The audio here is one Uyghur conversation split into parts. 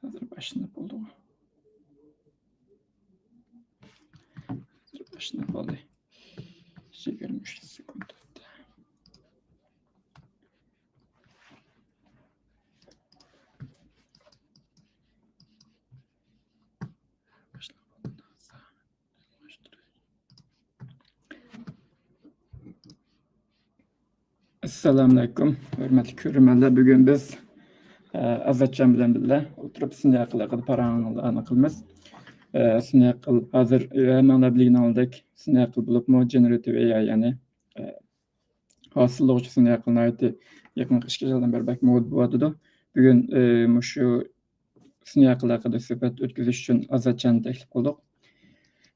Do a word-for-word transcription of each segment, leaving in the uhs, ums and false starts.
ھازىر باشلىنىپ بولدىغۇ. ھازىر باشلىنىپ بولدى. يىگىرمە ئۈچ سېكۇنت ئۆتتى. ئەسسالامۇئەلەيكۇم، ھۆرمەتلىك كۆرۈرمەنلەر. بۈگۈن بىز، ئە، ئازادجان بىلەن بىللە ئولتۇرۇپ سۈنئىي ئەقىل ھەققىدە پاراڭلارنى قىلىمىز. ئە، سۈنئىي ئەقىل ھازىر ھەممەڭلار بىلگىنىڭلاردەك سۈنئىي ئەقىل بولۇپمۇ جېنېراتىپ ئېي ئاي، يەنى، ئە، ھاسىللىغۇچى سۈنئىي ئەقىل ناھايىتى يېقىنقى ئىككى يىلدىن بېرى بەك مودا بولۇۋاتىدۇ. بۈگۈن، ئە، مۇشۇ سۈنئىي ئەقىل ھەققىدە سۆھبەت ئۆتكۈزۈش ئۈچۈن ئازادجاننى تەكلىپ قىلدۇق.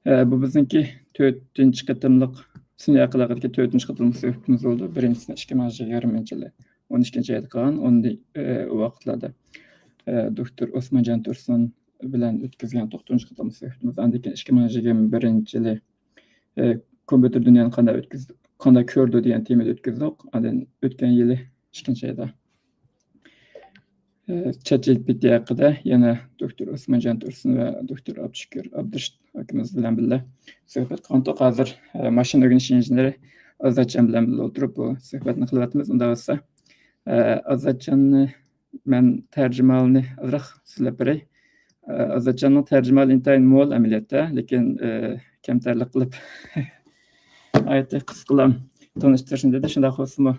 ئە، بۇ بىزنىڭكى تۆتىنچى قېتىملىق، سۈنئىي ئەقىل ھەققىدىكى تۆتىنچى قېتىملىق سۆھبىتىمىز بولدى. بىرىنچىسىنى ئىككى مىڭ يىگىرمىنچى يىلى ئون ئىككىنچى ئايدا قىلغان. ئۇندىن، ئە، ئۇ ۋاقىتلاردا، ئە، دوكتور ئوسمانجان تۇرسۇن بىلەن ئۆتكۈزگەن توققۇزىنچى قېتىملىق سۆھبىتىمىز. ئاندىن كېيىن ئىككى مىڭ يىگىرمە بىرىنچى يىلى، ئە، كومپيۇتېر دۇنيانى قانداق ئۆتكۈز-، قانداق كۆرىدۇ دېگەن تېمىدا ئۆتكۈزدۇق. ئاندىن ئۆتكەن يىلى ئىككىنچى ئايدا، ئە، چات جى پى تى ھەققىدە يەنە دوكتور ئوسمانجان تۇرسۇن ۋە دوكتور ئابدۇشۈكۈر ئابدۇرېشىت ئاكىمىز بىلەن بىللە سۆھبەت قىلدۇق. ھازىر، ئە، ماشىنا ئۆگىنىش ئىنژېنېرى ئازادجان بىلەن بىللە ئولتۇرۇپ بۇ سۆھبەتنى قىلىۋاتىمىز. ئۇنداق بولسا، ئە، ئازادجاننى مەن تەرجىمىھالىنى ئازراق سۆزلەپ بېرەي. ئە، ئازادجاننىڭ تەرجىمىھالى ئىنتايىن مول ئەمەلىيەتتە، لېكىن، ئە، كەمتەرلىك قىلىپ ناھايىتى قىسقىلا تونۇشتۇرۇشنى دېدى. شۇنداق بولسىمۇ،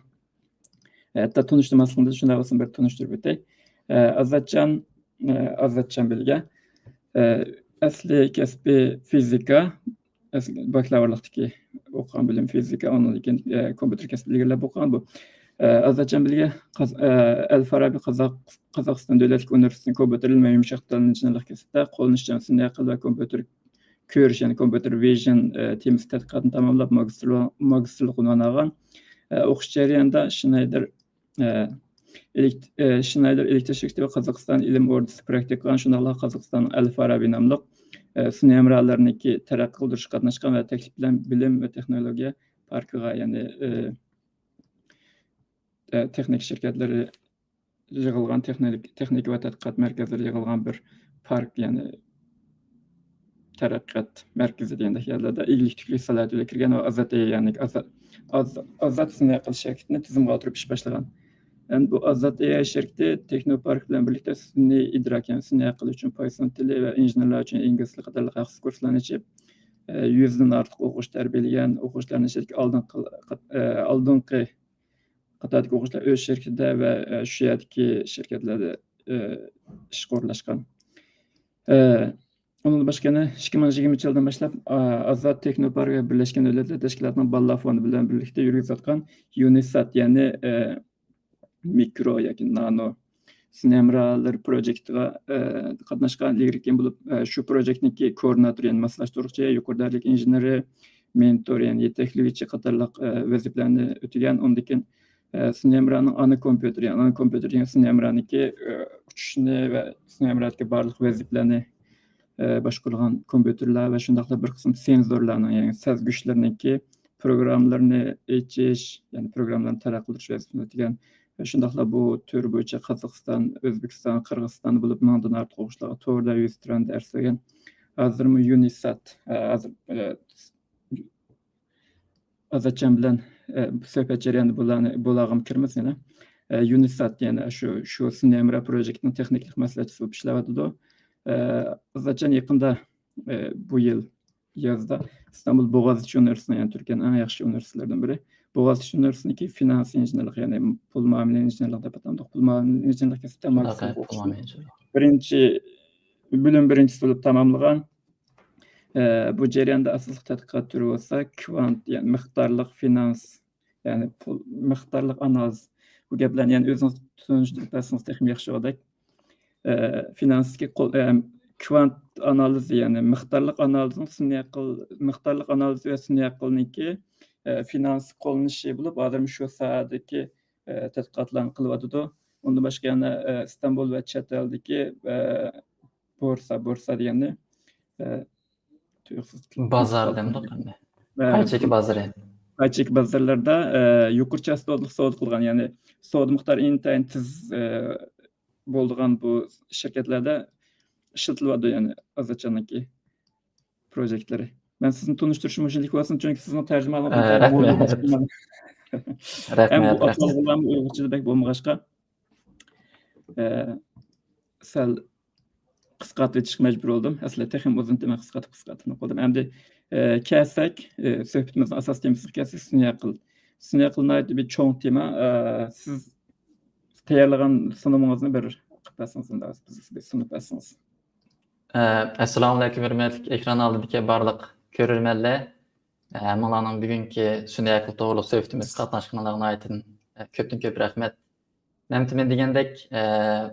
ھەتتا تونۇشتۇرماسلىقنى شۇنداق بولسۇن بىر تونۇشتۇرۇپ ئۆتەي. ئە، ئازادجان، ئە، ئازادجان بىلگە، ئە، ئەسلى كەسپى فىزىكا، ئەسلى باكلاۋۇرلۇقتىكى ئوقۇغان بىلىم فىزىكا، ئاندىن كېيىن، ئە، كومپيۇتېر كەسپىنى ئىگىلەپ ئوقۇغان بۇ. ئە، ئازادجان بىلگە قاز-، ئە، ئەل فارابى قازاق-، قازاقىستان دۆلەتلىك ئۇنىۋېرسىتېتىنىڭ كومپيۇتېر ئىلمى ۋە يۇمشاق دېتالنى ئىنژېنېرلىق كەسپىدە قوللىنىشچان سۈنئىي ئەقىل ۋە كومپيۇتېر كۆرۈش، يەنى كومپيۇتېر ۋىژن، ئە، تېمىسى تەتقىقاتىنى تاماملاپ، ماگىستىرلىق، ماگىستىرلىق ئۇنۋانى ئالغان. ئە، ئوقۇش جەريانىدا شنايدېر، ئە، ئېلېكت-، ئە، شنايدېر ئېلېكتر شىركىتى ۋە قازاقىستان ئىلىم ئوردىسى پراكتىكا قىلغان، شۇنداقلا قازاقىستان ئەل فارابى ناملىق، ئە، سۈنئىي ھەمراھلىرىنىڭكى تەرەققىي قىلدۇرۇشقا قاتناشقان ۋە تەكلىپ بىلەن بىلىم ۋە تېخنولوگىيە پاركىغا، يەنى، ئە، ئە، تېخنىكا شىركەتلىرى يىغىلغان تېخنىك-، تېخنىكا ۋە تەتقىقات مەركەزلىرى يىغىلغان بىر پارك، يەنى تەرەققىيات مەركىزى دېگەندەك يەرلەردە ئىگىلىك تىكلىك سالاھىيىتى بىلەن كىرگەن ۋە ئازاد، يەنى ئازاد، ئاز-، ئازاد سۈنئىي ئەقىل شىركىتىنى تىزىمغا ئولتۇرۇپ ئىش باشلىغان. ئەمدى بۇ ئازاد ئېي ئاي شىركىتى تېخنوپارك بىلەن بىرلىكتە سۈنئىي ئىدراك، يەنى سۈنئىي ئەقىل ئۈچۈن پايسون تىلى ۋە ئىنژېنېرلار ئۈچۈن ئىنگلىز تىلى قاتارلىق ھەقسىز كۇرسلارنى ئېچىپ، ئە، يۈزدىن ئارتۇق ئوقۇغۇچى تەربىيەلىگەن. ئوقۇغۇچىلارنىڭ ئىچىدىكى ئالدىنقى، ئە، ئالدىنقى قاتاردىكى ئوقۇغۇچىلار ئۆز شىركىتىدە ۋە، ئە، شۇ يەردىكى شىركەتلەردە، ئە، ئىشقا ئورۇنلاشقان. ئە، ئۇنىڭدىن باشقا يەنە ئىككى مىڭ يىگىرمىنچى يىلدىن باشلاپ، ئا، ئازاد تېخنوپارك ۋە بىرلەشكەن دۆلەتلەر تەشكىلاتىنىڭ بالىلار فوندى بىلەن بىرلىكتە يۈرگۈزۈۋاتقان يۇنىسات، يەنى، ئە، مىكرو ياكى نانو سۈنئىي ھەمراھلىرى پروجېكتىغا، ئە، قاتناشقان ئىلگىرى كېيىن بولۇپ، ئە، شۇ پروجېكتنىڭكى كوئوردىناتورى، يەنى ماسلاشتۇرغۇچى، يۇقىرى دەرىجىلىك ئىنژېنېرى، مېنتور، يەنى يېتەكلىگۈچى قاتارلىق، ئە، ۋەزىپىلەرنى ئۆتىگەن. ئۇندىن كېيىن، ئە، سۈنئىي ھەمراھنىڭ ئانا كومپيۇتېرى، يەنى ئانا كومپيۇتېر دېگەن سۈنئىي ھەمراھنىڭكى، ئە، ئۇچۇشنى ۋە سۈنئىي ھەمراھتىكى بارلىق ۋەزىپىلەرنى، ئە، باشقۇرىدىغان كومپيۇتېرلار ۋە شۇنداقلا بىر قىسىم سېنزورلارنىڭ، يەنى سەزگۈچلىرىنىڭكى پروگراممىلىرىنى ئېچىش، يەنى پروگراممىلارنى تەرەققىي قىلدۇرۇش ۋەزىپىسىنى ئۆتىگەن. شۇنداقلا بۇ تۈر بويىچە قازاقىستان، ئۆزبېكىستان، قىرغىزىستاندا بولۇپ مىڭدىن ئارتۇق ئوقۇغۇچىلارغا توردا يۈز تىران دەرس بەرگەن. ھازىرمۇ يۇنىسات، ئە، ھازىر، ئە، ئازادجان بىلەن، ئە، سۆھبەت جەريانىدا بۇلارنى، بۇلارغىمۇ كىرىمىز يەنە. ئە، يۇنىسات، يەنى شۇ، شۇ سۈنئىي ھەمراھ پروجېكتىنىڭ تېخنىكلىق مەسلىھەتچىسى بولۇپ ئىشلەۋاتىدۇ. ئە، ئازادجان يېقىندا، ئە، بۇ يىل يازدا ئىستانبۇل بوغازچى ئۇنىۋېرسىتېتىنىڭ، يەنى تۈركىيەنىڭ ئەڭ ياخشى ئۇنىۋېرسىتېتلىرىدىن بىرى، بوغازچى ئۇنىۋېرسىتېتىنىڭكى فىنانس ئىنژېنېرلىق، يەنى پۇل مۇئامىلە ئىنژېنېرلىق دەپ ئاتىلىدۇ. پۇل مۇئامىلە ئىنژېنېرلىق كەسپىدە ماگىستىرلىق ئوقۇشنى بىرىنچى، بۆلۈم بىرىنچىسى بولۇپ تاماملىغان. ئە، بۇ جەرياندا ئاساسلىق تەتقىقات تۈرى بولسا كۋانت، يەنى مىقدارلىق فىنانس، يەنى پۇل، مىقدارلىق ئانالىز. بۇ گەپلەرنى يەنە ئۆزىڭىز تونۇشتۇرۇپ بەرسىڭىز تېخىمۇ ياخشى بولغۇدەك. ئە، فىنانستىكى قول-، ئە، كۋانت ئانالىزى، يەنى مىقدارلىق ئانالىزنىڭ سۈنئىي ئەقىل، مىقدارلىق ئانالىزى ۋە سۈنئىي ئەقىلنىڭكى، ئە، فىنانس قوللىنىشى بولۇپ، ھازىر شۇ ساھەدىكى، ئە، تەتقىقاتلارنى قىلىۋاتىدۇ. ئۇندىن باشقا يەنە، ئە، ئىستانبۇل ۋە چەت ئەلدىكى، ئە، بورسا، بورسا دېگەننى، ئە، تۇيۇقسىز بازار دەمدۇق ئەمدى. ئە، پاي چېكى بازىرى. پاي چېكى بازارلىرىدا، ئە، يۇقىرى چاستوتىلىق سودا قىلغان، يەنى سودا مىقدارى ئىنتايىن تېز، ئە، بولىدىغان بۇ شىركەتلەردە ئىشلىتىلىۋاتىدۇ، يەنى ئازادجاننىڭكى پروجېكتلىرى. مەن سىزنى تونۇشتۇرۇشۇم مۇشۇنداق بولسۇن، چۈنكى سىزنىڭ تەرجىمانلىقىڭىز ئە، تەرجىمە رەھمەت. بولغاچقا، ھەم رەھمەت، بۇ رەھمەت. ئاتالغۇلارمۇ ئۇيغۇرچىدەك بولمىغاچقا، ئە، سەل قىسقارتىۋېتىشقا مەجبۇر بولدۇم. ئەسلى تېخىمۇ ئۇزۇن، دېمەك، قىسقارتىپ، قىسقارتىپ قىلدىم. ئەمدى، ئە، كەلسەك، ئە، سۆھبىتىمىزنىڭ ئاساسىي تېمىسىغا كەلسەك، سۈنئىي ئەقىل. سۈنئىي ئەقىل ناھايىتى بىر چوڭ تېما. ئە، سىز تەييارلىغان سۇنۇمىڭىزنى بىر قىلىپ بەرسىڭىز، ئەمدى بىز بىر سۇنۇپ بەرسىڭىز. ئە، ئەسسالامۇئەلەيكۇم، ھۆرمەتلىك ئېكران ئالدىدىكى بارلىق كۆرۈرمەنلەر. ئە، ھەممىڭلارنىڭ بۈگۈنكى سۈنئىي ئەقىل توغرۇلۇق سۆھبىتىمىزگە قاتناشقىنىڭلارغا ناھايىتىدىن، ئە، كۆپتىن كۆپ رەھمەت. مەمتىمىن دېگەندەك، ئە،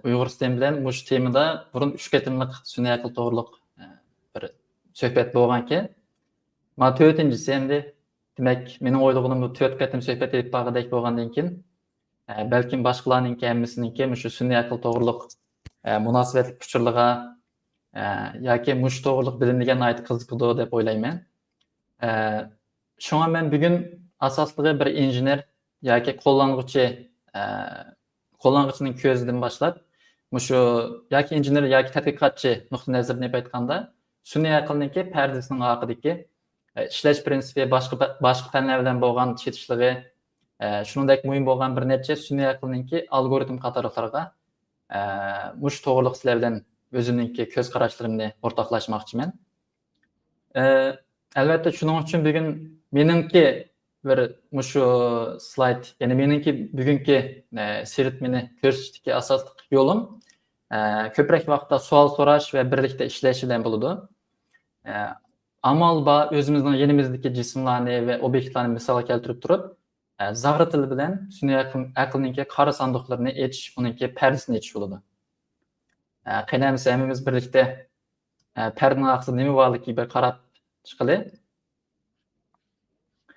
ئۇيغۇر ستېم بىلەن مۇشۇ تېمىدا بۇرۇن ئۈچ قېتىملىق سۈنئىي ئەقىل توغرۇلۇق، ئە، بىر سۆھبەت بولغانىكەن. مانا تۆتىنچىسى ئەمدى، دېمەك، مېنىڭ ئويلىغىنىم بۇ تۆت قېتىم سۆھبەت ئېلىپ بارغۇدەك بولغاندىن كېيىن، ئە، بەلكىم باشقىلارنىڭكى ھەممىسىنىڭكى مۇشۇ سۈنئىي ئەقىل توغرۇلۇق، ئە، مۇناسىۋەتلىك ئۇچۇرلىرىغا، ئە، ياكى مۇشۇ توغرۇلۇق بىلىم دېگەن ناھايىتى قىزىقىدۇ دەپ ئويلايمەن. ئە، شۇڭا مەن بۈگۈن ئاساسلىقى بىر ئىنژېنېر ياكى قوللانغۇچى، ئە، قوللانغۇچىنىڭ كۆزىدىن باشلاپ، مۇشۇ ياكى ئىنژېنېر ياكى تەتقىقاتچى نۇقتىئىنەزىرىدىن ئېلىپ ئېيتقاندا، سۈنئىي ئەقىلنىڭكى پەردىسىنىڭ ئارقىدىكى، ئە، ئىشلەش پىرىنسىپى، باشقا پە-، باشقا پەنلەر بىلەن بولغان چېتىشلىقى، ئە، شۇنىڭدەك مۇھىم بولغان بىر نەچچە سۈنئىي ئەقىلنىڭكى ئالگورىتم قاتارلىقلارغا، ئە، مۇشۇ توغرىلىق سىلەر بىلەن ئۆزۈمنىڭكى كۆز قاراشلىرىمنى ئورتاقلاشماقچىمەن. ئە، ئەلۋەتتە، شۇنىڭ ئۈچۈن بۈگۈن مېنىڭكى بىر مۇشۇ سلايد، يەنى مېنىڭكى بۈگۈنكى، ئە، سىرتىمنى كۆرسىتىشتىكى ئاساسلىق يولۇم، ئە، كۆپرەك ۋاقىتتا سوئال سوراش ۋە بىرلىكتە ئىشلەش بىلەن بولىدۇ. ئە، ئامال بار ئۆزىمىزنىڭ يېنىمىزدىكى جىسىملارنى ۋە ئوبيېكتلارنى مىسالغا كەلتۈرۈپ تۇرۇپ، ئە، زاغرا تىل بىلەن سۈنئىي ئەقىل-، ئەقىلنىڭكى قارا ساندۇقلىرىنى ئېچىش، ئۇنىڭكى پەردىسىنى ئېچىش بولىدۇ. ئە، قېنى ئەمىسە ھەممىمىز بىرلىكتە، ئە، پەردىنىڭ ئارقىسىدا نېمە بارلىكى بىر قاراپ چىقىلى.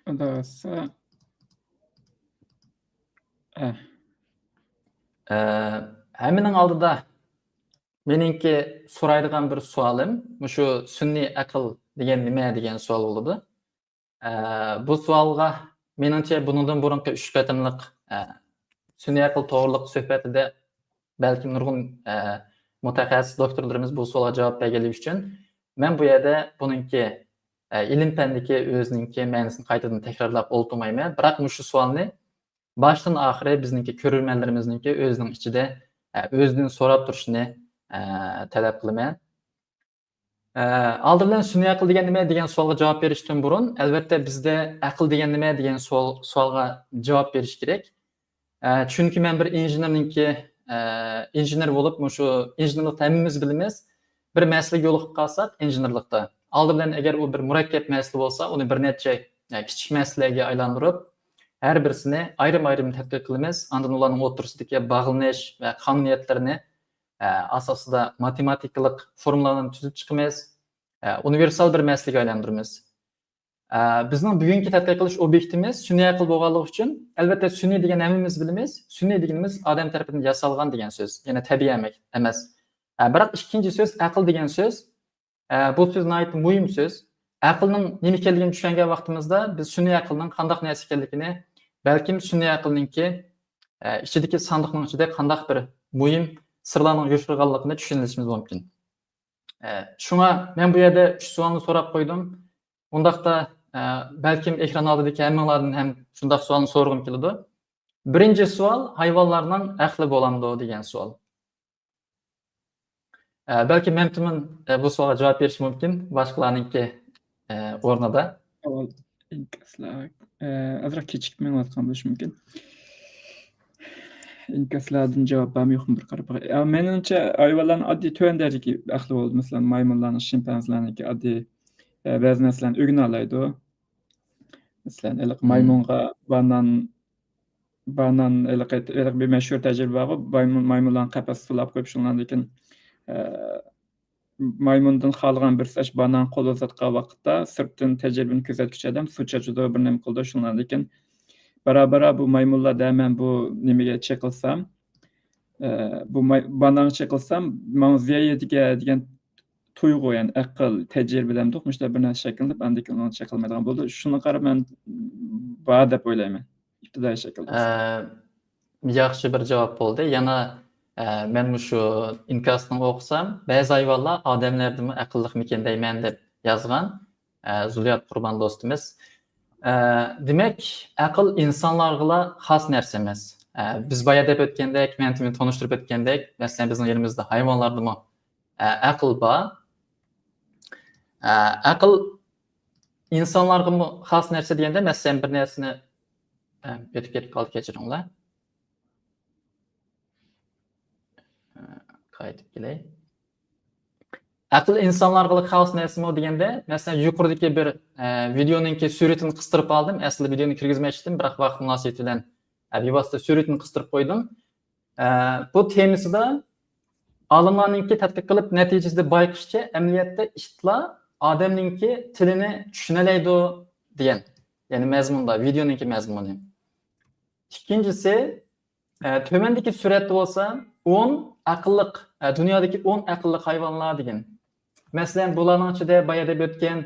خۇدا خالىسا. ئە. ئە، ھەممىنىڭ ئالدىدا مېنىڭكى سورايدىغان بىر سوئالىم، مۇشۇ سۈنئىي ئەقىل دېگەن نېمە دېگەن سوئال بولىدۇ. ئە، بۇ سوئالغا، مېنىڭچە، بۇنىڭدىن بۇرۇنقى ئۈچ قېتىملىق، ئە، سۈنئىي ئەقىل توغرۇلۇق سۆھبەتىدە بەلكىم نۇرغۇن، ئە، مۇتەخەسسىس دوكتورلىرىمىز بۇ سوئالغا جاۋاب بەرگەنلىكى ئۈچۈن، مەن بۇ يەردە بۇنىڭكى، ئە، ئىلىم پەندىكى ئۆزىنىڭكى مەنىسىنى قايتىدىن تەكرارلاپ ئولتۇرمايمەن. بىراق مۇشۇ سوئالنى باشتىن ئاخىرى بىزنىڭكى كۆرۈرمەنلىرىمىزنىڭكى ئۆزىنىڭ ئىچىدە، ئە، ئۆزىدىن سوراپ تۇرۇشىنى، ئە، تەلەپ قىلىمەن. ئە، ئالدى بىلەن سۈنئىي ئەقىل دېگەن نېمە دېگەن سوئالغا جاۋاب بېرىشتىن بۇرۇن، ئەلۋەتتە، بىزدە ئەقىل دېگەن نېمە دېگەن سوئال، سوئالغا جاۋاب بېرىش كېرەك. ئە، چۈنكى مەن بىر ئىنژېنېرنىڭكى، ئە، ئىنژېنېر بولۇپ، مۇشۇ ئىنژېنېرلىقتا ھەممىمىز بىلىمىز، بىر مەسىلىگە يولۇقۇپ قالساق ئىنژېنېرلىقتا، ئالدى بىلەن ئەگەر ئۇ بىر مۇرەككەپ مەسىلە بولسا، ئۇنى بىر نەچچە، ئە، كىچىك مەسىلىگە ئايلاندۇرۇپ، ھەر بىرسىنى ئايرىم-ئايرىم تەتقىق قىلىمىز، ئاندىن ئۇلارنىڭ ئوتتۇرىسىدىكى باغلىنىش ۋە قانۇنىيەتلىرىنى، ئە، ئاساسىدا ماتېماتىكىلىق فورمۇلىلارنى تۈزۈپ چىقىمىز، ئە، ئۇنىۋېرسال بىر مەسىلىگە ئايلاندۇرىمىز. ئە، بىزنىڭ بۈگۈنكى تەتقىق قىلىش ئوبيېكتىمىز سۈنئىي ئەقىل بولغانلىقى ئۈچۈن، ئەلۋەتتە، سۈنئىي دېگەن ھەممىمىز بىلىمىز، سۈنئىي دېگىنىمىز ئادەم تەرىپىدىن ياسالغان دېگەن سۆز، يەنى تەبىئىي ئەمەك-، ئەمەس. ئە، بىراق ئىككىنچى سۆز، ئەقىل دېگەن سۆز. ئە، بۇ سۆز ناھايىتى مۇھىم سۆز. ئەقىلنىڭ نېمە ئىكەنلىكىنى چۈشەنگەن ۋاقتىمىزدا، بىز سۈنئىي ئەقىلنىڭ قانداق نەرسە ئىكەنلىكىنى، بەلكىم سۈنئىي ئەقىلنىڭكى، ئە، ئىچىدىكى ساندۇقنىڭ ئىچىدە قانداق بىر مۇھىم سىرلارنىڭ يوشۇرغانلىقىنى چۈشىنىشىمىز مۇمكىن. ئە، شۇڭا مەن بۇ يەردە ئۈچ سوئالنى سوراپ قويدۇم. ئۇنداقتا، ئە، بەلكىم ئېكران ئالدىدىكى ھەممىڭلاردىن ھەم شۇنداق سوئالنى سورىغۇم كېلىدۇ. بىرىنچى سوئال، ھايۋانلارنىڭ ئەقلى بولامدۇ دېگەن سوئال. ئە، بەلكىم مەمتىمىن، ئە، بۇ سوئالغا جاۋاب بېرىشى مۇمكىن، باشقىلارنىڭكى، ئە، ئورنىدا. ئاۋۋال ئىنكاسلار، ئە، ئازراق كېچىكىپ مېڭىۋاتقان بولۇشى مۇمكىن. ئىنكاسلاردىن جاۋاب بارمۇ يوقمۇ بىر قاراپ باقاي. ئە، مېنىڭچە ھايۋانلارنىڭ ئاددىي تۆۋەن دەرىجىدىكى ئەقلى بولىدۇ. مەسىلەن، مايمۇنلارنىڭ، شىمپەنزىلەرنىڭكى ئاددىي، ئە، بەزى نەرسىلەرنى ئۆگىنەلەيدۇ. مەسىلەن، ھېلىقى مايمۇنغا بانان، بانان، ھېلىقى، ھېلىقى بىر مەشھۇر تەجرىبە بارغۇ، مايمۇن، مايمۇنلارنى قەپەسكە سولاپ قويۇپ، شۇنىڭدىن كېيىن، ئە، مايمۇندىن خالىغان بىرسى ئاشۇ بانان قولىغا ئۇزاتقان ۋاقىتتا، سىرتتىن تەجرىبىنى كۆزەتكۈچى ئادەم سۇ چاچىدۇ، بىر نېمە قىلىدۇ، شۇنىڭدىن كېيىن بارا-بارا بۇ مايمۇنلار دە، مەن بۇ نېمىگە چېقىلسام، ئە، بۇ ماي-، بانانغا چېقىلسام، ماڭا زىيان يېتىدىكەن دېگەن تۇيغۇ، يەنى ئەقىل، تەجرىبە دەمدۇق، مۇشۇنداق بىر نەرسە شەكىللىنىپ، ئاندىن كېيىن ئۇنىڭغا چېقىلمايدىغان بولىدۇ. شۇنىڭغا قاراپ مەن بار دەپ ئويلايمەن، ئىپتىدائىي شەكىلدە. ئە، ياخشى بىر جاۋاب بولدى. يەنە ئە، مەن مۇشۇ ئىنكاسنى ئوقۇسام، بەزى ھايۋانلار ئادەملەردىنمۇ ئەقىللىقمىكىن دەيمەن، دەپ يازغان، ئە، زۇليات قۇربان دوستىمىز. ئە، دېمەك، ئەقىل ئىنسانلارغىلا خاس نەرسە ئەمەس. ئە، بىز بايا دەپ ئۆتكەندەك، مەن تېمىنى تونۇشتۇرۇپ ئۆتكەندەك، مەسىلەن، بىزنىڭ يېنىمىزدا ھايۋانلاردىمۇ، ئە، ئەقىل بار. ئە، ئەقىل ئىنسانلارغىمۇ خاس نەرسە دېگەندە، مەسىلەن، بىر نەرسىنى، ئە، ئۆتۈپ كېتىپ قالدى، كەچۈرۈڭلار. قايتىپ كېلەي. ئەقىل ئىنسانلارغىلا خاس نەرسىمۇ دېگەندە، مەسىلەن، يۇقىرىدىكى بىر، ئە، ۋىدېئونىڭكى سۈرىتىنى قىستۇرۇپ ئالدىم. ئەسلى ۋىدېئونى كىرگۈزمەكچىدىم، بىراق ۋاقىت مۇناسىۋىتى بىلەن، ئە، بىۋاسىتە سۈرىتىنى قىستۇرۇپ قويدۇم. ئە، بۇ تېمىسىدا ئالىملارنىڭكى تەتقىق قىلىپ نەتىجىسىدە بايقىشىچە، ئەمەلىيەتتە ئىتلار ئادەمنىڭكى تىلىنى چۈشىنەلەيدۇ دېگەن. يەنى مەزمۇندا، ۋىدېئونىڭكى مەزمۇنى. ئىككىنچىسى، ئە، تۆۋەندىكى سۈرەتتە بولسا ئون ئەقىللىق، ئە، دۇنيادىكى ئون ئەقىللىق ھايۋانلار دېگەن. مەسىلەن، بۇلارنىڭ ئىچىدە بايا دەپ ئۆتكەن،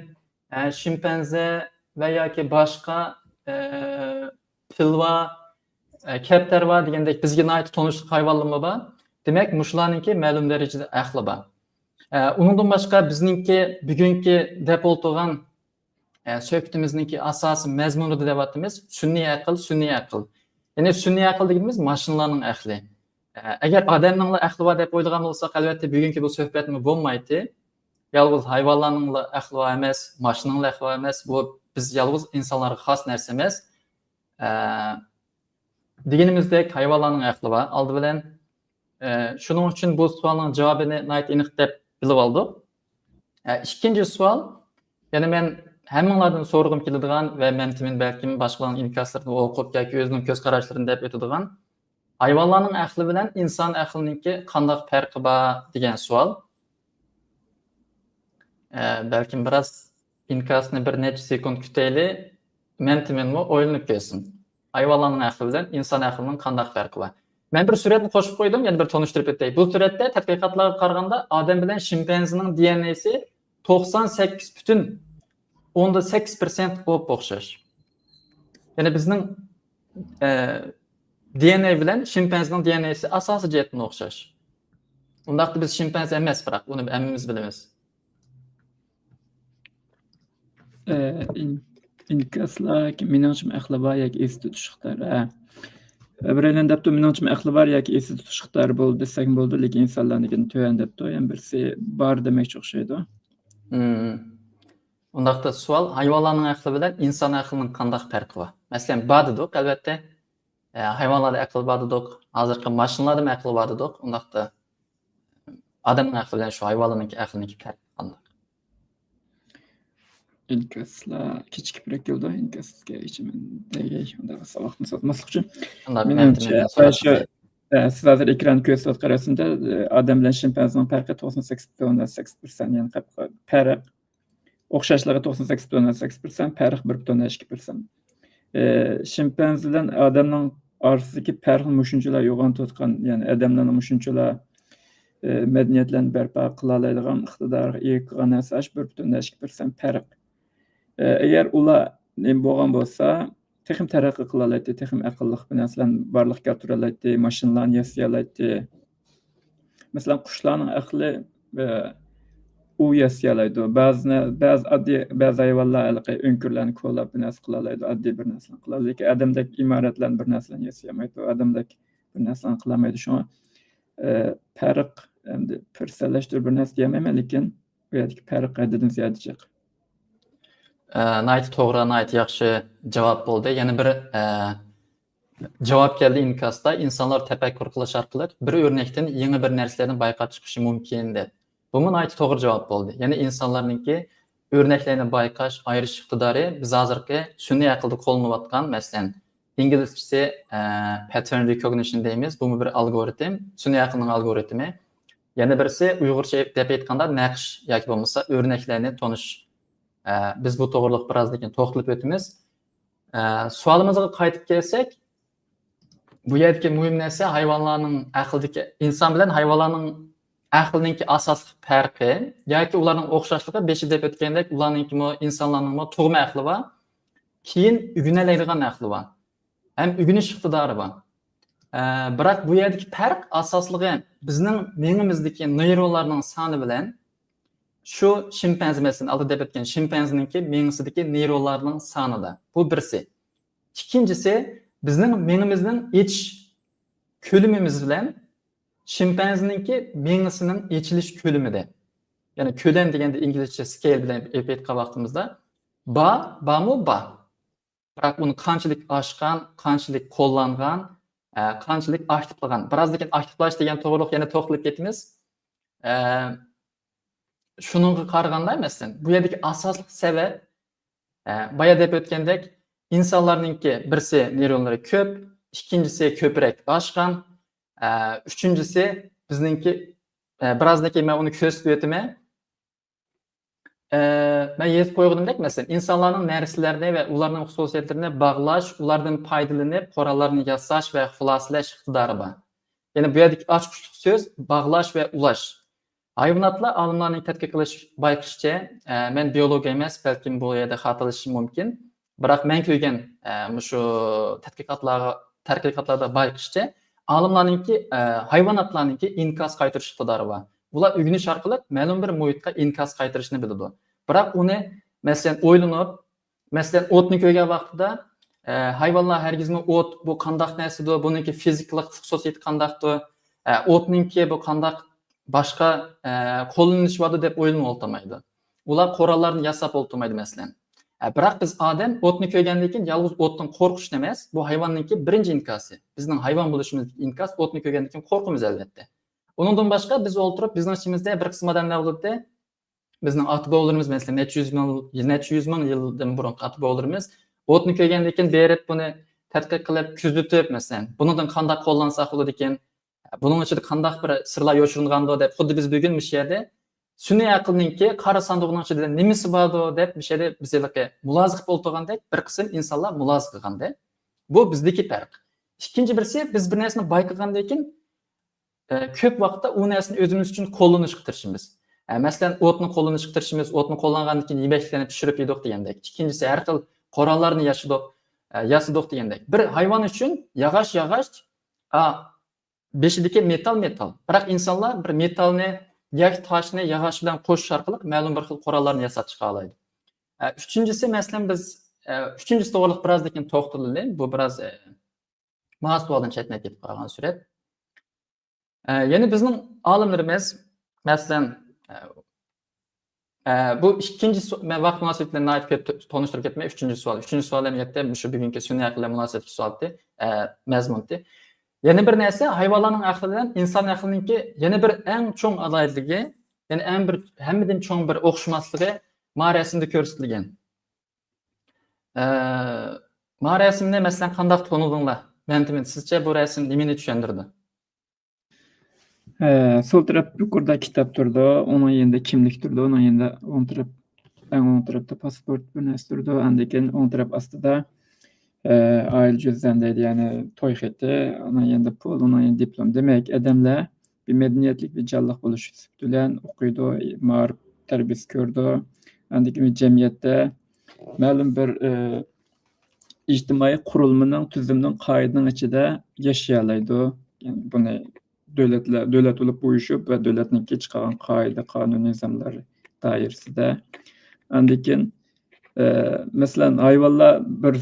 ئە، شىمپەنزە ۋە ياكى باشقا، ئە، پىلۋا، ئە، كەپتەرۋا دېگەندەك بىزگە ناھايىتى تونۇشلۇق ھايۋانلارمۇ بار. دېمەك، مۇشۇلارنىڭكى مەلۇم دەرىجىدە ئەقلى بار. ئە، ئۇنىڭدىن باشقا بىزنىڭكى بۈگۈنكى دەپ ئولتۇرغان، ئە، سۆھبىتىمىزنىڭكى ئاساسىي مەزمۇنىدا دەۋاتىمىز، سۈنئىي ئەقىل، سۈنئىي ئەقىل. يەنى سۈنئىي ئەقىل دېگىنىمىز ماشىنىلارنىڭ ئەقلى. ئە، ئەگەر ئادەمنىڭلا ئەقلى بار دەپ ئويلىغان بولساق، ئەلۋەتتە بۈگۈنكى بۇ سۆھبەتمۇ بولمايتتى. يالغۇز ھايۋانلارنىڭلا ئەقلى بار ئەمەس، ماشىنىنىڭلا ئەقلى بار ئەمەس، بۇ بىز يالغۇز ئىنسانلارغا خاس نەرسە ئەمەس. ئە، دېگىنىمىزدەك ھايۋانلارنىڭ ئەقلى بار، ئالدى بىلەن. ئە، شۇنىڭ ئۈچۈن بۇ سوئالنىڭ جاۋابىنى ناھايىتى ئېنىق دەپ بىلىپ ئالدۇق. ئە، ئىككىنچى سوئال، يەنە مەن ھەممىڭلاردىن سورىغۇم كېلىدىغان ۋە مەن تېمىن بەلكىم باشقىلارنىڭ ئىنكاسلىرىنى ئوقۇپ ياكى ئۆزىنىڭ كۆز قاراشلىرىنى دەپ ئۆتىدىغان، ھايۋانلارنىڭ ئەقلى بىلەن ئىنسان ئەقلىنىڭكى قانداق پەرقى بار دېگەن سوئال. ئە، بەلكىم بىراز ئىنكاسنى بىر نەچچە سېكۇنت كۈتەيلى، مەن تېمىنمۇ ئويلىنىپ كۆرسۇن. ھايۋانلارنىڭ ئەقلى بىلەن ئىنسان ئەقلىنىڭ قانداق پەرقى بار؟ مەن بىر سۈرەتنى قوشۇپ قويدۇم، يەنە بىر تونۇشتۇرۇپ ئۆتەي. بۇ سۈرەتتە تەتقىقاتلارغا قارىغاندا ئادەم بىلەن شىمپەنزىنىڭ دى ئېن ئەيسى توقسان سەككىز پۈتۈن ئوندىن سەككىز پىرسەنت ئوپئوخشاش. يەنى بىزنىڭ، ئە، دى ئېن ئەي بىلەن شىمپەنزىنىڭ دى ئېن ئەيسى ئاساسىي جەھەتتىن ئوخشاش. ئۇنداقتا بىز شىمپەنزە ئەمەس، بىراق ئۇنى ھەممىمىز بىلىمىز. ئە، ئىن-، ئىنكاسلار، مېنىڭچىمۇ ئەقلى بار ياكى ئېستېتىك ئىقتىدار. ھە. بىرەيلەن دەپتۇ، مېنىڭچىمۇ ئەقلى بار ياكى ئېستېتىك ئىقتىدار بولىدۇ دېسەك بولىدۇ، لېكىن ئىنسانلارنىڭكىدىن تۆۋەن دەپتۇ. يەنە بىرسى بار دېمەكچى ئوخشايدۇ. مم. ئۇنداقتا سوئال، ھايۋانلارنىڭ ئەقلى بىلەن ئىنسان ئەقلىنىڭ قانداق پەرقى بار؟ مەسىلەن، بار دېدۇق، ئەلۋەتتە. ئە، ھايۋانلاردا ئەقىل بار دېدۇق. ھازىرقى ماشىنىلاردىمۇ ئەقىل بار دېدۇق. ئۇنداقتا ئادەمنىڭ ئەقلى بىلەن شۇ ھايۋانلارنىڭكى ئەقلىنىڭكى پەرقى قانداق؟ ئىنكاسلار كېچىكىپرەك كېلىدۇ. ئىنكاسقا ئىچىمەن دەيگەي، ئۇنداق ساۋاقنى سوزماسلىق ئۈچۈن. شۇنداق، مېنىڭچە، مەن شۇ، ئە، سىز ھازىر ئېكراننى كۆرسىتىۋاتقان رەسىمدە، ئە، ئادەم بىلەن شىمپەنزىنىڭ پەرقى توقسان سەككىز پۈتۈن ئوندىن سەككىز پىرسەنت، يەنى پەرق. ئوخشاشلىقى توقسان سەككىز پۈتۈن ئوندىن سەككىز پىرسەنت، پەرق بىر پۈتۈن ئوندىن ئىككى پىرسەنت. ئە، شىمپەنزە بىلەن ئادەمنىڭ ئارىسىدىكى پەرقنى مۇشۇنچىلا يوغان تۇتقان، يەنى ئادەملەرنى مۇشۇنچىلا، ئە، مەدەنىيەتلەرنى بەرپا قىلالايدىغان ئىقتىدارغا ئىگە قىلغان نەرسە ئاشۇ بىر پۈتۈن ئوندىن ئىككى پىرسەنت پەرق. ئە، ئەگەر ئۇلار نېمە بولغان بولسا، تېخىمۇ تەرەققىي قىلالايتتى، تېخىمۇ ئەقىللىق بىر نەرسىلەرنى بارلىققا كەلتۈرەلەيتتى، ماشىنىلارنى ياسىيالايتتى. مەسىلەن، قۇشلارنىڭ ئەقلى، ئە، ئۇ ياسىيالايدۇ. بەزى نە-، بەزى ئاددىي، بەزى ھايۋانلار ھېلىقى ئۆڭكۈرلەرنى كولاپ بىر نەرسە قىلالايدۇ، ئاددىي بىر نەرسىلەرنى قىلالايدۇ. لېكىن ئادەمدەك ئىمارەتلەرنى بىر نەرسىلەرنى ياسىيالمايدۇ، ئادەمدەك بىر نەرسىلەرنى قىلالمايدۇ. شۇڭا، ئە، پەرق، ئەمدى پىرسەنتلەشتۈرۈپ بىر نەرسە دېيەلمەيمەن، لېكىن ئۇ يەردىكى پەرق ھەددىدىن زىيادە جىق. ئە، ناھايىتى توغرا، ناھايىتى ياخشى جاۋاب بولدى. يەنە بىر، ئە، جاۋاب كەلدى ئىنكاستا، ئىنسانلار تەپەككۇر قىلىش ئارقىلىق بىر ئۆرنەكتىن يېڭى بىر نەرسىلەرنى بايقاپ چىقىشى مۇمكىن، دەپ. بۇمۇ ناھايىتى توغرا جاۋاب بولدى. يەنى ئىنسانلارنىڭكى ئۆرنەكلەرنى بايقاش، ئايرىش ئىقتىدارى بىز ھازىرقى سۈنئىي ئەقىلدە قوللىنىۋاتقان، مەسىلەن، ئىنگلىزچىسى، ئە، pattern recognition دەيمىز. بۇمۇ بىر ئالگورىتم، سۈنئىي ئەقىلنىڭ ئالگورىتمى. يەنە بىرسى ئۇيغۇرچە دەپ ئېيتقاندا نەقىش ياكى بولمىسا ئۆرنەكلەرنى تونۇش. ئە، بىز بۇ توغرىلىق بىرازدىن كېيىن توختىلىپ ئۆتىمىز. ئە، سوئالىمىزغا قايتىپ كەلسەك، بۇ يەردىكى مۇھىم نەرسە ھايۋانلارنىڭ ئەقلىدىكى، ئىنسان بىلەن ھايۋانلارنىڭ ئەقلىنىڭكى ئاساسلىق پەرقى ياكى ئۇلارنىڭ ئوخشاشلىقى، بېشىدا دەپ ئۆتكەندەك، ئۇلارنىڭكىمۇ، ئىنسانلارنىڭمۇ تۇغما ئەقلى بار، كېيىن ئۆگىنەلەيدىغان ئەقلى بار ھەم ئۆگىنىش ئىقتىدارى بار. ئە، بىراق بۇ يەردىكى پەرق ئاساسلىقى بىزنىڭ مېڭىمىزدىكى نېيرونلارنىڭ سانى بىلەن شۇ شىمپەنزە، مەسىلەن، ئالدىدا دەپ ئۆتكەن شىمپەنزىنىڭكى مېڭىسىدىكى نېيرونلارنىڭ سانىدا. بۇ بىرسى. ئىككىنچىسى، بىزنىڭ مېڭىمىزنىڭ ئېچىش كۆلىمىمىز بىلەن شىمپەنزىنىڭكى مېڭىسىنىڭ ئېچىلىش كۆلىمىدە. يەنى كۆلەم دېگەندە ئىنگلىزچە سكېيل بىلەن ئېلىپ ئېيتقان ۋاقتىمىزدا بار، بارمۇ؟ بار. بىراق ئۇنى قانچىلىك ئاشقان، قانچىلىك قوللانغان، ئە، قانچىلىك ئاكتىپلىغان. بىرازدىن كېيىن ئاكتىپلاش دېگەن توغرىلىق يەنە توختىلىپ كېتىمىز. ئە، شۇنىڭغا قارىغاندا، مەسىلەن، بۇ يەردىكى ئاساسلىق سەۋەب، ئە، بايا دەپ ئۆتكەندەك، ئىنسانلارنىڭكى بىرسى نېيرونلىرى كۆپ، ئىككىنچىسى كۆپرەك ئاشقان، ئە، ئۈچىنچىسى بىزنىڭكى، ئە، بىرازدىن كېيىن مەن ئۇنى كۆرسىتىپ ئۆتىمەن. ئە، مەن يېزىپ قويغىنىمدەك، مەسىلەن، ئىنسانلارنىڭ نەرسىلەرنى ۋە ئۇلارنىڭ خۇسۇسىيەتلىرىنى باغلاش، ئۇلاردىن پايدىلىنىپ قوراللارنى ياساش ۋە خۇلاسىلەش ئىقتىدارى بار. يەنى بۇ يەردىكى ئاچقۇچلۇق سۆز باغلاش ۋە ئۇلاش. ھايۋاناتلار ئالىملارنىڭ تەتقىق قىلىش بايقىشىچە، ئە، مەن بىيولوگ ئەمەس، بەلكىم بۇ يەردە خاتالىشىشىم مۇمكىن. بىراق مەن كۆرگەن، ئە، مۇشۇ تەتقىقاتلارغا، تەتقىقاتلاردا بايقىشىچە، ئالىملارنىڭكى، ئە، ھايۋاناتلارنىڭكى ئىنكاس قايتۇرۇش ئىقتىدارى بار. ئۇلار ئۆگىنىش ئارقىلىق مەلۇم بىر مۇھىتقا ئىنكاس قايتۇرۇشنى بىلىدۇ. بىراق ئۇنى، مەسىلەن، ئويلىنىپ، مەسىلەن، ئوتنى كۆرگەن ۋاقتىدا، ئە، ھايۋانلار ھەرگىزمۇ ئوت بۇ قانداق نەرسىدۇ، بۇنىڭكى فىزىكىلىق خۇسۇسىيىتى قانداقتۇ، ئە، ئوتنىڭكى بۇ قانداق باشقا، ئە، قوللىنىشى باردۇ دەپ ئويلىنىپ ئولتۇرمايدۇ. ئۇلار قوراللارنى ياساپ ئولتۇرمايدۇ، مەسىلەن. ئە، بىراق بىز ئادەم ئوتنى كۆرگەندىن كېيىن يالغۇز ئوتتىن قورقۇشنى ئەمەس، بۇ ھايۋاننىڭكى بىرىنچى ئىنكاسى. بىزنىڭ ھايۋان بولۇشىمىزدىكى ئىنكاس ئوتنى كۆرگەندىن كېيىن قورقىمىز، ئەلۋەتتە. ئۇنىڭدىن باشقا بىز ئولتۇرۇپ، بىزنىڭ ئىچىمىزدە بىر قىسىم ئادەملەر بولاتتى. بىزنىڭ ئاتا-بوۋىلىرىمىز، مەسىلەن، نەچچە يۈز مىڭ، نەچچە يۈز مىڭ يىلدىن بۇرۇنقى ئاتا-بوۋىلىرىمىز ئوتنى كۆرگەندىن كېيىن بېرىپ، بۇنى تەتقىق قىلىپ، كۆزىتىپ، مەسىلەن، بۇنىڭدىن قانداق قوللانساق بولىدىكىن، بۇنىڭ ئىچىدە قانداق بىر سىرلار يوشۇرۇنغاندۇ دەپ، خۇددى بىز بۈگۈن مۇشۇ يەردە سۈنئىي ئەقىلنىڭكى قارا ساندۇقنىڭ ئىچىدە نېمىسى باردۇ دەپ، مۇشۇ يەردە بىز ھېلىقى مۇلازا قىلىپ ئولتۇرغاندەك بىر قىسىم ئىنسانلار مۇلازا قىلغاندا، بۇ بىزدىكى پەرق. ئىككىنچى بىرسى، بىز بىر نەرسىنى بايقىغاندىن كېيىن، ئە، كۆپ ۋاقىتتا ئۇ نەرسىنى ئۆزىمىز ئۈچۈن قوللىنىشقا تىرىشىمىز. ئە، مەسىلەن، ئوتنى قوللىنىشقا تىرىشىمىز، ئوتنى قوللانغاندىن كېيىن يېمەكلىكلەرنى پىشۇرۇپ يېدۇق دېگەندەك. ئىككىنچىسى، ھەر خىل قوراللارنى ياسىدۇق، ئە، ياسىدۇق دېگەندەك. بىر ھايۋان ئۈچۈن ياغاچ، ياغاچ، ئا، بېشىدىكى مېتال، مېتال. بىراق ئىنسانلار بىر مېتالنى ياكى تاشنى ياغاچ بىلەن قوشۇش ئارقىلىق مەلۇم بىر خىل قوراللارنى ياساپ چىقالايدۇ. ئە، ئۈچىنچىسى، مەسىلەن، بىز، ئە، ئۈچىنچىسى توغرىلىق بىرازدىن كېيىن توختىلىلى. بۇ بىراز، ئە، مانا سوئالدىن چەتنەپ كېتىپ قالغان سۈرەت. ئە، يەنە بىزنىڭ ئالىملىرىمىز، مەسىلەن، ئە، ئە، بۇ ئىككىنچى سو-، مەن ۋاقىت مۇناسىۋىتى بىلەن ناھايىتى كۆپ تو-، تونۇشتۇرۇپ كەتمەي، ئۈچىنچى سوئال. ئۈچىنچى سوئال ئەمەلىيەتتە مۇشۇ بۈگۈنكى سۈنئىي ئەقىل بىلەن مۇناسىۋەتلىك سوئالتى، ئە، مەزمۇنتى. يەنە بىر نەرسە، ھايۋانلارنىڭ ئەقلى بىلەن ئىنسان ئەقلىنىڭكى يەنە بىر ئەڭ چوڭ ئالاھىدىلىكى، يەنى ئەڭ بىر ھەممىدىن چوڭ بىر ئوخشىماسلىقى ما رەسىمدە كۆرسىتىلگەن. ئە، ما رەسىمنى، مەسىلەن، قانداق تونۇدۇڭلار؟ مەمتىمىن، سىزچە بۇ رەسىم نېمىنى چۈشەندۈرىدۇ؟ ئە، سول تەرەپ يۇقىرىدا كىتاب تۇرىدۇ، ئۇنىڭ يېنىدا كىملىك تۇرىدۇ، ئۇنىڭ يېنىدا ئوڭ تەرەپ، ئەڭ ئوڭ تەرەپتە پاسپورت بىر نەرسە تۇرىدۇ، ئاندىن كېيىن ئوڭ تەرەپ ئاستىدا، ئە، ئائىلە جۈزدەم دەيدۇ، يەنى توي خېتى، ئۇنىڭ يېنىدا پۇل، ئۇنىڭ يېنىدا دىپلوم. دېمەك، ئادەملەر بىر مەدەنىيەتلىك، بىر جانلىق بولۇش سۈپىتى بىلەن ئوقۇيدۇ، مائارىپ تەربىيەسى كۆرىدۇ. ئاندىن كېيىن جەمئىيەتتە مەلۇم بىر، ئە، ئىجتىمائىي قۇرۇلمىنىڭ، تۈزۈمنىڭ، قائىدىنىڭ ئىچىدە ياشىيالايدۇ. يەنى بۇنى دۆلەتلەر، دۆلەت بولۇپ ئۇيۇشۇپ ۋە دۆلەتنىڭكى چىقارغان قائىدە، قانۇن، نىزاملار دائىرىسىدە. ئاندىن كېيىن، ئە، مەسىلەن، ھايۋانلار بىر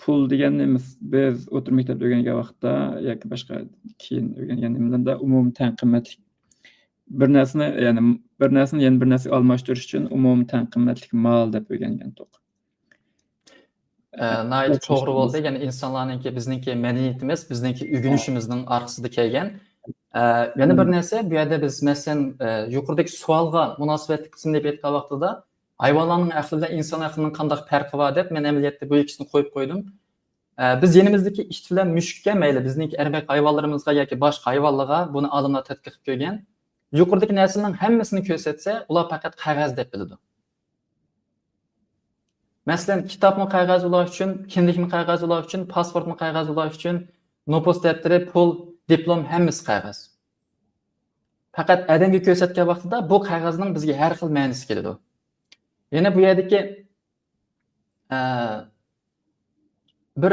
پۇل دېگەننى مىس-، بىز ئوتتۇرا مەكتەپتە ئۆگەنگەن ۋاقىتتا ياكى باشقا كېيىن ئۆگەنگەن نېمىلەردە ئومۇمىي تەڭ قىممەتلىك بىر نەرسىنى، يەنى بىر نەرسىنى يەنە بىر نەرسىگە ئالماشتۇرۇش ئۈچۈن ئومۇمىي تەڭ قىممەتلىك مال دەپ ئۆگەنگەنتۇق. ئە، ناھايىتى توغرا بولدى. يەنى ئىنسانلارنىڭكى، بىزنىڭكى مەدەنىيىتىمىز، بىزنىڭكى ئۆگىنىشىمىزنىڭ ئارقىسىدا كەلگەن. ئە، يەنە بىر نەرسە، بۇ يەردە بىز، مەسىلەن، ئە، يۇقىرىدىكى سوئالغا مۇناسىۋەتلىك قىسىمنى دەپ ئېيتقان ۋاقتىدا، ھايۋانلارنىڭ ئەقلى بىلەن ئىنسان ئەقلىنىڭ قانداق پەرقى بار دەپ، مەن ئەمەلىيەتتە بۇ ئىككىسىنى قويۇپ قويدۇم. ئە، بىز يېنىمىزدىكى ئىت بىلەن مۈشۈككە، مەيلى بىزنىڭكى ئەرمەك ھايۋانلىرىمىزغا ياكى باشقا ھايۋانلارغا، بۇنى ئالىملار تەتقىق قىلىپ كۆرگەن. يۇقىرىدىكى نەرسىلەرنىڭ ھەممىسىنى كۆرسەتسە، ئۇلار پەقەت قەغەز دەپ بىلىدۇ. مەسىلەن، كىتابمۇ قەغەز ئۇلار ئۈچۈن، كىملىكمۇ قەغەز ئۇلار ئۈچۈن، پاسپورتمۇ قەغەز ئۇلار ئۈچۈن، نوپۇس دەپتىرى، پۇل، دىپلوم، ھەممىسى قەغەز. پەقەت ئادەمگە كۆرسەتكەن ۋاقتىدا بۇ قەغەزنىڭ بىزگە ھەر خىل مەنىسى كېلىدۇ. يەنە بۇ يەردىكى، ئە، بىر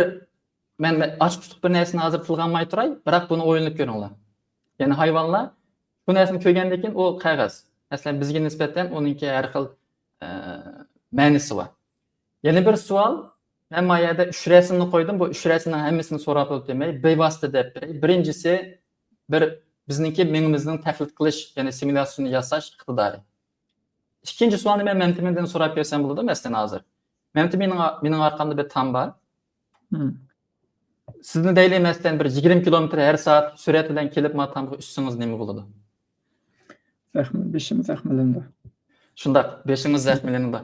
مەن ئاچقۇچلۇق بىر نەرسىنى ھازىر تىلغا ئالماي تۇراي، بىراق بۇنى ئويلىنىپ كۆرۈڭلار. يەنى ھايۋانلار بۇ نەرسىنى كۆرگەندىن كېيىن، ئۇ قەغەز. مەسىلەن، بىزگە نىسبەتەن ئۇنىڭكى ھەر خىل، ئە، مەنىسى بار. يەنە بىر سوئال، مەن ما يەردە ئۈچ رەسىمنى قويدۇم، بۇ ئۈچ رەسىمنىڭ ھەممىسىنى سوراپ ئۆتمەي، بىۋاسىتە دەپ بېرەي. بىرىنچىسى، بىر بىزنىڭكى مېڭىمىزنىڭ تەقلىد قىلىش، يەنى سىمۇلياتسىيىنى ياساش ئىقتىدارى. ئىككىنچى سوئالنى مەن مەمتىمىندىن سوراپ بەرسەم بولىدۇ، مەسىلەن، ھازىر. مەمتىمىن، مېنىڭ، مېنىڭ ئارقامدا بىر تام بار. سىزنى دەيلى، مەسىلەن، بىر يىگىرمە كىلومېتىر ھەر سائەت سۈرئەت بىلەن كېلىپ، ما تامغا ئۈسسىڭىز نېمە بولىدۇ؟ زەخمە، بېشىم زەخمىلىنىدۇ. شۇنداق، بېشىڭىز زەخمىلىنىدۇ.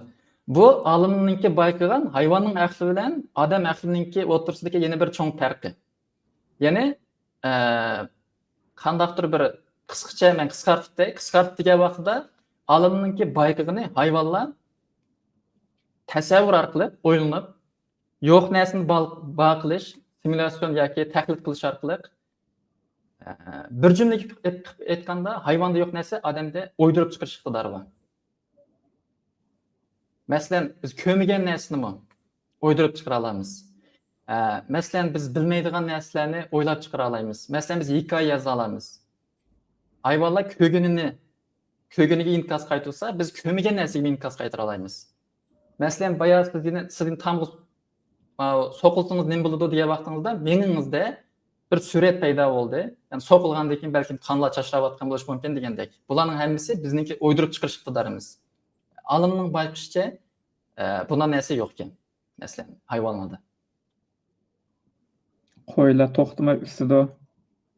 بۇ ئالىمنىڭكى بايقىغان ھايۋاننىڭ ئەقلى بىلەن ئادەم ئەقلىنىڭكى ئوتتۇرىسىدىكى يەنە بىر چوڭ پەرقى. يەنى، ئە، قانداقتۇر بىر قىسقىچە، مەن قىسقارتىپ دەي، قىسقارتىپ دېگەن ۋاقتىدا ئالىمنىڭكى بايقىغىنى ھايۋانلار تەسەۋۋۇر ئارقىلىق ئويلىنىپ، يوق نەرسىنى بال-، بار قىلىش، سىمۇلياتسىيون ياكى تەقلىد قىلىش ئارقىلىق، ئە، بىر جۈملە قىلىپ ئېيت-، قىلىپ ئېيتقاندا، ھايۋاندا يوق نەرسە ئادەمدە ئويدۇرۇپ چىقىرىش ئىقتىدارى بار. مەسىلەن، بىز كۆرمىگەن نەرسىنىمۇ ئويدۇرۇپ چىقىرالايمىز. ئە، مەسىلەن، بىز بىلمەيدىغان نەرسىلەرنى ئويلاپ چىقىرالايمىز. مەسىلەن، بىز ھېكايە يازالايمىز. ھايۋانلار كۆرگىنىنى، كۆرگىنىگە ئىنكاس قايتۇرسا، بىز كۆرمىگەن نەرسىگە ئىنكاس قايتۇرالايمىز. مەسىلەن، بايا سىزنى، سىزنى تامغا، ئا، سوقۇلسىڭىز نېمە بولىدۇ دېگەن ۋاقتىڭىزدا مېڭىڭىزدە بىر سۈرەت پەيدا بولدى. يەنى سوقۇلغاندىن كېيىن بەلكىم قانلار چاچراۋاتقان بولۇشى مۇمكىن دېگەندەك. بۇلارنىڭ ھەممىسى بىزنىڭكى ئويدۇرۇپ چىقىرىش ئىقتىدارىمىز. ئالىمنىڭ بايقىشىچە، ئە، بۇنداق نەرسە يوق ئىكەن، مەسىلەن، ھايۋانلاردا. قويلار توختىماي ئۈسسىدۇ.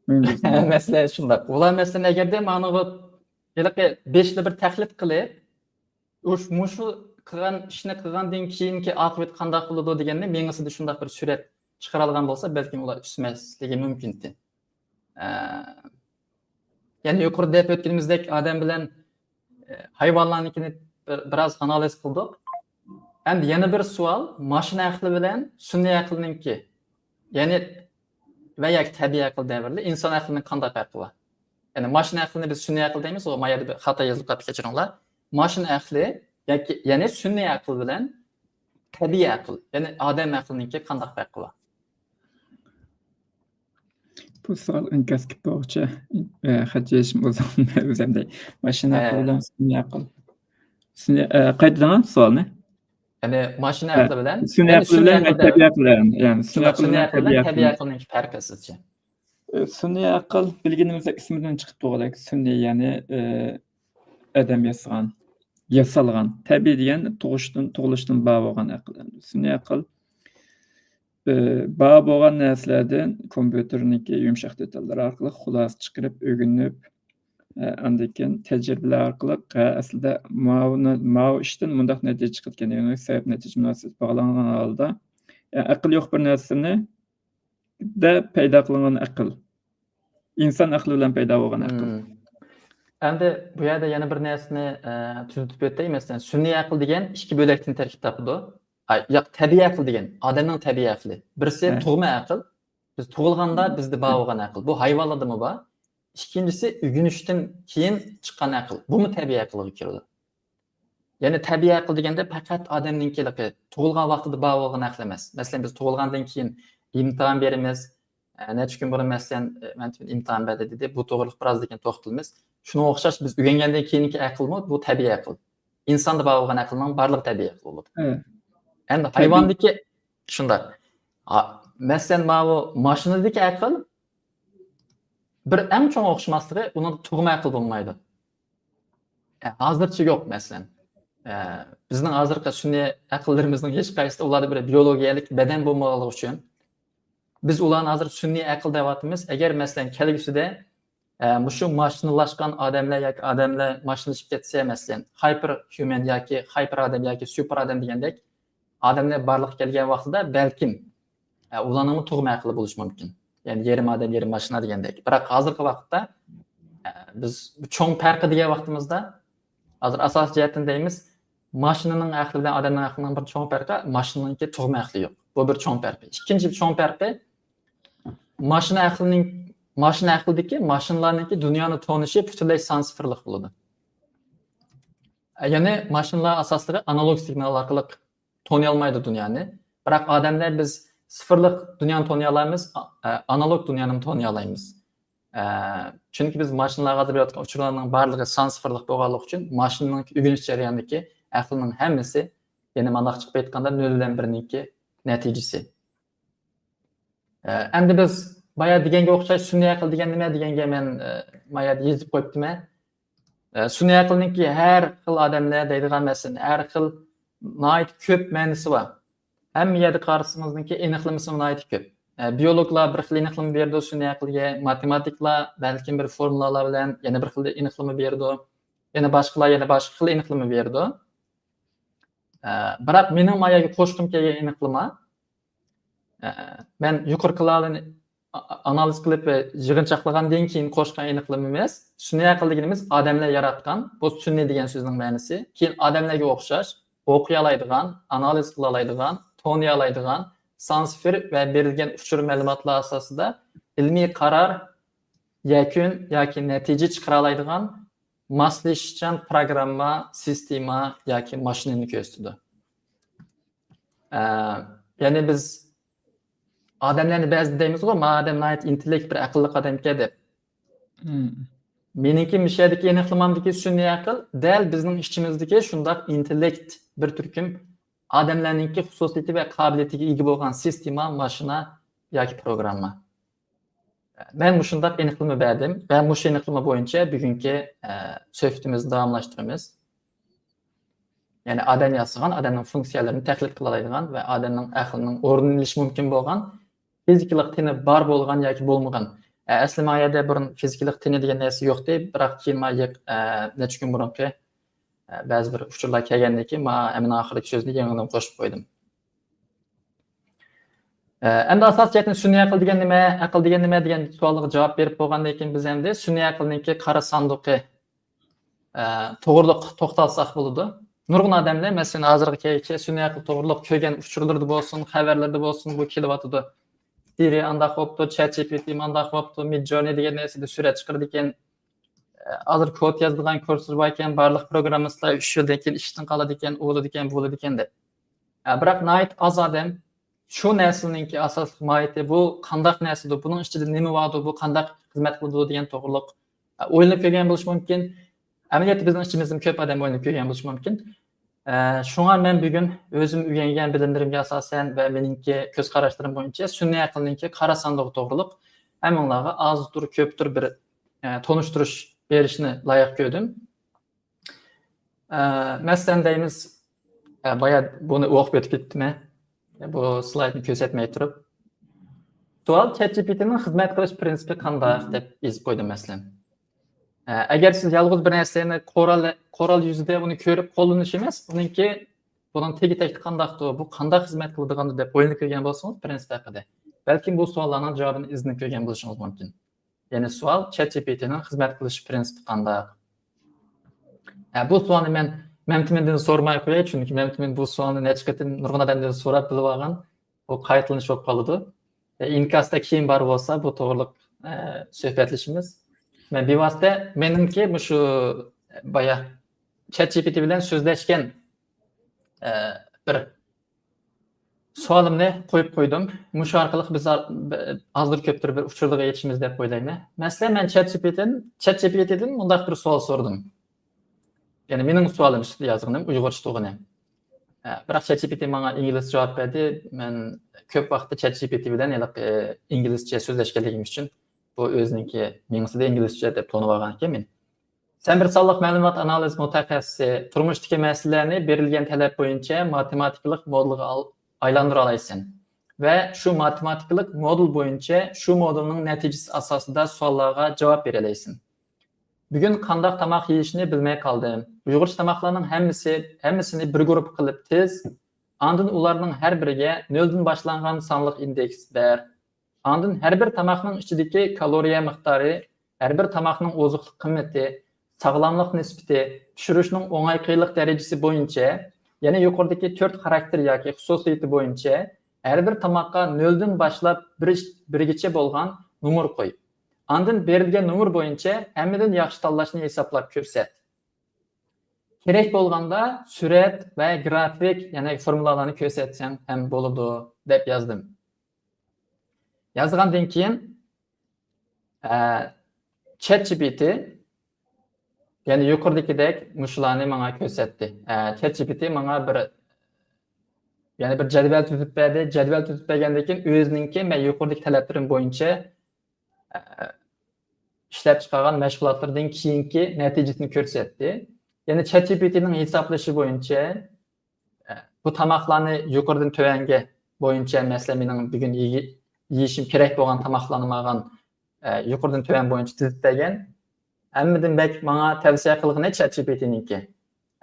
مەسىلەن، شۇنداق. ئۇلار، مەسىلەن، ئەگەردە مانىغا ھېلىقى بېشىدا بىر تەقلىد قىلىپ، ئۇش-، مۇشۇ قىلغان ئىشنى قىلغاندىن كېيىنكى ئاقىۋىتى قانداق بولىدۇ دېگەننى مېڭىسىدە شۇنداق بىر سۈرەت چىقىرالىغان بولسا، بەلكىم ئۇلار ئۈسمەسلىكى مۇمكىنتى. ئە، يەنە يۇقىرىدا دەپ ئۆتكىنىمىزدەك، ئادەم بىلەن، ئە، ھايۋانلارنىڭكىنى بىر، بىراز ئانالىز قىلدۇق. ئەمدى يەنە بىر سوئال، ماشىنا ئەقلى بىلەن سۈنئىي ئەقىلنىڭكى، يەنى ۋە ياكى تەبىئىي ئەقىل دەۋرىدە ئىنسان ئەقلىنىڭ قانداق پەرقى بار؟ يەنى ماشىنا ئەقلىنى بىز سۈنئىي ئەقىل دەيمىز، ئۇ ما يەردە بىر خاتا يېزىلىپ قاپتۇ، كەچۈرۈڭلار. ماشىنا ئەقلى ياكى، يەنى سۈنئىي ئەقىل بىلەن تەبىئىي ئەقىل، يەنى ئادەم ئەقلىنىڭكى قانداق پەرقى بار؟ بۇ سوئال ئىنكاس كېلىپ بولغۇچە، ئە، خەت يېزىشىم ئۇزۇن، ئۆزۈم دەي. ماشىنا ئەقلى بىلەن سۈنئىي ئەقىل. سۈنئىي، ئە، قايتىدىڭە سوئالنى؟ يەنى ماشىنا ئەقلى بىلەن، سۈنئىي ئەقىل بىلەن تەبىئىي ئەقىل. يەنى سۈنئىي ئەقىل بىلەن تەبىئىي ئەقىلنىڭ پەرقى سىزچە؟ ئە، سۈنئىي ئەقىل بىلگىنىمىزدەك ئىسمىدىن چىقىپ تۇرغۇدەك، سۈنئىي، يەنى، ئە، ئادەم ياسىغان، ياسالغان. تەبىئىي دېگەن تۇغۇشتىن، تۇغۇلۇشتىن بار بولغان ئەقىل. سۈنئىي ئەقىل، ئە، بار بولغان نەرسىلەردىن كومپيۇتېرنىڭكى يۇمشاق دېتاللىرى ئارقىلىق خۇلاسە چىقىرىپ ئۆگىنىپ، ئە، ئاندىن كېيىن تەجرىبىلەر ئارقىلىق، ھە، ئەسلىدە ماۋۇنى، ماۋۇ ئىشتىن مۇنداق نەتىجە چىقىدىكەن دېگەن سەۋەب نەتىجە مۇناسىۋىتى باغلانغان ھالدا، ئە، ئەقىل يوق بىر نەرسىنى دە پەيدا قىلىنغان ئەقىل. ئىنسان ئەقلى بىلەن پەيدا بولغان ئەقىل. مم. ئەمدى بۇ يەردە يەنە بىر نەرسىنى، ئە، تۈزىتىپ ئۆتەي. مەسىلەن، سۈنئىي ئەقىل دېگەن ئىككى بۆلەكتىن تەركىب تاپىدۇ. ئاي، ياق، تەبىئىي ئەقىل دېگەن ئادەمنىڭ تەبىئىي ئەقلى. بىرسى تۇغما ئەقىل، بىز تۇغۇلغاندا بىزدە بار بولغان ئەقىل. بۇ ھايۋانلاردىمۇ بار. ئىككىنچىسى ئۆگىنىشتىن كېيىن چىققان ئەقىل. بۇمۇ تەبىئىي ئەقىلگە كىرىدۇ. يەنى تەبىئىي ئەقىل دېگەندە پەقەت ئادەمنىڭكى تۇغۇلغان ۋاقتىدا بار بولغان ئەقىل ئەمەس. مەسىلەن، بىز تۇغۇلغاندىن كېيىن ئىمتىھان بېرىمىز. ئە، نەچچە كۈن بۇرۇن، مەسىلەن، ئە، مەن ئىمتىھان بەردى دېدى. بۇ توغرىلىق بىرازدىن كېيىن توختىلىمىز. شۇنىڭغا ئوخشاش بىز ئۆگەنگەندىن كېيىنكى ئەقىلمۇ بۇ تەبىئىي ئەقىل. ئىنساندا بار بولغان ئەقىلنىڭ بارلىقى تەبىئىي ئەقىل بولىدۇ. ئەمدى ھايۋاندىكى شۇنداق. ئا، مەسىلەن، ماۋۇ ماشىنىدىكى ئەقىل بىر ئەڭ چوڭ ئوخشىماسلىقى، ئۇنىڭ تۇغما ئەقىل بولمايدۇ. ئە، ھازىرچە يوق، مەسىلەن. ئە، بىزنىڭ ھازىرقى سۈنئىي ئەقىللىرىمىزنىڭ ھېچقايسىسىدا ئۇلاردا بىر بىيولوگىيەلىك بەدەن بولمىغانلىقى ئۈچۈن، بىز ئۇلارنى ھازىر سۈنئىي ئەقىل دەۋاتىمىز. ئەگەر، مەسىلەن، كەلگۈسىدە، ئە، مۇشۇ ماشىنىلاشقان ئادەملەر ياكى ئادەملەر ماشىنىلىشىپ كەتسە، مەسىلەن، خايپېر ھيۇمەن ياكى خايپېر ئادەم ياكى سۇپېر ئادەم دېگەندەك، ئادەملەر بارلىققا كەلگەن ۋاقتىدا بەلكىم، ئە، ئۇلارنىڭمۇ تۇغما ئەقلى بولۇشى مۇمكىن. يەنى يېرىم ئادەم، يېرىم ماشىنا دېگەندەك. بىراق ھازىرقى ۋاقىتتا، ئە، بىز چوڭ پەرقى دېگەن ۋاقتىمىزدا، ھازىر ئاساسىي جەھەتتىن دەيمىز، ماشىنىنىڭ ئەقلى بىلەن ئادەمنىڭ ئەقلىنىڭ بىر چوڭ پەرقى، ماشىنىنىڭكى تۇغما ئەقلى يوق. بۇ بىر چوڭ پەرقى. ئىككىنچى چوڭ پەرقى، ماشىنا ئەقلىنىڭ، ماشىنا ئەقلىدىكى، ماشىنىلارنىڭكى دۇنيانى تونۇشى پۈتۈنلەي سان سىفىرلىق بولىدۇ. يەنى ماشىنىلار ئاساسلىقى ئانالوگ سىگنال ئارقىلىق تونۇيالمايدۇ دۇنيانى. بىراق ئادەملەر بىز سىفىرلىق دۇنيانى تونۇيالايمىز، ئانالوگ دۇنيانىمۇ تونۇيالايمىز. چۈنكى بىز ماشىنىلارغا ھازىر بېرىۋاتقان ئۇچۇرلارنىڭ بارلىقى سان سىفىرلىق بولغانلىقى ئۈچۈن، ماشىنىنىڭ ئۆگىنىش جەريانىدىكى ئەقىلنىڭ ھەممىسى، يەنى مانداق چىقىپ ئېيتقاندا، نۆل بىلەن بىرنىڭكى نەتىجىسى. ئەمدى بىز بايا دېگەنگە ئوخشاش، سۈنئىي ئەقىل دېگەن نېمە دېگەنگە مەن، ئە، ما يەردە يېزىپ قويۇپتىمەن. ئە، سۈنئىي ئەقىلنىڭكى ھەر خىل ئادەملەر دەيدىغان مەسىلىنى، ھەر خىل ناھايىتى كۆپ مەنىسى بار. ھەممە يەردە قارىسىڭىزنىڭكى ئېنىقلىمىسى ناھايىتى كۆپ. ئە، بىيولوگلار بىر خىل ئېنىقلىما بېرىدۇ سۈنئىي ئەقىلگە، ماتېماتىكلار بەلكىم بىر فورمۇلالار بىلەن يەنە بىر خىل ئېنىقلىما بېرىدۇ. يەنە باشقىلار يەنە باشقا خىل ئېنىقلىما بېرىدۇ. ئە، بىراق مېنىڭ ما يەرگە قوشقۇم كەلگەن ئېنىقلىما، ئە، مەن يۇقىرىقىلارنى ئا-، ئانالىز قىلىپ ۋە يىغىنچاقلىغاندىن كېيىن قوشقان ئېنىقلىمىمىز، سۈنئىي ئەقىل دېگىنىمىز ئادەملەر ياراتقان، بۇ سۈنئىي دېگەن سۆزنىڭ مەنىسى، كېيىن ئادەملەرگە ئوخشاش، ئوقۇيالايدىغان، ئانالىز قىلالايدىغان، تونۇيالايدىغان، سان سىفىر ۋە بېرىلگەن ئۇچۇر مەلۇماتلار ئاساسىدا ئىلمىي قارار، يەكۈن ياكى نەتىجە چىقىرالايدىغان ماسلىشىشچان پروگرامما، سىستېما ياكى ماشىنىنى كۆرسىتىدۇ. ئە، يەنى بىز ئادەملەرنى بەزىدە دەيمىزغۇ، ما ئادەم ناھايىتى ئىنتېللېكت، بىر ئەقىللىق ئادەمكەن دەپ. مېنىڭكى مۇشۇ يەردىكى ئېنىقلىمامدىكى سۈنئىي ئەقىل دەل بىزنىڭ ئىچىمىزدىكى شۇنداق ئىنتېللېكت، بىر تۈركۈم ئادەملەرنىڭكى خۇسۇسىيىتى ۋە قابىلىيىتىگە ئىگە بولغان سىستېما، ماشىنا ياكى پروگرامما. مەن مۇشۇنداق ئېنىقلىما بەردىم ۋە مۇشۇ ئېنىقلىما بويىچە بۈگۈنكى، ئە، سۆھبىتىمىزنى داۋاملاشتۇرىمىز. يەنى ئادەم ياسىغان، ئادەمنىڭ فۇنكسىيەلىرىنى تەقلىد قىلالايدىغان ۋە ئادەمنىڭ ئەقلىنىڭ ئورنىنى ئېلىشى مۇمكىن بولغان فىزىكىلىق تېنى بار بولغان ياكى بولمىغان. ئە، ئەسلى ما يەردە بۇرۇن فىزىكىلىق تېنى دېگەن نەرسە يوقتى، بىراق كېيىن ما يېق-، ئە، نەچچە كۈن بۇرۇنقى، ئە، بەزى بىر ئۇچۇرلار كەلگەندىن كېيىن ما ئەمىنىڭ ئاخىرىدىكى سۆزنى يېڭىدىن قوشۇپ قويدۇم. ئە، ئەمدى ئاساسىي جەھەتتىن سۈنئىي ئەقىل دېگەن نېمە، ئەقىل دېگەن نېمە دېگەن سوئالغا جاۋاب بېرىپ بولغاندىن كېيىن، بىز ئەمدى سۈنئىي ئەقىلنىڭكى قارا ساندۇقى، ئە، توغرىلىق توختالساق بولىدۇ. نۇرغۇن ئادەملەر، مەسىلەن، ھازىرغىچە سۈنئىي ئەقىل توغرىلىق كۆرگەن ئۇچۇرلىرىدا بولسۇن، خەۋەرلەردە بولسۇن، بۇ كېلىۋاتىدۇ. سىرى ئانداق بوپتۇ، چات جى پى تى مانداق بوپتۇ، مىدجورنى دېگەن نەرسىدە سۈرەت چىقىرىدىكەن. ئە، ھازىر كود يازىدىغان كۇرسلار بار ئىكەن، بارلىق پروگراممىستلار ئۈچ يىلدىن كېيىن ئىشتىن قالىدىكەن، ئۇ بولىدىكەن، بۇ بولىدىكەن دەپ. ئە، بىراق ناھايىتى ئاز ئادەم شۇ نەرسىنىڭكى ئاساسلىق ماھىيىتى، بۇ قانداق نەرسىدۇر، بۇنىڭ ئىچىدە نېمە باردۇر، بۇ قانداق خىزمەت قىلىدۇ دېگەن توغرىلىق، ئە، ئويلىنىپ كۆرگەن بولۇشى مۇمكىن. ئەمەلىيەتتە بىزنىڭ ئىچىمىزدىمۇ كۆپ ئادەم ئويلىنىپ كۆرگەن بولۇشى مۇمكىن. ئە، شۇڭا مەن بۈگۈن ئۆزۈم ئۆگەنگەن بىلىملىرىمگە ئاساسەن ۋە مېنىڭكى كۆز قاراشلىرىم بويىچە سۈنئىي ئەقىلنىڭكى قارا ساندۇقى توغرۇلۇق ھەممىڭلارغا ئازدۇر كۆپتۇر بىر، ئە، تونۇشتۇرۇش بېرىشنى لايىق كۆردۈم. ئە، مەسىلەن دەيمىز، ئە، بايا بۇنى ئوقۇپ ئۆتۈپ كېتىپتىمەن. بۇ سلايدنى كۆرسەتمەي تۇرۇپ. سوئال، چات جى پى تىنىڭ خىزمەت قىلىش پىرىنسىپى قانداق دەپ يېزىپ قويدۇم مەسىلەن. ئە، ئەگەر سىز يالغۇز بىر نەرسىنى قورال، قورال يۈزىدە ئۇنى كۆرۈپ قوللىنىش ئەمەس، ئۇنىڭكى، بۇنىڭ تېگى تەكتى قانداقتۇ، بۇ قانداق خىزمەت قىلىدىغاندۇ دەپ ئويلىنىپ كۆرگەن بولسىڭىز پىرىنسىپ ھەققىدە، بەلكىم بۇ سوئاللارنىڭ جاۋابىنى ئىزدىنىپ كۆرگەن بولۇشىڭىز مۇمكىن. يەنى سوئال، چات جى پى تىنىڭ خىزمەت قىلىش پىرىنسىپى قانداق؟ ھە، بۇ سوئالنى مەن مەمتىمىندىن سورىماي قوياي، چۈنكى مەمتىمىن بۇ سوئالنى نەچچە قېتىم نۇرغۇن ئادەمدىن سوراپ بىلىپ ئالغان. بۇ قايتىلىنىش بولۇپ قالىدۇ. ئە، ئىنكاستا كېيىن بار بولسا، بۇ توغرىلىق، ئە، سۆھبەتلىشىمىز. مەن بىۋاسىتە مېنىڭكى مۇشۇ بايا چات جى پى تى بىلەن سۆزلەشكەن، ئە، بىر سوئالىمنى قويۇپ قويدۇم. مۇشۇ ئارقىلىق بىز ئا-، ب-، ئازدۇر كۆپتۇر بىر ئۇچۇرلارغا يېتىشىمىز دەپ ئويلايمەن. مەسىلەن، مەن چات جى پى تىدىن، چات جى پى تىدىن مۇنداق بىر سوئال سورىدىم. يەنى مېنىڭ سوئالىم ئۈستىدە يازغىنىم، ئۇيغۇرچە تۇغىنى. ئە، بىراق چات جى پى تى ماڭا ئىنگلىزچە جاۋاب بەردى. مەن كۆپ ۋاقىتتا چات جى پى تى بىلەن ھېلىقى ئىنگلىزچە سۆزلەشكەنلىكىم ئۈچۈن بۇ ئۆزىنىڭكى مېڭىسىدە ئىنگلىزچە دەپ تونۇۋالغان ئىكەن مېنى. سەن بىر سانلىق مەلۇمات ئانالىز مۇتەخەسسىسى، تۇرمۇشتىكى مەسىلىلەرنى بېرىلگەن تەلەپ بويىچە ماتېماتىكىلىق مودېلغا ئال-، ئايلاندۇرالايسەن ۋە شۇ ماتېماتىكىلىق مودېل بويىچە شۇ مودېلنىڭ نەتىجىسى ئاساسىدا سوئاللارغا جاۋاب بېرەلەيسەن. بۈگۈن قانداق تاماق يېيىشنى بىلمەي قالدىم. ئۇيغۇرچە تاماقلارنىڭ ھەممىسى، ھەممىسىنى بىر گۇرۇپپا قىلىپ تىز، ئاندىن ئۇلارنىڭ ھەر بىرىگە نۆلدىن باشلانغان سانلىق ئىندېكس بەر. ئاندىن ھەر بىر تاماقنىڭ ئىچىدىكى كالورىيە مىقدارى، ھەر بىر تاماقنىڭ ئوزۇقلۇق قىممىتى، ساغلاملىق نىسبىتى، پىشۇرۇشنىڭ ئوڭاي قىيىنلىق دەرىجىسى بويىچە، يەنى يۇقىرىدىكى تۆت خاراكتېر ياكى خۇسۇسىيىتى بويىچە ھەر بىر تاماققا نۆلدىن باشلاپ بىر، بىرگىچە بولغان نومۇر قوي. ئاندىن بېرىلگەن نومۇر بويىچە ھەممىدىن ياخشى تاللاشنى ھېسابلاپ كۆرسەت. كېرەك بولغاندا سۈرەت ۋە گرافىك، يەنى فورمۇلالارنى كۆرسەتسەڭ ھەم بولىدۇ، دەپ يازدىم. يازغاندىن كېيىن، ئە، چات جى پى تى، يەنى يۇقىرىدىكىدەك مۇشۇلارنى ماڭا كۆرسەتتى. ئە، چات جى پى تى ماڭا بىر، يەنى بىر جەدۋەل تۈزۈپ بەردى. جەدۋەل تۈزۈپ بەرگەندىن كېيىن ئۆزىنىڭكى مەن يۇقىرىدىكى تەلەپلىرىم بويىچە، ئە، ئىشلەپ چىقارغان مەشغۇلاتلىرىدىن كېيىنكى نەتىجىسىنى كۆرسەتتى. يەنى چات جى پى تى نىڭ ھېسابلىشى بويىچە، ئە، بۇ تاماقلارنى يۇقىرىدىن تۆۋەنگە بويىچە، مەسىلەن، مېنىڭ بۈگۈن يېگى-، يېيىشىم كېرەك بولغان تاماقلارنى ماڭا، ئە، يۇقىرىدىن تۆۋەن بويىچە تۈزۈپ بەرگەن. ھەممىدىن بەك ماڭا تەۋسىيە قىلغىنى چات جى پى تى نىڭكى.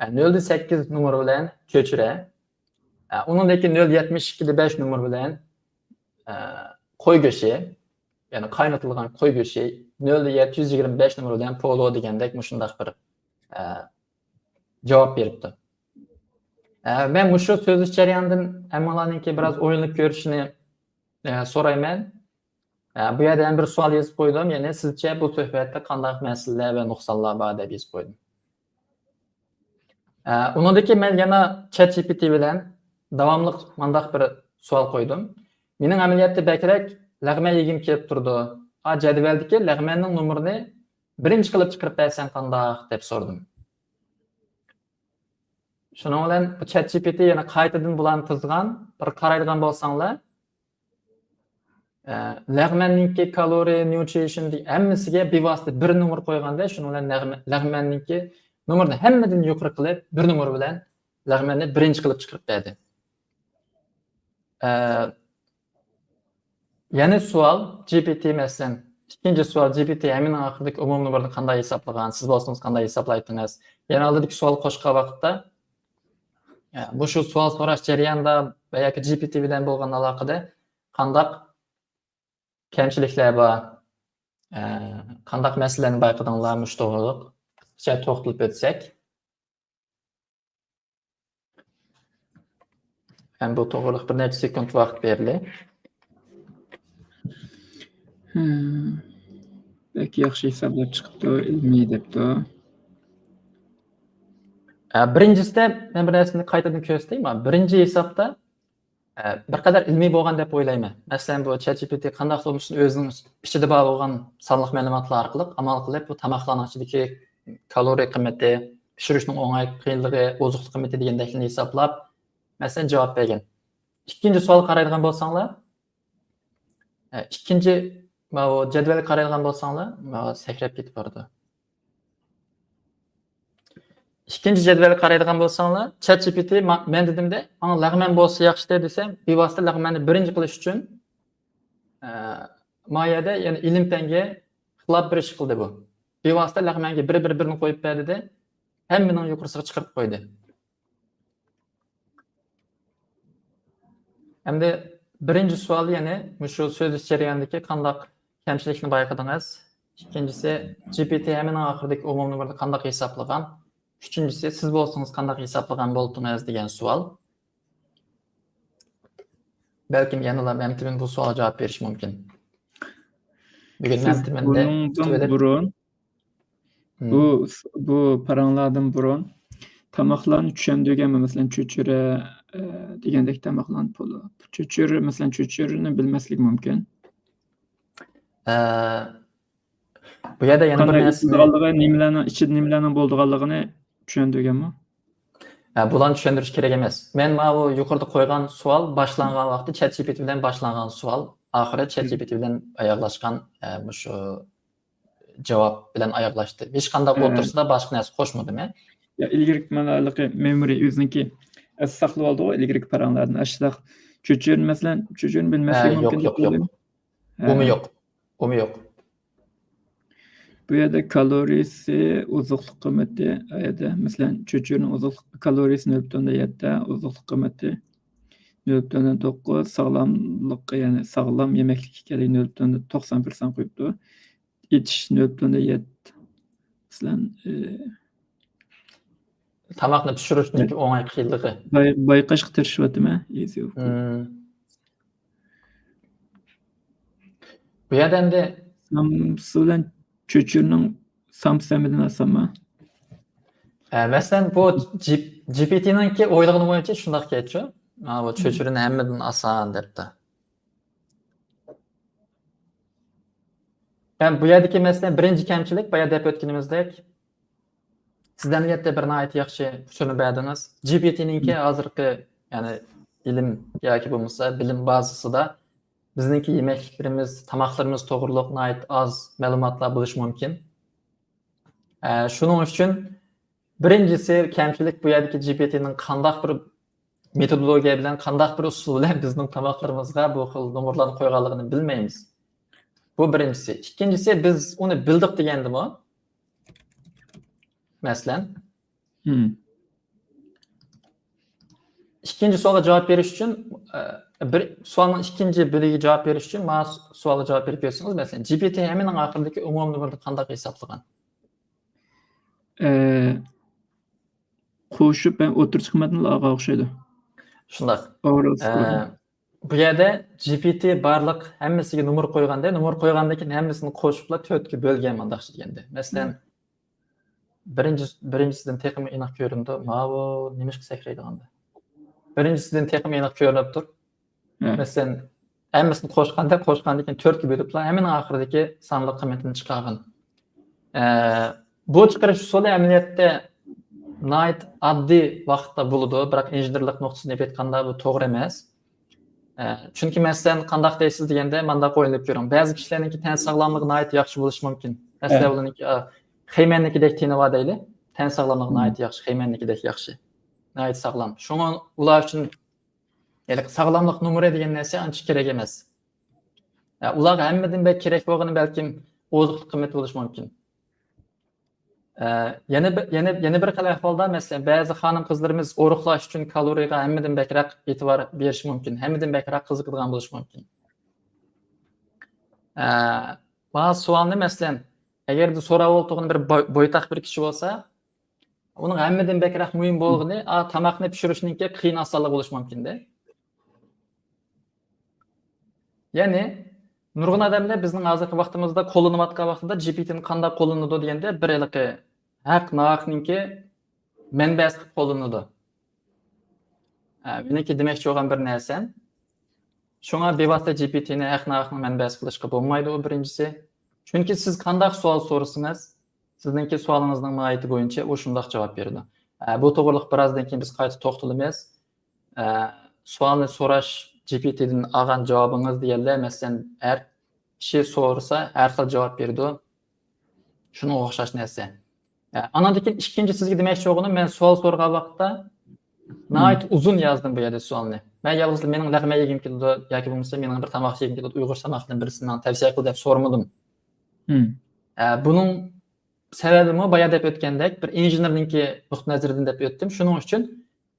ئە، نۆلدىن سەككىز نومۇر بىلەن چۆچۈرە. ئە، ئۇنىڭدىن كېيىن نۆل يەتمىش ئىككىدە بەش نومۇر بىلەن، ئە، قوي گۆشى، يەنى قاينىتىلغان قوي گۆشى، نۆلدە يەتتە يۈز يىگىرمە بەش نومۇر بىلەن پولۇ دېگەندەك مۇشۇنداق بىر، ئە، جاۋاب بېرىپتۇ. ئە، مەن مۇشۇ سۆزلىشىش جەريانىدىن ھەممىڭلارنىڭكى بىراز ئويلىنىپ كۆرۈشىنى، ئە، سورايمەن. ئە، بۇ يەردە يەنە بىر سوئال يېزىپ قويدۇم، يەنى سىزچە بۇ سۆھبەتتە قانداق مەسىلىلەر ۋە نۇقسانلار بار دەپ يېزىپ قويدۇم. ئە، ئۇنىڭدىن كېيىن مەن يەنە چات جى پى تى بىلەن داۋاملىق مانداق بىر سوئال قويدۇم. مېنىڭ ئەمەلىيەتتە بەكرەك لەغمەن يېگۈم كېلىپ تۇرىدۇ. ئا، جەدۋەلدىكى لەغمەننىڭ نومۇرىنى بىرىنچى قىلىپ چىقىرىپ بەرسەڭ قانداق؟ دەپ سورىدىم. شۇنىڭ بىلەن بۇ چات جى پى تى يەنە قايتىدىن بۇلارنى تىزغان، بىر قارايدىغان بولساڭلار، ئە، لەغمەننىڭكى كالورى، نيۇترىشن دېگەن ھەممىسىگە بىۋاسىتە بىر نومۇر قويغاندا، شۇنىڭ بىلەن لەغمە-، لەغمەننىڭكى نومۇرنى ھەممىدىن يۇقىرى قىلىپ، بىر نومۇر بىلەن لەغمەننى بىرىنچى قىلىپ چىقىرىپ بەردى. ئە، يەنە سوئال، جى پى تى، مەسىلەن، ئىككىنچى سوئال، جى پى تى ھەممىنىڭ ئاخىرىدىكى ئومۇمىي نومۇرنى قانداق ھېسابلىغان؟ سىز بولسىڭىز قانداق ھېسابلايتتىڭىز؟ يەنە ئالدىدىكى سوئال قوشقان ۋاقىتتا، ئە، مۇشۇ سوئال سوراش جەريانىدا ۋە ياكى جى پى تى بىلەن بولغان ئالاقىدە قانداق كەمچىلىكلەر بار؟ ئە، قانداق مەسىلىلەرنى بايقىدىڭلار؟ مۇشۇ توغرىلىق قىسقىچە توختىلىپ ئۆتسەك. ھەم بۇ توغرىلىق بىر نەچچە سېكۇنت ۋاقىت بېرىلى. ھىم. بەك ياخشى ھېسابلاپ چىقىپتۇ، ئىلمىي دەپتۇ. ئە، بىرىنچىسىدە مەن بىر نەرسىنى قايتىدىن كۆرسىتەي. مانا، بىرىنچى ھېسابتا، ئە، بىر قەدەر ئىلمىي بولغان دەپ ئويلايمەن. مەسىلەن، بۇ چات جى پى تى قانداقلا بولمىسۇن، ئۆزىنىڭ ئىچىدە بار بولغان سانلىق مەلۇماتلار ئارقىلىق ئامال قىلىپ، بۇ تاماقلارنىڭ ئىچىدىكى كالورىيە قىممىتى، پىشۇرۇشنىڭ ئوڭاي قىيىنلىقى، ئوزۇقلۇق قىممىتى دېگەندەكلەرنى ھېسابلاپ، مەسىلەن، جاۋاب بەرگەن. ئىككىنچى سوئالغا قارايدىغان بولساڭلار، ئە، ئىككىنچى ماۋۇ جەدۋەلگە قارايدىغان بولساڭلار، ماۋۇ سەكرەپ كېتىپ بارىدۇ. ئىككىنچى جەدۋەلگە قارايدىغان بولساڭلار، چات جى پى تى ما-، مەن دېدىمدە، ماڭا لەغمەن بولسا ياخشىدى دېسەم، بىۋاسىتە لەغمەننى بىرىنچى قىلىش ئۈچۈن، ئە، ما يەردە يەنە ئىلىم پەنگە خىلاپ بىر ئىش قىلدى بۇ. بىۋاسىتە لەغمەنگە بىر، بىر، بىرنى قويۇپ بەردى-دە، ھەممىنىڭ يۇقىرىسىغا چىقىرىپ قويدى. ئەمدى بىرىنچى سوئال يەنە مۇشۇ سۆزلىشىش جەريانىدىكى قانداق كەمچىلىكنى بايقىدىڭىز؟ ئىككىنچىسى، جى پى تى ھەممىنىڭ ئاخىرىدىكى ئومۇمىي نومۇرنى قانداق ھېسابلىغان؟ ئۈچىنچىسى، سىز بولسىڭىز قانداق ھېسابلىغان بولاتتىڭىز دېگەن سوئال. بەلكىم يەنىلا مەمتىمىن بۇ سوئالغا جاۋاب بېرىشى مۇمكىن. بۈگۈن سىز مەمتىمىندە بۇنىڭدىن بۇرۇن، بۇ، بۇ پاراڭلاردىن بۇرۇن تاماقلارنى چۈشەندۈرگەنمۇ، مەسىلەن، چۆچۈرە، ئە، دېگەندەك تاماقلارنى پولۇ. چۆچۈرە، مەسىلەن، چۆچۈرىنى بىلمەسلىك مۇمكىن. ئە، بۇ يەردە يەنە بىر قانداق نەرسىنى ئېتىلىدىغانلىقى، نېمىلەرنىڭ ئىچىدە نېمىلەرنىڭ بولىدىغانلىقىنى چۈشەندۈرگەنمۇ؟ ئە، بۇلارنى چۈشەندۈرۈش كېرەك ئەمەس. مەن ماۋۇ يۇقىرىدا قويغان سوئال باشلانغان ۋاقتى چات جى پى تى بىلەن باشلانغان سوئال، ئاخىرى چات جى پى تى بىلەن ئاياغلاشقان، ئە، مۇشۇ جاۋاب بىلەن ئاياغلاشتى. ھېچقانداق ئە. ئوتتۇرىسىدا باشقا نەرسە قوشمىدىم، ھە؟ يا، ئىلگىرىكى مانا ھېلىقى مېمورى ئۆزىنىڭكى ئەستە ساقلىۋالدىغۇ، ئىلگىرىكى پاراڭلاردىن. ئاشۇنداق چۆچۈرىنى، مەسىلەن، چۆچۈرىنى ھە، بىلمەسلىكى يوق، مۇمكىن يوق، دەپ يوق. ئويلايمەن. ئۇمۇ ھە. يوق. ئۇمۇ يوق. بۇ يەردە كالورىيىسى، ئوزۇقلۇق قىممىتى، ئۇ يەردە، مەسىلەن، چۆچۈرىنىڭ ئوزۇقلۇق كالورىيىسى نۆل پۈتۈن ئوندىن يەتتە، ئوزۇقلۇق قىممىتى نۆل پۈتۈن ئوندىن توققۇز، ساغلاملىققا، يەنى ساغلام يېمەكلىككە كەلگەن نۆل پۈتۈن توقسان پىرسەنت قويۇپتۇ. ئېتىش نۆل پۈتۈن ئوندىن يەتتە. مەسىلەن، ئى، تاماقنى پىشۇرۇشنىڭكى ئوڭاي قىيىنلىقى. باي-، بايقاشقا تىرىشىۋاتىمەن. Easy of cook. مم. بۇ يەردە ئەمدى سامسا بىلەن چۆچۈرىنىڭ سامسا ھەممىدىن ئاسانمۇ؟ ئە، مەسىلەن، بۇ جى-، جى پى تى نىڭكى ئويلىغىنى بويىچە شۇنداق گەپچۇ. مانا بۇ چۆچۈرىنى ھەممىدىن ئاسان دەپتۇ. ھەم بۇ يەردىكى مەسىلە، بىرىنچى كەمچىلىك، بايا دەپ ئۆتكىنىمىزدەك، سىز ئەمەلىيەتتە بىر ناھايىتى ياخشى ئۇچۇرنى بەردىڭىز. جى پى تى نىڭكى ھازىرقى، يەنى ئىلىم ياكى بولمىسا بىلىم بازىسىدا بىزنىڭكى يېمەكلىكلىرىمىز، تاماقلىرىمىز توغرۇلۇق ناھايىتى ئاز مەلۇماتلار بولۇشى مۇمكىن. ئە، شۇنىڭ ئۈچۈن بىرىنچىسى، كەمچىلىك بۇ يەردىكى جى پى تى نىڭ قانداق بىر مېتودولوگىيە بىلەن، قانداق بىر ئۇسۇل بىلەن بىزنىڭ تاماقلىرىمىزغا بۇ خىل نومۇرلارنى قويغانلىقىنى بىلمەيمىز. بۇ بىرىنچىسى. ئىككىنچىسى، بىز ئۇنى بىلدۇق دېگەندىمۇ، مەسىلەن، Hmm. ئىككىنچى سوئالغا جاۋاب بېرىش ئۈچۈن، ئە، بىر سوئالنىڭ ئىككىنچى بۆلىكىگە جاۋاب بېرىش ئۈچۈن مانا سوئالغا جاۋاب بېرىپ بەرسىڭىز، مەسىلەن، جى پى تى ھەممىنىڭ ئاخىرىدىكى ئومۇمىي نومۇرنى قانداق ھېسابلىغان؟ ئە، قوشۇپ ھەم ئوتتۇرىچە قىممەتنى ئالغان ئوخشايدۇ. شۇنداق. Overall ئە، score. بۇ يەردە جى پى تى بارلىق ھەممىسىگە نومۇر قويغاندا، نومۇر قويغاندىن كېيىن ھەممىسىنى قوشۇپلا تۆتكە بۆلگەن مۇنداقچە دېگەندە. مەسىلەن، بىرىنچى، بىرىنچىسىدىن تېخىمۇ ئېنىق كۆرۈنىدۇ. ماۋۇ نېمىشقا سەكرەيدىغاندا؟ بىرىنچىسىدىن تېخىمۇ ئېنىق كۆرۈنۈپ تۇر. ھە. مەسىلەن، ھەممىسىنى قوشقاندا، قوشقاندىن كېيىن تۆتكە بۆلۈپلا ھەممىنىڭ ئاخىرىدىكى سانلىق قىممىتىنى چىقارغان. ئە، بۇ چىقىرىش ئۇسۇلى ئەمەلىيەتتە ناھايىتى ئاددىي ۋاقىتتا بولىدۇ، بىراق ئىنژېنېرلىق نۇقتىسىدىن ئېلىپ ئېيتقاندا بۇ توغرا ئەمەس. ئە، چۈنكى مەسىلەن، قانداق دەيسىز دېگەندە، مانداق ئويلىنىپ كۆرۈڭ. بەزى كىشىلەرنىڭكى تەن ساغلاملىقى ناھايىتى ياخشى بولۇشى مۇمكىن. مەسىلەن، ھە. ئۇلارنىڭكى، ئە، خېمەننىكىدەك تېنى بار دەيلى. تەن ساغلاملىقى مم. ناھايىتى ياخشى، خېمەننىكىدەك ياخشى. ناھايىتى ساغلام. شۇڭا ئۇلار ئۈچۈن ھېلىقى ساغلاملىق نومۇرى دېگەن نەرسە ئانچە كېرەك ئەمەس. ئە، ئۇلارغا ھەممىدىن بەك كېرەك بولغىنى بەلكىم ئوزۇقلۇق قىممىتى بولۇشى مۇمكىن. ئە، يەنە بىر، يەنە، يەنە بىر خىل ئەھۋالدا، مەسىلەن، بەزى خانىم قىزلىرىمىز ئورۇقلاش ئۈچۈن كالورىيەگە ھەممىدىن بەكرەك ئېتىبار بېرىشى مۇمكىن، ھەممىدىن بەكرەك قىزىقىدىغان بولۇشى مۇمكىن. ئە، مانا سوئالنى، مەسىلەن، ئەگەردە سوراۋاتقان بىر بوي-، بويتاق بىر كىشى بولسا، ئۇنىڭ ھەممىدىن بەكرەك مۇھىم بولغىنى، ئا، تاماقنى پىشۇرۇشنىڭكى قىيىن ئاسانلىقى بولۇشى مۇمكىندە. يەنى، نۇرغۇن ئادەملەر بىزنىڭ ھازىرقى ۋاقتىمىزدا قوللىنىۋاتقان ۋاقتىدا جى پى تىنى قانداق قوللىنىدۇ دېگەندە، بىر ھېلىقى ھەق ناھەقنىڭكى مەنبەسى قىلىپ قوللىنىدۇ. ئە، مېنىڭكى دېمەكچى بولغان بىر نەرسەم، شۇڭا بىۋاسىتە جى پى تىنى ھەق ناھەقنىڭ مەنبەسى قىلىشقا بولمايدۇ، ئۇ بىرىنچىسى. چۈنكى سىز قانداق سوئال سورىسىڭىز، سىزنىڭكى سوئالىڭىزنىڭ ماھىيىتى بويىچە ئۇ شۇنداق جاۋاب بېرىدۇ. ئە، بۇ توغرىلىق بىرازدىن كېيىن بىز قايتا توختىلىمىز. ئە، سوئالنى سوراش، جى پى تىدىن ئالغان جاۋابىڭىز دېگەنلەر، مەسىلەن، ھەر كىشى سورىسا، ھەر خىل جاۋاب بېرىدۇ. شۇنىڭغا ئوخشاش نەرسە. ئە، ئاناندىن كېيىن ئىككىنچى سىزگە دېمەكچى بولغىنىم، مەن سوئال سورىغان ۋاقىتتا ناھايىتى ئۇزۇن يازدىم بۇ يەردە سوئالنى. مەن يالغۇزلا مېنىڭ لەقمە يېگۈم كېلىدۇ ياكى بولمىسا مېنىڭ بىر تاماق يېگۈم كېلىدۇ، ئۇيغۇرچە تاماقتىن بىرسىنى ماڭا تەۋسىيە قىل دەپ سورىمىدىم. مم. ئە، بۇنىڭ سەۋەبىمۇ بايا دەپ ئۆتكەندەك بىر ئىنژېنېرنىڭكى نۇقتىئى نەزىرىدىن دەپ ئۆتتۈم. شۇنىڭ ئۈچۈن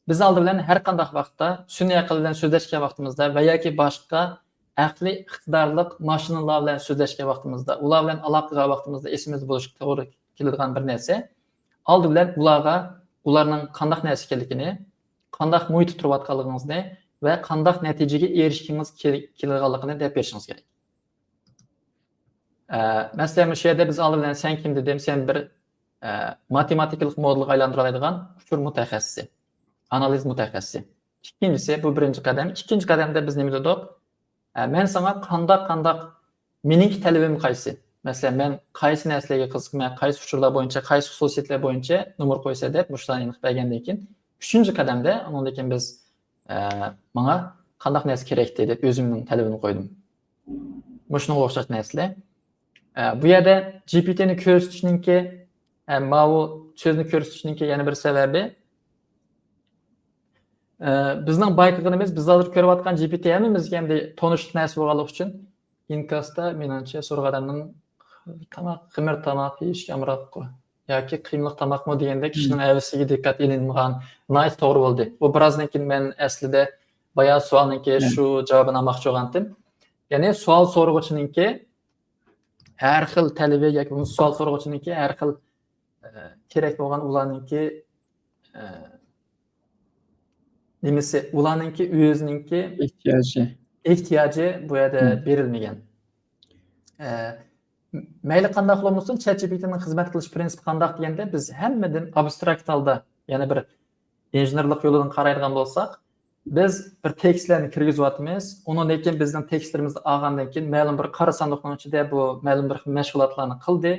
بىز ئالدى بىلەن ھەر قانداق ۋاقىتتا سۈنئىي ئەقىل بىلەن سۆزلەشكەن ۋاقتىمىزدا ۋە ياكى باشقا ئەقلىي ئىقتىدارلىق ماشىنىلار بىلەن سۆزلەشكەن ۋاقتىمىزدا، ئۇلار بىلەن ئالاقە قىلغان ۋاقتىمىزدا ئېسىمىزدە بولۇشقا توغرا كېلىدىغان بىر نەرسە، ئالدى بىلەن ئۇلارغا ئۇلارنىڭ قانداق نەرسە ئىكەنلىكىنى، قانداق مۇھىتتا تۇرۇۋاتقانلىقىڭىزنى ۋە قانداق نەتىجىگە ئېرىشكىڭىز كېل-، كېلىدىغانلىقىنى دەپ بېرىشىڭىز كېرەك. ئە، مەسىلەن، مۇشۇ يەردە بىز ئالدى بىلەن سەن كىم دېدىم، سەن بىر، ئە، ماتېماتىكىلىق مودېلغا ئايلاندۇرالايدىغان ئۇچۇر مۇتەخەسسىسى، ئانالىز مۇتەخەسسىسى. ئىككىنچىسى، بۇ بىرىنچى قەدەم. ئىككىنچى قەدەمدە بىز نېمە دېدۇق؟ ئە، مەن ساڭا قانداق، قانداق، مېنىڭكى تەلىپىم قايسى؟ مەسىلەن، مەن قايسى نەرسىلەرگە قىزىقىمەن، قايسى ئۇچۇرلار بويىچە، قايسى خۇسۇسىيەتلەر بويىچە نومۇر قويسا دەپ مۇشۇلارنى ئېنىق بەرگەندىن كېيىن، ئۈچىنچى قەدەمدە ئۇنىڭدىن كېيىن بىز، ئە، ماڭا قانداق نەرسە كېرەكتى دەپ ئۆزۈمنىڭ تەلىپىمنى قويدۇم. مۇشۇنىڭغا ئوخشاش نەرسىلەر. ئە، بۇ يەردە جى پى تىنى كۆرسىتىشنىڭكى، ئە، ماۋۇ سۆزنى كۆرسىتىشنىڭكى يەنە بىر سەۋەبى، ئە، بىزنىڭ بايقىغىنىمىز، بىز ھازىر كۆرۈۋاتقان جى پى تى ھەممىمىزگە ئەمدى تونۇشلۇق نەرسە بولغانلىقى ئۈچۈن، ئىنكاستا، مېنىڭچە، سورىغان ئادەمنىڭ تاماق، خېمىر تاماق يېيىشكە ئامراققۇ ياكى قىيمىلىق تاماقمۇ دېگەندەك كىشىنىڭ ھەۋىسىگە دىققەت ئېلىنمىغان، ناھايىتى توغرا بولدى. بۇ بىرازدىن كېيىن مەن ئەسلىدە بايا سوئالنىڭكى شۇ جاۋابىنى ئالماقچى بولغانتىم. يەنى سوئال سورىغۇچىنىڭكى ھەر خىل تەلىپى ياكى بولمىسا سوئال سورىغۇچىنىڭكى ھەر خىل، ئە، كېرەك بولغان ئۇلارنىڭكى، ئە، نېمىسى، ئۇلارنىڭكى ئۆزىنىڭكى ئېھتىياجى. ئېھتىياجى بۇ يەردە مم. بېرىلمىگەن. ئە، مەيلى قانداق بولمىسۇن، چات جى پى تىنىڭ خىزمەت قىلىش پىرىنسىپى قانداق دېگەندە، بىز ھەممىدىن ئابستراكت ھالدا، يەنە بىر ئىنژېنېرلىق يولىدىن قارايدىغان بولساق، بىز بىر تېكىستلەرنى كىرگۈزۈۋاتىمىز. ئۇنىڭدىن كېيىن بىزنىڭ تېكىستلىرىمىزنى ئالغاندىن كېيىن مەلۇم بىر قارا ساندۇقنىڭ ئىچىدە بۇ مەلۇم بىر مەشغۇلاتلارنى قىلدى.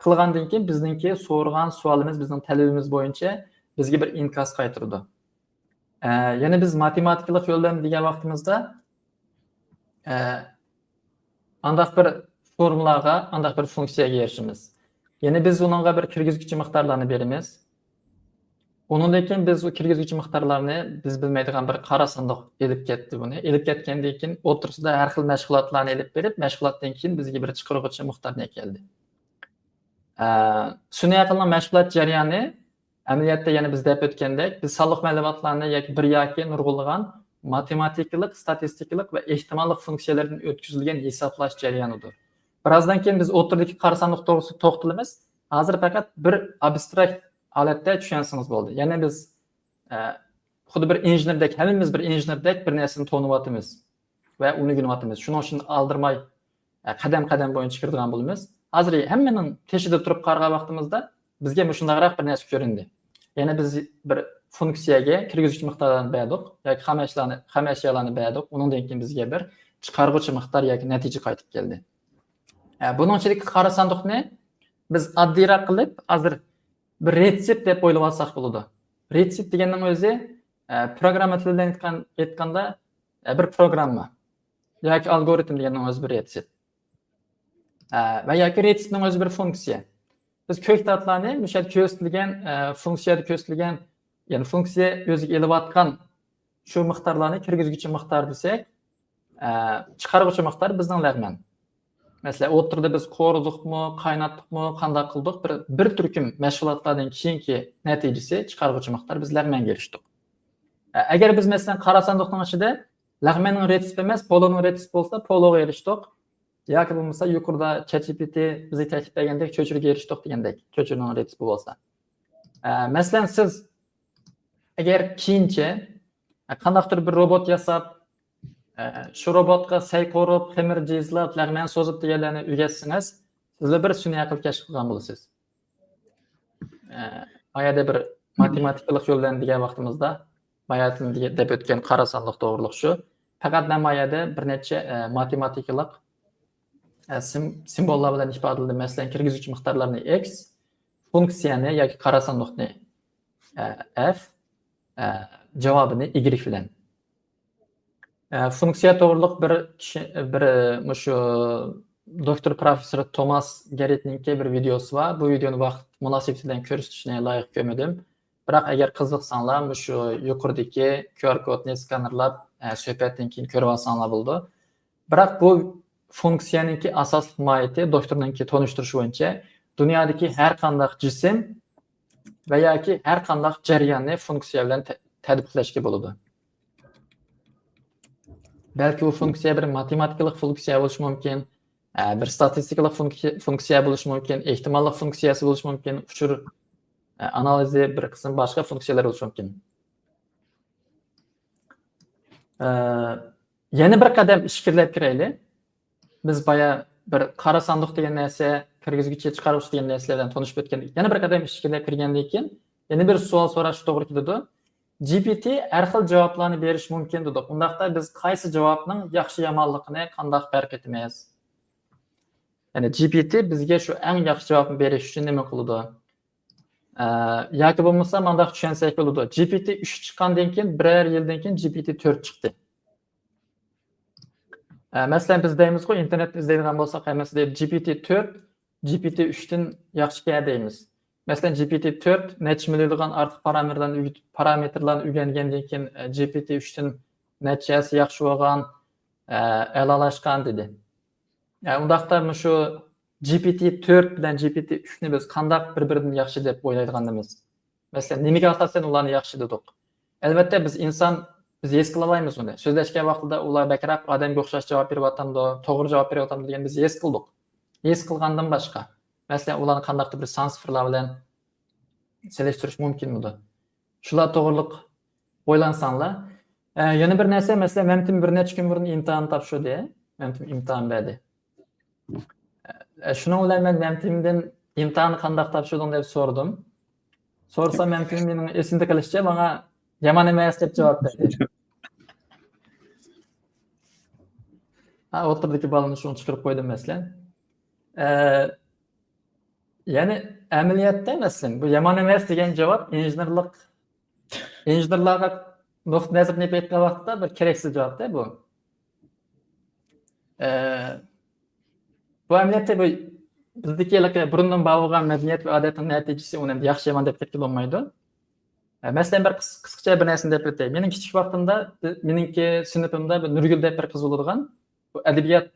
قىلغاندىن كېيىن بىزنىڭكى سورىغان سوئالىمىز، بىزنىڭ تەلىپىمىز بويىچە بىزگە بىر ئىنكاس قايتۇرىدۇ. ئە، يەنى بىز ماتېماتىكىلىق يول بىلەن دېگەن ۋاقتىمىزدا، ئە، ئانداق بىر فورمۇلاغا، ئانداق بىر فۇنكسىيەگە ئېرىشىمىز. يەنى بىز ئۇنىڭغا بىر كىرگۈزگۈچى مىقدارلارنى بېرىمىز. ئۇنىڭدىن كېيىن بىز ئۇ كىرگۈزگۈچى مىقدارلارنى بىز بىلمەيدىغان بىر قارا ساندۇق ئېلىپ كەتتى بۇنى. ئېلىپ كەتكەندىن كېيىن ئوتتۇرىسىدا ھەر خىل مەشغۇلاتلارنى ئېلىپ بېرىپ، مەشغۇلاتتىن كېيىن بىزگە بىر چىقارغۇچى مىقدارنى ئەكەلدى. ئە، سۈنئىي ئەقىلنىڭ مەشغۇلات جەريانى ئەمەلىيەتتە يەنە بىز دەپ ئۆتكەندەك، بىز سانلىق مەلۇماتلارنى ياكى بىر ياكى نۇرغۇنلىغان ماتېماتىكىلىق، ستاتىستىكىلىق ۋە ئېھتىماللىق فۇنكسىيەلەردىن ئۆتكۈزۈلگەن ھېسابلاش جەريانىدۇر. بىرازدىن كېيىن بىز ئوتتۇرىدىكى قارا ساندۇق توغرىسىدا توختىلىمىز. ھازىر پەقەت بىر ئابستراكت ھالەتتە چۈشەنسىڭىز بولدى. يەنى بىز، ئە، خۇددى بىر ئىنژېنېردەك، ھەممىمىز بىر ئىنژېنېردەك بىر نەرسىنى تونۇۋاتىمىز ۋە ئۆگىنىۋاتىمىز. شۇنىڭ ئۈچۈن ئالدىرىماي، ئە، قەدەم-قەدەم بويىچە كىرىدىغان بولىمىز. ھازىر ھەممىنىڭ تېشىدا تۇرۇپ قارىغان ۋاقتىمىزدا بىزگە مۇشۇنداقراق بىر نەرسە كۆرۈندى. يەنى بىز بىر فۇنكسىيەگە كىرگۈزگۈچى مىقدارلارنى بەردۇق ياكى خام ئەشيالارنى، خام ئەشيالارنى بەردۇق. ئۇنىڭدىن كېيىن بىزگە بىر چىقارغۇچى مىقدار ياكى نەتىجە قايتىپ كەلدى. ئە، بۇنىڭ ئىچىدىكى قارا ساندۇقنى بىز ئاددىيراق قىلىپ، ھازىر بىر رېتسېپ دەپ ئويلىۋالساق بولىدۇ. رېتسېپ دېگەننىڭ ئۆزى، ئە، پروگرامما تىلى بىلەن ئېيتقان-، ئېيتقاندا، ئە، بىر پروگرامما ياكى ئالگورىتم دېگەننىڭ ئۆزى بىر رېتسېپ. ئە، ۋە ياكى رېتسېپنىڭ ئۆزى بىر فۇنكسىيە. بىز كۆكتاتلارنى مۇشۇ يەردە كۆرسىتىلگەن، ئە، فۇنكسىيەدە كۆرسىتىلگەن، يەنى فۇنكسىيە ئۆزىگە ئېلىۋاتقان شۇ مىقدارلارنى كىرگۈزگۈچى مىقدار دېسەك، ئە، چىقارغۇچى مىقدار بىزنىڭ لەغمەن. مەسىلەن، ئوتتۇرىدا بىز قورۇدۇقمۇ، قايناتتۇقمۇ، قانداق قىلدۇق؟ بىر، بىر تۈركۈم مەشغۇلاتلاردىن كېيىنكى نەتىجىسى، چىقارغۇچى مىقدار بىز لەغمەنگە ئېرىشتۇق. ئە، ئەگەر بىز، مەسىلەن، قارا ساندۇقنىڭ ئىچىدە لەغمەننىڭ رېتسېپى ئەمەس، پولونىڭ رېتسېپى بولسا، پولوغا ئېرىشتۇق. ياكى بولمىسا يۇقىرىدا چات جى پى تى بىزگە تەكلىپ بەرگەندەك چۆچۈرىگە ئېرىشتۇق دېگەندەك، چۆچۈرىنىڭ رېتسېپى بولسا. ئە، مەسىلەن، سىز ئەگەر كېيىنچە، ئە، قانداقتۇر بىر روبوت ياساپ، ئە، شۇ روبوتقا سەي قورۇپ، خېمىر جىزلاپ، لەغمەن سوزۇپ دېگەنلەرنى ئۆگەتسىڭىز، سىزلا بىر سۈنئىي ئەقىل كەشىپ قىلغان بولىسىز. ئە، ما يەردە بىر ماتېماتىكىلىق يول بىلەن دېگەن ۋاقتىمىزدا، باياتىن دېگە-، دەپ ئۆتكەن قارا ساندۇق توغرۇلۇق شۇ. پەقەت مەن ما يەردە بىر نەچچە، ئە، ماتېماتىكىلىق، ئە، سىم-، سىمۋوللار بىلەن ئىپادىلىدىم. مەسىلەن، كىرگۈزگۈچى مىقدارلارنى ئېكس، فۇنكسىيەنى ياكى قارا ساندۇقنى، ئە، ئەف، ئە، جاۋابىنى ئىگرېك بىلەن. ئە، فۇنكسىيە توغرۇلۇق بىر كىشى، بىر، مۇشۇ دوكتور پروفېسسور توماس گېررىتنىڭكى بىر ۋىدېئوسى بار. بۇ ۋىدېئونى ۋاقىت مۇناسىۋىتى بىلەن كۆرسىتىشنى لايىق كۆرمىدىم. بىراق ئەگەر قىزىقساڭلار، مۇشۇ يۇقىرىدىكى كيۇ ئار كودنى سكانېرلاپ، ئە، سۆھبەتتىن كېيىن كۆرۈۋالساڭلار بولىدۇ. بىراق بۇ فۇنكسىيەنىڭكى ئاساسلىق ماھىيىتى، دوكتورنىڭكى تونۇشتۇرۇشى بويىچە، دۇنيادىكى ھەر قانداق جىسىم ۋە ياكى ھەر قانداق جەرياننى فۇنكسىيە بىلەن تە-، تەتبىقلەشكە بولىدۇ. بەلكى ئۇ فۇنكسىيە بىر ماتېماتىكىلىق فۇنكسىيە بولۇشى مۇمكىن، ئە، بىر ستاتىستىكىلىق فۇنكسىيە، فۇنكسىيە بولۇشى مۇمكىن، ئېھتىماللىق فۇنكسىيەسى بولۇشى مۇمكىن، ئۇچۇر، ئە، ئانالىزى، بىر قىسىم باشقا فۇنكسىيەلەر بولۇشى مۇمكىن. ئە، يەنە بىر قەدەم ئىچكىرىلەپ كىرەيلى. بىز بايا بىر قارا ساندۇق دېگەن نەرسە، كىرگۈزگۈچى، چىقارغۇچى دېگەن نەرسىلەر بىلەن تونۇشۇپ ئۆتكەن. يەنە بىر قەدەم ئىچكىرىلەپ كىرگەندىن كېيىن، يەنە بىر سوئال سوراشقا توغرا كېلىدۇ. جى پى تى ھەر خىل جاۋابلارنى بېرىشى مۇمكىن دېدۇق. ئۇنداقتا بىز قايسى جاۋابنىڭ ياخشى يامانلىقىنى قانداق پەرق ئېتىمىز؟ يەنى جى پى تى بىزگە شۇ ئەڭ ياخشى جاۋابنى بېرىش ئۈچۈن نېمە قىلىدۇ؟ ئە، ياكى بولمىسا مانداق چۈشەنسەك بولىدۇ. جى پى تى ئۈچ چىققاندىن كېيىن، بىرەر يىلدىن كېيىن جى پى تى تۆت چىقتى. ئە، مەسىلەن، بىز دەيمىزغۇ، ئىنتېرنېتتە ئىزدەيدىغان بولساق، ھەممىسى دەيدۇ، جى پى تى تۆت، جى پى تى ئۈچتىن ياخشىكەن دەيمىز. مەسىلەن، جى پى تى تۆت نەچچە مىليونلىغان ئارتۇق پارامېتىرلارنى ئۆگىتىپ، پارامېتىرلارنى ئۆگەنگەندىن كېيىن، ئە، جى پى تى ئۈچتىن نەچچە ھەسسە ياخشى بولغان، ئە، ئەلالاشقان دېدى. ئە، ئۇنداقتا مۇشۇ جى پى تى تۆت بىلەن جى پى تى ئۈچنى بىز قانداق بىر-بىرىدىن ياخشى دەپ ئويلايدىغانىمىز؟ مەسىلەن، نېمىگە ئاساسەن ئۇلارنى ياخشى دېدۇق؟ ئەلۋەتتە، بىز ئىنسان، بىز ھېس قىلالايمىز ئۇنى. سۆزلەشكەن ۋاقتىدا ئۇلار بەكرەك ئادەمگە ئوخشاش جاۋاب بېرىۋاتامدۇ، توغرا جاۋاب بېرىۋاتامدۇ دېگەننى بىز ھېس قىلدۇق. ھېس قىلغاندىن باشقا، مەسىلەن، ئۇلارنى قانداقتۇر بىر سان سىفىرلار بىلەن سېلىشتۇرۇش مۇمكىنمىدۇ؟ شۇلار توغرىلىق ئويلانساڭلار. ئە، يەنە بىر نەرسە، مەسىلەن، مەمتىم بىر نەچچە كۈن بۇرۇن ئىمتىھان تاپشۇردى. مەمتىم ئىمتىھان بەردى. ئە، شۇنىڭ بىلەن مەن مەمتىمدىن «ئىمتىھاننى قانداق تاپشۇردۇڭ؟» دەپ سورىدىم. سورىسام، مەمتىم مېنىڭ ئېسىمدە قېلىشىچە ماڭا «يامان ئەمەس» دەپ جاۋاب بەردى. ھە، ئوتتۇرىدىكى بالىنى شۇنى چىقىرىپ قويدۇم، مەسىلەن. ئە، يەنى ئەمەلىيەتتە، مەسىلەن، بۇ يامان ئەمەس دېگەن جاۋاب ئىنژېنېرلىق، ئىنژېنېرلارغا نۇقتىئى نەزىرىدىن ئېيتقان ۋاقىتتا بىر كېرەكسىز جاۋابتا بۇ. ئە، بۇ ئەمەلىيەتتە بۇ بىزدىكى بۇرۇندىن بار بولغان مەدەنىيەت ۋە ئادەتنىڭ نەتىجىسى، ئۇنى ئەمدى ياخشى يامان دەپ كەتكىلى بولمايدۇ. ئە، مەسىلەن، بىر قىس-، قىسقىچە بىر نەرسىنى دەپ ئۆتەي. مېنىڭ كىچىك ۋاقتىمدا، بى-، مېنىڭكى سىنىپىمدا بىر نۇرگۈل دەپ بىر قىز بولىدىغان. بۇ ئەدەبىيات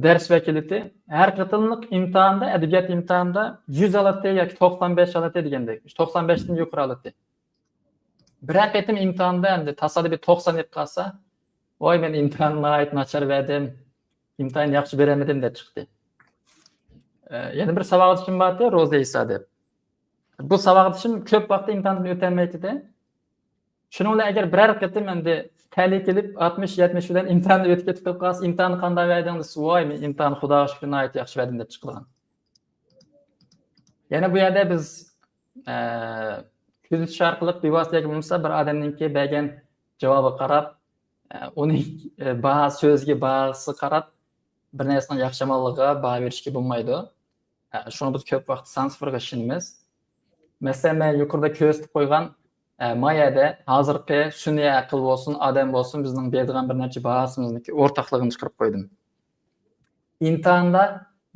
دەرس ۋەكىلىتى. ھەر قېتىملىق ئىمتىھاندا، ئەدەبىيات ئىمتىھانىدا يۈز ئالاتتى ياكى توقسان بەش ئالاتتى دېگەندەك. توقسان بەشتىن يۇقىرى ئالاتتى. بىرەر قېتىم ئىمتىھاندا ئەمدى تاسادىپىي توقسان يەپ قالسا، ۋاي، مەن ئىمتىھان ناھايىتى ناچار بەردىم، ئىمتىھان ياخشى بېرەلمىدىم دەپ چىقتى. ئە، يەنە بىر ساۋاقدىشىم بارتى، روزا ئىسا دەپ. بۇ ساۋاقدىشىم كۆپ ۋاقىت ئىمتىھاندىن ئۆتەلمەيتتى. شۇنىڭ بىلەن ئەگەر بىرەر قېتىم ئەمدى تەلىيى كېلىپ، ئاتمىش، يەتمىش بىلەن ئىمتىھاننى ئۆتۈپ كېتىپ قالسا، ئىمتىھاننى قانداق بەردىڭ دېسە، ۋاي، مەن ئىمتىھاننى خۇداغا شۈكرى ناھايىتى ياخشى بەردىم دەپ چىقىدىغان. يەنە بۇ يەردە بىز، ئە، كۆزىتىش ئارقىلىق بىۋاسىتە ياكى بولمىسا بىر ئادەمنىڭكى بەرگەن جاۋابىغا قاراپ، ئە، ئۇنى، ئە، باھا، سۆزگە باھاسىغا قاراپ بىر نەرسىنىڭ ياخشى يامانلىقىغا باھا بېرىشكە بولمايدۇ. ئە، شۇڭا بىز كۆپ ۋاقىت سان سىفىرغا ئىشىنىمىز. مەسىلەن، مەن يۇقىرىدا كۆرسىتىپ قويغان، ئە، ما يەردە ھازىرقى سۈنئىي ئەقىل بولسۇن، ئادەم بولسۇن، بىزنىڭ بېرىدىغان بىر نەچچە باھاسىمىزنىڭكى ئورتاقلىقىنى چىقىرىپ قويدۇم. ئىمتىھاندا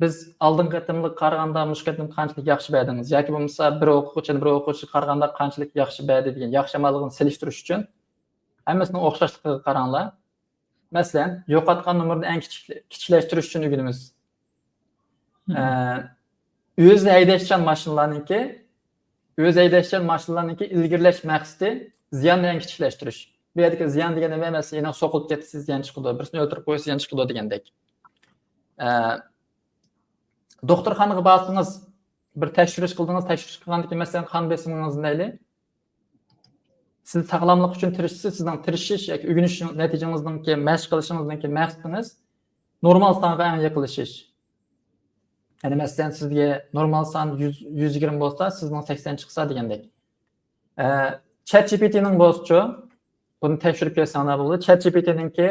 بىز ئالدىنقى قېتىملىققا قارىغاندا مۇشۇ قېتىم قانچىلىك ياخشى بەردىڭىز ياكى بولمىسا بىر ئوقۇغۇچىنى بىر ئوقۇغۇچىغا قارىغاندا قانچىلىك ياخشى بەردى دېگەن ياخشى يامانلىقىنى سېلىشتۇرۇش ئۈچۈن ھەممىسىنىڭ ئوخشاشلىقىغا قاراڭلار. مەسىلەن، يوقاتقان نومۇرنى ئەڭ كىچىك-، كىچىكلەشتۈرۈش ئۈچۈن ئۆگىنىمىز. ئە، ئۆزى ھەيدەشچان ماشىنىلارنىڭكى، ئۆزى ھەيدەشچان ماشىنىلارنىڭكى ئىلگىرىلەش مەقسىتى زىياننى ئەڭ كىچىكلەشتۈرۈش. بۇ يەردىكى زىيان دېگەن نېمە؟ مەسىلەن، يېنىڭ سوقۇلۇپ كەتسە زىيان چىقىدۇ، بىرسىنى ئۆلتۈرۈپ قويسا زىيان چىقىدۇ دېگەندەك. ئە، دوختۇرخانىغا بارسىڭىز، بىر تەكشۈرۈش قىلدىڭىز، تەكشۈرۈش قىلغاندىن كېيىن، مەسىلەن، قان بېسىمىڭىزنى دەيلى. سىز ساغلاملىق ئۈچۈن تىرىشىسىز، سىزنىڭ تىرىشىش ياكى ئۆگىنىش نەتىجىڭىزنىڭكى، مەشىق قىلىشىڭىزنىڭكى مەقسىتىڭىز نورمال سانغا ئەڭ يېقىنلىشىش. يەنى مەسىلەن، سىزگە نورمال سان يۈز، يۈز يىگىرمە بولسا، سىزنىڭ سەكسەن چىقسا دېگەندەك. ئە، چات جى پى تىنىڭ بولسىچۇ، بۇنى تەكشۈرۈپ كۆرسەڭلار بولىدۇ. چات جى پى تىنىڭكى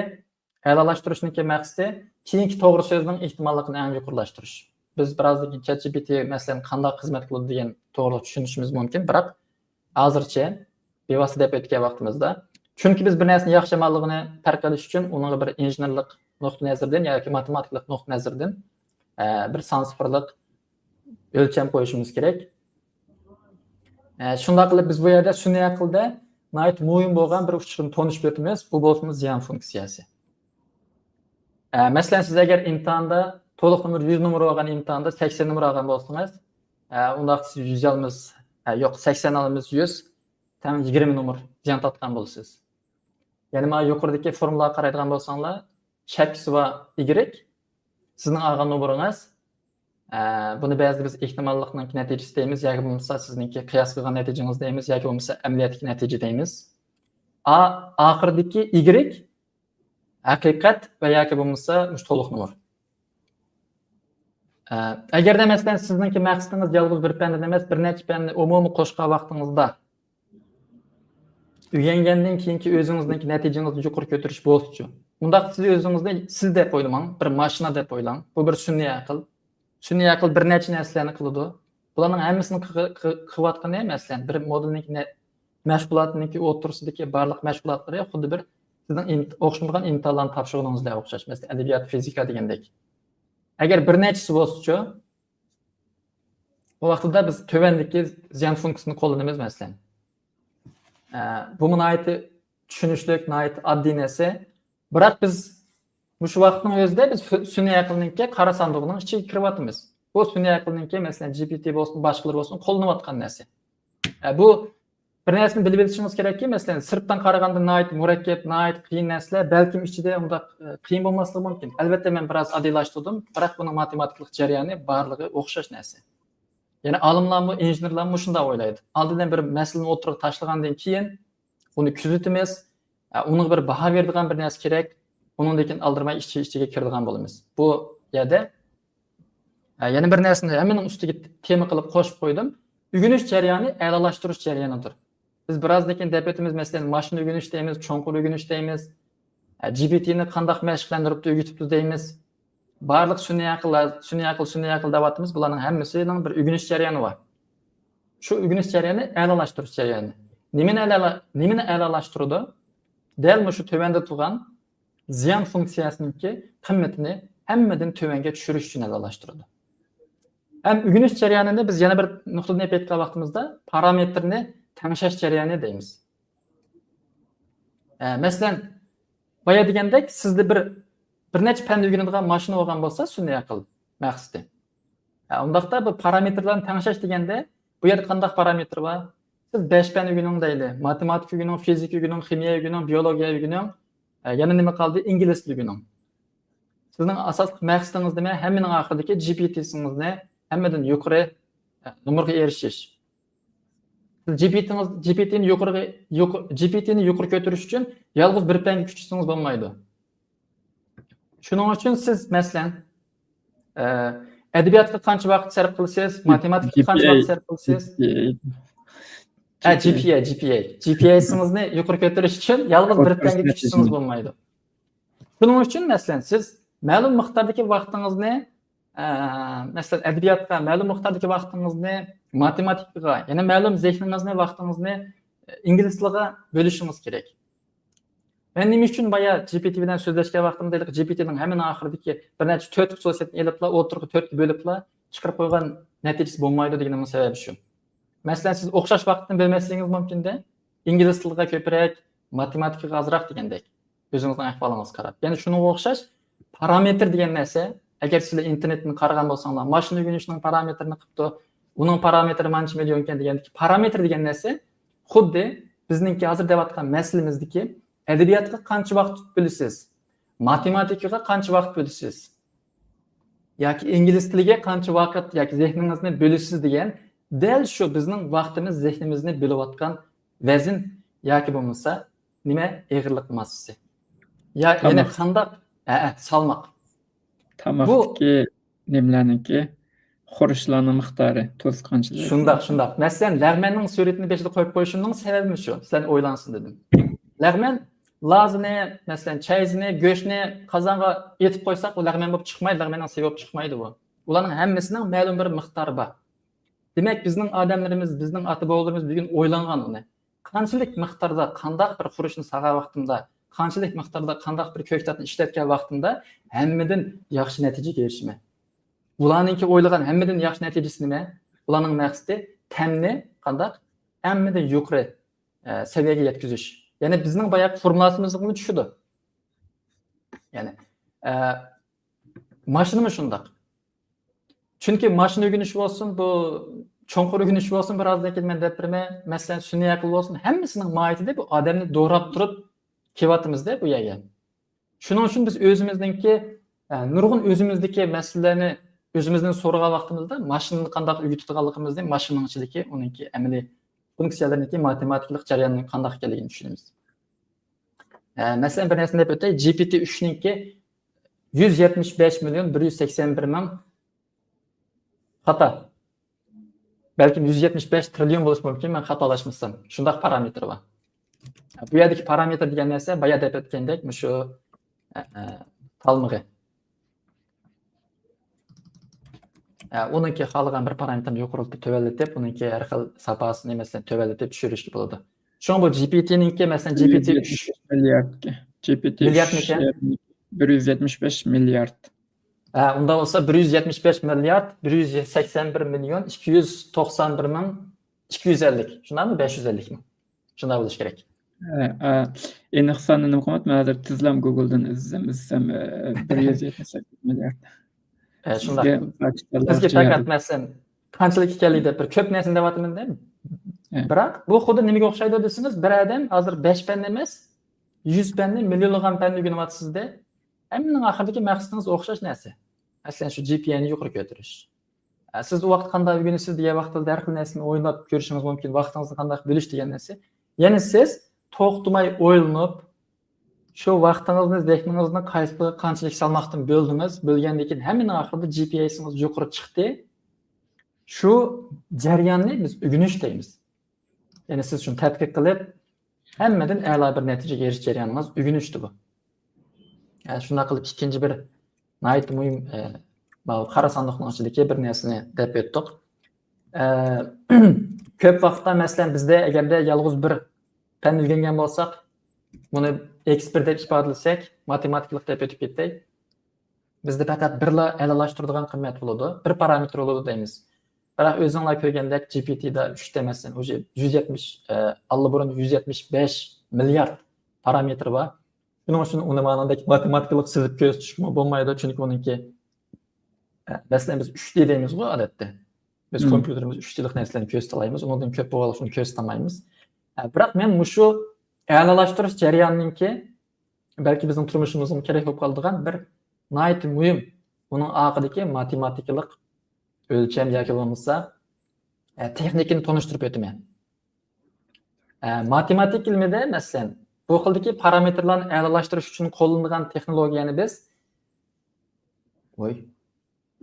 ئەلالاشتۇرۇشنىڭكى مەقسىتى كېيىنكى توغرا سۆزنىڭ ئېھتىماللىقىنى ئەڭ يۇقىرىلاشتۇرۇش. بىز بىرازدىن كېيىن چات جى پى تى، مەسىلەن، قانداق خىزمەت قىلىدۇ دېگەن توغرىلىق چۈشىنىشىمىز مۇمكىن، بىراق ھازىرچە بىۋاسىتە دەپ ئۆتكەن ۋاقتىمىزدا. چۈنكى بىز بىر نەرسىنى ياخشى يامانلىقىنى پەرق قىلىش ئۈچۈن ئۇنىڭغا بىر ئىنژېنېرلىق نۇقتىئى نەزىرىدىن ياكى ماتېماتىكىلىق نۇقتىئى نەزىرىدىن، ئە، بىر سان سىفىرلىق ئۆلچەم قويۇشىمىز كېرەك. ئە، شۇنداق قىلىپ بىز بۇ يەردە سۈنئىي ئەقىلدە ناھايىتى مۇھىم بولغان بىر ئۇچۇرنى تونۇشۇپ ئۆتىمىز. بۇ بولسىمۇ زىيان فۇنكسىيەسى. ئە، مەسىلەن، سىز ئەگەر ئىمتىھاندا تولۇق نومۇر، يۈز نومۇر بولغان ئىمتىھاندا سەكسەن نومۇر ئالغان بولسىڭىز، ئە، ئۇنداق سىز يۈز ئالىمىز، ئە، يوق، سەكسەن ئالىمىز، يۈز تەڭ يىگىرمە نومۇر زىيان تارتقان بولىسىز. يەنى مانا يۇقىرىدىكى فورمۇلىغا قارايدىغان بولساڭلار، چەپكىسى بار ئىگرېك، سىزنىڭ ئالغان نومۇرىڭىز، ئە، بۇنى بەزىدە بىز ئېھتىماللىقنىڭ نەتىجىسى دەيمىز، ياكى بولمىسا سىزنىڭكى قىياس قىلغان نەتىجىڭىز دەيمىز، ياكى بولمىسا ئەمەلىيەتتىكى نەتىجە دەيمىز. ئا-، ئاخىرىدىكى ئىگرېك ھەقىقەت ۋە ياكى بولمىسا مۇشۇ تولۇق نومۇر. ئە، ئەگەردە، مەسىلەن، سىزنىڭكى مەقسىتىڭىز يالغۇز بىر پەندىن ئەمەس، بىر نەچچە پەننى ئومۇمىي قوشقان ۋاقتىڭىزدا ئۆگەنگەندىن كېيىنكى ئۆزىڭىزنىڭكى نەتىجىڭىزنى يۇقىرى كۆتۈرۈش بولسىچۇ؟ ئۇنداقتا سىز ئۆزىڭىزنى سىز دەپ ئويلىماڭ، بىر ماشىنا دەپ ئويلاڭ. بۇ بىر سۈنئىي ئەقىل. سۈنئىي ئەقىل بىر نەچچە نەرسىلەرنى قىلىدۇ. بۇلارنىڭ ھەممىسىنىڭ قى-، قى-، قىلىۋاتقىنى، مەسىلەن، بىر مودېلنىڭكى نە-، مەشغۇلاتىنىڭكى ئوتتۇرىسىدىكى بارلىق مەشغۇلاتلىرى خۇددى بىر سىزنىڭ ئىم-، ئوخشىمىغان ئىمتىھانلارنى تاپشۇرغىنىڭىز بىلەن ئوخشاش. مەسىلەن، ئەدەبىيات، فىزىكا دېگەندەك. ئەگەر بىر نەچچىسى بولسىچۇ، ئۇ ۋاقتىدا بىز تۆۋەندىكى زىيان فۇنكسىيىسىنى قوللىنىمىز، مەسىلەن. ئە، بۇمۇ ناھايىتى چۈشىنىشلىك، ناھايىتى ئاددىي نەرسە. بىراق بىز مۇشۇ ۋاقىتنىڭ ئۆزىدە بىز سۈ-، سۈنئىي ئەقىلنىڭكى قارا ساندۇقىنىڭ ئىچىگە كىرىۋاتىمىز. بۇ سۈنئىي ئەقىلنىڭكى، مەسىلەن، جى پى تى بولسۇن، باشقىلار بولسۇن، قوللىنىۋاتقان نەرسە. ئە، بۇ بىر نەرسىنى بىلىپ ئېلىشىڭىز كېرەككى، مەسىلەن، سىرتتىن قارىغاندا ناھايىتى مۇرەككەپ، ناھايىتى قىيىن نەرسىلەر، بەلكىم ئىچىدە ئۇنداق، ئە، قىيىن بولماسلىقى مۇمكىن. ئەلۋەتتە، مەن بىراز ئاددىيلاشتۇردۇم، بىراق بۇنىڭ ماتېماتىكىلىق جەريانى بارلىقى ئوخشاش نەرسە. يەنى ئالىملارمۇ، ئىنژېنېرلارمۇ مۇشۇنداق ئويلايدۇ. ئالدىدىن بىر مەسىلىنى ئوتتۇرىغا تاشلىغاندىن كېيىن ئۇنى كۆزىتىمىز، ئە، ئۇنىڭغا بىر باھا بېرىدىغان بىر نەرسە كېرەك، ئۇنىڭدىن كېيىن ئالدىرىماي ئىچى-، ئىچىگە كىرىدىغان بولىمىز. بۇ يەردە، ئە، يەنە بىر نەرسىنى ھەممىنىڭ ئۈستىگە تېما قىلىپ قوشۇپ قويدۇم. ئۆگىنىش جەريانى ئەلالاشتۇرۇش جەريانىدۇر. بىز بىرازدىن كېيىن دەپ ئۆتىمىز، مەسىلەن، ماشىنا ئۆگىنىش دەيمىز، چوڭقۇر ئۆگىنىش دەيمىز. جى پى تىنى قانداق مەشىقلەندۈرۈپتۇ، ئۆگىتىپتۇ دەيمىز. بارلىق سۈنئىي ئەقىل، سۈنئىي ئەقىل، سۈنئىي ئەقىل دەۋاتىمىز. بۇلارنىڭ ھەممىسىنىڭ بىر ئۆگىنىش جەريانى بار. شۇ ئۆگىنىش جەريانى ئەلالاشتۇرۇش جەريانى. نېمىنى ئەلالاشتۇرىدۇ؟ دەل مۇشۇ تۆۋەندە تۇرغان زىيان فۇنكسىيەسىنىڭكى قىممىتىنى ھەممىدىن تۆۋەنگە چۈشۈرۈش ئۈچۈن ئەلالاشتۇرىدۇ. ھەم ئۆگىنىش جەريانىنى بىز يەنە بىر نۇقتىدىن ئېلىپ ئېيتقان ۋاقتىمىزدا پارامېتىرنى تەڭشەش جەريانى دەيمىز. ئە، مەسىلەن، بايا دېگەندەك، سىزدە بىر، بىر نەچچە پەننى ئۆگىنىدىغان ماشىنا بولغان بولسا، سۈنئىي ئەقىل مەقسىتى. ئە، ئۇنداقتا بۇ پارامېتىرلارنى تەڭشەش دېگەندە، بۇ يەردە قانداق پارامېتىر بار؟ سىز بەش پەن ئۆگىنىڭ دەيلى، ماتېماتىكا ئۆگىنىڭ، فىزىكا ئۆگىنىڭ، خىمىيە ئۆگىنىڭ، بىيولوگىيە ئۆگىنىڭ، ئە، يەنە نېمە قالدى؟ ئىنگلىز تىلى ئۆگىنىڭ. سىزنىڭ ئاساسلىق مەقسىتىڭىز نېمە؟ ھەممىنىڭ ئاخىرىدىكى جى پى تىسىڭىزنى ھەممىدىن يۇقىرى، ئە، نومۇرغا ئېرىشىش. سىز جى پى تىڭىز، جى پى تىنى يۇقىرىغا، يۇق-، جى پى تىنى يۇقىرى كۆتۈرۈش ئۈچۈن يالغۇز بىر پەنگە كۈچىسىڭىز بولمايدۇ. شۇنىڭ ئۈچۈن سىز، مەسىلەن، ئە، ئەدەبىياتقا قانچە ۋاقىت سەرپ قىلىسىز، ماتېماتىكىغا قانچە ۋاقىت سەرپ قىلىسىز؟ ھە، جى پى ئەي، جى پى ئەي. جى پى ئەيسىڭىزنى يۇقىرى كۆتۈرۈش ئۈچۈن يالغۇز بىر پەنگە كۈچىسىڭىز بولمايدۇ. شۇنىڭ ئۈچۈن، مەسىلەن، سىز مەلۇم مىقداردىكى ۋاقتىڭىزنى، ئە، مەسىلەن، ئەدەبىياتقا، مەلۇم مىقداردىكى ۋاقتىڭىزنى ماتېماتىكىغا، يەنە مەلۇم زېھنىڭىزنى، ۋاقتىڭىزنى، ئە، ئىنگلىز تىلىغا بۆلۈشىڭىز كېرەك. مەن نېمە ئۈچۈن بايا جى پى تى بىلەن سۆزلەشكەن ۋاقتىمدا ھېلىقى جى پى تىنىڭ ھەممىنىڭ ئاخىرىدىكى بىر نەچچە تۆت خۇسۇسىيەتنى ئېلىپلا، ئوتتۇرىغا تۆتكە بۆلۈپلا چىقىرىپ قويغان نەتىجىسى بولمايدۇ دېگىنىمنىڭ سەۋەبى شۇ. مەسىلەن، سىز ئوخشاش ۋاقىتنى بۆلمەسلىكىڭىز مۇمكىندە، ئىنگلىز تىلىغا كۆپرەك، ماتېماتىكىغا ئازراق دېگەندەك، ئۆزىڭىزنىڭ ئەھۋالىڭىزغا قاراپ. يەنى شۇنىڭغا ئوخشاش پارامېتىر دېگەن نەرسە، ئەگەر سىلەر ئىنتېرنېتتىن قارىغان بولساڭلار، ماشىنا ئۆگىنىشنىڭ پارامېتىرىنى قىپتۇ، ئۇنىڭ پارامېتىرى مانچە مىليونكەن دېگەندىكى پارامېتىر دېگەن نەرسە خۇددى بىزنىڭكى ھازىر دەۋاتقان مەسىلىمىزدىكى ئەدەبىياتقا قانچە ۋاقىت بۆلىسىز، ماتېماتىكىغا قانچە ۋاقىت بۆلىسىز ياكى ئىنگلىز تىلىگە قانچە ۋاقىت ياكى زېھنىڭىزنى بۆلىسىز دېگەن دەل شۇ بىزنىڭ ۋاقتىمىز، زېھنىمىزنى بۆلۈۋاتقان ۋەزىن ياكى بولمىسا نېمە، ئېغىرلىق ماسسىسى. يا يەنە قانداق، ھە، سالماق. تاماقتىكى نېمىلەرنىڭكى، خۇرۇچلارنىڭ مىقدارى، توزۇققانچىلىقى. شۇنداق، شۇنداق. مەسىلەن، لەغمەننىڭ سۈرىتىنى بېشىدا قويۇپ قويۇشۇمنىڭ سەۋەبىمۇ شۇ. سىلەرنى ئويلانسۇن دېدىم. لەغمەن لازىنى، مەسىلەن، چەيزىنى، گۆشنى قازانغا ئېتىپ قويساق، ئۇ لەغمەن بولۇپ چىقمايدۇ، لەغمەننىڭ سۈيى بولۇپ چىقمايدۇ بۇ. ئۇلارنىڭ ھەممىسىنىڭ مەلۇم بىر مىقدارى بار. دېمەك، بىزنىڭ ئادەملىرىمىز، بىزنىڭ ئاتا-بوۋىلىرىمىز بۈگۈن ئويلانغان ئۇنى. قانچىلىك مىقداردا قانداق بىر خۇرۇچنى سالغان ۋاقتىمدا، قانچىلىك مىقداردا قانداق بىر كۆكتاتنى ئىشلەتكەن ۋاقتىمدا ھەممىدىن ياخشى نەتىجىگە ئېرىشىمەن. ئۇلارنىڭكى ئويلىغان ھەممىدىن ياخشى نەتىجىسى نېمە؟ ئۇلارنىڭ مەقسىتى تەمنى قانداق ھەممىدىن يۇقىرى، ئە، سەۋىيەگە يەتكۈزۈش. يەنى بىزنىڭ باياقى فورمۇلاسىمىزغىمۇ چۈشىدۇ. يەنى، ئە، ماشىنىمۇ شۇنداق. چۈنكى ماشىنا ئۆگىنىش بولسۇن، بۇ چوڭقۇر ئۆگىنىش بولسۇن، بىر ئازدىن كېيىن مەن دەپ بېرىمەن. مەسىلەن، سۈنئىي ئەقىل بولسۇن، ھەممىسىنىڭ ماھىيىتىدە بۇ ئادەمنى دوراپ تۇرۇپ كېلىۋاتىمىز-دە بۇ يەرگە. شۇنىڭ ئۈچۈن بىز ئۆزىمىزنىڭكى، ئە، نۇرغۇن ئۆزىمىزدىكى مەسىلىلەرنى ئۆزىمىزدىن سورىغان ۋاقتىمىزدا ماشىنىنى قانداق ئۆگىتىدىغانلىقىمىزنى، ماشىنىنىڭ ئىچىدىكى ئۇنىڭكى ئەمەلىي فۇنكسىيەلىرىنىڭكى ماتېماتىكىلىق جەريانىنىڭ قانداق ئىكەنلىكىنى چۈشىنىمىز. ئە، مەسىلەن، بىر نەرسىنى دەپ ئۆتەي، جى پى تى ئۈچنىڭكى يۈز يەتمىش بەش مىليون بىر يۈز سەكسەن بىر مىڭ خاتا. بەلكىم يۈز يەتمىش بەش تىرىليون بولۇشى مۇمكىن، مەن خاتالاشمىسام. شۇنداق پارامېتىر بار. بۇ يەردىكى پارامېتىر دېگەن نەرسە بايا دەپ ئۆتكەندەك مۇشۇ، ئە، ئە، سالمىقى. ئە، ئۇنىڭكى خالىغان بىر پارامېتىرنى يۇقىرىلىتىپ، تۆۋەنلىتىپ، ئۇنىڭكى ھەر خىل ساپاسىنى، مەسىلەن، تۆۋەنلىتىپ چۈشۈرۈشكە بولىدۇ. شۇڭا بۇ جى پى تىنىڭكى، مەسىلەن، جى پى تى ئۈچ مىليارد، جى پى تى مىلياردمىكەن؟ بىر يۈز يەتمىش بەش مىليارد. ھە، ئۇنداق بولسا بىر يۈز يەتمىش بەش مىليارد بىر يۈز سەكسەن بىر مىليون ئىككى يۈز توقسان بىر مىڭ ئىككى يۈز ئەللىك. شۇنداقمۇ؟ بەش يۈز ئەللىك مىڭ. شۇنداق بولۇشى كېرەك. ھە، ھە. ئېنىق ساننى نېمە قىلماپتىمەن، ھازىر تېزلا گوگلدىن ئىزدىسەم، ئىزدىسەم، ئە، بىر يۈز يەتمىش سەككىز مىليارد. ھە، شۇنداق. بىزگە پەقەت، مەسىلەن، قانچىلىك ئىكەنلىكى دەپ بىر كۆپ نەرسىنى دەۋاتىمەن دە. ھە. بىراق بۇ خۇددى نېمىگە ئوخشايدۇ دېسىڭىز، بىر ئادەم ھازىر بەش پەن ئەمەس، يۈز پەننى، مىليونلىغان پەننى ئۆگىنىۋاتىسىز دە. ھەممىنىڭ ئاخىرىدىكى مەقسىتىڭىز ئوخشاش نەرسە. مەسىلەن، شۇ جى پى ئەينى يۇقىرى كۆتۈرۈش. ئە، سىز ئۇ ۋاقىت قانداق ئۆگىنىسىز دېگەن ۋاقىتتا ھەر خىل نەرسىنى ئويلاپ كۆرۈشىڭىز مۇمكىن، ۋاقتىڭىزنى قانداق بۆلۈش دېگەن نەرسە. يەنى سىز توختىماي ئويلىنىپ، شۇ ۋاقتىڭىزنى، زېھنىڭىزنى قايسىغا قانچىلىك سالماقتىن بۆلدىڭىز، بۆلگەندىن كېيىن ھەممىنىڭ ئاخىرىدا جى پى ئەيسىڭىز يۇقىرى چىقتى. شۇ جەرياننى بىز ئۆگىنىش دەيمىز. يەنى سىز شۇنى تەتقىق قىلىپ، ھەممىدىن ئەلا بىر نەتىجىگە ئېرىشىش جەريانىڭىز ئۆگىنىشتە بۇ. ئە، شۇنداق قىلىپ ئىككىنچى بىر ناھايىتى مۇھىم، ئە، ماۋۇ قارا ساندۇقنىڭ ئىچىدىكى بىر نەرسىنى دەپ ئۆتتۇق. ئە، كۆپ ۋاقىتتا، مەسىلەن، بىزدە ئەگەردە يالغۇز بىر پەن ئۆگەنگەن بولساق، بۇنى ئېكس بىر دەپ ئىپادىلىسەك، ماتېماتىكىلىق دەپ ئۆتۈپ كەتتەك، بىزدە پەقەت بىرلا ئەلالاشتۇرىدىغان قىممەت بولىدۇ، بىر پارامېتىر بولىدۇ دەيمىز. بىراق ئۆزۈڭلار كۆرگەندەك، جى پى تى دا ئۈچتە، مەسىلەن، ئۈچ يۈز يەتمىش، ئە، ئاللىبۇرۇن يۈز يەتمىش بەش مىليارد پارامېتىر بار. شۇنىڭ ئۈچۈن ئۇنى مانادەك ماتېماتىكىلىق سىزىپ كۆرسىتىشكىمۇ بولمايدۇ، چۈنكى ئۇنىڭكى، ئە، مەسىلەن، بىز ئۈچ دى دەيمىزغۇ ئادەتتە. بىز مم. كومپيۇتېرىمىز ئۈچ دىلىق نەرسىلەرنى كۆرسىتەلەيمىز، ئۇنىڭدىن كۆپ بولغانلىقى ئۈچۈن كۆرسىتەلمەيمىز. ئە، بىراق مەن مۇشۇ ئەلالاشتۇرۇش جەريانىنىڭكى، بەلكى بىزنىڭ تۇرمۇشىمىزغا كېرەك بولۇپ قالىدىغان بىر ناھايىتى مۇھىم، ئۇنىڭ ئارقىدىكى ماتېماتىكىلىق ئۆلچەم ياكى بولمىسا، ئە، تېخنىكىنى تونۇشتۇرۇپ ئۆتىمەن. ئە، ماتېماتىكا ئىلمىدە، مەسىلەن، بۇ خىلدىكى پارامېتىرلارنى ئەلالاشتۇرۇش ئۈچۈن قوللىنىدىغان تېخنولوگىيەنى بىز، ۋوي،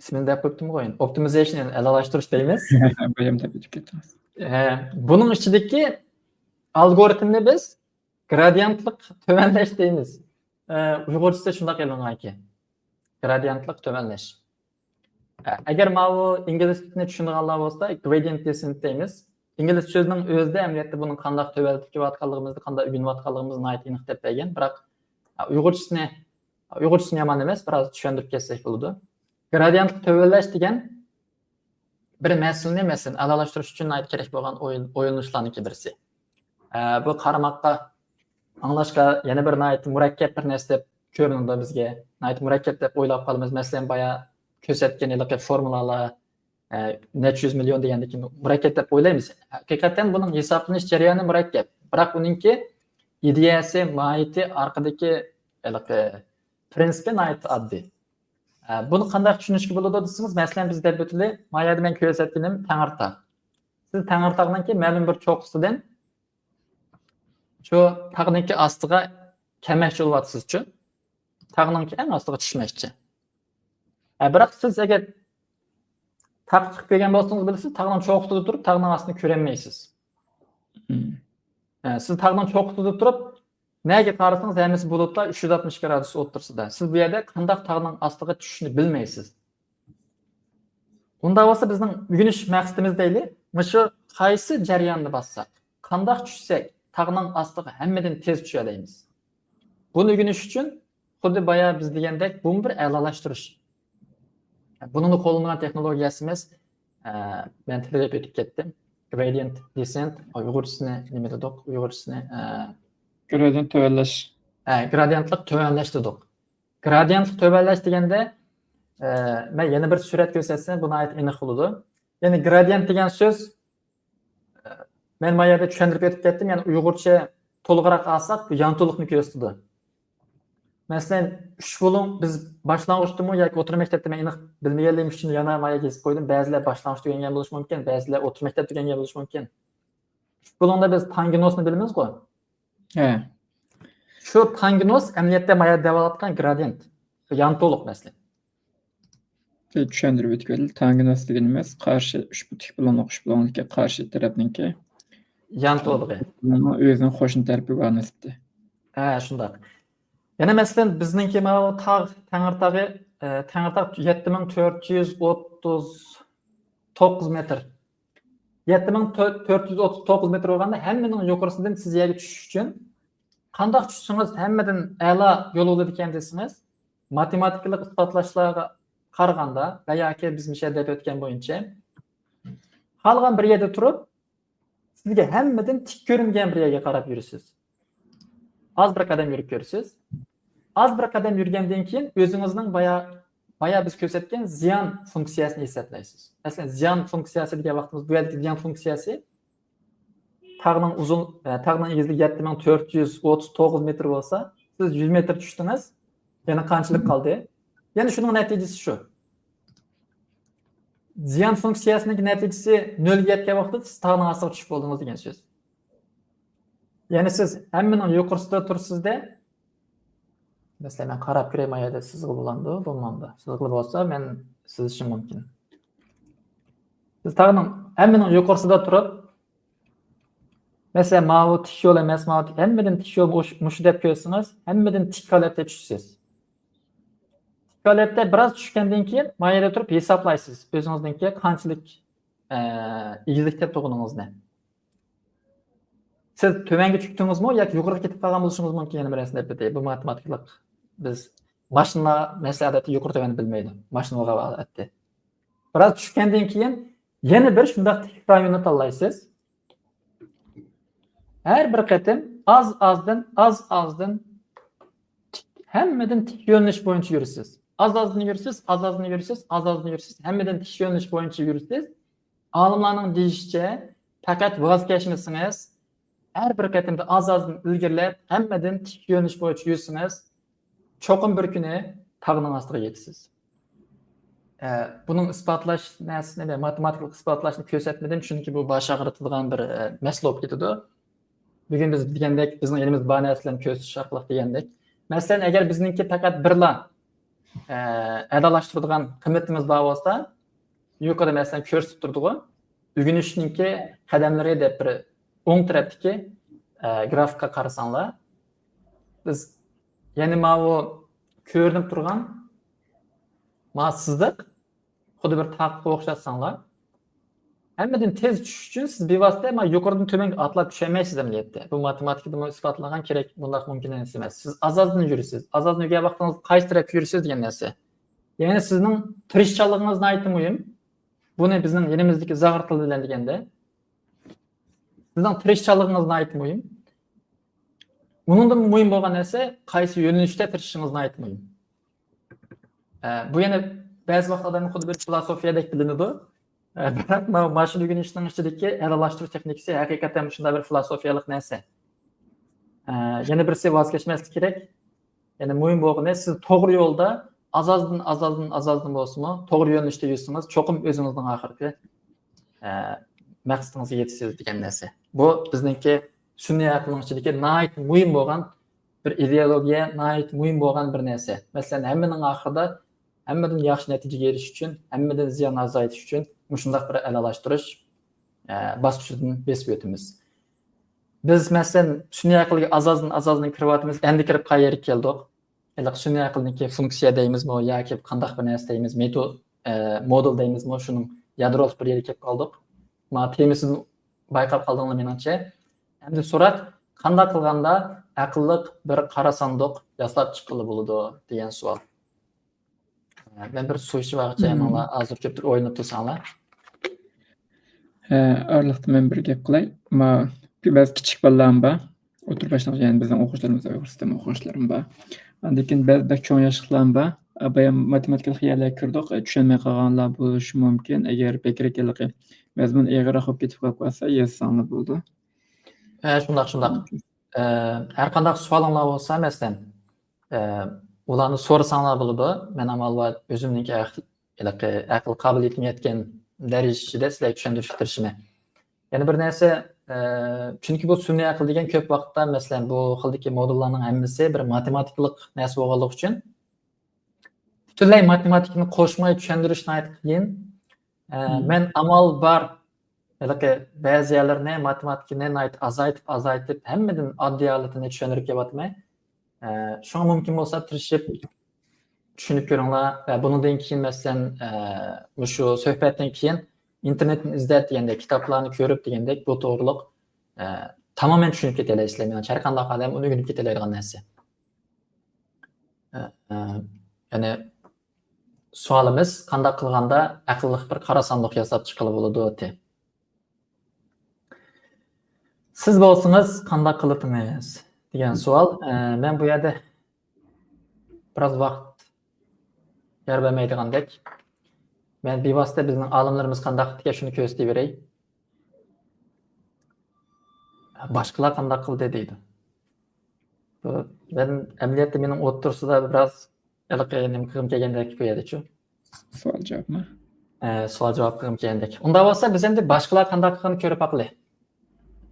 ئىسمىنى دەپ قويۇپتىمغۇ، ئوپتىمىزېيشن، يەنى ئەلالاشتۇرۇش دەيمىز. بۇيام دەپ ئۆتۈپ كەتتىڭىز. ئە، بۇنىڭ ئىچىدىكى ئالگورىتمنى بىز گرادىيېنتلىق تۆۋەنلەش دەيمىز. ئە، ئۇيغۇرچىسى شۇنداق ئېلىنغانكەن. گرادىيېنتلىق تۆۋەنلەش. ئە، ئەگەر ماۋۇ ئىنگلىزچىنى چۈشىنىدىغانلار بولسا، گرادىيېنت دېسېنت دەيمىز. ئىنگلىز سۆزىنىڭ ئۆزىدە ئەمەلىيەتتە بۇنىڭ قانداق تۆۋەنلىتىپ كېلىۋاتقانلىقىمىزنى، قانداق ئۆگىنىۋاتقانلىقىمىزنى ناھايىتى ئېنىق دەپ بەرگەن. بىراق، ئە، ئۇيغۇرچىسىنى، ئۇيغۇرچىسىنى يامان ئەمەس، بىراز چۈشەندۈرۈپ كەتسەك بولىدۇ. گرادىيېنتلىق تۆۋەنلەش دېگەن بىر مەسىلىنى، مەسىلەن، ئەلالاشتۇرۇش ئۈچۈن ناھايىتى كېرەك بولغان ئويۇن-، ئويلىنىشلارنىڭكى بىرسى. ئە، بۇ قارىماققا، ئاڭلاشقا يەنە بىر ناھايىتى مۇرەككەپ بىر نەرسە دەپ كۆرۈنىدۇ بىزگە. ناھايىتى مۇرەككەپ دەپ ئويلاپ قالىمىز. مەسىلەن، بايا كۆرسەتكەن ھېلىقى فورمۇلالار، ئە، نەچچە يۈز مىليون دېگەندىكىن مۇرەككەپ دەپ ئويلايمىز. ھەقىقەتەن بۇنىڭ ھېسابلىنىش جەريانى مۇرەككەپ. بىراق ئۇنىڭكى ئىدىيەسى، ماھىيىتى، ئارقىدىكى ھېلىقى پىرىنسىپى ناھايىتى ئاددىي. ئە، بۇنى قانداق چۈشىنىشكە بولىدۇ دېسىڭىز، مەسىلەن، بىز دەپ ئۆتىلى، ما يەردە مەن كۆرسەتكىنىم تەڭرىتاغ. سىز تەڭرىتاغنىڭكى مەلۇم بىر چوققىسىدىن شۇ تاغنىڭكى ئاستىغا كەلمەكچى بولۇۋاتىسىزچۇ؟ تاغنىڭكى ئەڭ ئاستىغا چۈشمەكچى. ئە، بىراق سىز ئەگەر تاغقا چىقىپ كەلگەن بولسىڭىز، بىلىسىز، تاغنىڭ چوققىسىدا تۇرۇپ، تاغنىڭ ئاستىنى كۆرەلمەيسىز. مم. ئە، سىز تاغنىڭ چوققىسىدا تۇرۇپ، نەگە قارىسىڭىز، ھەممىسى بۇلۇتلار، ئۈچ يۈز ئاتمىش ئىككى گرادۇس ئوتتۇرىسىدا. سىز بۇ يەردە قانداق تاغنىڭ ئاستىغا چۈشۈشنى بىلمەيسىز. ئۇنداق بولسا، بىزنىڭ ئۆگىنىش مەقسىتىمىز دەيلى، مۇشۇ قايسى جەرياننى باسساق، قانداق چۈشسەك، تاغنىڭ ئاستىغا ھەممىدىن تېز چۈشەلەيمىز. بۇنى ئۆگىنىش ئۈچۈن خۇددى بايا بىز دېگەندەك، بۇمۇ بىر ئەلالاشتۇرۇش. بۇنىڭدا قوللىنىدىغان تېخنولوگىيەسىمىز، ئە، مەن تىلغا ئۆتۈپ كەتتىم. گرادىيېنت دېسېنت، ئۇيغۇرچىسىنى نېمە دېدۇق؟ ئۇيغۇرچىسىنى، ئە، گرادىيېنت تۆۋەنلەش. ئە، گرادىيېنتلىق تۆۋەنلەش دېدۇق. گرادىيېنتلىق تۆۋەنلەش دېگەندە، ئە، مەن يەنە بىر سۈرەت كۆرسەتسەم، بۇ ناھايىتى ئېنىق بولىدۇ. يەنى گرادىيېنت دېگەن سۆز، ئە، مەن ما يەردە چۈشەندۈرۈپ ئۆتۈپ كەتتىم، يەنى ئۇيغۇرچە تولۇقراق ئالساق، بۇ يانتۇلۇقنى كۆرسىتىدۇ. مەسىلەن، ئۈچ بۇلۇڭ، بىز باشلانغۇچتىمۇ ياكى ئوتتۇرا مەكتەپتە، مەن ئېنىق بىلمىگەنلىكىم ئۈچۈن يەنە ما يەرگە يېزىپ قويدۇم. بەزىلەر باشلانغۇچتا ئۆگەنگەن بولۇشى مۇمكىن، بەزىلەر ئوتتۇرا مەكتەپتە ئۆگەنگەن بولۇشى مۇمكىن. ئۈچ بۇلۇڭدا بىز تانگېنوسنى بىلىمىزغۇ؟ ھە. شۇ تانگېنوس ئەمەلىيەتتە ما يەردە دەۋاتقان گرادىيېنت. يانتۇلۇق مەسىلەن. چۈشەندۈرۈپ ئۆتۈپ كەتتى. تانگېنوس دېگىنىمىز قارشى، ئۈچ بۇ تىك بۇلۇڭلۇق، ئۈچ بۇلۇڭدىكى قارشى تەرەپنىڭكى يانتۇلۇقى. ئۆزىنىڭ قوشنا تەرىپى بار نىسبىتى. ھە، شۇنداق. يەنە مەسىلەن، بىزنىڭكى ماۋۇ تاغ، تەڭرىتاغى، ئە، تەڭرىتاغ يەتتە مىڭ تۆت يۈز ئوتتۇز توققۇز مېتىر. يەتتە مىڭ تۆت يۈز ئوتتۇز توققۇز مېتىر بولغاندا، ھەممىنىڭ يۇقىرىسىدىن سىز يەرگە چۈشۈش ئۈچۈن قانداق چۈشسىڭىز ھەممىدىن ئەلا يول بولىدىكەن دېسىڭىز، ماتېماتىكىلىق ئىسپاتلاشلارغا قارىغاندا ۋە ياكى بىز مۇشۇ يەردە دەپ ئۆتكەن بويىچە، خالىغان بىر يەردە تۇرۇپ، سىزگە ھەممىدىن تىك كۆرۈنگەن بىر يەرگە قاراپ يۈرىسىز. ئاز بىر قەدەم يۈرۈپ كۆرىسىز. ئاز بىر قەدەم يۈرگەندىن كېيىن ئۆزىڭىزنىڭ بايا، بايا بىز كۆرسەتكەن زىيان فۇنكسىيەسىنى ھېسابلايسىز. مەسىلەن، زىيان فۇنكسىيەسى دېگەن ۋاقتىمىز، بۇ يەردىكى زىيان فۇنكسىيەسى تاغنىڭ ئۇزۇن، ئە، تاغنىڭ ئېگىزلىكى يەتتە مىڭ تۆت يۈز ئوتتۇز توققۇز مېتىر بولسا، سىز يۈز مېتىر چۈشتىڭىز، يەنە قانچىلىك قالدى؟ يەنە شۇنىڭ نەتىجىسى شۇ. زىيان فۇنكسىيەسىنىڭ نەتىجىسى نۆلگە يەتكەن ۋاقىتتا سىز تاغنىڭ ئاستىغا چۈشۈپ بولدىڭىز دېگەن سۆز. يەنى سىز ھەممىنىڭ يۇقىرىسىدا تۇرىسىز-دە. مەسىلەن، مەن قاراپ كۆرەي، ما يەردە سىزىقى بولامدۇ، بولمامدۇ؟ سىزىقى بولسا، مەن سىزىشىم مۇمكىن. سىز تاغنىڭ ھەممىنىڭ يۇقىرىسىدا تۇرۇپ، مەسىلەن، ماۋۇ تىك يول ئەمەس، ماۋۇ تىك، ھەممىدىن تىك يول مۇش-، مۇشۇ دەپ كۆرسىڭىز، ھەممىدىن تىك ھالەتتە چۈشىسىز. شۇ ھالەتتە بىراز چۈشكەندىن كېيىن، ما يەردە تۇرۇپ ھېسابلايسىز ئۆزىڭىزنىڭكى قانچىلىك، ئە، ئېگىزلىكتە تۇرغىنىڭىزنى. سىز تۆۋەنگە چۈشتىڭىزمۇ ياكى يۇقىرىغا كېتىپ قالغان بولۇشىڭىز مۇمكىن. يەنە بىر نەرسىنى دەپ ئۆتەي. بۇ ماتېماتىكىلىق، بىز ماشىنىلار مەسىلەن ئادەتتە يۇقىرى تۆۋەننى بىلمەيدۇ. ماشىنا بولغان ھالەتتە. بىراز چۈشكەندىن كېيىن يەنە بىر شۇنداق تىك رايوننى تاللايسىز. ھەر بىر قېتىم ئاز-ئازدىن، ئاز-ئازدىن تىك، ھەممىدىن تىك يۆنىلىش بويىچە يۈرىسىز. ئاز-ئازدىن يۈرىسىز، ئاز-ئازدىن يۈرىسىز، ئاز-ئازدىن يۈرىسىز، ھەممىدىن تىك يۆنىلىش بويىچە يۈرىسىز. ئالىملارنىڭ دېيىشىچە، پەقەت ۋاز كەچمىسىڭىز، ھەر بىر قېتىمدا ئاز-ئازدىن ئىلگىرىلەپ، ھەممىدىن تىك يۆنىلىش بويىچە يۈرسىڭىز، چوقۇم بىر كۈنى تاغنىڭ ئاستىغا يېتىسىز. ئە، بۇنىڭ ئىسپاتلاش نەرسىسىنى ۋە ماتېماتىكىلىق ئىسپاتلاشنى كۆرسەتمىدىم، چۈنكى بۇ باش ئاغرىتىدىغان بىر، ئە، مەسىلە بولۇپ كېتىدۇ. بۈگۈن بىز دېگەندەك، بىزنىڭ ئېلىمىزدە بار نەرسىلەرنى كۆرسىتىش ئارقىلىق دېگەندەك. مەسىلەن، ئەگەر بىزنىڭكى پەقەت بىرلا، ئە، ئەلالاشتۇرىدىغان قىممىتىمىز بار بولسا، يۇقىرىدا مەسىلەن كۆرسىتىپ تۇرىدىغۇ، ئۆگىنىشنىڭكى قەدەملىرى دەپ بىر ئوڭ تەرەپتىكى، ئە، گرافىكقا قارىساڭلار، بىز يەنە ماۋۇ كۆرۈنۈپ تۇرغان ما سىزىق، خۇددى بىر تاغقا ئوخشاتساڭلار، ھەممىدىن تېز چۈشۈش ئۈچۈن سىز بىۋاسىتە ما يۇقىرىدىن تۆۋەنگە ئاتلاپ چۈشەلمەيسىز ئەمەلىيەتتە. بۇ ماتېماتىكىدىمۇ ئىسپاتلانغان، كېرەك، بۇنداق مۇمكىن ئەمەس. سىز ئاز-ئازدىن يۈرىسىز. ئاز-ئازدىن يۈرگەن ۋاقتىڭىزدا قايسى تەرەپكە يۈرىسىز دېگەن نەرسە. يەنى سىزنىڭ تىرىشچانلىقىڭىز ناھايىتى مۇھىم. بۇنى بىزنىڭ يېنىمىزدىكى زاغرا تىل بىلەن دېگەندە، سىزنىڭ تىرىشچانلىقىڭىز ناھايىتى مۇھىم. ئۇنىڭدىن مۇھىم بولغان نەرسە، قايسى يۆنىلىشتە تىرىشىشىڭىز ناھايىتى مۇھىم. ئە، بۇ يەنە بەزى ۋاقىت ئادەمگە خۇددى بىر فىلاسوفىيەدەك بىلىنىدۇ. ئە، بىراق ما-، ماشىنا ئۆگىنىشنىڭ ئىچىدىكى ئەلالاشتۇرۇش تېخنىكىسى ھەقىقەتەن مۇشۇنداق بىر فىلاسوفىيەلىق نەرسە. ئە، يەنە بىرسى ۋاز كەچمەسلىك كېرەك. يەنى مۇھىم بولغىنى، سىز توغرا يولدا ئاز-ئازدىن، ئاز-ئازدىن، ئاز-ئازدىن بولسىمۇ توغرا يۆنىلىشتە يۈرسىڭىز، چوقۇم ئۆزىڭىزنىڭ ئاخىرقى، ئە، مەقسىتىڭىزگە يېتىسىز دېگەن نەرسە. بۇ بىزنىڭكى سۈنئىي ئەقىلنىڭ ئىچىدىكى ناھايىتى مۇھىم بولغان بىر ئىدېئولوگىيە، ناھايىتى مۇھىم بولغان بىر نەرسە. مەسىلەن، ھەممىنىڭ ئاخىرىدا ھەممىدىن ياخشى نەتىجىگە ئېرىشىش ئۈچۈن، ھەممىدىن زىياننى ئازايتىش ئۈچۈن مۇشۇنداق بىر ئەلالاشتۇرۇش، ئە، باسقۇچىدىن بېسىپ ئۆتىمىز. بىز، مەسىلەن، سۈنئىي ئەقىلگە ئاز-ئازدىن، ئاز-ئازدىن كىرىۋاتىمىز، ئەمدى كىرىپ قايەرگە كەلدۇق؟ ھېلىقى سۈنئىي ئەقىلنىڭكى فۇنكسىيە دەيمىزمۇ ياكى قانداق بىر نەرسە دەيمىز، مېتو-، ئە، مودېل دەيمىزمۇ، شۇنىڭ يادرولۇق بىر يەرگە كەپ قالدۇق. مانا تېمىسىدىن بايقاپ قالدىڭلار مېنىڭچە. ئەمدى سوراق، قانداق قىلغاندا ئەقىللىق بىر قارا ساندۇق ياساپ چىققىلى بولىدۇ دېگەن سوئال. مەن بىر سۇ ئىچىۋالغۇچە، مم. ماڭا ھازىر كۆپتۇر ئويلىنىپ تۇرساڭلار. ھە، ئارىلىقتا مەن بىر گەپ قىلاي. ما، بەزى كىچىك بالىلارمۇ بار. ئوتتۇرا باشلانغۇچ، يەنى بىزنىڭ ئوقۇغۇچىلىرىمىز، ئۇيغۇر سىستېما ئوقۇغۇچىلىرىمۇ بار. ئاندىن كېيىن بەزى بەك چوڭ ياشلىقلارمۇ بار. بايام ماتېماتىكىلىق يەرلەرگە كىردۇق. چۈشەنمەي قالغانلار بولۇشى مۇمكىن. ئەگەر بەكرەك ھېلىقى مەزمۇن ئېغىرراق بولۇپ كېتىپ قالسا، يازساڭلار بولىدۇ. ھە، شۇنداق، شۇنداق. ئە، ھەر قانداق سوئالىڭلار بولسا، مەسىلەن، ئە، ئۇلارنى سورىساڭلار بولىدۇ. مەن ئامال بار ئۆزۈمنىڭكى ئەق-، ھېلىقى ئەقىل قابىلىيىتىم يەتكەن دەرىجىدە سىلەرگە چۈشەندۈرۈشكە تىرىشىمەن. يەنە بىر نەرسە، ئە، چۈنكى بۇ سۈنئىي ئەقىل دېگەن كۆپ ۋاقىتتا، مەسىلەن، بۇ خىلدىكى مودېللارنىڭ ھەممىسى بىر ماتېماتىكىلىق نەرسە بولغانلىقى ئۈچۈن، پۈتۈنلەي ماتېماتىكىنى قوشماي چۈشەندۈرۈش ناھايىتى قىيىن. ئە، مم. مەن ئامال بار ھېلىقى بەزى يەرلىرىنى، ماتېماتىكىنى ناھايىتى ئازايتىپ، ئازايتىپ، ھەممىدىن ئاددىي ھالىتىنى چۈشەندۈرۈپ كېلىۋاتىمەن. ئە، شۇڭا مۇمكىن بولسا تىرىشىپ چۈشىنىپ كۆرۈڭلار ۋە بۇنىڭدىن كېيىن، مەسىلەن، ئە، مۇشۇ سۆھبەتتىن كېيىن ئىنتېرنېتتىن ئىزدەپ دېگەندەك، كىتابلارنى كۆرۈپ دېگەندەك، بۇ توغرۇلۇق، ئە، تامامەن چۈشىنىپ كېتەلەيسىلەر. مېنىڭچە، ھەر قانداق ئادەم ئۇنى ئۆگىنىپ كېتەلەيدىغان نەرسە. ئە، ئە، يەنى سوئالىمىز، قانداق قىلغاندا ئەقىللىق بىر قارا ساندۇق ياساپ چىققىلى بولىدۇ، دېدى. سىز بولسىڭىز قانداق قىلىتىڭىز دېگەن سوئال. ئە، مەن بۇ يەردە بىراز ۋاقىت يار بەرمەيدىغاندەك. مەن بىۋاسىتە بىزنىڭ ئالىملىرىمىز قانداق قىپتىكەن، شۇنى كۆرسىتىۋېرەي. باشقىلار قانداق قىلدى دەيدۇ. بۇ، مەن ئەمەلىيەتتە مېنىڭ ئوتتۇرىسىدا بىراز ھېلىقى نېمە قىلغۇم كەلگەندەك بۇ يەردىچۇ. سوئال جاۋابمۇ؟ ئە، سوئال جاۋاب قىلغۇم كەلگەندەك. ئۇنداق بولسا بىز ئەمدى باشقىلار قانداق قىلغىنىنى كۆرۈپ باقىلى.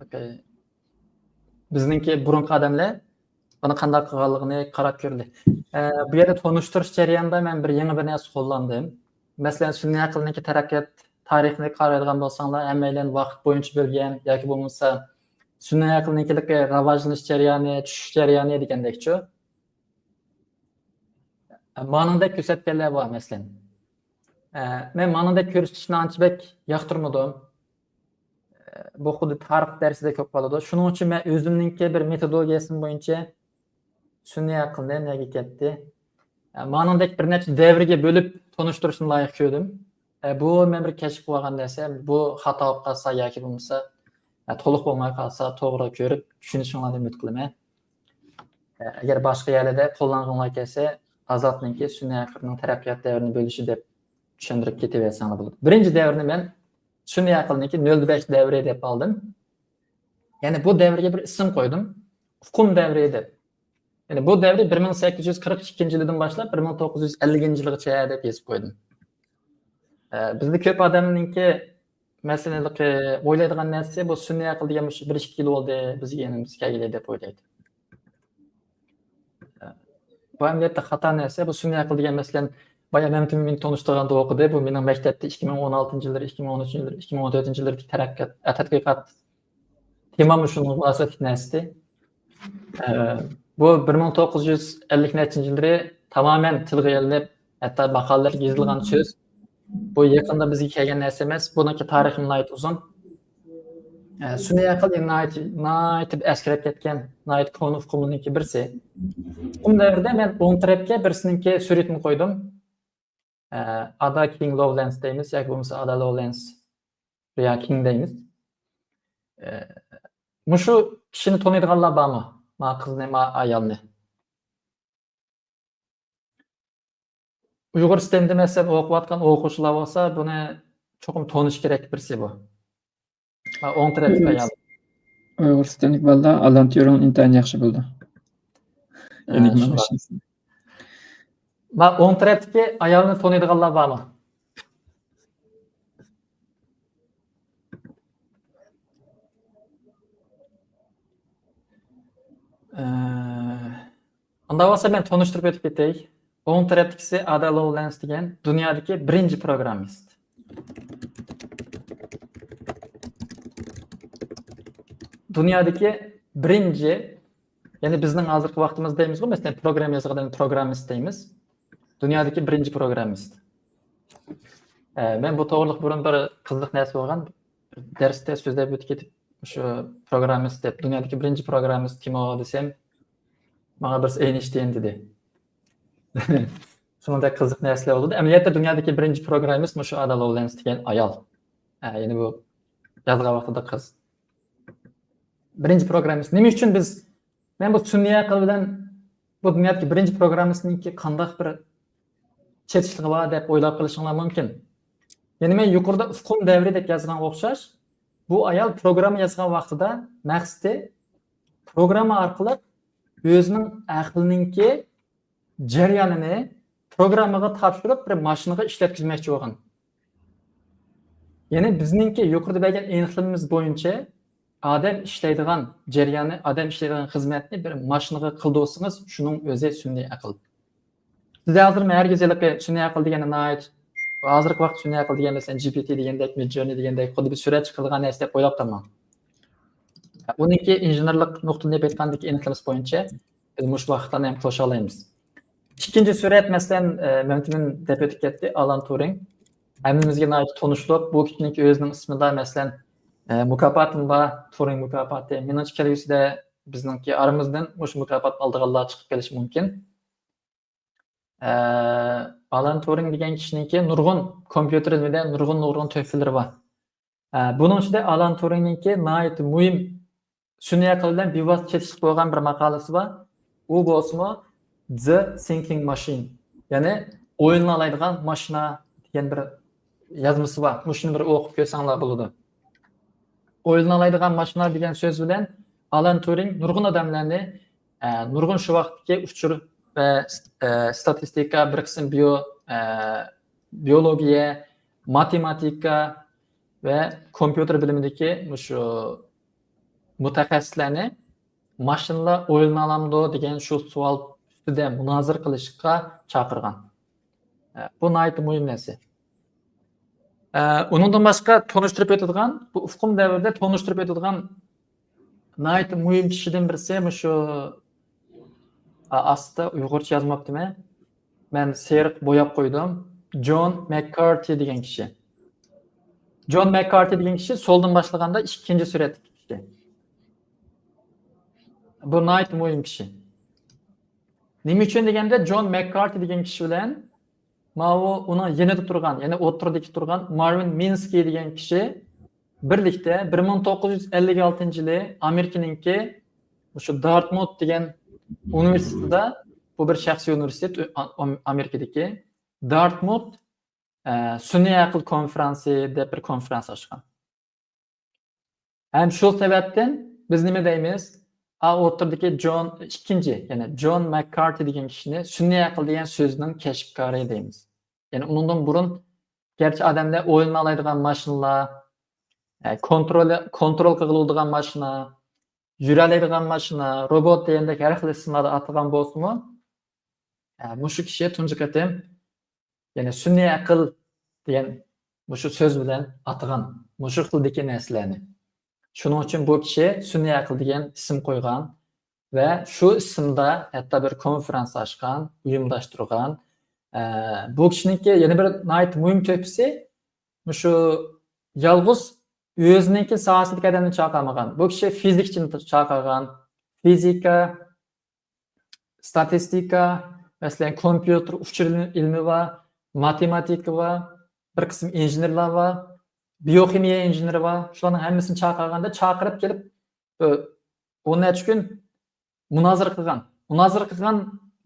ئوكەي. بىزنىڭكى بۇرۇنقى ئادەملەر بۇنى قانداق قىلغانلىقىنى قاراپ كۆرىلى. ئە، بۇ يەردە تونۇشتۇرۇش جەريانىدا مەن بىر يېڭى بىر نەرسە قوللاندىم. مەسىلەن، سۈنئىي ئەقىلنىڭكى تەرەققىيات تارىخىنى قارايدىغان بولساڭلار، ھەممەيلەن ۋاقىت بويىچە بۆلگەن ياكى بولمىسا سۈنئىي ئەقىلنىڭكى راۋاجلىنىش جەريانى، چۈشۈش جەريانى دېگەندەكچۇ. مانىڭدەك كۆرسەتكەنلەر بار، مەسىلەن. ئە، مەن مانىڭدەك كۆرسىتىشنى ئانچە بەك ياقتۇرمىدىم. ئە، بۇ خۇددى تارىخ دەرسىدەك بولۇپ قالىدۇ. شۇنىڭ ئۈچۈن مەن ئۆزۈمنىڭكى بىر مېتودولوگىيەسىم بويىچە سۈنئىي ئەقىلنى نەگە كەتتى. ئە، مانىڭدەك بىر نەچچە دەۋرگە بۆلۈپ تونۇشتۇرۇشنى لايىق كۆردۈم. ئە، بۇ مەن بىر كەشىپ قىلىۋالغان نەرسە، بۇ خاتا بولۇپ قالسا ياكى بولمىسا، ئە، تولۇق بولماي قالسا، توغرا كۆرۈپ چۈشىنىشىڭلارنى ئۈمىد قىلىمەن. ئە، ئەگەر باشقا يەرلەردە قوللانغۇڭلار كەلسە، ئازادنىڭكى سۈنئىي ئەقىلنىڭ تەرەققىيات دەۋرىنى بۆلۈشى دەپ چۈشەندۈرۈپ كېتىۋەرسەڭلار بولىدۇ. بىرىنچى دەۋرنى مەن سۈنئىي ئەقىلنىڭكى نۆل بەش دەۋرى دەپ ئالدىم. يەنى بۇ دەۋرگە بىر ئىسىم قويدۇم. ئۇقۇم دەۋرى دەپ. يەنى بۇ دەۋرى بىر مىڭ سەككىز يۈز قىرىق ئىككىنچى يىلىدىن باشلاپ بىر مىڭ توققۇز يۈز ئەللىكىنچى يىلغىچە دەپ يېزىپ قويدۇم. ئە، بىزدە كۆپ ئادەمنىڭكى مەسىلەن، ئويلايدىغان نەرسىسى، بۇ سۈنئىي ئەقىل دېگەن مۇشۇ بىر ئىككى يىل بولدى بىزگە يېنىمىزغا كەلگىلى دەپ ئويلايدۇ. بۇ ئەمەلىيەتتە خاتا نەرسە. بۇ سۈنئىي ئەقىل دېگەن، مەسىلەن، بايا مەمتىمىن مېنى تونۇشتۇرغاندا ئوقۇدى. بۇ مېنىڭ مەكتەپتە ئىككى مىڭ ئون ئالتىنچى يىللىرى، ئىككى مىڭ ئون ئۈچىنچى يىللىرى، ئىككى مىڭ ئون تۆتىنچى يىللىرىدىكى تەرەققىيات، تەتقىقات تېماممۇ شۇنىڭغا مۇناسىۋەتلىك نەرسىدى. ئە، بۇ بىر مىڭ توققۇز يۈز ئەللىك نەچچىنچى يىللىرى تامامەن تىلغا ئېلىنىپ، ھەتتا ماقالىلەرگە يېزىلغان سۆز. بۇ يېقىندا بىزگە كەلگەن نەرسە ئەمەس. بۇنىڭكى تارىخى ناھايىتى ئۇزۇن. ئە، سۈنئىي ئەقىل ناھايىتى، ناھايىتى ئەسكىرەپ كەتكەن، ناھايىتى كونا ئۇقۇمنىڭكى بىرسى. ئۇقۇم دەۋرىدە مەن ئوڭ تەرەپكە بىرسىنىڭكى سۈرىتىنى قويدۇم. ئە، ئادا كىڭ لوۋلەنس دەيمىز ياكى بولمىسا ئادا لوۋلەنس رىيا كىڭ دەيمىز. ئە، مۇشۇ كىشىنى تونۇيدىغانلار بارمۇ؟ ما قىزنى، ما ئايالنى. ئۇيغۇر ستېمدە مەسىلەن ئوقۇۋاتقان ئوقۇغۇچىلار بولسا، بۇنى چوقۇم تونۇش كېرەك بىرسى بۇ. ھە، ئوڭ تەرەپتىكى ئايال. ئۇيغۇر ستېملىك بالىلار ئالان تيۇرىنگ ئىنتايىن ياخشى بىلىدۇ. ھە، ئېنىگما شۇنداق. ماشىنىسى. ما ئوڭ تەرەپتىكى ئايالنى تونۇيدىغانلار بارمۇ؟ ئە، ئۇنداق بولسا مەن تونۇشتۇرۇپ ئۆتۈپ كېتەي. ئوڭ تەرەپتىكىسى ئادا لوۋلەنس دېگەن دۇنيادىكى بىرىنچى پروگراممىست. دۇنيادىكى بىرىنچى، يەنى بىزنىڭ ھازىرقى ۋاقتىمىزدا دەيمىزغۇ، مەسىلەن، پروگرامما يازغان ئادەمنى پروگراممىست دەيمىز. دۇنيادىكى بىرىنچى پروگراممىست. ئە، مەن بۇ توغرىلىق بۇرۇن بىر قىزىق نەرسە بولغان. دەرستە سۆزلەپ ئۆتۈپ كېتىپ، شۇ پروگراممىست دەپ، دۇنيادىكى بىرىنچى پروگراممىست كىم ئۇ دېسەم، ماڭا بىرسى ئەينشتىين دېدى. شۇنىڭدەك قىزىق نەرسىلەر بولدى. ئەمەلىيەتتە دۇنيادىكى بىرىنچى پروگراممىست مۇشۇ ئادا لوۋلەنس دېگەن ئايال. ئە، يەنى بۇ يازغان ۋاقتىدا قىز. بىرىنچى پروگراممىست. نېمە ئۈچۈن بىز، مەن بۇ سۈنئىي ئەقىل بىلەن بۇ دۇنيادىكى بىرىنچى پروگراممىستنىڭكى قانداق بىر چېتىشلىقى بار دەپ ئويلاپ قېلىشىڭلار مۇمكىن. يەنى مەن يۇقىرىدا ئۇقۇم دەۋرى دەپ يازغانغا ئوخشاش، بۇ ئايال پروگرامما يازغان ۋاقتىدا مەقسىتى پروگرامما ئارقىلىق ئۆزىنىڭ ئەقلىنىڭكى جەريانىنى پروگراممىغا تاپشۇرۇپ، بىر ماشىنىغا ئىشلەتكۈزمەكچى بولغان. يەنى بىزنىڭكى يۇقىرىدا بەرگەن ئېنىقلىمىمىز بويىچە ئادەم ئىشلەيدىغان جەرياننى، ئادەم ئىشلەيدىغان خىزمەتنى بىر ماشىنىغا قىلدۇرسىڭىز، شۇنىڭ ئۆزى سۈنئىي ئەقىل. سىز ھازىر مەن ھەرگىز ھېلىقى سۈنئىي ئەقىل دېگەننى ناھايىتى، ھازىرقى ۋاقىت سۈنئىي ئەقىل دېگەن، مەسىلەن، جى پى تى دېگەندەك، مىدجۆرنى دېگەندەك، خۇددى بىر سۈرەت چىقىدىغان نەرسە دەپ ئويلاپ قالماڭ. ئۇنىڭكى ئىنژېنېرلىق نۇقتىدىن ئېيتقاندىكى ئېنىقلىمىسى بويىچە بىز مۇشۇ ۋاقىتلارنى ھەم قوشالايمىز. ئىككىنچى سۈرەت، مەسىلەن، ئە، مەمتىمىن دەپ ئۆتۈپ كەتتى، ئالان تۇرىنگ. ھەممىمىزگە ناھايىتى تونۇشلۇق، بۇ كىشىنىڭكى ئۆزىنىڭ ئىسمىدا، مەسىلەن، ئە، مۇكاپاتىمۇ بار، تۇرىنگ مۇكاپاتى. مېنىڭچە، كەلگۈسىدە بىزنىڭكى ئارىمىزدىن مۇشۇ مۇكاپات ئالىدىغانلار چىقىپ كېلىشى مۇمكىن. ئە، ئالان تۇرىنگ دېگەن كىشىنىڭكى نۇرغۇن كومپيۇتېر ئىلمىدە نۇرغۇن، نۇرغۇن تۆھپىلىرى بار. ئە، بۇنىڭ ئىچىدە ئالان تۇرىنگنىڭكى ناھايىتى مۇھىم، سۈنئىي ئەقىل بىلەن بىۋاسىتە چېتىشلىق بولغان بىر ماقالىسى بار. ئۇ بولسىمۇ The Thinking Machine، يەنى ئويلىنالايدىغان ماشىنا دېگەن بىر يازمىسى بار. مۇشۇنى بىر ئوقۇپ كۆرسەڭلار بولىدۇ. ئويلىنالايدىغان ماشىنا دېگەن سۆز بىلەن ئالان تۇرىنگ نۇرغۇن ئادەملەرنى، ئە، نۇرغۇن شۇ ۋاقىتتىكى ئۇچۇر ۋە، ئە، ستاتىستىكا، بىر قىسىم بىيو-، ئە، بىيولوگىيە، ماتېماتىكا ۋە كومپيۇتېر بىلىمىدىكى مۇشۇ مۇتەخەسسىسلەرنى ماشىنىلار ئويلىنالامدۇ دېگەن شۇ سوئال ئۈستىدە مۇنازىرە قىلىشقا چاقىرغان. ئە، بۇ ناھايىتى مۇھىم نەرسە. ئە، ئۇنىڭدىن باشقا تونۇشتۇرۇپ ئۆتىدىغان، بۇ ئۇقۇم دەۋرىدە تونۇشتۇرۇپ ئۆتىدىغان ناھايىتى مۇھىم كىشىدىن بىرسى مۇشۇ، ئا-، ئاستا ئۇيغۇرچە يازماپتىمەن. مەن سېرىق بوياپ قويدۇم. جون مەككارتى دېگەن كىشى. جون مەككارتى دېگەن كىشى سولدىن باشلىغاندا ئىككىنچى سۈرەتتىكى كىشى. بۇ ناھايىتى مۇھىم كىشى. نېمە ئۈچۈن دېگەندە، جون مەككارتى دېگەن كىشى بىلەن ماۋۇ ئۇنىڭ يېنىدا تۇرغان، يەنى ئوتتۇرىدىكى تۇرغان مارۋىن مىنسكىي دېگەن كىشى بىرلىكتە بىر مىڭ توققۇز يۈز ئەللىك ئالتىنچى يىلى ئامېرىكىنىڭكى مۇشۇ دارتمۇت دېگەن ئۇنىۋېرسىتېتىدا، بۇ بىر شەخسىي ئۇنىۋېرسىتېت، ئا-، ئام-، ئامېرىكىدىكى دارتمۇت، ئە، سۈنئىي ئەقىل كونفېرانسى دەپ بىر كونفېرانس ئاچقان. ھەم شۇ سەۋەبتىن بىز نېمە دەيمىز؟ ئا، ئوتتۇرىدىكى جون ئىككىنچى، يەنى جون مەككارتى دېگەن كىشىنى سۈنئىي ئەقىل دېگەن سۆزنىڭ كەشپكارى دەيمىز. يەنى ئۇنىڭدىن بۇرۇن گەرچە ئادەملەر ئويلىنالايدىغان ماشىنىلار، ئە، كونترول، كونترول قىلغىلى بولىدىغان ماشىنا، يۈرەلەيدىغان ماشىنا، روبوت دېگەندەك ھەر خىل ئىسىملاردا ئاتىغان بولسىمۇ، ئە، مۇشۇ كىشى تۇنجى قېتىم، يەنى سۈنئىي ئەقىل دېگەن مۇشۇ سۆز بىلەن ئاتىغان مۇشۇ خىلدىكى نەرسىلەرنى. شۇنىڭ ئۈچۈن بۇ كىشى سۈنئىي ئەقىل دېگەن ئىسىم قويغان ۋە شۇ ئىسىمدا ھەتتا بىر كونفېرانس ئاچقان، ئۇيۇمداشتۇرغان. ئە، بۇ كىشىنىڭكى يەنە بىر ناھايىتى مۇھىم تۆھپىسى، مۇشۇ يالغۇز ئۆزىنىڭكى ساھەسىدىكى ئادەمنى چاقىرمىغان. بۇ كىشى فىزىكچىنى چاقىرغان. فىزىكا، ستاتىستىكا، مەسىلەن، كومپيۇتېر ئۇچۇر ئىلمى بار، ماتېماتىكا بار، بىر قىسىم ئىنژېنېرلار بار، بىيوخىمىيە ئىنژېنېرى بار. شۇلارنىڭ ھەممىسىنى چاقىرغاندا، چاقىرىپ كېلىپ، ئۆ، ئون نەچچە كۈن مۇنازىرە قىلغان. مۇنازىرە قىلغان،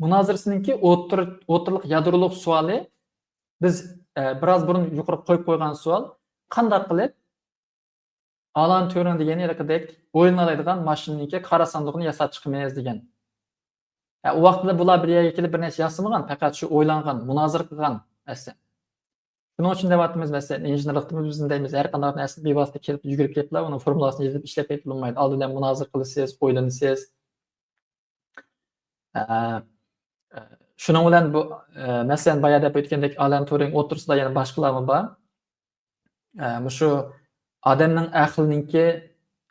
مۇنازىرىسىنىڭكى ئوتتۇرا-، ئوتتۇرىلىق يادرولۇق سوئالى، بىز، ئە، بىراز بۇرۇن يۇقىرى قويۇپ قويغان سوئال، قانداق قىلىپ ئالان تيۇرىڭ دېگەن ھېلىقىدەك ئويلىنالايدىغان ماشىنىنىڭكى قارا ساندۇقىنى ياساپ چىقىمىز دېگەن. ئە، ئۇ ۋاقىتتا بۇلار بىر يەرگە كېلىپ بىر نەرسە ياسىمىغان، پەقەت شۇ ئويلانغان، مۇنازىرە قىلغان نەرسە. شۇنىڭ ئۈچۈن دەۋاتىمىز، مەسىلەن، ئىنژېنېرلىقتا بىز دەيمىز، ھەر قانداق نەرسىنى بىۋاسىتە كېلىپ يۈگۈرۈپ كېلىپلا ئۇنىڭ فورمۇلاسىنى يېزىپ ئىشلەپ كەتكىلى بولمايدۇ. ئالدى بىلەن مۇنازىرە قىلىسىز، ئويلىنىسىز. ئە، ئە، شۇنىڭ بىلەن بۇ، ئە، مەسىلەن، بايا دەپ ئۆتكەندەك، ئالان تۇرىڭ ئوتتۇرىسىدا يەنە باشقىلارمۇ بار. ئە، مۇشۇ ئادەمنىڭ ئەقلىنىڭكى،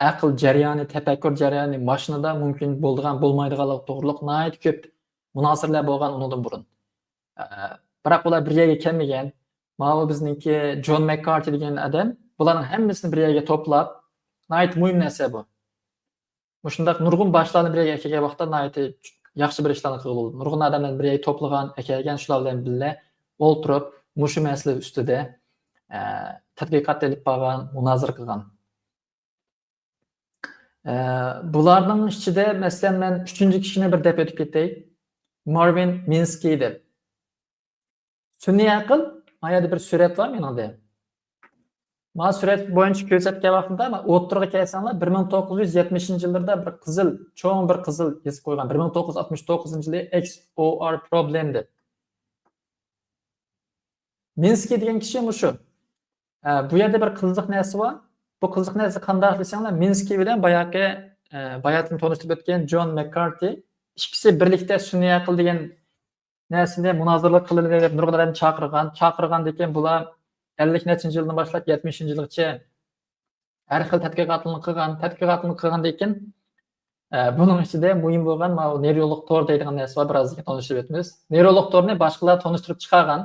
ئەقىل جەريانى، تەپەككۇر جەريانى ماشىنىدا مۇمكىن بولىدىغان، بولمايدىغانلىقى توغرۇلۇق ناھايىتى كۆپ مۇنازىرىلەر بولغان ئۇنىڭدىن بۇرۇن. ئە، بىراق ئۇلار بىر يەرگە كەلمىگەن. ماۋۇ بىزنىڭكى جون مەككارتى دېگەن ئادەم بۇلارنىڭ ھەممىسىنى بىر يەرگە توپلاپ، ناھايىتى مۇھىم نەرسە بۇ. مۇشۇنداق نۇرغۇن باشلارنى بىر يەرگە ئەكەلگەن ۋاقىتتا ناھايىتى ياخشى بىر ئىشلارنى قىلغىلى بولىدۇ. نۇرغۇن ئادەملەرنى بىر يەرگە توپلىغان، ئەكەلگەن، شۇلار بىلەن بىللە ئولتۇرۇپ، مۇشۇ مەسىلە ئۈستىدە، ئە، تەتقىقات ئېلىپ بارغان، مۇنازىرە قىلغان. ئە، بۇلارنىڭ ئىچىدە، مەسىلەن، مەن ئۈچىنچى كىشىنى بىر دەپ ئۆتۈپ كېتەي. مارۋىن مىنسكىي دەپ. سۈنئىي ئەقىل، ما يەردە بىر سۈرەت بار مېنىڭدە. ما سۈرەت بويىچە كۆرسەتكەن ۋاقتىدا، ما ئوتتۇرىغا كەلسەڭلار، بىر مىڭ توققۇز يۈز يەتمىشىنچى يىللىرىدا بىر قىزىل، چوڭ بىر قىزىل يېزىپ قويغان، بىر مىڭ توققۇز يۈز ئاتمىش توققۇزىنچى يىلى ئېكس ئو ئار پروبلېم دەپ. مىنسكىي دېگەن كىشى مۇشۇ. ئە، بۇ يەردە بىر قىزىق نەرسە بار. بۇ قىزىق نەرسە قانداق دېسەڭلار، مىنسكىي بىلەن باياقى، ئە، باياتىن تونۇشتۇرۇپ ئۆتكەن جون مەككارتى ئىككىسى بىرلىكتە سۈنئىي ئەقىل دېگەن نەرسىنى مۇنازىرىلىك قىلىلى دەپ نۇرغۇن ئادەمنى چاقىرغان. چاقىرغاندىن كېيىن بۇلار ئەللىك نەچچىنچى يىلدىن باشلاپ يەتمىشىنچى يىلغىچە ھەر خىل تەتقىقاتلارنى قىلغان. تەتقىقاتنى قىلغاندىن كېيىن، ئە، بۇنىڭ ئىچىدە مۇھىم بولغان ماۋۇ نېرولوگ تور دەيدىغان نەرسە بار، بىرازدىن كېيىن تونۇشتۇرۇپ ئۆتىمىز. نېرولوگ تورنى باشقىلار تونۇشتۇرۇپ چىقارغان.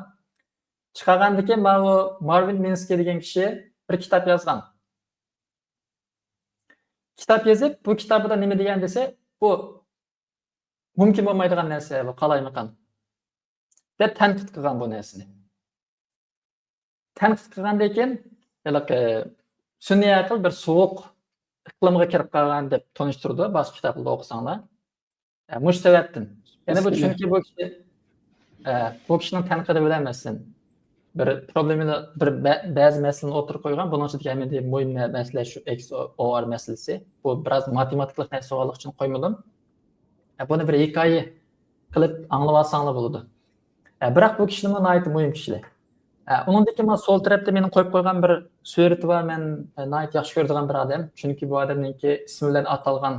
چىقارغاندىن كېيىن ماۋۇ مارۋىن مىنسكىي دېگەن كىشى بىر كىتاب يازغان. كىتاب يېزىپ، بۇ كىتابىدا نېمە دېگەن دېسە، بۇ مۇمكىن بولمايدىغان نەرسە بۇ، قالايمىقان دەپ تەنقىد قىلغان بۇ نەرسىنى. تەنقىد قىلغاندىن كېيىن، ھېلىقى سۈنئىي ئەقىل بىر سوغۇق ئىقلىمغا كىرىپ قالغان دەپ تونۇشتۇرىدۇ باشقا كىتابلاردا ئوقۇساڭلار. ئە، مۇشۇ سەۋەبتىن. يەنە بۇ، چۈنكى بۇ كىشى، ئە، بۇ كىشىنىڭ تەنقىدى بىلەن مەسىلەن، بىر پروبلېمىنى، بىر بە-، بەزى مەسىلىنى ئوتتۇرىغا قويغان. بۇنىڭ ئىچىدىكى ئەمەلىي مۇھىم مە-، مەسىلە شۇ ئېكس ئو ئار مەسىلىسى. بۇ بىراز ماتېماتىكىلىق نەرسە بولغانلىقى ئۈچۈن قويمىدىم. ئە، بۇنى بىر ھېكايە قىلىپ ئاڭلىۋالساڭلار بولىدۇ. ئە، بىراق بۇ كىشىلەرمۇ ناھايىتى مۇھىم كىشىلەر. ئە، ئۇنىڭدىن كېيىن مانا سول تەرەپتە مېنىڭ قويۇپ قويغان بىر سۈرىتى بار، مەن، ئە، ناھايىتى ياخشى كۆرىدىغان بىر ئادەم. چۈنكى بۇ ئادەمنىڭكى ئىسمى بىلەن ئاتالغان،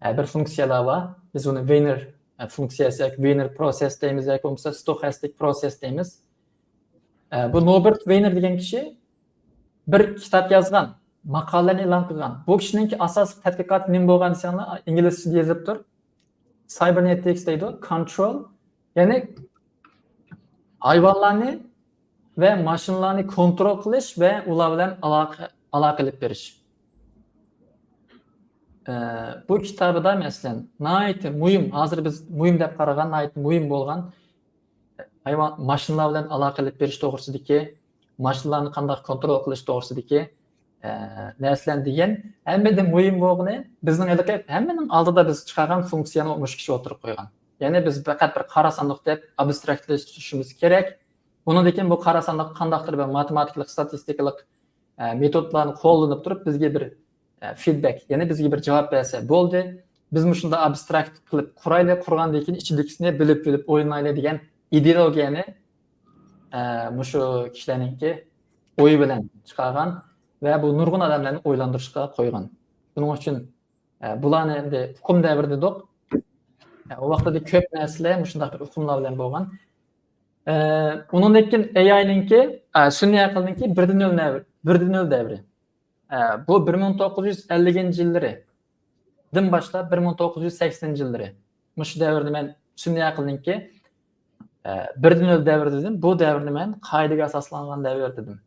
ئە، بىر فۇنكسىيەلەر بار. بىز ئۇنى ۋېينېر، ئە، فۇنكسىيەسى ياكى ۋېينېر پروسېس دەيمىز ياكى بولمىسا ستوخاستىك پروسېس دەيمىز. ئە، بۇ نوبېرت ۋېينېر دېگەن كىشى بىر كىتاب يازغان، ماقالىلەرنى ئېلان قىلغان. بۇ كىشىنىڭكى ئاساسلىق تەتقىقاتى نېمە بولغان دېسەڭلار، ئىنگلىزچىدە يېزىلىپ تۇر. سايبېرنېتىكس دەيدۇ، كونترول، يەنى ھايۋانلارنى ۋە ماشىنىلارنى كونترول قىلىش ۋە ئۇلار بىلەن ئالاقە، ئالاقە ئېلىپ بېرىش. ئە، بۇ كىتابىدا، مەسىلەن، ناھايىتى مۇھىم، ھازىر بىز مۇھىم دەپ قارىغان، ناھايىتى مۇھىم بولغان ھايۋان، ماشىنىلار بىلەن ئالاقە ئېلىپ بېرىش توغرىسىدىكى، ماشىنىلارنى قانداق كونترول قىلىش توغرىسىدىكى، ئە، نەرسىلەرنى دېگەن. ھەممىدىن مۇھىم بولغىنى، بىزنىڭ ھېلىقى ھەممىنىڭ ئالدىدا بىز چىقارغان فۇنكسىيەنى مۇشۇ كىشى ئوتتۇرىغا قويغان. يەنى بىز پەقەت بىر قارا ساندۇق دەپ ئابستراكتلىشىشىمىز كېرەك. ئۇنىڭدىن كېيىن بۇ قارا ساندۇق قانداقتۇر بىر ماتېماتىكىلىق، ستاتىستىكىلىق، ئە، مېتودلارنى قوللىنىپ تۇرۇپ بىزگە بىر، ئە، فىدبەك، يەنى بىزگە بىر جاۋاب بەرسە بولدى. بىز مۇشۇنداق ئابستراكت قىلىپ قۇرايلى، قۇرغاندىن كېيىن ئىچىدىكىسىنى بىلىپ، بىلىپ ئوينايلى دېگەن ئىدېئولوگىيەنى، ئە، مۇشۇ كىشىلەرنىڭكى ئويى بىلەن چىقارغان ۋە بۇ نۇرغۇن ئادەملەرنى ئويلاندۇرۇشقا قويغان. شۇنىڭ ئۈچۈن، ئە، بۇلارنى ئەمدى ئۇقۇم دەۋرى دېدۇق. ئە، ئۇ ۋاقىتتا كۆپ نەرسىلەر مۇشۇنداق بىر ئۇقۇملار بىلەن بولغان. ئە، ئۇنىڭدىن كېيىن ئېي ئاينىڭكى، ئە، سۈنئىي ئەقىلنىڭكى بىردىن نۆل دەۋرى، بىردىن نۆل دەۋرى. ئە، بۇ بىر مىڭ توققۇز يۈز ئەللىكىنچى يىللىرىدىن باشلاپ بىر مىڭ توققۇز يۈز سەكسىنىنچى يىللىرى. مۇشۇ دەۋرنى مەن سۈنئىي ئەقىلنىڭكى، ئە، بىردىن نۆل دەۋرى دېدىم. بۇ دەۋرنى مەن قائىدىگە ئاساسلانغان دەۋر دېدىم.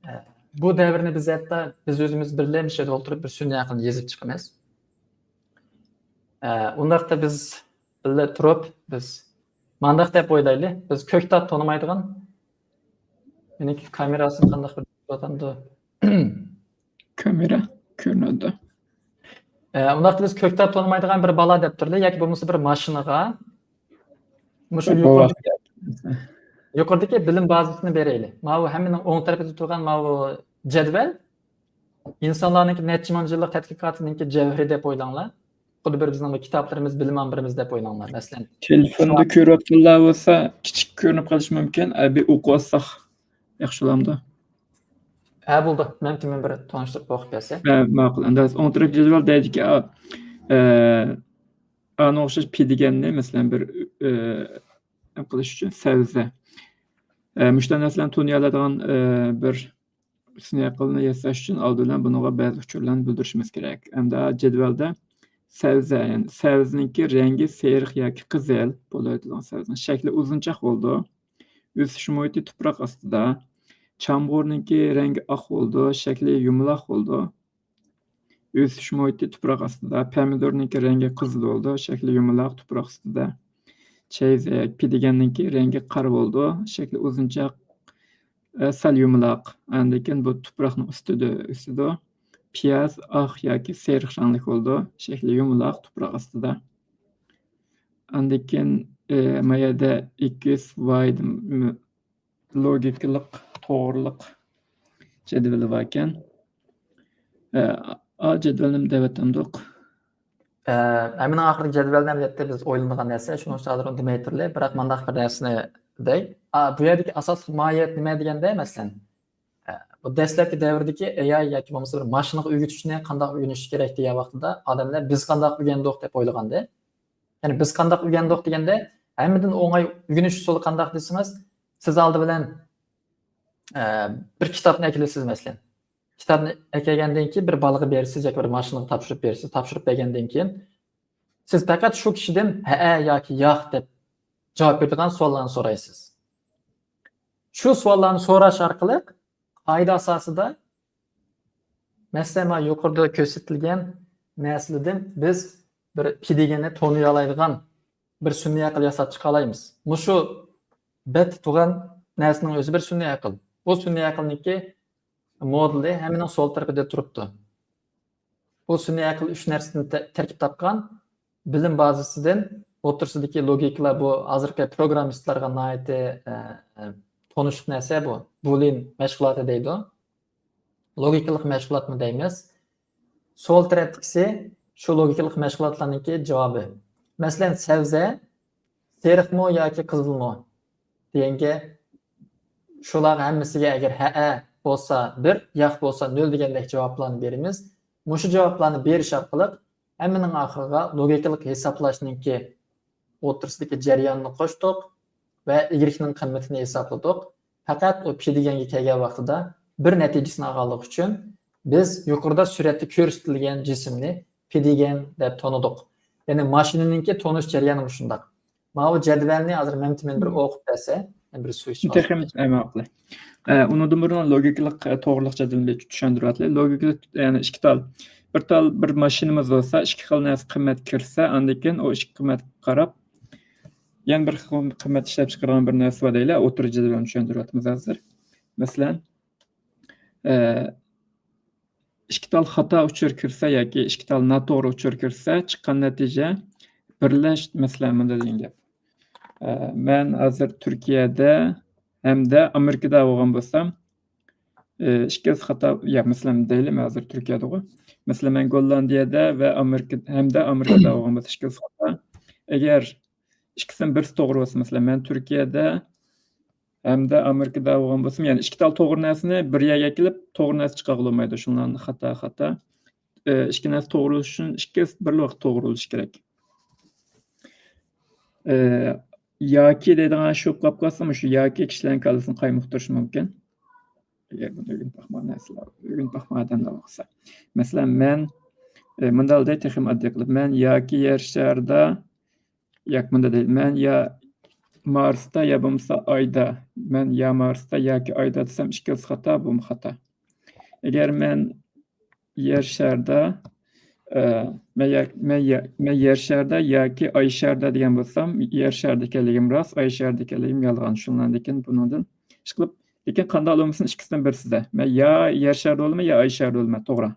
ئە، بۇ دەۋرنى بىز ھەتتا بىز ئۆزىمىز بىرلەشمىشىدە ئولتۇرۇپ بىر سۈنئىي ئەقىلنى يېزىپ چىقىمىز. ئە، ئۇنداقتا بىز بىللە تۇرۇپ، بىز مانداق دەپ ئويلايلى، بىز كۆكتات تونۇمايدىغان، مېنىڭكى كامېراسىنى قانداق بىر تۇتۇۋاتامدۇ؟ كامېرا كۆرۈنىدۇ. ئە، ئۇنداقتا بىز كۆكتات تونۇمايدىغان بىر بالا دەپ تۇرىلى، ياكى بولمىسا بىر ماشىنىغا مۇشۇ يۇقىرىدىكى، يۇقىرىدىكى بىلىم بازىسىنى بېرەيلى. ماۋۇ ھەممىنىڭ ئوڭ تەرىپىدە تۇرغان ماۋۇ جەدۋەل ئىنسانلارنىڭكى نەچچە مىڭ يىللىق تەتقىقاتىنىڭكى جەۋھىرى دەپ ئويلاڭلار. خۇددى بىر بىزنىڭ بىر كىتابلىرىمىز، بىلىم ئامبىرىمىز دەپ ئويلاڭلار. مەسىلەن، تېلېفوندا كۆرۈۋاتقانلار بولسا كىچىك كۆرۈنۈپ قېلىشى مۇمكىن. ئە، بىر ئوقۇۋاتساق ياخشى بولامدۇ؟ ھە، بولىدۇ. مەن تېمىنى بىر تونۇشتۇرۇپ ئوقۇپ بەرسەم. ھە، ماقۇل. ئەمدى ھازىر ئوڭ تەرەپ جەدۋەل دەيدىكى، ئا، ئە، ئانا ئوخشاش پى دېگەننى، مەسىلەن، بىر، ئە، نېمە قىلىش ئۈچۈن سەۋزە. ئە، مۇشۇنداق نەرسىلەرنى تونۇيالايدىغان، ئە، بىر سۈنئىي ئەقىلنى ياساش ئۈچۈن ئالدى بىلەن بۇنىڭغا بەزى ئۇچۇرلارنى بىلدۈرۈشىمىز كېرەك. ئەمدى جەدۋەلدە سەۋزە، يەنى سەۋزىنىڭكى رەڭگى سېرىق ياكى قىزىل بولىدۇ. سەۋزىنىڭ شەكلى ئۇزۇنچاق بولىدۇ. ئۆسۈش مۇھىتى تۇپراق ئاستىدا. چامغۇرنىڭكى رەڭگى ئاق بولىدۇ، شەكلى يۇمىلاق بولىدۇ. ئۆسۈش مۇھىتى تۇپراق ئاستىدا. پەمىدۇرنىڭكى رەڭگى قىزىل بولىدۇ، شەكلى يۇمىلاق، تۇپراق ئۈستىدە. چەيزەك، پىدىگەننىڭكى رەڭگى قارا بولىدۇ، شەكلى ئۇزۇنچاق، ئە، سەل يۇمىلاق. ئاندىن كېيىن بۇ تۇپراقنىڭ ئۈستىدە ئۆسىدۇ. پىياز ئاق ياكى سېرىق رەڭلىك بولىدۇ، شەكلى يۇمىلاق، تۇپراق ئاستىدا. ئاندىن كېيىن، ئە، ما يەردە ئېكس، ۋاي، م-، لوگىكىلىق توغرىلىق جەدۋىلى باركەن. ئە، ئا، جەدۋەلنى دەۋەتەمدۇق؟ ئە، ھەممىنىڭ ئاخىرىدا جەدۋەلنى ئەلۋەتتە بىز ئويلىنىدىغان نەرسە، شۇنىڭ ئۈچۈن ھازىر ئۇنى دېمەي تۇرۇلى. بىراق مۇنداق بىر نەرسىنى دەي. ئا، بۇ يەردىكى ئاساسلىق ماھىيەت نېمە دېگەندە، مەسىلەن، ئە، بۇ دەسلەپكى دەۋردىكى ئېي ئاي ياكى بولمىسا بىر ماشىنىغا ئۆگىتىشنى قانداق ئۆگىنىش كېرەك دېگەن ۋاقتىدا ئادەملەر بىز قانداق ئۆگەندۇق دەپ ئويلىغانىدى. يەنى بىز قانداق ئۆگەندۇق دېگەندە، ھەممىدىن ئوڭاي ئۆگىنىش ئۇسۇلى قانداق دېسىڭىز، سىز ئالدى بىلەن، ئە، بىر كىتابنى ئەكېلىسىز، مەسىلەن. كىتابنى ئەكەلگەندىن كېيىن بىر بالىغا بېرىسىز ياكى بىر ماشىنىغا تاپشۇرۇپ بېرىسىز. تاپشۇرۇپ بەرگەندىن كېيىن سىز پەقەت شۇ كىشىدىن ھەئە ياكى ياق دەپ جاۋاب بېرىدىغان سوئاللارنى سورايسىز. شۇ سوئاللارنى سوراش ئارقىلىق قائىدە ئاساسىدا، مەسىلەن، مانا يۇقىرىدا كۆرسىتىلگەن نەرسىلەردىن بىز بىر پىدىگەننى تونۇيالايدىغان بىر سۈنئىي ئەقىل ياساپ چىقالايمىز. مۇشۇ بەتتە تۇرغان نەرسىنىڭ ئۆزى بىر سۈنئىي ئەقىل. بۇ سۈنئىي ئەقىلنىڭكى مودېلى ھەممىنىڭ سول تەرىپىدە تۇرۇپتۇ. بۇ سۈنئىي ئەقىل ئۈچ نەرسىدىن تە-، تەركىب تاپقان. بىلىم بازىسىدىن ئوتتۇرىسىدىكى لوگىكىلار، بۇ ھازىرقى پروگراممىستلارغا ناھايىتى، ئە، ئە، تونۇشلۇق نەرسە بۇ. بولىن مەشغۇلاتى دەيدۇ. لوگىكىلىق مەشغۇلاتمۇ دەيمىز. سول تەرەپتىكىسى شۇ لوگىكىلىق مەشغۇلاتلارنىڭكى جاۋابى. مەسىلەن، سەۋزە سېرىقمۇ ياكى قىزىلمۇ دېگەنگە، شۇلارغا ھەممىسىگە ئەگەر ھەئە بولسا بىر، ياق بولسا نۆل دېگەندەك جاۋابلارنى بېرىمىز. مۇشۇ جاۋابلارنى بېرىش ئارقىلىق ھەممىنىڭ ئاخىرىغا لوگىكىلىق ھېسابلاشنىڭكى ئوتتۇرىسىدىكى جەرياننى قوشتۇق ۋە ئىگرېكنىڭ قىممىتىنى ھېسابلىدۇق. پەقەت ئۇ پى دېگەنگە كەلگەن ۋاقتىدا بىر نەتىجىسىنى ئالغانلىقى ئۈچۈن بىز يۇقىرىدا سۈرەتتە كۆرسىتىلگەن جىسىمنى پى دېگەن دەپ تونۇدۇق. يەنى ماشىنىنىڭكى تونۇش جەريانى مۇشۇنداق. ماۋۇ جەدۋەلنى ھازىر مەمتىمىن بىر ئوقۇپ بەرسە، بىر سۇ ئىچىپ تېخىمۇ ئالسا. ئە، ماقۇل. ئە، ئۇنىڭدىن بۇرۇن لوگىكىلىق، ئە، توغرىلىق جەدۋىلىنى چۈشەندۈرۈۋاتىلى. لوگىكىلىق، يەنى ئىككى تال. بىر تال بىر ماشىنىمىز بولسا، ئىككى خىل نەرسە قىممەت كىرسە، ئاندىن كېيىن ئۇ ئىككى قىممەتكە قاراپ، يەنە بىر خىل قىممەت ئىشلەپچىقارغان بىر نەرسە بار دەيلى. ئوتتۇرا جەدۋەلنى چۈشەندۈرۈۋاتىمىز ھازىر. مەسىلەن، ئە، ئىككى تال خاتا ئۇچۇر كىرسە ياكى ئىككى تال ناتوغرا ئۇچۇر كىرسە، چىققان نەتىجە بىرلەش، مەسىلەن، مۇنداق دېگەن گەپ. ئە، مەن ھازىر تۈركىيەدە ھەمدە ئامېرىكىدا بولغان بولسام، ئە، ئىككىسى خاتا، يا، مەسىلەن، دەيلى، مەن ھازىر تۈركىيەدىغۇ. مەسىلەن، مەن گوللاندىيەدە ۋە ئامېرىكا، ھەمدە ئامېرىكىدا بولغان بولسا، ئىككىسى خاتا. ئەگەر ئىككىسىدىن بىرسى توغرا بولسا، مەسىلەن، مەن تۈركىيەدە ھەمدە ئامېرىكىدا بولغان بولسام، يەنى ئىككى تال توغرا نەرسىنى بىر يەرگە ئەكېلىپ، توغرا نەرسە چىقارغىلى بولمايدۇ. شۇڭلارنى خاتا، خاتا. ئە، ئىككى نەرسە توغرا بولۇشى ئۈچۈن ئىككىسى بىر ۋاقىت توغرا بولۇشى كېرەك. ئە، ياكى دەيدىغان شۇ قاپ قالسا، مۇشۇ ياكى كىشىلەرنىڭ كاللىسىنى قايمۇقتۇرۇشى مۇمكىن. ئەگەر بۇنى ئۆگىنىپ باقمىغان نەرسىلەر، ئۆگىنىپ باقمىغان ئادەملەر بولسا. مەسىلەن، مەن، ئە، مۇنداق دەي، تېخىمۇ ئاددىي قىلىپ، مەن ياكى يەر شارىدا، ياكى مۇنداق دەي، مەن يا مارستا، يا بولمىسا ئايدا. مەن يا مارستا ياكى ئايدا دېسەم، ئىككىلىسى خاتا، بۇمۇ خاتا. ئەگەر مەن يەر شارىدا، ئە، مەن يا-، مەن يا-، مەن يەر شارىدا ياكى ئاي شارىدا دېگەن بولسام، يەر شارىدا ئىكەنلىكىم راست، ئاي شارىدا ئىكەنلىكىم يالغان. شۇنىڭدىن كېيىن بۇنىڭدىن ئىشقىلىپ، لېكىن قانداق بولمىسۇن، ئىككىسىدىن بىرسىدە. مەن يا يەر شارىدا بولىمەن، يا ئاي شارىدا بولىمەن، توغرا.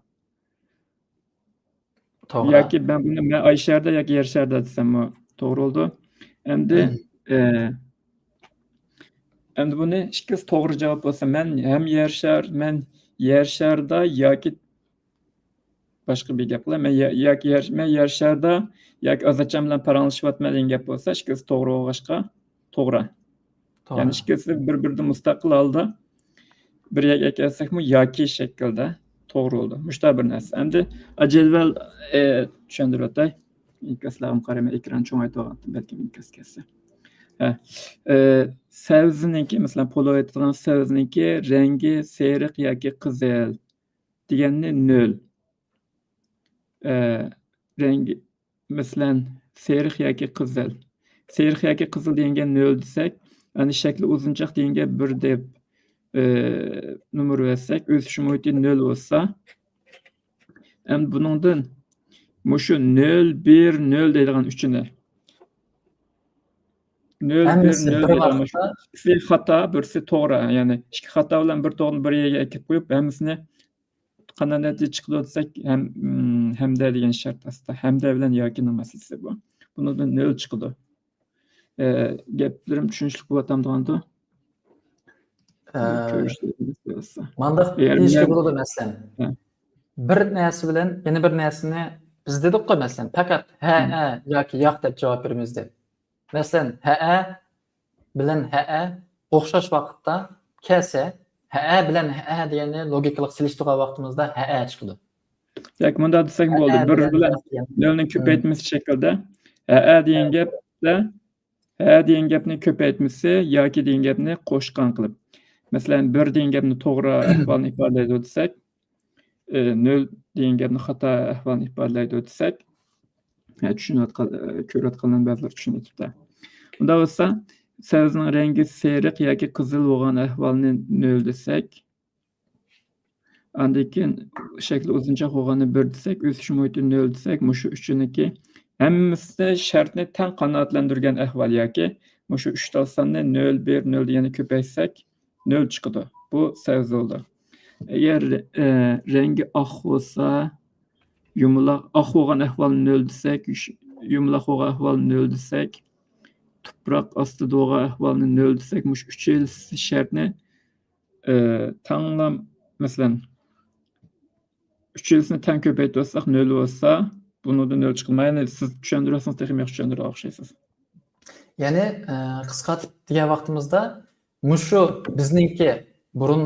توغرا. ياكى مەن بۇنى مەن ئاي شارىدا ياكى يەر شارىدا دېسەممۇ توغرا بولىدۇ. ئەمدى، ئە، ئەمدى بۇنى ئىككىسى توغرا جاۋاب بولسا، مەن ھەم يەر شار، مەن يەر شارىدا ياكى باشقا بىر گەپ قىلاي، مەن يە-، ياكى يەر، مەن يەر شارىدا ياكى ئازادجان بىلەن پاراڭلىشىۋاتىمەن دېگەن گەپ بولسا، ئىككىسى توغرا بولغاچقا، توغرا. توغرا. يەنى ئىككىسى بىر-بىرىدىن مۇستەقىل ھالدا بىر يەرگە ئەكەلسەكمۇ ياكى شەكىلدە توغرا بولىدۇ. مۇشۇنداق بىر نەرسە. ئەمدى ئە، جەدۋەل، ئە، چۈشەندۈرۈۋەتەي. ئىنكاسلارغىمۇ قارايمەن، ئېكران چوڭايتىۋالغانتىم، بەلكىم ئىنكاس كەلسە. ھە. ئە، سەۋزىنىڭكى، مەسىلەن، پولۇ ئېيتىدىغان سەۋزىنىڭكى رەڭگى سېرىق ياكى قىزىل دېگەننى نۆل. ئە، رەڭگى، مەسىلەن، سېرىق ياكى قىزىل. سېرىق ياكى قىزىل دېگەنگە نۆل دېسەك، يەنى شەكلى ئۇزۇنچاق دېگەنگە بىر دەپ، ئە، نومۇر بەرسەك، ئۆسۈش مۇھىتى نۆل بولسا، ئەمدى بۇنىڭدىن مۇشۇ نۆل، بىر، نۆل دەيدىغان ئۈچىنى. نۆل، بىر، ھەممىسى نۆل بىر دەيدىغان مۇشۇ ۋاقىتتا ئىككىسى خاتا، بىرسى توغرا. يەنى ئىككى خاتا بىلەن بىر توغرىنى بىر يەرگە ئەكىپ قويۇپ، ھەممىسىنى قانداق نەتىجە چىقىدۇ دېسەك، ھەم-، ھەمدە دېگەن شەرت ئاستىدا. ھەمدە بىلەن ياكىنىڭ مەسىلىسى بۇ. بۇنىڭدىن نۆل چىقىدۇ. ئە، گەپلىرىم چۈشىنىشلىك بولۇۋاتامدىغاندۇ؟ ئە، كۆرۈشلىرىڭىز بولسا. مانداق ئەگەر دېيىشكە مەن بولىدۇ، مەسىلەن. ھە. بىر نەرسە بىلەن يەنە بىر نەرسىنى بىز دېدۇققۇ، مەسىلەن، پەقەت ھە، ھە ياكى ياق دەپ جاۋاب بېرىمىز دەپ. مەسىلەن، ھەئە بىلەن ھەئە ئوخشاش ۋاقىتتا كەلسە، ھەئە بىلەن ھەئە دېگەننى لوگىكىلىق سېلىشتۇرغان ۋاقتىمىزدا ھەئە چىقىدۇ. ياكى مۇنداق دېسەكمۇ بولىدۇ. ھەئە بىر بىلەن بىلەن ھەئە دېگەن نۆلنىڭ كۆپەيتمىسى شەكلىدە ھەئە دېگەن گەپتە، ھەئە دېگەن گەپنى كۆپەيتمىسى ياكى دېگەن گەپنى قوشقان قىلىپ. مەسىلەن، بىر دېگەن گەپنى توغرا ئەھۋالنى ئىپادىلەيدۇ دېسەك، ئى، نۆل دېگەن گەپنى خاتا ئەھۋالنى ئىپادىلەيدۇ دېسەك، ھە، چۈشىنىۋاتقان، ئى، كۆرۈۋاتقانلارنىڭ بەزىلىرى چۈشىنىۋېتىپتۇ. ئۇنداق بولسا، سەۋزىنىڭ رەڭگى سېرىق ياكى قىزىل بولغان ئەھۋالنى نۆل دېسەك، ئاندىن كېيىن شەكلى ئۇزۇنچاق بولغاننى بىر دېسەك، ئۆسۈش مۇھىتى نۆل دېسەك، مۇشۇ ئۈچىنىڭكى ھەممىسى شەرتنى تەڭ قانائەتلەندۈرگەن ئەھۋال ياكى مۇشۇ ئۈچ تال ساننى نۆل، بىر، نۆل دېگەننى كۆپەيتسەك، نۆل چىقىدۇ. بۇ سەۋزە بولىدۇ. ئەگەر، ئە، رەڭگى ئاق بولسا، يۇمىلاق، ئاق بولغان ئەھۋالنى نۆل دېسەك، يۇش-، يۇمىلاق بولغان ئەھۋالنى نۆل دېسەك، تۇپراق ئاستىدا بولغان ئەھۋالنى نۆل دېسەك، مۇشۇ ئۈچ شەرتنى، ئە، تەڭلا، مەسىلەن، ئۈچىلىسىنى تەڭ كۆپەيتىۋاتساق، نۆل بولسا، بۇنىڭدا نۆل چىقىدۇ. يەنى سىز چۈشەندۈرۈۋاتسىڭىز، تېخىمۇ ياخشى چۈشەندۈرگەن ئوخشايسىز. يەنى، ئە، قىسقارتىپ دېگەن ۋاقتىمىزدا، مۇشۇ بىزنىڭكى بۇرۇن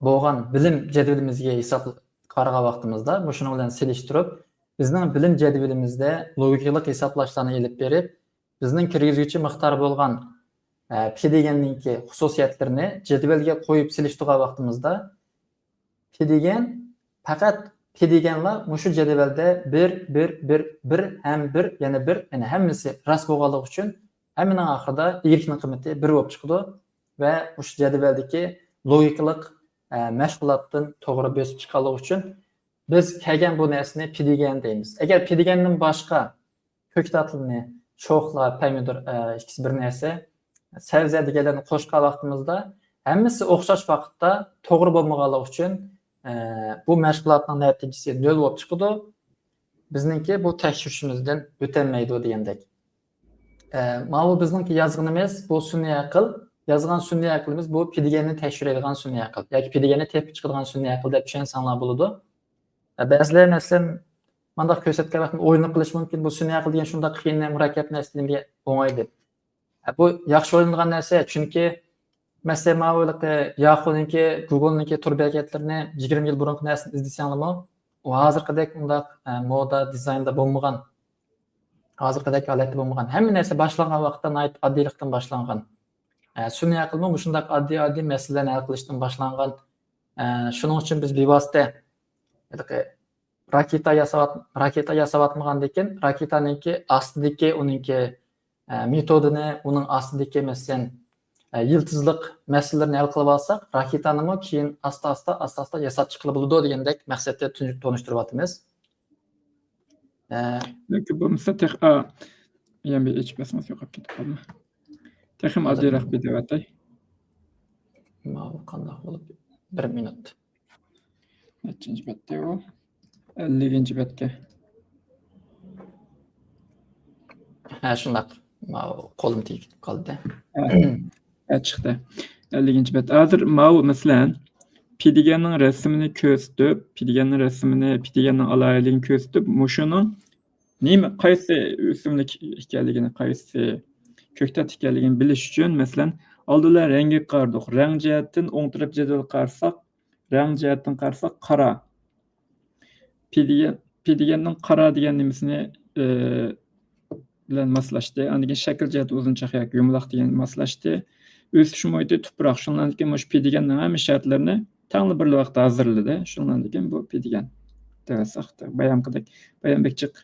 بولغان بىلىم جەدۋىلىمىزگە ھېساب قارىغان ۋاقتىمىزدا، مۇشۇنىڭ بىلەن سېلىشتۇرۇپ، بىزنىڭ بىلىم جەدۋىلىمىزدە لوگىكىلىق ھېسابلاشلارنى ئېلىپ بېرىپ، بىزنىڭ كىرگۈزگۈچى مىقدار بولغان، ئە، پى دېگەننىڭكى خۇسۇسىيەتلىرىنى جەدۋەلگە قويۇپ سېلىشتۇرغان ۋاقتىمىزدا، پى دېگەن، پەقەت پى دېگەنلا مۇشۇ جەدۋەلدە بىر، بىر، بىر، بىر ھەم بىر، يەنە بىر، يەنى ھەممىسى راست بولغانلىقى ئۈچۈن ھەممىنىڭ ئاخىرىدا ئىگرېكنىڭ قىممىتى بىر بولۇپ چىقىدۇ. ۋە مۇشۇ جەدۋەلدىكى لوگىكىلىق، ئە، مەشغۇلاتتىن توغرا بۆسۈپ چىققانلىقى ئۈچۈن بىز كەلگەن بۇ نەرسىنى پىدىگەن دەيمىز. ئەگەر پىدىگەندىن باشقا كۆكتاتلىنى، شوخلا، پەمىدۇر، ئە، ئىككىسى بىر نەرسە، سەۋزە دېگەنلەرنى قوشقان ۋاقتىمىزدا ھەممىسى ئوخشاش ۋاقىتتا توغرا بولمىغانلىقى ئۈچۈن، ئە، بۇ مەشغۇلاتنىڭ نەتىجىسى نۆل بولۇپ چىقىدۇ. بىزنىڭكى بۇ تەكشۈرۈشىمىزدىن ئۆتەلمەيدۇ دېگەندەك. ئە، ماۋۇ بىزنىڭكى يازغىنىمىز، بۇ سۈنئىي ئەقىل. يازغان سۈنئىي ئەقلىمىز بۇ پىدىگەننى تەكشۈرەيدىغان سۈنئىي ئەقىل ياكى پىدىگەننى تېپىپ چىقىدىغان سۈنئىي ئەقىل دەپ چۈشەنسەڭلار بولىدۇ. ئە، بەزىلەر، مەسىلەن، مانداق كۆرسەتكەن ۋاقتىدا ئويلىنىپ قېلىشى مۇمكىن، بۇ سۈنئىي ئەقىل دېگەن شۇنداق قىيىن، مۇرەككەپ نەرسە دېگەن ئوڭاي دەپ. ئە، بۇ ياخشى ئويلىنىدىغان نەرسە، چۈنكى، مەسىلەن، ماۋۇ ھېلىقى ياخۇنىڭكى، گۇگلنىڭكى تور بەرىكاتلىرىنى يىگىرمە يىل بۇرۇنقى نەرسىنى ئىزدىسەڭلارمۇ، ئۇ ھازىرقىدەك ئۇنداق، ئە، مودا دىزايندا بولمىغان. ھازىرقىدەك ھالەتتە بولمىغان. ھەممە نەرسە باشلانغان ۋاقىتتا ناھايىتى ئاددىيلىقتىن باشلانغان. ئە، سۈنئىي ئەقىلمۇ مۇشۇنداق ئاددىي، ئاددىي مەسىلىلەرنى ھەل قىلىشتىن باشلانغان. ئە، شۇنىڭ ئۈچۈن بىز بىۋاسىتە ھېلىقى راكېتا ياساۋات-، راكېتا ياساۋاتمىغاندىكىن، راكېتانىڭكى ئاستىدىكى ئۇنىڭكى، ئە، مېتودىنى، ئۇنىڭ ئاستىدىكى، مەسىلەن، ئە، يىلتىزلىق مەسىلىلىرىنى ھەل قىلىپ ئالساق، راكېتانىمۇ كېيىن ئاستا-ئاستا، ئاستا-ئاستا ياساپ چىققىلى بولىدۇ دېگەندەك مەقسەتتە تونۇ-، تونۇشتۇرۇۋاتىمىز. ئە، ياكى بولمىسا تېخ-، ئا، يەنە بىر ئېچىپ بەرسىڭىز يوقاپ كېتىپ قالىدۇ. تېخىمۇ ئاددىيراق بىر دەۋاتاي. ماۋۇ قانداق بولۇپ؟ بىر مىنۇت. نەچچىنچى بەتتە ئۇ؟ ئەللىكىنچى بەتكە. ھە، شۇنداق. ماۋۇ قولۇم تېگىپ قالدى. ھە. ھە، چىقتى. ئەللىكىنچى بەت. ھازىر ماۋۇ، مەسىلەن، پىدىگەننىڭ رەسىمىنى كۆرسىتىپ، پىدىگەننىڭ رەسىمىنى، پىدىگەننىڭ ئالاھىدىلىكىنى كۆرسىتىپ، مۇشۇنىڭ نېمە، قايسى ئۆسۈملۈك ئىكەنلىكىنى، قايسى كۆكتات ئىكەنلىكىنى بىلىش ئۈچۈن، مەسىلەن، ئالدى بىلەن رەڭگىگە قارىدۇق. رەڭ جەھەتتىن ئوڭ تەرەپ جەدۋەلگە قارىساق، رەڭ جەھەتتىن قارىساق، قارا. پىدىگەن، پىدىگەننىڭ قارا دېگەن نېمىسىنى، ئى، بىلەن ماسلاشتى. ئاندىن كېيىن شەكىل جەھەتتە ئۇزۇنچاق ياكى يۇمىلاق دېگەن ماسلاشتى. ئۆسۈش مۇھىتى تۇپراق. شۇنىڭدىن كېيىن مۇشۇ پىدىگەننىڭ ھەممە شەرتلىرىنى تەڭلا بىرلا ۋاقىتتا ھازىرلىدى. شۇنىڭدىن كېيىن بۇ پىدىگەن دەۋاتساق، بايامقىدەك، بايام بەك جىق،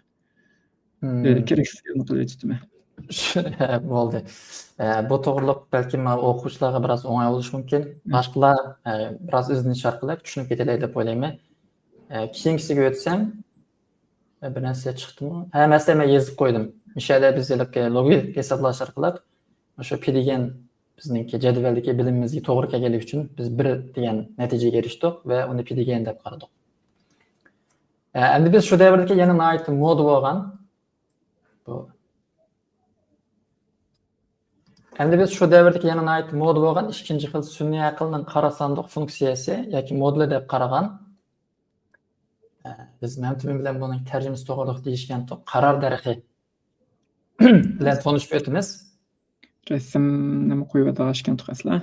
ئى، كېرەكسىز گەپنى قىلىۋېتىپتىمەن. ھە، بولدى. ئە، بۇ توغرىلىق بەلكىم ئوقۇغۇچىلارغا بىراز ئوڭاي بولۇشى مۇمكىن. باشقىلار، ئە، بىراز ئىزدىنىش ئارقىلىق چۈشىنىپ كېتەلەي دەپ ئويلايمەن. ئە، كېيىنكىسىگە ئۆتسەم، ئە، بىر نەرسە چىقتىمۇ؟ ھە، مەسىلەن، مەن يېزىپ قويدۇم. مۇشۇ يەردە بىز ھېلىقى لوگىكىلىق ھېسابلاش ئارقىلىق مۇشۇ پىدىگەن بىزنىڭكى جەدۋەلدىكى بىلىمىمىزگە توغرا كەلگەنلىكى ئۈچۈن بىز بىر دېگەن نەتىجىگە ئېرىشتۇق ۋە ئۇنى پىدىگەن دەپ قارىدۇق. ئە، ئەمدى بىز شۇ دەۋردىكى يەنە ناھايىتى مودا بولغان، بۇ، ئەمدى بىز شۇ دەۋردىكى يەنە ناھايىتى مودا بولغان ئىككىنچى خىل سۈنئىي ئەقىلنىڭ قارا ساندۇق فۇنكسىيەسى ياكى مودېلى دەپ قارىغان. ئە، بىز مەمتىمىن بىلەن بۇنىڭ تەرجىمىسى توغرىلىق دېيىشكەنتۇق، قارار دەرىخى بىلەن تونۇشۇپ ئۆتىمىز. رەسىمنىمۇ قويۇۋاتالىشكەنتۇق ئەسلا.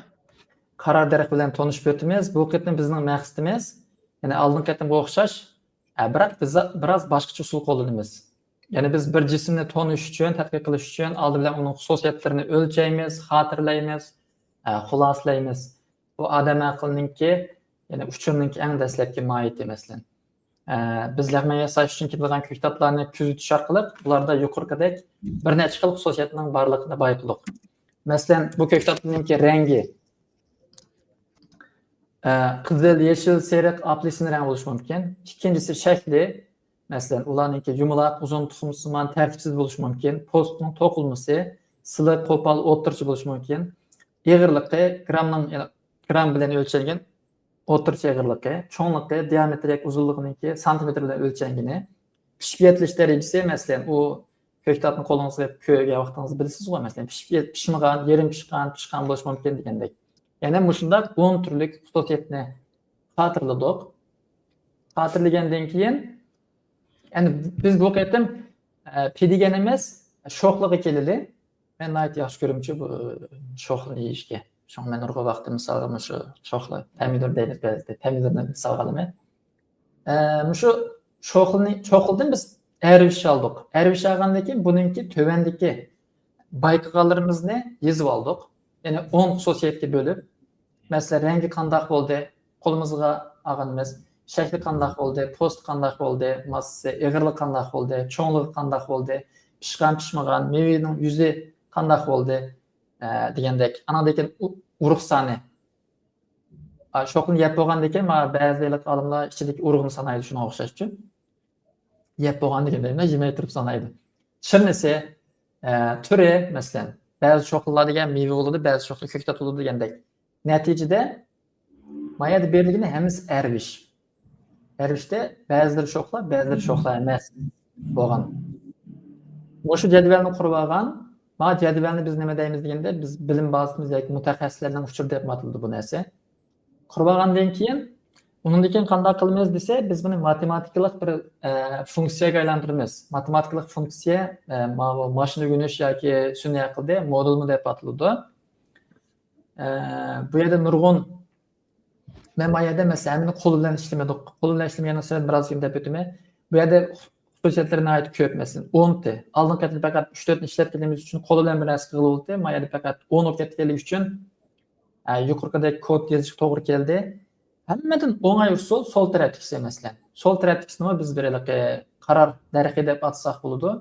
قارار دەرىخى بىلەن تونۇشۇپ ئۆتىمىز. بۇ قېتىم بىزنىڭ مەقسىتىمىز، يەنى ئالدىنقى قېتىمغا ئوخشاش، ئە، بىراق بىز بىراز باشقىچە ئۇسۇل قوللىنىمىز. يەنى بىز بىر جىسىمنى تونۇش ئۈچۈن، تەتقىق قىلىش ئۈچۈن ئالدى بىلەن ئۇنىڭ خۇسۇسىيەتلىرىنى ئۆلچەيمىز، خاتىرىلەيمىز، ئە، خۇلاسىلەيمىز. بۇ ئادەم ئەقلىنىڭكى، يەنى ئۇچۇرنىڭكى ئەڭ دەسلەپكى ماھىيىتى، مەسىلەن. ئە، بىز لەغمەن ياساش ئۈچۈن كېلىدىغان كۆكتاتلارنى كۆزىتىش ئارقىلىق بۇلاردا يۇقىرىقىدەك بىر نەچچە خىل خۇسۇسىيەتنىڭ بارلىقىنى بايقىدۇق. مەسىلەن، بۇ كۆكتاتنىڭكى رەڭگى، ئە، قىزىل، يېشىل، سېرىق، ئاپېلسىن رەڭ بولۇشى مۇمكىن. ئىككىنچىسى شەكلى، مەسىلەن، ئۇلارنىڭكى يۇمىلاق، ئۇزۇن، تۇخۇمسىمان، تەرتىپسىز بولۇشى مۇمكىن. پوستىنىڭ توقۇلمىسى، سىلىق، قوپال، ئوتتۇرىچە بولۇشى مۇمكىن. ئېغىرلىقى، گرامنىڭ، يەنى گرام بىلەن ئۆلچەنگەن ئوتتۇرىچە ئېغىرلىقى، چوڭلۇقى، دىئامېتىرى ياكى ئۇزۇنلۇقىنىڭكى سانتىمېتىر بىلەن ئۆلچەنگىنى، پىشىپ يېتىلىش دەرىجىسى، مەسىلەن، ئۇ كۆكتاتنى قولىڭىزغا ئېلىپ كۆرگەن ۋاقتىڭىزدا بىلىسىزغۇ، مەسىلەن، پىشىپ يېت-، پىشمىغان، يېرىم پىشقان، پىشقان بولۇشى مۇمكىن دېگەندەك. يەنە مۇشۇنداق ئون تۈرلۈك خۇسۇسىيەتنى خاتىرىلىدۇق. خاتىرىلىگەندىن كېيىن، يەنى بىز بۇ قېتىم، ئە، پىدىگەن ئەمەس، شوخلىغا كېلىلى. مەن ناھايىتى ياخشى كۆرىمەنچۇ بۇ شوخلىنى يېيىشكە. شۇڭا مەن نۇرغۇن ۋاقىتتا، مىسالغا، مۇشۇ شوخلا، پەمىدۇر دەيمىز بەزىدە، پەمىدۇرنى مىسالغا ئالىمەن. ئە، مۇشۇ شوخلىنى، شوخلىدىن بىز ئەرۋىش ئالدۇق. ئەرۋىش ئالغاندىن كېيىن بۇنىڭكى تۆۋەندىكى بايقىغانلىرىمىزنى يېزىپ ئالدۇق. يەنى ئون خۇسۇسىيەتكە بۆلۈپ، مەسىلەن، رەڭگى قانداق بولدى؟ قولىمىزغا ئالغىنىمىز شەكلى قانداق بولدى؟ پوستى قانداق بولدى؟ ماسسىسى، ئېغىرلىقى قانداق بولدى؟ چوڭلۇقى قانداق بولدى؟ پىشقان، پىشمىغان، مېۋىنىڭ يۈزى قانداق بولدى؟ ئە، دېگەندەك. ئانىڭدىن كېيىن ئۇ-، ئۇرۇق سانى. ئا، شوخلىنى يەپ بولغاندىن كېيىن، مانا بەزى ئېلىق ئالىملار ئىچىدىكى ئۇرۇقنى سانايدۇ، شۇنىڭغا ئوخشاشچۇ. يەپ بولغاندىن كېيىن دەيمەن، يېمەي تۇرۇپ سانايدۇ. شىرنىسى، ئە، تۈرى، مەسىلەن، بەزى شوخلىلار دېگەن مېۋە بولىدۇ، بەزى شوخلا كۆكتات بولىدۇ دېگەندەك. نەتىجىدە، ما يەردە بېرىلگىنى ھەممىسى ئەرۋىش. ئەرۋىشتە بەزىلىرى شوخلا، بەزىلىرى شوخلا ئەمەس بولغان. مۇشۇ جەدۋەلنى قۇرۇپ ئالغان، ما جەدۋەلنى بىز نېمە دەيمىز دېگەندە، بىز بىلىم بازىسىمىز ياكى مۇتەخەسسىسلەرنىڭ ئۇچۇرى دەپ ئاتىلىدۇ بۇ نەرسە. قۇرۇپ ئالغاندىن كېيىن، ئۇنىڭدىن كېيىن قانداق قىلىمىز دېسە، بىز بۇنى ماتېماتىكىلىق بىر، ئە، فۇنكسىيەگە ئايلاندۇرىمىز. ماتېماتىكىلىق فۇنكسىيە، ئە، ماۋۇ ماشىنا ئۆگىنىش ياكى سۈنئىي ئەقىلدە مودېلمۇ دەپ ئاتىلىدۇ. ئە، بۇ يەردە نۇرغۇن، مەن ما يەردە، مەسىلەن، ھەممىنى قول بىلەن ئىشلىمىدۇق. قول بىلەن ئىشلىمىگەننىڭ سەۋەبىنى بىراز كېيىن دەپ ئۆتىمەن. بۇ يەردە خۇسۇسىيەتلىرى ناھايىتى كۆپ، مەسىلەن، ئونتى. ئالدىنقى قېتىم پەقەت ئۈچ تۆتنى ئىشلەپ كەلگىنىمىز ئۈچۈن، قول بىلەن بىر نەرسە قىلغىلى بولدى. ما يەردە پەقەت ئون بولۇپ كەتكەنلىكى ئۈچۈن، ئە، يۇقىرىقىدەك كود يېزىشقا توغرا كەلدى. ھەممىدىن ئوڭاي ئۇسۇل سول تەرەپتىكىسى، مەسىلەن. سول تەرەپتىكىسىنىمۇ بىز بىر ھېلىقى قارار دەرىخى دەپ ئاتىساق بولىدۇ.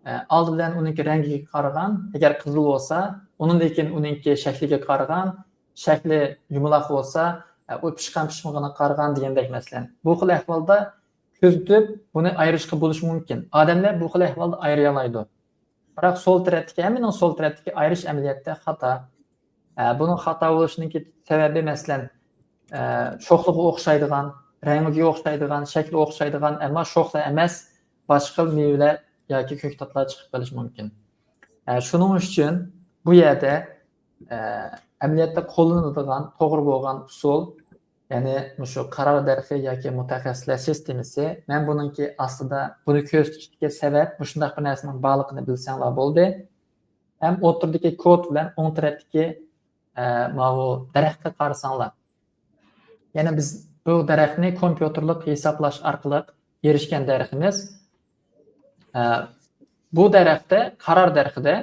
ئە، ئالدى بىلەن ئۇنىڭكى رەڭگىگە قارىغان، ئەگەر قىزىل بولسا، ئۇنىڭدىن كېيىن ئۇنىڭكى شەكلىگە قارىغان، شەكلى يۇمىلاق بولسا، ئە، ئۇ پىشقان پىشمىغىنىغا قارىغان دېگەندەك، مەسىلەن. بۇ خىل ئەھۋالدا كۆزىتىپ، بۇنى ئايرىشقا بولۇشى مۇمكىن. ئادەملەر بۇ خىل ئەھۋالدا ئايرىيالايدۇ. بىراق سول تەرەپتىكى، ھەممىنىڭ سول تەرەپتىكى ئايرىش ئەمەلىيەتتە خاتا. ئە، بۇنىڭ خاتا بولۇشىنىڭكى سەۋەبى، مەسىلەن، ئە، شوخلىغا ئوخشايدىغان، رەڭگىگە ئوخشايدىغان، شەكلى ئوخشايدىغان، ئەمما شوخلا ئەمەس، باشقا خىل مېۋىلەر ياكى كۆكتاتلار چىقىپ قېلىشى مۇمكىن. ئە، شۇنىڭ ئۈچۈن بۇ يەردە، ئە، ئەمەلىيەتتە قوللىنىدىغان توغرا بولغان ئۇسۇل، يەنى مۇشۇ قارار دەرىخى ياكى مۇتەخەسسىسلەر سىستېمىسى. مەن بۇنىڭكى ئاستىدا بۇنى كۆرسىتىشتىكى سەۋەب، مۇشۇنداق بىر نەرسىنىڭ بارلىقىنى بىلسەڭلار بولدى. ھەم ئوتتۇرىدىكى كود بىلەن ئوڭ تەرەپتىكى، ئە، ماۋۇ دەرەخكە قارىساڭلار. يەنى بىز بۇ دەرەخنى كومپيۇتېرلىق ھېسابلاش ئارقىلىق ئېرىشكەن دەرىخىمىز. ئە، بۇ دەرەختە، قارار دەرىخىدە،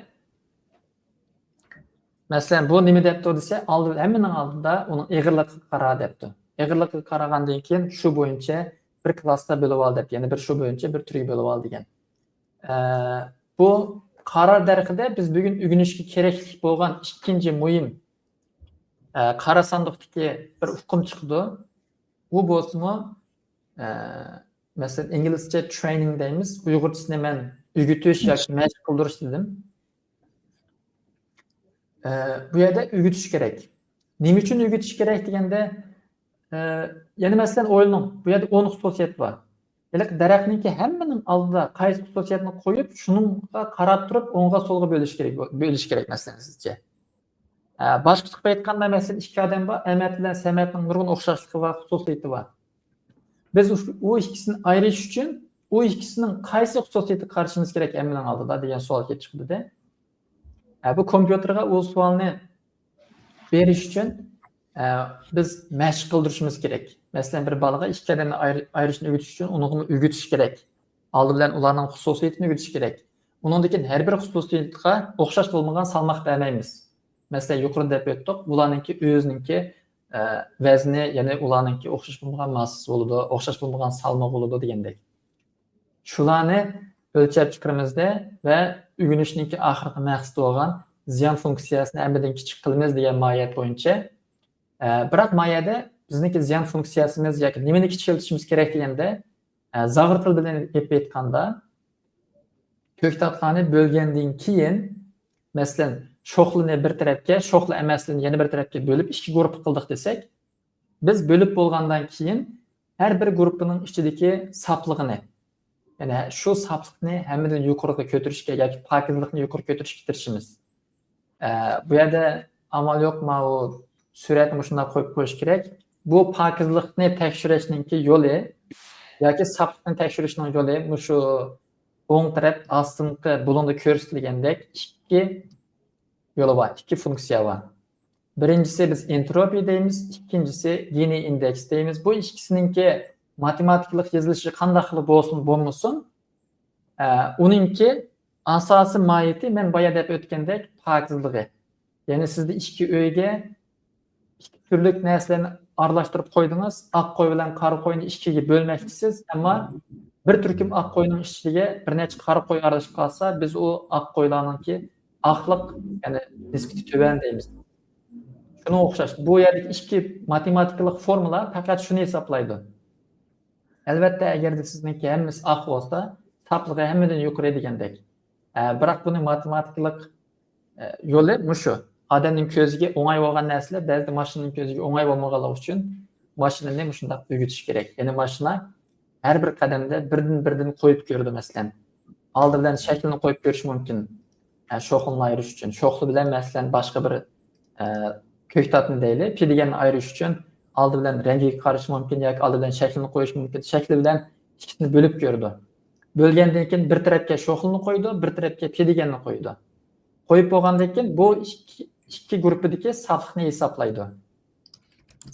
مەسىلەن، بۇ نېمە دەپتۇ دېسە، ئالدى، ھەممىنىڭ ئالدىدا ئۇنىڭ ئېغىرلىقىغا قارا دەپتۇ. ئېغىرلىقىغا قارىغاندىن كېيىن شۇ بويىچە بىر كلاسقا بۆلۈۋال دەپ، يەنى بىر شۇ بويىچە بىر تۈرگە بۆلۈۋال دېگەن. ئە، بۇ قارار دەرىخىدە بىز بۈگۈن ئۆگىنىشكە كېرەكلىك بولغان ئىككىنچى مۇھىم، ئە، قارا ساندۇقتىكى بىر ئۇقۇم چىقىدۇ. ئۇ بولسىمۇ، ئە، مەسىلەن، ئىنگلىزچە training دەيمىز، ئۇيغۇرچىسىنى مەن ئۆگىتىش ياكى مەشىق قىلدۇرۇش دېدىم. ئە، بۇ يەردە ئۆگىتىش كېرەك. نېمە ئۈچۈن ئۆگىتىش كېرەك دېگەندە، ئە، يەنە مەسىلەن ئويلىنىڭ، بۇ يەردە ئون خۇسۇسىيەت بار. ھېلىقى دەرەخنىڭكى ھەممىنىڭ ئالدىدا قايسى خۇسۇسىيەتنى قويۇپ، شۇنىڭغا قاراپ تۇرۇپ ئوڭغا سولغا بۆلۈش كېرەك، بۆلۈش كېرەك، مەسىلەن، سىزچە. ئە، باشقىچە قىلىپ ئېيتقاندا، مەسىلەن، ئىككى ئادەم بار، ئەمەت بىلەن سەمەتنىڭ نۇرغۇن ئوخشاشلىقى بار، خۇسۇسىيىتى بار. بىز ئۇ، ئۇ ئىككىسىنى ئايرىش ئۈچۈن، ئۇ ئىككىسىنىڭ قايسى خۇسۇسىيىتىگە قارىشىمىز كېرەك ھەممىنىڭ ئالدىدا دېگەن سوئال كېلىپ چىقىدۇ-دە. ئە، بۇ كومپيۇتېرغا ئۇ سوئالنى بېرىش ئۈچۈن، ئە، بىز مەشىق قىلدۇرۇشىمىز كېرەك. مەسىلەن، بىر بالىغا ئىككى ئادەمنى ئايرى-، ئايرىشنى ئۆگىتىش ئۈچۈن ئۇنىڭغىمۇ ئۆگىتىش كېرەك. ئالدى بىلەن ئۇلارنىڭ خۇسۇسىيىتىنى ئۆگىتىش كېرەك. ئۇنىڭدىن كېيىن ھەر بىر خۇسۇسىيەتكە ئوخشاش بولمىغان سالماق بەرمەيمىز. مەسىلەن، يۇقىرىدا دەپ ئۆتتۇق، بۇلارنىڭكى ئۆزىنىڭكى، ئە، ۋەزنى، يەنى ئۇلارنىڭكى ئوخشاش بولمىغان ماسسىسى بولىدۇ، ئوخشاش بولمىغان سالمىقى بولىدۇ دېگەندەك. شۇلارنى ئۆلچەپ چىقىرىمىزدە ۋە ئۆگىنىشنىڭكى ئاخىرقى مەقسىتى بولغان زىيان فۇنكسىيەسىنى ھەممىدىن كىچىك قىلىمىز دېگەن ماھىيەت بويىچە. ئە، بىراق ما يەردە بىزنىڭكى زىيان فۇنكسىيەسىمىز ياكى نېمىنى كىچىكلىتىشىمىز كېرەك دېگەندە، ئە، زاغرا تىل بىلەن ئېلىپ ئېيتقاندا، كۆكتاتلارنى بۆلگەندىن كېيىن، مەسىلەن، شوخلىنى بىر تەرەپكە، شوخلا ئەمەسلىرىنى يەنە بىر تەرەپكە بۆلۈپ، ئىككى گۇرۇپپا قىلدۇق دېسەك، بىز بۆلۈپ بولغاندىن كېيىن، ھەر بىر گۇرۇپپىنىڭ ئىچىدىكى ساپلىقىنى، يەنى شۇ ساپلىقنى ھەممىدىن يۇقىرىغا كۆتۈرۈشكە ياكى پاكىزلىقنى يۇقىرى كۆتۈرۈشكە تىرىشىمىز. ئە، بۇ يەردە ئامال يوق، ماۋۇ سۈرەتنى مۇشۇنداق قويۇپ قويۇش كېرەك. بۇ پاكىزلىقنى تەكشۈرۈشنىڭكى يولى ياكى ساپلىقنى تەكشۈرۈشنىڭ يولى مۇشۇ ئوڭ تەرەپ ئاستىنقى بۇلۇڭدا كۆرسىتىلگەندەك ئىككى يولى بار، ئىككى فۇنكسىيە بار. بىرىنچىسى بىز ئېنتروپىيە دەيمىز، ئىككىنچىسى گېنى ئىندېكس دەيمىز. بۇ ئىككىسىنىڭكى ماتېماتىكىلىق يېزىلىشى قانداقلا بولسۇن بولمىسۇن، ئە، ئۇنىڭكى ئاساسىي ماھىيىتى مەن بايا دەپ ئۆتكەندەك پاكىزلىقى. يەنى سىزدە ئىككى ئۆيگە ئىككى تۈرلۈك نەرسىلەرنى ئارىلاشتۇرۇپ قويدىڭىز، ئاق قوي بىلەن قارا قوينى ئىككىگە بۆلمەكچىسىز، ئەمما بىر تۈركۈم ئاق قوينىڭ ئىچىگە بىر نەچچە قارا قوي ئارىلىشىپ قالسا، بىز ئۇ ئاق قويلارنىڭكى ئاقلىق، يەنى نىسبىتى تۆۋەن دەيمىز. شۇنىڭغا ئوخشاش، بۇ يەردىكى ئىككى ماتېماتىكىلىق فورمۇلا پەقەت شۇنى ھېسابلايدۇ. ئەلۋەتتە، ئەگەردە سىزنىڭكى ھەممىسى ئاق بولسا، ساپلىقى ھەممىدىن يۇقىرى دېگەندەك. ئە، بىراق بۇنى ماتېماتىكىلىق، ئە، يولى مۇشۇ. ئادەمنىڭ كۆزىگە ئوڭاي بولغان نەرسىلەر بەزىدە ماشىنىنىڭ كۆزىگە ئوڭاي بولمىغانلىقى ئۈچۈن ماشىنىنى مۇشۇنداق ئۆگىتىش كېرەك. يەنى ماشىنا ھەر بىر قەدەمدە بىردىن-بىردىن قويۇپ كۆرىدۇ، مەسىلەن. ئالدى بىلەن شەكلىنى قويۇپ كۆرۈشى مۇمكىن. ئە، شوخلىنى ئايرىش ئۈچۈن. شوخلا بىلەن، مەسىلەن، باشقا بىر، ئە، كۆكتاتنى دەيلى، پىدىگەننى ئايرىش ئۈچۈن ئالدى بىلەن رەڭگىگە قارىشى مۇمكىن ياكى ئالدى بىلەن شەكلىنى قويۇشى مۇمكىن. شەكلى بىلەن ئىككىسىنى بۆلۈپ كۆرىدۇ. بۆلگەندىن كېيىن بىر تەرەپكە شوخلىنى قويىدۇ، بىر تەرەپكە پىدىگەننى قويىدۇ. قويۇپ بولغاندىن كېيىن بۇ ئىككى، ئىككى گۇرۇپپىدىكى ساپلىقنى ھېسابلايدۇ.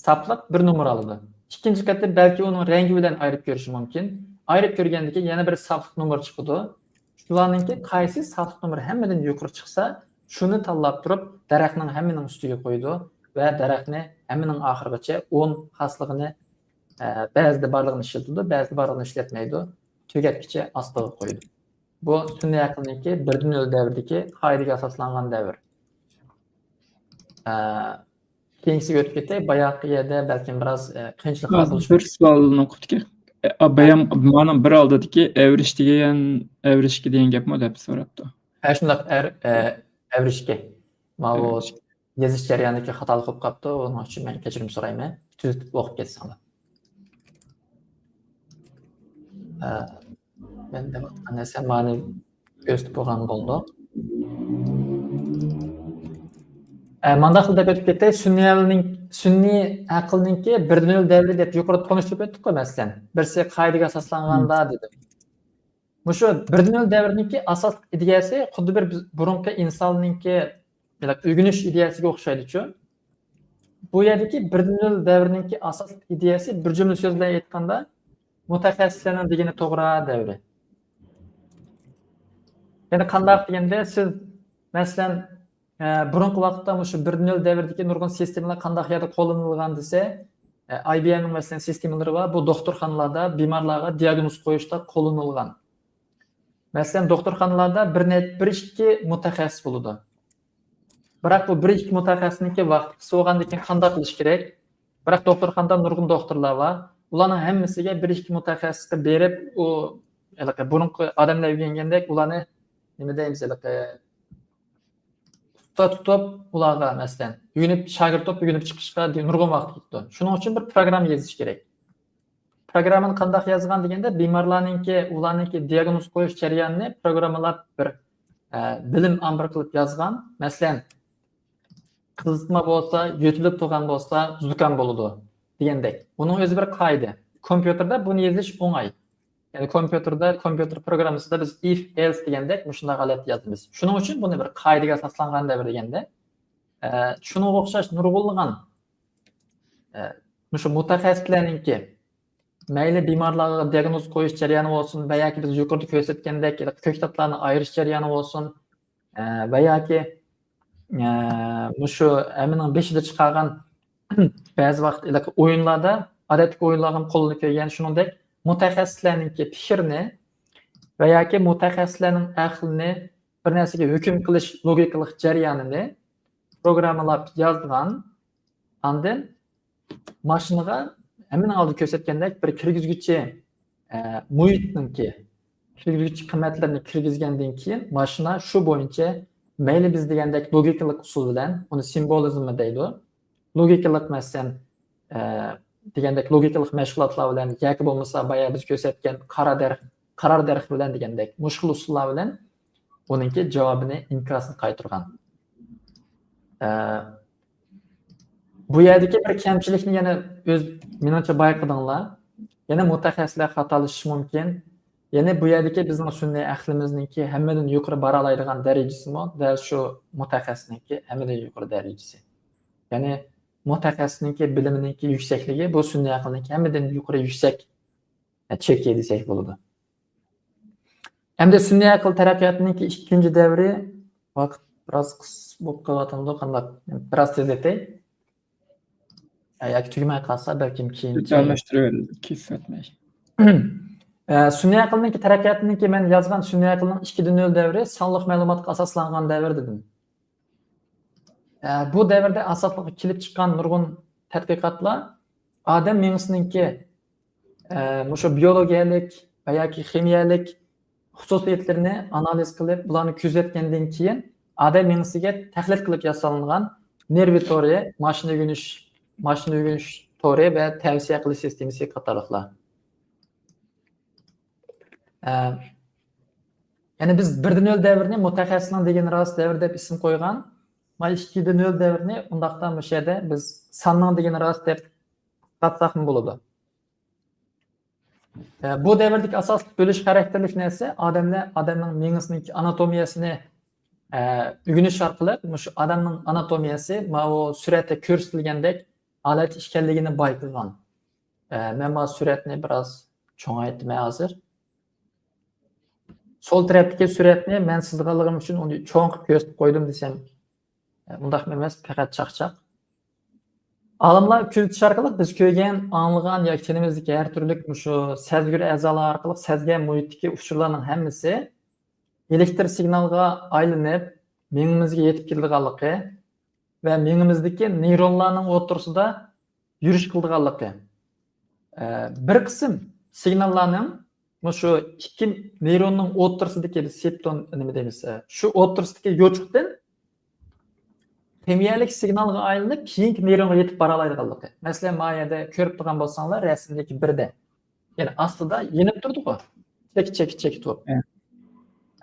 ساپلىق بىر نومۇر ئالىدۇ. ئىككىنچى قېتىم بەلكى ئۇنىڭ رەڭگى بىلەن ئايرىپ كۆرۈشى مۇمكىن. ئايرىپ كۆرگەندىن كېيىن يەنە بىر ساپلىق نومۇرى چىقىدۇ. شۇلارنىڭكى قايسى ساپلىق نومۇرى ھەممىدىن يۇقىرى چىقسا، شۇنى تاللاپ تۇرۇپ، دەرەخنىڭ ھەممىنىڭ ئۈستىگە قويىدۇ ۋە دەرەخنى ھەممىنىڭ ئاخىرىغىچە ئون خاسلىقىنى، ئە، بەزىدە بارلىقىنى ئىشلىتىدۇ، بەزىدە بارلىقىنى ئىشلەتمەيدۇ، تۈگەتكۈچە ئاستىغا قويىدۇ. بۇ سۈنئىي ئەقىلنىڭكى بىردىن ئۆل دەۋرىدىكى قائىدىگە ئاساسلانغان دەۋر. ئە، كېيىنكىسىگە ئۆتۈپ كېتەي. باياقى يەردە بەلكىم بىراز، ئە، قىيىنچىلىقلار بولۇشى بىر مۇمكىن. سوئال نۇقتىكى. ئە، بايام مانىڭ بىر ئالدىدىكى ئەۋرىش دېگەن، ئەۋرىشكە دېگەن گەپمۇ دەپ سوراپتۇ. ھە، شۇنداق، ئەر-، ئە، ئەۋرىشكە. ماۋۇ ئەۋرىشكە. يېزىش جەريانىدىكى خاتالىق بولۇپ قاپتۇ. ئۇنىڭ ئۈچۈن مەن كەچۈرۈم سورايمەن. تۈزىتىپ ئوقۇپ كەتسەڭلار. ئە، مەن دەۋاتقان نەرسە مانى ئۆزىتىپ بولغان بولدۇق. ئە، مانداق دەپ ئۆتۈپ كېتەي. سۈنئىي ئەقىلنىڭ، سۈنئىي ئەقىلنىڭكى بىردىن ئۆل دەۋرى دەپ يۇقىرىدا تونۇشتۇرۇپ ئۆتتۇققۇ، مەسىلەن. بىرسى قائىدىگە ئاساسلانغاندا دېدىم. مۇشۇ بىردىن ئۆل دەۋرىنىڭكى ئاساسلىق ئىدىيەسى خۇددى بىر بىز، بۇرۇنقى ئىنساننىڭكى ئۆگىنىش ئىدىيەسىگە ئوخشايدۇچۇ. بۇ يەردىكى بىردىن ئۆل دەۋرىنىڭكى ئاساسلىق ئىدىيەسى بىر جۈملە سۆز بىلەن ئېيتقاندا، مۇتەخەسسىسلەرنىڭ دېگىنى توغرا دەۋرى. يەنى قانداق دېگەندە، سىز، مەسىلەن، ئە، بۇرۇنقى ۋاقىتتا مۇشۇ بىردىن ئۆل دەۋرىدىكى نۇرغۇن سىستېمىلار قانداق يەردە قوللىنىلغان دېسە، ئە، ئاي بى ئېمنىڭ، مەسىلەن، سىستېمىلىرى بار. بۇ دوختۇرخانىلاردا بىمارلارغا دىئاگنوز قويۇشتا قوللىنىلغان. مەسىلەن، دوختۇرخانىلاردا بىر نەچ-، بىر ئىككى مۇتەخەسسىس بولىدۇ. بىراق بۇ بىر ئىككى مۇتەخەسسىسنىڭكى ۋاقتى قىس بولغاندىن كېيىن قانداق قىلىش كېرەك؟ بىراق دوختۇرخانىدا نۇرغۇن دوختۇرلار بار. ئۇلارنىڭ ھەممىسىگە بىر ئىككى مۇتەخەسسىسكە بېرىپ، ئۇ ھېلىقى بۇرۇنقى ئادەملەر ئۆگەنگەندەك ئۇلارنى، نېمە دەيمىز، ھېلىقى ئۇستا تۇتۇپ، ئۇلارغا، مەسىلەن، ئۆگىنىپ، شاگىرت بولۇپ ئۆگىنىپ چىقىشقا دې-، نۇرغۇن ۋاقىت كېتىدۇ. شۇنىڭ ئۈچۈن بىر پروگرامما يېزىش كېرەك. پروگراممىنى قانداق يازغان دېگەندە، بىمارلارنىڭكى، ئۇلارنىڭكى دىئاگنوز قويۇش جەريانىنى پروگراممىلاپ بىر، ئە، بىلىم ئامبىرى قىلىپ يازغان. مەسىلەن، قىزىتما بولسا، يۆتىلىپ تۇرغان بولسا، زۇكام بولىدۇ دېگەندەك. بۇنىڭ ئۆزى بىر قائىدە. كومپيۇتېردا بۇنى يېزىش ئوڭاي. يەنى كومپيۇتېردا، كومپيۇتېر پروگراممىسىدا بىز ئىف، ئېلس دېگەندەك مۇشۇنداق ھالەتتە يازىمىز. شۇنىڭ ئۈچۈن بۇنى بىر قائىدىگە ئاساسلانغان دەۋر دېگەندە، ئە، شۇنىڭغا ئوخشاش نۇرغۇنلىغان، ئە، مۇشۇ مۇتەخەسسىسلەرنىڭكى مەيلى بىمارلارغا دىئاگنوز قويۇش جەريانى بولسۇن ۋە ياكى بىز يۇقىرىدا كۆرسەتكەندەك كۆكتاتلارنى ئايرىش جەريانى بولسۇن، ئە، ۋە ياكى، ئە، مۇشۇ ھەممىنىڭ بېشىدا چىقارغان بەزى ۋاقىت ھېلىقى ئويۇنلاردا، ئادەتتىكى ئويۇنلارغا قوللىنىپ كەلگەن، شۇنىڭدەك مۇتەخەسسىسلەرنىڭكى پىكرىنى ۋە ياكى مۇتەخەسسىسلەرنىڭ ئەقلىنى، بىر نەرسىگە ھۆكۈم قىلىش لوگىكىلىق جەريانىنى پروگراممىلاپ يازغان، ئاندىن ماشىنىغا ھەممىنىڭ ئالدىدا كۆرسەتكەندەك بىر كىرگۈزگۈچى، ئە، مۇھىتنىڭكى كىرگۈزگۈچى قىممەتلىرىنى كىرگۈزگەندىن كېيىن، ماشىنا شۇ بويىچە مەيلى بىز دېگەندەك لوگىكىلىق ئۇسۇل بىلەن، ئۇنى سىمۋولىزممۇ دەيدۇ. لوگىكىلىق، مەسىلەن، ئە، دېگەندەك لوگىكىلىق مەشغۇلاتلار بىلەن ياكى بولمىسا بايا بىز كۆرسەتكەن قارا دەرخ، قارار دەرخ بىلەن دېگەندەك مۇشۇ خىل ئۇسۇللار بىلەن ئۇنىڭكى جاۋابىنى، ئىنكاسىنى قايتۇرغان. ئە، بۇ يەردىكى بىر كەمچىلىكنى يەنە ئۆز، مېنىڭچە بايقىدىڭلار. يەنە مۇتەخەسسىسلەر خاتالىشىشى مۇمكىن. يەنى بۇ يەردىكى بىزنىڭ سۈنئىي ئەقلىمىزنىڭكى ھەممىدىن يۇقىرى بارالايدىغان دەرىجىسىمۇ دەل شۇ مۇتەخەسسىسنىڭكى ھەممىدىن يۇقىرى دەرىجىسى. يەنى مۇتەخەسسىسنىڭكى بىلىمىنىڭكى يۈكسەكلىكى بۇ سۈنئىي ئەقىلنىڭكى ھەممىدىن يۇقىرى يۈكسەك چېكى دېسەك بولىدۇ. ئەمدى سۈنئىي ئەقىل تەرەققىياتىنىڭكى ئىككىنچى دەۋرى، ۋاقىت بىراز قىس بولۇپ قېلىۋاتامدۇ، قانداق؟ بىراز تېزلىتەي. ياكى تۈگىمەي قالسا، بەلكىم كېيىن ئالماشتۇرۇۋېرىڭ، كېسىۋەتمەي. ئە، سۈنئىي ئەقىلنىڭكى تەرەققىياتىنىڭكى مەن يازغان سۈنئىي ئەقىلنىڭ ئىككىدىن نۆل دەۋرى سانلىق مەلۇماتقا ئاساسلانغان دەۋر دېدىم. ئە، بۇ دەۋردە ئاساسلىقى كېلىپ چىققان نۇرغۇن تەتقىقاتلار ئادەم مېڭىسىنىڭكى، ئە، مۇشۇ بىيولوگىيەلىك ۋە ياكى خىمىيەلىك خۇسۇسىيەتلىرىنى ئانالىز قىلىپ، بۇلارنى كۆزەتكەندىن كېيىن، ئادەم مېڭىسىگە تەقلىد قىلىپ ياسالغان نېرۋا تورى، ماشىنا ئۆگىنىش، ماشىنا ئۆگىنىش تورى ۋە تەۋسىيە قىلىش سىستېمىسى قاتارلىقلار. ئە، يەنى بىز بىردىن نۆل دەۋرىنى مۇتەخەسسىسنىڭ دېگىنى راست دەۋرى دەپ ئىسىم قويغان. مانا ئىككىدىن نۆل دەۋرىنى ئۇنداقتا مۇشۇ يەردە بىز ساننىڭ دېگىنى راست دەپ قىسقارتساقمۇ بولىدۇ. ئە، بۇ دەۋردىكى ئاساسلىق بۆلۈش خاراكتېرلىك نەرسە ئادەملەر، ئادەمنىڭ مېڭىسىنىڭ ئاناتومىيەسىنى، ئە، ئۆگىنىش ئارقىلىق مۇشۇ ئادەمنىڭ ئاناتومىيەسى ماۋۇ سۈرەتتە كۆرسىتىلگەندەك ھالەتتە ئىكەنلىكىنى بايقىغان. ئە، مەن ماۋۇ سۈرەتنى بىراز چوڭايتىمەن ھازىر. سول تەرەپتىكى سۈرەتنى مەن سىزغانلىقىم ئۈچۈن ئۇنى چوڭ قىلىپ كۆرسىتىپ قويدۇم دېسەم، ئۇنداقمۇ ئەمەس، پەقەت چاقچاق. ئالىملار كۆزىتىش ئارقىلىق بىز كۆرگەن، ئاڭلىغان ياكى تېنىمىزدىكى ھەر تۈرلۈك مۇشۇ سەزگۈر ئەزالار ئارقىلىق سەزگەن مۇھىتتىكى ئۇچۇرلارنىڭ ھەممىسى ئېلېكتر سىگنالغا ئايلىنىپ، مېڭىمىزگە يېتىپ كېلىدىغانلىقى ۋە مېڭىمىزدىكى نېيرونلارنىڭ ئوتتۇرىسىدا يۈرۈش قىلىدىغانلىقى. ئە، بىر قىسىم سىگناللارنىڭ مۇشۇ ئىككى نېيروننىڭ ئوتتۇرىسىدىكى سېپتون نېمە دەيمىز، ئە، شۇ ئوتتۇرىسىدىكى يوچۇقتىن خىمىيەلىك سىگنالغا ئايلىنىپ، كېيىنكى نېيرونغا يېتىپ بارالايدىغانلىقى. مەسىلەن، ما يەردە كۆرۈپ تۇرغان بولساڭلار، رەسىمدىكى بىردە. يەنى ئاستىدا يېنىپ تۇرىدىغۇ. چېكى، چېكى، چېكى تۇرۇپ. ھە.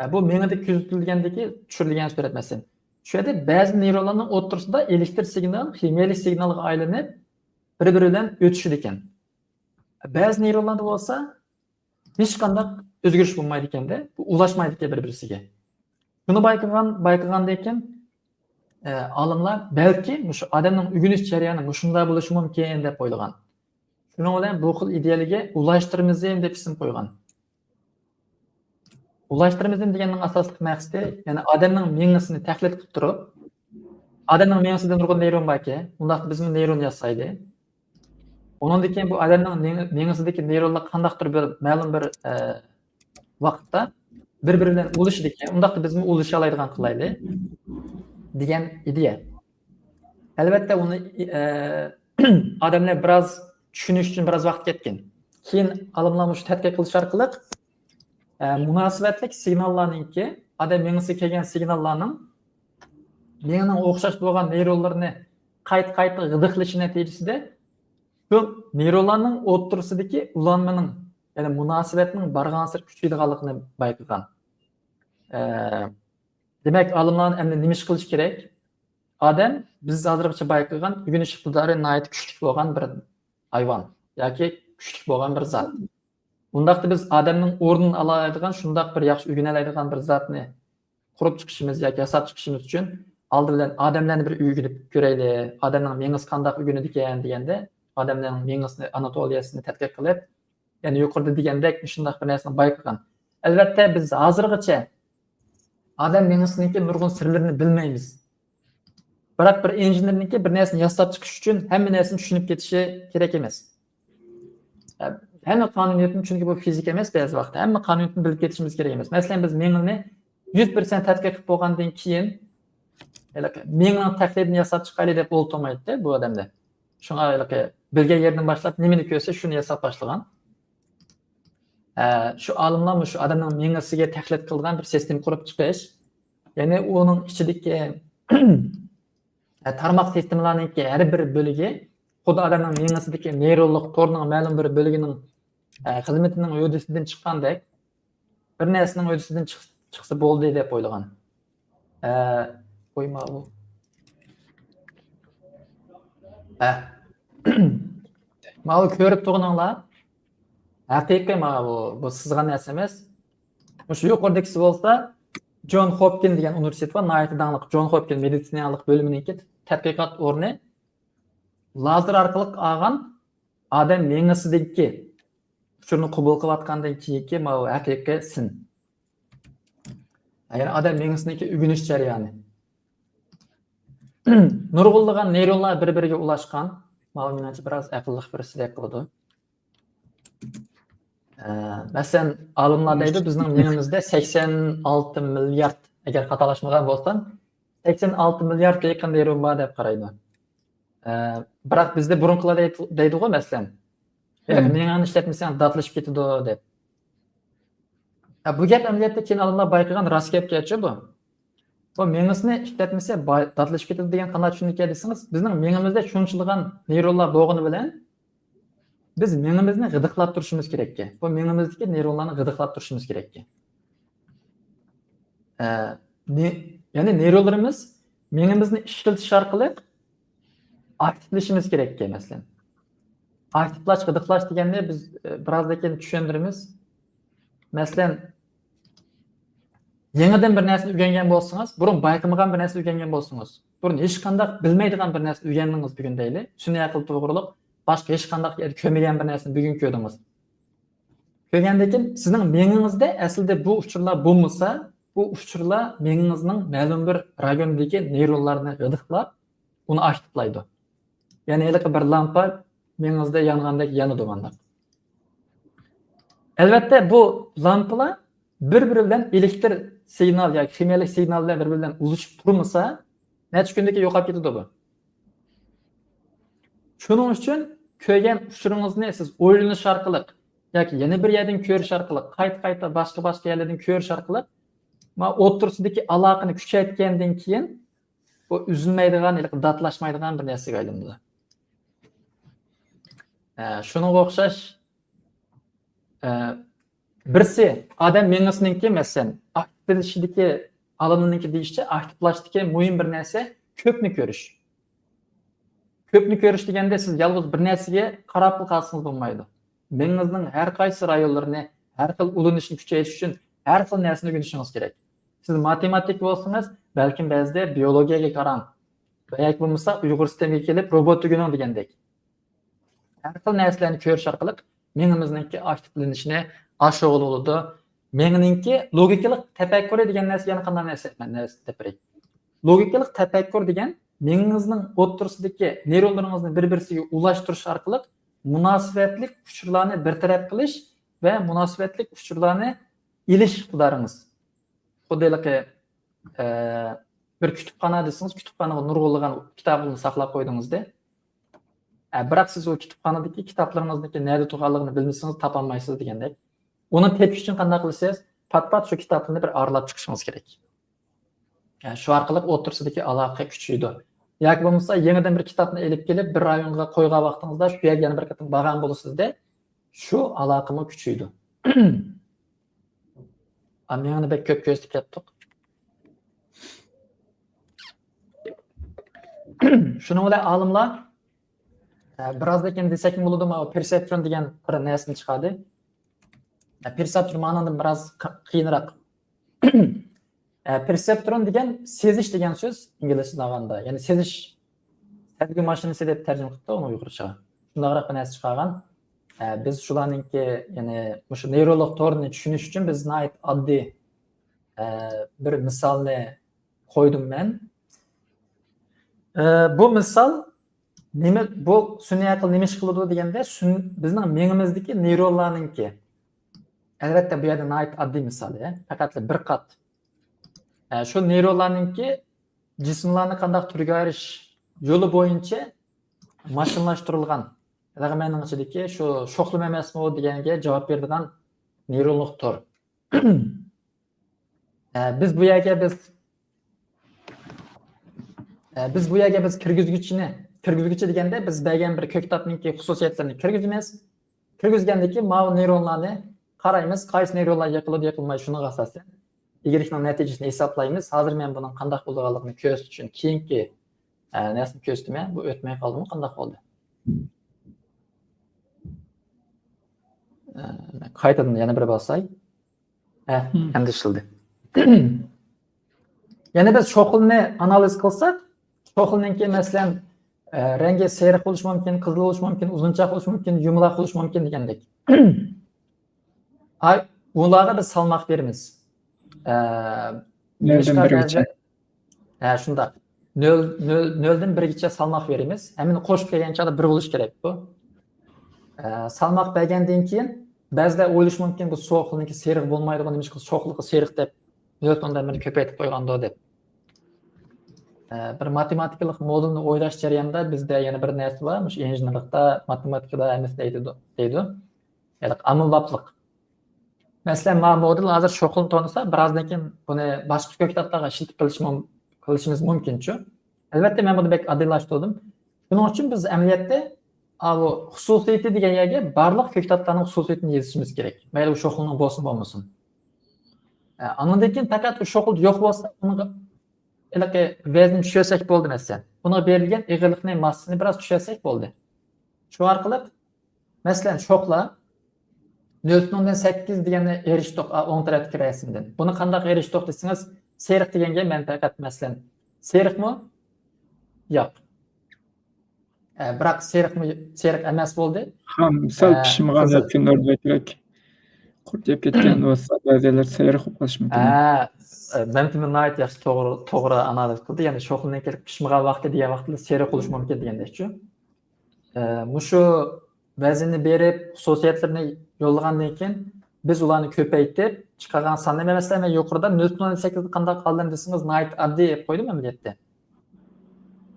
ھە، بۇ مېڭىدە كۆزىتىلگەندىكى، چۈشۈرۈلگەن سۈرەت مەسىلەن. شۇ يەردە بەزى نېيرونلارنىڭ ئوتتۇرىسىدا ئېلېكتر سىگنال خىمىيەلىك سىگنالغا ئايلىنىپ، بىر-بىرى بىلەن ئۆتۈشىدىكەن. بەزى نېيرونلاردا بولسا ھېچقانداق ئۆزگىرىش بولمايدىكەن-دە، بۇ ئۇلاشمايدىكەن بىر-بىرسىگە. شۇنى بايقىغان، بايقىغاندىن كېيىن، ئە، ئالىملار بەلكى مۇشۇ ئادەمنىڭ ئۆگىنىش جەريانى مۇشۇنداق بولۇشى مۇمكىن دەپ ئويلىغان. شۇنىڭ بىلەن بۇ خىل ئىدىيەلەرگە ئۇلاشتۇرمىزم دەپ ئىسىم قويغان. ئۇلاشتۇرمىزم دېگەننىڭ ئاساسلىق مەقسىتى، يەنى ئادەمنىڭ مېڭىسىنى تەقلىد قىلىپ تۇرۇپ، ئادەمنىڭ مېڭىسىدە نۇرغۇن نېيرون باركەن، ئۇنداقتا بىزمۇ نېيرون ياسايلى. ئۇنىڭدىن كېيىن بۇ ئادەمنىڭ مېڭ-، مېڭىسىدىكى نېيرونلار قانداقتۇر بىر مەلۇم بىر، ئە، ۋاقىتتا بىر-بىرى بىلەن ئۇلىشىدىكەن، ئۇنداقتا بىزمۇ ئۇلىشالايدىغان قىلايلى دېگەن ئىدىيە. ئەلۋەتتە، ئۇنى، ئە، ئادەملەر بىراز چۈشىنىش ئۈچۈن بىراز ۋاقىت كەتكەن. كېيىن ئالىملار مۇشۇ تەتقىق قىلىش ئارقىلىق، ئە، مۇناسىۋەتلىك سىگناللارنىڭكى، ئادەم مېڭىسىگە كەلگەن سىگناللارنىڭ مېڭىنىڭ ئوخشاش بولغان نېيرونلىرىنى قايتا-قايتا غىدىقلىشى نەتىجىسىدە شۇ نېيرونلارنىڭ ئوتتۇرىسىدىكى ئۇلانمىنىڭ، يەنى مۇناسىۋەتنىڭ بارغانسېرى كۈچىيىدىغانلىقىنى بايقىغان. ئە، دېمەك، ئالىملار ئەمدى نېمە ئىش قىلىش كېرەك؟ ئادەم بىز ھازىرغىچە بايقىغان ئۆگىنىش ئىقتىدارى ناھايىتى كۈچلۈك بولغان بىر ھايۋان ياكى كۈچلۈك بولغان بىر زات. ئۇنداقتا بىز ئادەمنىڭ ئورنىنى ئالالايدىغان، شۇنداق بىر ياخشى ئۆگىنەلەيدىغان بىر زاتنى قۇرۇپ چىقىشىمىز ياكى ياساپ چىقىشىمىز ئۈچۈن ئالدى بىلەن ئادەملەرنى بىر ئۆگىنىپ كۆرەيلى، ئادەمنىڭ مېڭىسى قانداق ئۆگىنىدىكەن دېگەندە، ئادەمنىڭ مېڭىسىنى، ئاناتولىيەسىنى تەتقىق قىلىپ، يەنى يۇقىرىدا دېگەندەك مۇشۇنداق بىر نەرسىنى بايقىغان. ئەلۋەتتە، بىز ھازىرغىچە ئادەم مېڭىسىنىڭكى نۇرغۇن سىرلىرىنى بىلمەيمىز. بىراق بىر ئىنژېنېرنىڭكى بىر نەرسىنى ياساپ چىقىش ئۈچۈن ھەممە نەرسىنى چۈشىنىپ كېتىشى كېرەك ئەمەس. ھەممە قانۇنىيەتنى، چۈنكى بۇ فىزىكا ئەمەس، بەزى ۋاقىتتا ھەممە قانۇنىيەتنى بىلىپ كېتىشىمىز كېرەك ئەمەس. مەسىلەن، بىز مېڭىنى يۈز پىرسەنت تەتقىق قىلىپ بولغاندىن كېيىن، ھېلىقى مېڭىنىڭ تەقلىدىنى ياساپ چىقايلى دەپ ئولتۇرمايدۇ بۇ ئادەمدە. شۇڭا ھېلىقى بىلگەن يېرىدىن باشلاپ نېمىنى كۆرسە، شۇنى ياساپ باشلىغان. ئە، شۇ ئالىملار مۇشۇ ئادەمنىڭ مېڭىسىگە تەقلىد قىلىدىغان بىر سىستېما قۇرۇپ چىقىش. يەنى ئۇنىڭ ئىچىدىكى، ئە، تارماق سىستېمىلارنىڭكى ھەر بىر بۆلۈكى خۇددى ئادەمنىڭ مېڭىسىدىكى نېيرونلۇق تورنىڭ مەلۇم بىر بۆلۈكىنىڭ، ئە، خىزمىتىنىڭ ھۆددىسىدىن چىققاندەك، بىر نەرسىنىڭ ھۆددىسىدىن چىق-، چىقسا بولدى دەپ ئويلىغان. ئە، قويما ئۇ. ئە. ماۋۇ كۆرۈپ تۇرغىنىڭلار ھەقىقىي، ماۋۇ، بۇ سىزغان نەرسە ئەمەس. مۇشۇ يۇقىرىدىكىسى بولسا، جون خوپكىن دېگەن ئۇنىۋېرسىتېت بار، ناھايىتى داڭلىق جون خوپكىن مېدىتسىنالىق بۆلۈمىنىڭكى تەتقىقات ئورنى. لازېر ئارقىلىق ئالغان ئادەم مېڭىسىدىكى ئۇچۇرنى قوبۇل قىلىۋاتقاندىن كېيىنكى ماۋۇ ھەقىقىي سىن. يەنى ئادەم مېڭىسىدىكى ئۆگىنىش جەريانى. نۇرغۇنلىغان نېيرونلار بىر-بىرىگە ئۇلاشقان. ماۋۇ مېنىڭچە بىراز ئەقىللىق بىرسىدەك قىلىدۇ. ئە، مەسىلەن، ئالىملار دەيدۇ، بىزنىڭ مېڭىمىزدە سەكسەن ئالتە مىليارد، ئەگەر خاتالاشمىغان بولسام، سەكسەن ئالتە مىلياردقا يېقىن نېرون بار دەپ قارايدۇ. ئە، بىراق بىزدە بۇرۇنقىلار دەيدۇ-، دەيدىغۇ، مەسىلەن، ھېلىقى مېڭەڭنى ئىشلەتمىسەڭ داتلىشىپ كېتىدۇ دەپ. ھە، بۇ گەپ ئەمەلىيەتتە كېيىن ئالىملار بايقىغان راست گەپكەنچۇ بۇ. بۇ مېڭىسىنى ئىشلەتمىسە باي-، داتلىشىپ كېتىدۇ دېگەن قانداق چۈشىنىدىكەن دېسىڭىز، بىزنىڭ مېڭىمىزدە شۇنچىلىغان نېرونلار بولغىنى بىلەن بىز مېڭىمىزنى غىدىقلاپ تۇرۇشىمىز كېرەككەن. بۇ مېڭىمىزدىكى نېرونلارنى غىدىقلاپ تۇرۇشىمىز كېرەككەن. ئە، نې-، يەنى نېرونلىرىمىز مېڭىمىزنى ئىشلىتىش ئارقىلىق ئاكتىپلىشىمىز كېرەككەن، مەسىلەن. ئاكتىپلاش، غىدىقلاش دېگەننى بىز، ئە، بىرازدىن كېيىن چۈشەندۈرىمىز. مەسىلەن، يېڭىدىن بىر نەرسىنى ئۆگەنگەن بولسىڭىز، بۇرۇن بايقىمىغان بىر نەرسىنى ئۆگەنگەن بولسىڭىز، بۇرۇن ھېچقانداق بىلمەيدىغان بىر نەرسىنى ئۆگەندىڭىز بۈگۈن دەيلى، سۈنئىي ئەقىل توغرۇلۇق باشقا ھېچقانداق يەردە كۆرمىگەن بىر نەرسىنى بۈگۈن كۆردىڭىز. كۆرگەندىن كېيىن سىزنىڭ مېڭىڭىزدە ئەسلىدە بۇ ئۇچۇرلار بولمىسا، بۇ ئۇچۇرلار مېڭىڭىزنىڭ مەلۇم بىر رايوندىكى نېرونلارنى غىدىقلاپ، ئۇنى ئاكتىپلايدۇ. يەنى ھېلىقى بىر لامپا مېڭىڭىزدە يانغاندەك يانىدۇ مانداق. ئەلۋەتتە، بۇ لامپىلار بىر-بىرى بىلەن ئېلېكتر سىگنال ياكى خىمىيەلىك سىگنال بىلەن بىر-بىرى بىلەن ئۇلىشىپ تۇرمىسا، نەچچە كۈندىن كېيىن يوقاپ كېتىدۇ بۇ. شۇنىڭ ئۈچۈن كۆرگەن ئۇچۇرىڭىزنى سىز ئويلىنىش ئارقىلىق ياكى يەنە بىر يەردىن كۆرۈش ئارقىلىق، قايتا-قايتا باشقا-باشقا يەرلەردىن كۆرۈش ئارقىلىق، مانا ئوتتۇرىسىدىكى ئالاقىنى كۈچەيتكەندىن كېيىن، بۇ ئۈزۈلمەيدىغان، ھېلىقى داتلاشمايدىغان بىر نەرسىگە ئايلىنىدۇ. ئە، شۇنىڭغا ئوخشاش، ئە، بىرسى ئادەم مېڭىسىنىڭكى، مەسىلەن، ئاكتىپلىشىشىدىكى، ئالىمنىڭكى دېيىشىچە، ئاكتىپلاشتىكى مۇھىم بىر نەرسە كۆپنى كۆرۈش. كۆپنى كۆرۈش دېگەندە سىز يالغۇز بىر نەرسىگە قاراپلا قالسىڭىز بولمايدۇ. مېڭىڭىزنىڭ ھەر قايسى رايونلىرىنى، ھەر خىل ئۇلىنىشنى كۈچەيتىش ئۈچۈن ھەر خىل نەرسىنى ئۆگىنىشىڭىز كېرەك. سىز ماتېماتىك بولسىڭىز، بەلكىم بەزىدە بىيولوگىيەگە قاراڭ. ياكى بولمىسا ئۇيغۇر سىستېمىگە كېلىپ روبوت ئۆگىنىڭ دېگەندەك. ھەر خىل نەرسىلەرنى كۆرۈش ئارقىلىق مېڭىمىزنىڭكى ئاكتىپلىنىشىنى ئاشۇرغىلى بولىدۇ. مېڭىنىڭكى لوگىكىلىق تەپەككۇرى دېگەن نەرسە يەنە قانداق نەرسە؟ مەن نەرسە دەپ بېرەي. لوگىكىلىق تەپەككۇر دېگەن مېڭىڭىزنىڭ ئوتتۇرىسىدىكى نېرونلىرىڭىزنى بىر-بىرسىگە ئۇلاشتۇرۇش ئارقىلىق مۇناسىۋەتلىك ئۇچۇرلارنى بىر تەرەپ قىلىش ۋە مۇناسىۋەتلىك ئۇچۇرلارنى ئېلىش ئىقتىدارىڭىز. خۇددى ھېلىقى، ئە، بىر كۇتۇپخانا دېسىڭىز، كۇتۇپخانىغا نۇرغۇنلىغان كىتابىڭىزنى ساقلاپ قويدىڭىزدە. ئە، بىراق سىز ئۇ كۇتۇپخانىدىكى كىتابلىرىڭىزنىڭكى نەدە تۇرغانلىقىنى بىلمىسىڭىز، تاپالمايسىز دېگەندەك. ئۇنى تېپىش ئۈچۈن قانداق قىلىسىز؟ پات-پات شۇ كىتابنى بىر ئارىلاپ چىقىشىڭىز كېرەك. ئە، شۇ ئارقىلىق ئوتتۇرىسىدىكى ئالاقە كۈچىيىدۇ. ياكى بولمىسا يېڭىدىن بىر كىتابنى ئېلىپ كېلىپ، بىر رايونغا قويغان ۋاقتىڭىزدا شۇ يەرگە يەنە بىر قېتىم بارغان بولىسىزدە، شۇ ئالاقىمۇ كۈچىيىدۇ. ئا، مېڭىنى بەك كۆپ كۆرسىتىپ كەتتۇق. شۇنىڭ بىلەن ئالىملار، ئە، بىرازدىن كېيىن دېسەكمۇ بولىدۇ، ماۋۇ پېرسېپترون دېگەن بىر نەرسىنى چىقاردى. ئە، پېرسېپترون مانادىن بىراز ق-، قىيىنراق. ئە، پېرسېپترون دېگەن سېزىش دېگەن سۆز، ئىنگلىزچە ئالغاندا. يەنى سېزىش، سەزگۈ ماشىنىسى دەپ تەرجىمە قىپتۇ ئۇنى ئۇيغۇرچىغا. شۇنداقراق بىر نەرسە چىقارغان. ئە، بىز شۇلارنىڭكى، يەنى مۇشۇ نېرونلۇق تورنى چۈشىنىش ئۈچۈن بىز ناھايىتى ئاددىي، ئە، بىر مىسالنى قويدۇم مەن. ئە، بۇ مىسال نېمە، بۇ سۈنئىي ئەقىل نېمە ئىش قىلىدۇ دېگەندە، سۈن-، بىزنىڭ مېڭىمىزدىكى نېرونلارنىڭكى، ئەلۋەتتە، بۇ يەردە ناھايىتى ئاددىي مىسال، يە، پەقەتلا بىر قات. ئە، شۇ نېرونلارنىڭكى جىسىملارنى قانداق تۈرگە ئايرىش يولى بويىچە ماشىنىلاشتۇرۇلغان، رەغمەننىڭ ئىچىدىكى شۇ شوخلىما ئەمەسمۇ دېگەنگە جاۋاب بېرىدىغان نېرونلۇق تور. ئە، بىز بۇ يەرگە بىز، ئە، بىز بۇ يەرگە بىز كىرگۈزگۈچىنى، كىرگۈزگۈچى دېگەندە بىز بەرگەن بىر كۆكتاتنىڭكى خۇسۇسىيەتلىرىنى كىرگۈزىمىز. كىرگۈزگەندىن كېيىن ماۋۇ نېرونلارنى قارايمىز، قايسى نېرونلار يېقىلىدۇ، يېقىلمايدۇ، شۇنىڭغا ئاساسەن ئىگىلىكنىڭ نەتىجىسىنى ھېسابلايمىز. ھازىر مەن بۇنىڭ قانداق بولىدىغانلىقىنى كۆرسىتىش ئۈچۈن كېيىنكى، ئە، نەرسىنى كۆرسىتىمەن. بۇ ئۆتمەي قالدىمۇ، قانداق بولدى؟ ئە، قايتىدىن يەنە بىر باساي. ئە، مم. ئەمدى ئىشلىدى. يەنى بىز شوخلىنى ئانالىز قىلساق، شوخلىنىڭكى، مەسىلەن، ئە، رەڭگى سېرىق بولۇشى مۇمكىن، قىزىل بولۇشى مۇمكىن، ئۇزۇنچاق بولۇشى مۇمكىن، يۇمىلاق بولۇشى مۇمكىن دېگەندەك. ئاي، ئۇلارغا بىز سالماق بېرىمىز. ئە، نېمىشقا بىردىن بىرگىچە؟ بەزىدە، ھە، شۇنداق. نۆل، نۆل، نۆلدىن بىرگىچە سالماق بېرىمىز. ھەممىنى قوشۇپ كەلگەن چاغدا بىر بولۇشى كېرەك بۇ. ئە، سالماق بەرگەندىن كېيىن بەزىلەر ئويلىشى مۇمكىن، بۇ شوخلىنىڭكى سېرىق بولمايدىغۇ، نېمىشقا شوخلىقى سېرىق دەپ نۆل پۈتۈن ئوندىن بىرنى كۆپەيتىپ قويغاندۇ دەپ. بىر ماتېماتىكىلىق مودېلنى ئويلاش جەريانىدا بىزدە يەنە بىر نەرسە بار، مۇشۇ ئىنژېنېرلىقتا، ماتېماتىكىدا ھەممىسى دەيدۇ، دەيدۇ. يەنى ئاممىبابلىق. مەسىلەن، ما مودېل ھازىر شوخلىنى تونۇسا، بىرازدىن كېيىن بۇنى باشقا كۆكتاتلارغا ئىشلىتىپ قىلىش مۇم-، قىلىشىمىز مۇمكىنچۇ؟ ئەلۋەتتە، مەن بۇنى بەك ئاددىيلاشتۇردۇم. شۇنىڭ ئۈچۈن بىز ئەمەلىيەتتە، ئاۋۇ خۇسۇسىيىتى دېگەن يەرگە بارلىق كۆكتاتلارنىڭ خۇسۇسىيىتىنى يېزىشىمىز كېرەك. مەيلى ئۇ شوخلىنىڭ بولسۇن بولمىسۇن. ئە، ئاندىن كېيىن پەقەت ئۇ شوخلا يوق بولسا، ئۇنىڭغا ھېلىقى ۋەزنىنى چۈشۈرسەك بولدى، مەسىلەن. ئۇنىڭغا بېرىلگەن ئېغىرلىقنى، ماسسىسىنى بىراز چۈشۈرسەك بولدى. شۇ ئارقىلىق، مەسىلەن، شوخلا نۆل پۈتۈن ئوندىن سەككىز دېگەننى ئېرىشتۇق، ئا، ئوڭ تەرەپتىكى رەسىمدىن. بۇنى قانداق ئېرىشتۇق دېسىڭىز، سېرىق دېگەنگە مەن پەقەت، مەسىلەن، سېرىقمۇ؟ ياق. ئە، بىراق سېرىقمۇ، سېرىق ئەمەس بولدى. خام، سەل ئە، پىشمىغان قىزىل. نەرسىنى ئۆرۈپ كېرەك. قۇرۇپ كەتكەن بولسا، بەزىلەر سېرىق بولۇپ قېلىشى مۇمكىن. ھە، ئە، مەمتىمىن ناھايىتى ياخشى، توغرا، توغرا ئانالىز قىلدى. يەنى شوخلىنىڭ كېلىپ پىشمىغان ۋاقتى دېگەن ۋاقتىدا سېرىق بولۇشى مۇمكىن دېگەندەكچۇ. ئە، مۇشۇ ۋەزننى بېرىپ، خۇسۇسىيەتلىرىنى يوللىغاندىن كېيىن، بىز ئۇلارنى كۆپەيتىپ چىقارغان ساننى، مەسىلەن، مەن يۇقىرىدا نۆل پۈتۈن ئوندىن سەككىزنى قانداق ئالدىم دېسىڭىز، ناھايىتى ئاددىي ئېلىپ قويدۇم ئەمەلىيەتتە.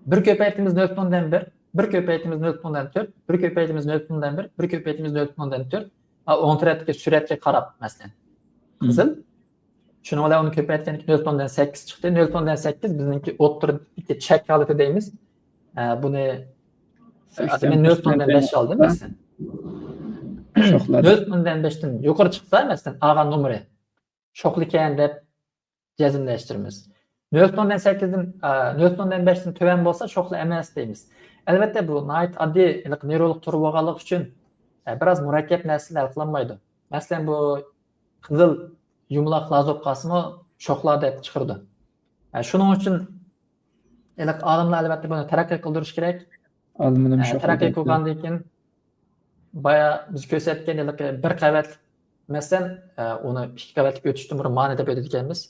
بىر كۆپەيتىمىز نۆل پۈتۈن ئوندىن بىر، بىر كۆپەيتىمىز نۆل پۈتۈن ئوندىن تۆت، بىر كۆپەيتىمىز نۆل پۈتۈن ئوندىن بىر، بىر كۆپەيتىمىز نۆل پۈتۈن ئوندىن تۆت. ھە، ئوڭ تەرەپتىكى سۈرەتكە قاراپ، مەسىلەن. مم. قىزىل. شۇنىڭ بىلەن ئۇنى كۆپەيتكەندىكىن نۆل پۈتۈن ئوندىن سەككىز چىقتى. نۆل پۈتۈن ئوندىن سەككىز بىزنىڭكى ئوتتۇرىدىكى چەك ھالىتى دەيمىز. ئە، بۇنى، سەكسەن مەن نۆل پۈتۈن ئوندىن بەش ئالدىم، مەسىلەن. شوخلا. نۆل پۈتۈن ئوندىن بەشتىن يۇقىرى چىقسا، مەسىلەن، ئالغان نومۇرى شوخلىكەن دەپ جەزملەشتۈرىمىز. نۆل پۈتۈن ئوندىن سەككىزدىن، ئە، نۆل پۈتۈن ئوندىن بەشتىن تۆۋەن بولسا، شوخلا ئەمەس دەيمىز. ئەلۋەتتە، بۇ ناھايىتى ئاددىي، ھېلىقى نېرولوگ تور بولغانلىقى ئۈچۈن، ئە، بىراز مۇرەككەپ نەرسىلەر ھەل قىلالمايدۇ. مەسىلەن، بۇ قىزىل يۇمىلاق لازوپ قالسىمۇ، شوخلا دەپ چىقىرىدۇ. ئە، شۇنىڭ ئۈچۈن ھېلىقى ئالىملار، ئەلۋەتتە، بۇنى تەرەققىي قىلدۇرۇش كېرەك. ئالىمنىڭ ئە، شوخلا تەرەققىي دەيدۇ. قىلغاندىن كېيىن، بايا بىز كۆرسەتكەن ھېلىقى بىر قەۋەت، مەسىلەن، ئە، ئۇنى ئىككى قەۋەتلىك ئۆتۈشتىن بۇرۇن مانى دەپ ئۆتىدىكەنمىز.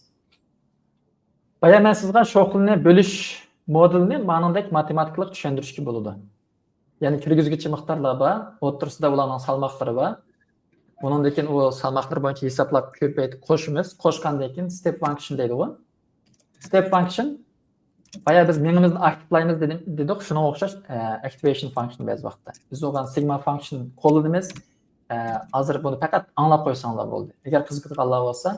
بايا مەن سىزغا شوخلىنى بۆلۈش مودېلىنى مانىڭدەك ماتېماتىكىلىق چۈشەندۈرۈشكە بولىدۇ. يەنى كىرگۈزگۈچى مىقدارلار بار، ئوتتۇرىسىدا ئۇلارنىڭ سالماقلىرى بار. ئۇنىڭدىن كېيىن ئۇ سالماقلىرى بويىچە ھېسابلاپ كۆپەيتىپ قوشىمىز. قوشقاندىن كېيىن ستېپ فانكشن دەيدىغۇ. ستېپ فانكشن، بايا بىز مېڭىمىزنى ئاكتىپلايمىز دېدىم، دېدۇق، شۇنىڭغا ئوخشاش، ئە، ئاكتىۋېيشن فانكشن بەزى ۋاقىتتا. بىز ئۇغان سىگما فانكشن قوللىنىمىز. ئە، ھازىر بۇنى پەقەت ئاڭلاپ قويساڭلار بولدى. ئەگەر قىزىقىدىغانلار بولسا،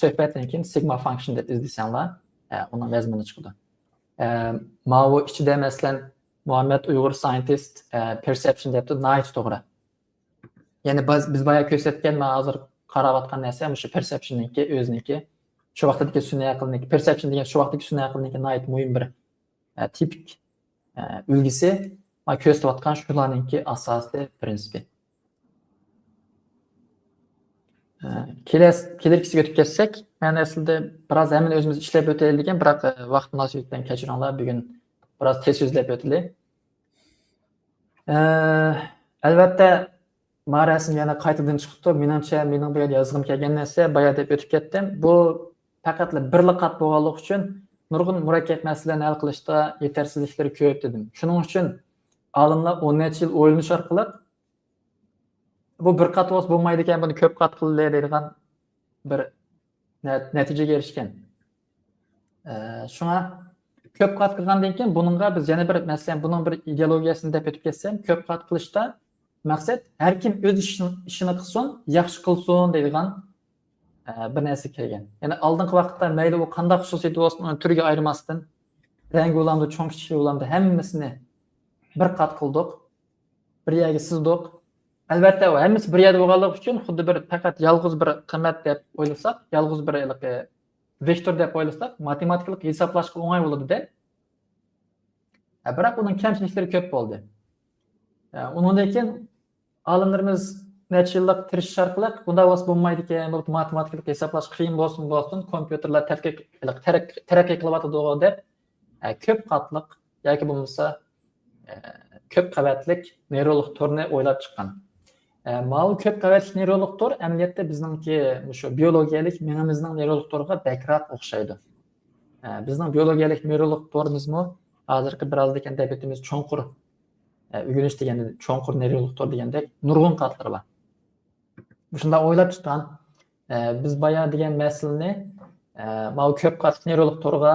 سۆھبەتتىن كېيىن سىگما فانكشن دەپ ئىزدىسەڭلار، ئە، ئۇنىڭ مەزمۇنى چىقىدۇ. ئە، ماۋۇ ئىچىدە، مەسىلەن، مۇھەممەد ئۇيغۇر سايېنتىست، ئە، پېرسېپشن دەپتۇ، ناھايىتى توغرا. يەنى بىز، بىز بايا كۆرسەتكەن، مەن ھازىر قاراۋاتقان نەرسە مۇشۇ پېرسېپشننىڭكى ئۆزىنىڭكى، شۇ ۋاقىتتىكى سۈنئىي ئەقىلنىڭكى، پېرسېپشن دېگەن شۇ ۋاقىتتىكى سۈنئىي ئەقىلنىڭكى ناھايىتى مۇھىم بىر، ئە، تىپىك، ئە، ئۈلگىسى. مانا كۆرسىتىۋاتقان شۇلارنىڭكى ئاساسىي پىرىنسىپى. ئە، كېلەس-، كېلەركىسىگە ئۆتۈپ كەتسەك، مەن ئەسلىدە بىراز ھەممىنى ئۆزىمىز ئىشلەپ ئۆتەيلى دېگەن، بىراق، ئە، ۋاقىت مۇناسىۋىتى بىلەن كەچۈرۈڭلار، بۈگۈن بىراز تېز سۆزلەپ ئۆتىلى. ئە، ئەلۋەتتە، ما رەسىم يەنە قايتىدىن چىقىپتۇ. مېنىڭچە، مېنىڭ بۇ يەردە يازغۇم كەلگەن نەرسە، بايا دەپ ئۆتۈپ كەتتىم. بۇ پەقەتلا بىرلا قات بولغانلىقى ئۈچۈن نۇرغۇن مۇرەككەپ مەسىلىلەرنى ھەل قىلىشتا يېتەرسىزلىكلىرى كۆپ دېدىم. شۇنىڭ ئۈچۈن ئالىملار ئون نەچچە يىل ئويلىنىش ئارقىلىق، بۇ بىر قات بولسا بولمايدىكەن، بۇنى كۆپ قات قىلىلى دەيدىغان بىر نە-، نەتىجىگە ئېرىشكەن. ئە، شۇڭا كۆپ قات قىلغاندىن كېيىن بۇنىڭغا بىز يەنە بىر، مەسىلەن، بۇنىڭ بىر ئىدېئولوگىيەسىنى دەپ ئۆتۈپ كەتسەم، كۆپ قات قىلىشتا مەقسەت ھەر كىم ئۆز ئىشىنى، ئىشىنى قىلسۇن، ياخشى قىلسۇن دەيدىغان، ئە، بىر نەرسىگە كەلگەن. يەنى ئالدىنقى ۋاقىتتا مەيلى ئۇ قانداق خۇسۇسىيىتى بولسۇن، ئۇنى تۈرىگە ئايرىماستىن، رەڭگى بولامدۇ، چوڭ كىچىكى بولامدۇ، ھەممىسىنى بىر قات قىلدۇق. بىر يەرگە سىزدۇق. ئەلۋەتتە، ئۇ ھەممىسى بىر يەردە بولغانلىقى ئۈچۈن خۇددى بىر پەقەت يالغۇز بىر قىممەت دەپ ئويلىساق، يالغۇز بىر ھېلىقى ۋېكتور دەپ ئويلىساق، ماتېماتىكىلىق ھېسابلاشقا ئوڭاي بولىدۇ-دە. ھە، بىراق ئۇنىڭ كەمچىلىكلىرى كۆپ بولدى. ھە، ئۇنىڭدىن كېيىن ئالىملىرىمىز نەچچە يىللىق تىرىشىش ئارقىلىق، بۇنداق بولسا بولمايدىكەن، بولۇپتۇ ماتېماتىكىلىق ھېسابلاش قىيىن بولسۇن، بولسۇن، كومپيۇتېرلار تەرەققىي، تەرەققىي قىلىۋاتىدۇ دەپ، ئە، كۆپ قاتلىق ياكى بولمىسا، ئە، كۆپ قەۋەتلىك نېرولوگ تورنى ئويلاپ چىققان. ئە، ماۋۇ كۆپ قەۋەتلىك نېرولوگ تور ئەمەلىيەتتە بىزنىڭكى مۇشۇ بىيولوگىيەلىك مېڭىمىزنىڭ نېرولوگ تورىغا بەكرەك ئوخشايدۇ. ئە، بىزنىڭ بىيولوگىيەلىك نېرولوگ تورىمىزمۇ ھازىرقى بىر ئاز دېگەندە بىتىمىز چوڭقۇر، ئە، ئۆگىنىش دېگەندە چوڭقۇر نېرولوگ تور دېگەندەك نۇرغۇن قاتلىرى بار. مۇشۇنداق ئويلاپ چىققان. ئە، بىز بايا دېگەن مەسىلىنى، ئە، ماۋۇ كۆپ قاتلىق نېرولۇق تورغا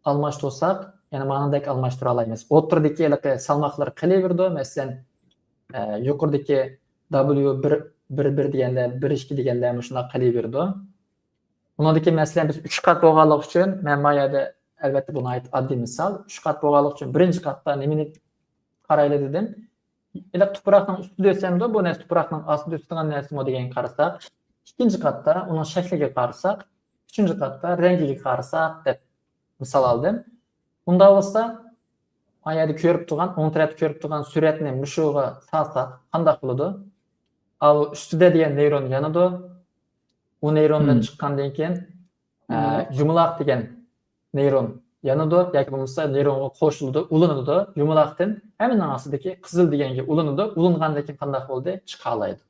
ئالماشتۇرساق، يەنە مانىدەك ئالماشتۇرالايمىز. ئوتتۇرىدىكى ھېلىقى سالماقلار قېلىۋېرىدۇ. مەسىلەن، ئە، يۇقىرىدىكى دابليۇ بىر، بىر، بىر دېگەندە، بىر، ئىككى دېگەندە مۇشۇنداق قېلىۋېرىدۇ. ئۇنىڭدىكى مەسىلەن، بىز ئۈچ قات بولغانلىقى ئۈچۈن، مەن ما يەردە، ئەلۋەتتە، بۇ ناھايىتى ئاددىي مىسال. ئۈچ قات بولغانلىقى ئۈچۈن بىرىنچى قاتتا نېمىنى قارايلى دېدىم. ھېلىقى تۇپراقنىڭ ئۈستىدە ئۆسەمدۇ، بۇ نەرسە تۇپراقنىڭ ئاستىدا ئۆسىدىغان نەرسىمۇ دېگەنگە قارىساق، ئىككىنچى قاتتا ئۇنىڭ شەكلىگە قارىساق، ئۈچىنچى قاتتا رەڭگىگە قارىساق دەپ مىسال ئالدىم. ئۇنداق بولسا، ما يەردە كۆرۈپ تۇرغان، ئوڭ تەرەپتە كۆرۈپ تۇرغان سۈرەتنى مۇشۇغا سالساق قانداق بولىدۇ؟ ئاۋۇ ئۈستىدە دېگەن نېيرون يانىدۇ. ئۇ نېيروندىن چىققاندىن كېيىن، ئە، يۇمىلاق. يۇمىلاق دېگەن نېيرون يانىدۇ ياكى بولمىسا نېيرونغا قوشۇلىدۇ، ئۇلىنىدۇ. يۇمىلاقتىن ھەممىنىڭ ئاستىدىكى قىزىل دېگەنگە ئۇلىنىدۇ. ئۇلىنغاندىن كېيىن قانداق بولدى؟ چىقالايدۇ.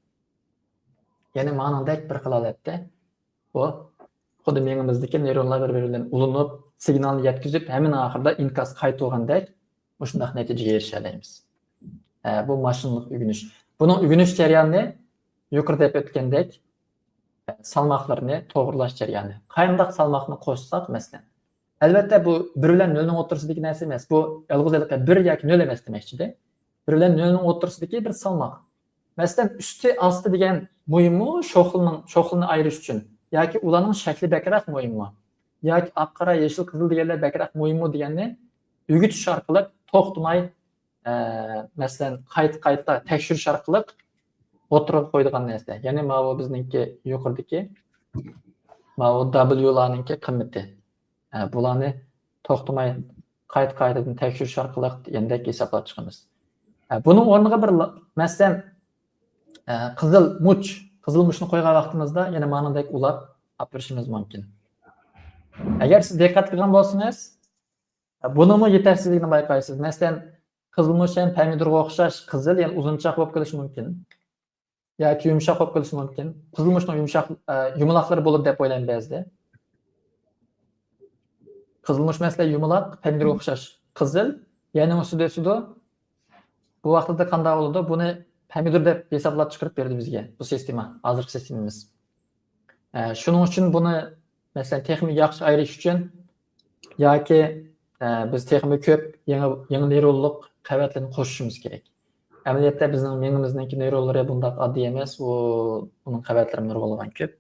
يەنى مانىڭدەك بىر خىل ھالەتتە بۇ خۇددى مېڭىمىزدىكى نېيرونلار بىر-بىرى بىلەن ئۇلىنىپ، سىگنالنى يەتكۈزۈپ، ھەممىنىڭ ئاخىرىدا ئىنكاس قايتۇرغاندەك مۇشۇنداق نەتىجىگە ئېرىشەلەيمىز. ئە، بۇ ماشىنىلىق ئۆگىنىش. بۇنىڭ ئۆگىنىش جەريانى يۇقىرىدا دەپ ئۆتكەندەك، ئە، سالماقلىرىنى توغرىلاش جەريانى. قانداق سالماقنى قوشساق، مەسىلەن. ئەلۋەتتە، بۇ بىر بىلەن نۆلنىڭ ئوتتۇرىسىدىكى نەرسە ئەمەس. بۇ يالغۇز ھېلىقى بىر ياكى نۆل ئەمەس دېمەكچىدە. بىر بىلەن نۆلنىڭ ئوتتۇرىسىدىكى بىر سالماق. مەسىلەن، ئۈستى، ئاستى دېگەن مۇھىممۇ شوخلىنىڭ، شوخلىنى ئايرىش ئۈچۈن؟ ياكى ئۇلارنىڭ شەكلى بەكرەك مۇھىممۇ؟ ياكى ئاق، قارا، يېشىل، قىزىل دېگەنلەر بەكرەك مۇھىممۇ دېگەننى ئۆگىتىش ئارقىلىق توختىماي، ئە، مەسىلەن، قايتا-قايتا تەكشۈرۈش ئارقىلىق ئوتتۇرىغا قويىدىغان نەرسە. يەنى ماۋۇ بىزنىڭكى يۇقىرىدىكى ماۋۇ دابليۇلارنىڭكى قىممىتى. ئە، بۇلارنى توختىماي قايتا-قايتىدىن تەكشۈرۈش ئارقىلىق دېگەندەك ھېسابلاپ چىقىمىز. ئە، بۇنىڭ ئورنىغا بىر لا-، مەسىلەن، ئە، قىزىل مۇچ، قىزىل مۇچنى قويغان ۋاقتىمىزدا يەنە مانىدەك ئۇلاپ ئاپىرىشىمىز مۇمكىن. ئەگەر سىز دىققەت قىلغان بولسىڭىز، ئە، بۇنىڭمۇ يېتەرسىزلىكىنى بايقايسىز. مەسىلەن، قىزىل مۇچ ھەم پەمىدۇرغا ئوخشاش قىزىل، يەنى ئۇزۇنچاق بولۇپ قېلىشى مۇمكىن. ياكى يۇمشاق بولۇپ قېلىشى مۇمكىن. قىزىل مۇچنىڭ يۇمشاق، ئە، يۇمىلاقلىرى بولىدۇ دەپ ئويلايمەن بەزىدە. قىزىل مۇچ مەسىلەن يۇمىلاق، پەمىدۇرغا ئوخشاش قىزىل، يەنىڭ ئۈستىدە ئۆسىدۇ. بۇ ۋاقىتتا قانداق بولىدۇ؟ بۇنى پەمىدۇر دەپ ھېسابلاپ چىقىرىپ بېرىدۇ بىزگە بۇ سىستېما، ھازىرقى سىستېمىمىز. ئە، شۇنىڭ ئۈچۈن بۇنى، مەسىلەن، تېخىمۇ ياخشى ئايرىش ئۈچۈن ياكى، ئە، بىز تېخىمۇ كۆپ يېڭى، يېڭى نېيرونلۇق قەۋەتلەرنى قوشۇشىمىز كېرەك. ئەمەلىيەتتە بىزنىڭ مېڭىمىزنىڭكى نېيرونلىرى بۇنداق ئاددىي ئەمەس، ئۇ، ئۇنىڭ قەۋەتلىرى نۇرغۇنلىغان كۆپ.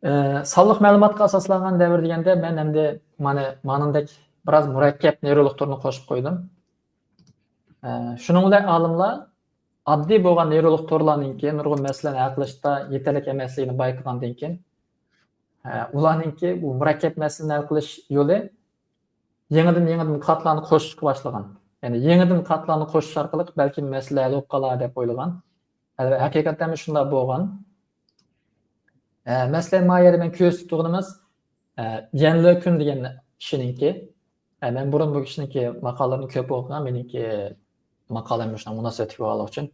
ئە، سانلىق مەلۇماتقا ئاساسلانغان دەۋر دېگەندە مەن ئەمدى مانا، مانىڭدەك بىراز مۇرەككەپ نېيرونلۇق تورنى قوشۇپ قويدۇم. ئە، شۇنىڭ بىلەن ئالىملار ئاددىي بولغان نېيرونلۇق تورلارنىڭكى نۇرغۇن مەسىلىلەرنى ھەل قىلىشتا يېتەرلىك ئەمەسلىكىنى بايقىغاندىن كېيىن، ئە، ئۇلارنىڭكى بۇ مۇرەككەپ مەسىلىنى ھەل قىلىش يولى يېڭىدىن، يېڭىدىن قاتلارنى قوشۇشقا باشلىغان. يەنى يېڭىدىن قاتلارنى قوشۇش ئارقىلىق بەلكىم مەسىلە ھەل بولۇپ قالار دەپ ئويلىغان. ھەل-، ھەقىقەتەنمۇ شۇنداق بولغان. ئە، مەسىلەن، ما يەردە مەن كۆرسىتىپ تۇرغىنىمىز، ئە، يەن لېكۈن دېگەن كىشىنىڭكى، ئە، مەن بۇرۇن بۇ كىشىنىڭكى ماقالىلىرىنى كۆپ ئوقۇغان، مېنىڭكى ماقالەم مۇشۇنىڭ مۇناسىۋەتلىك بولغانلىقى ئۈچۈن.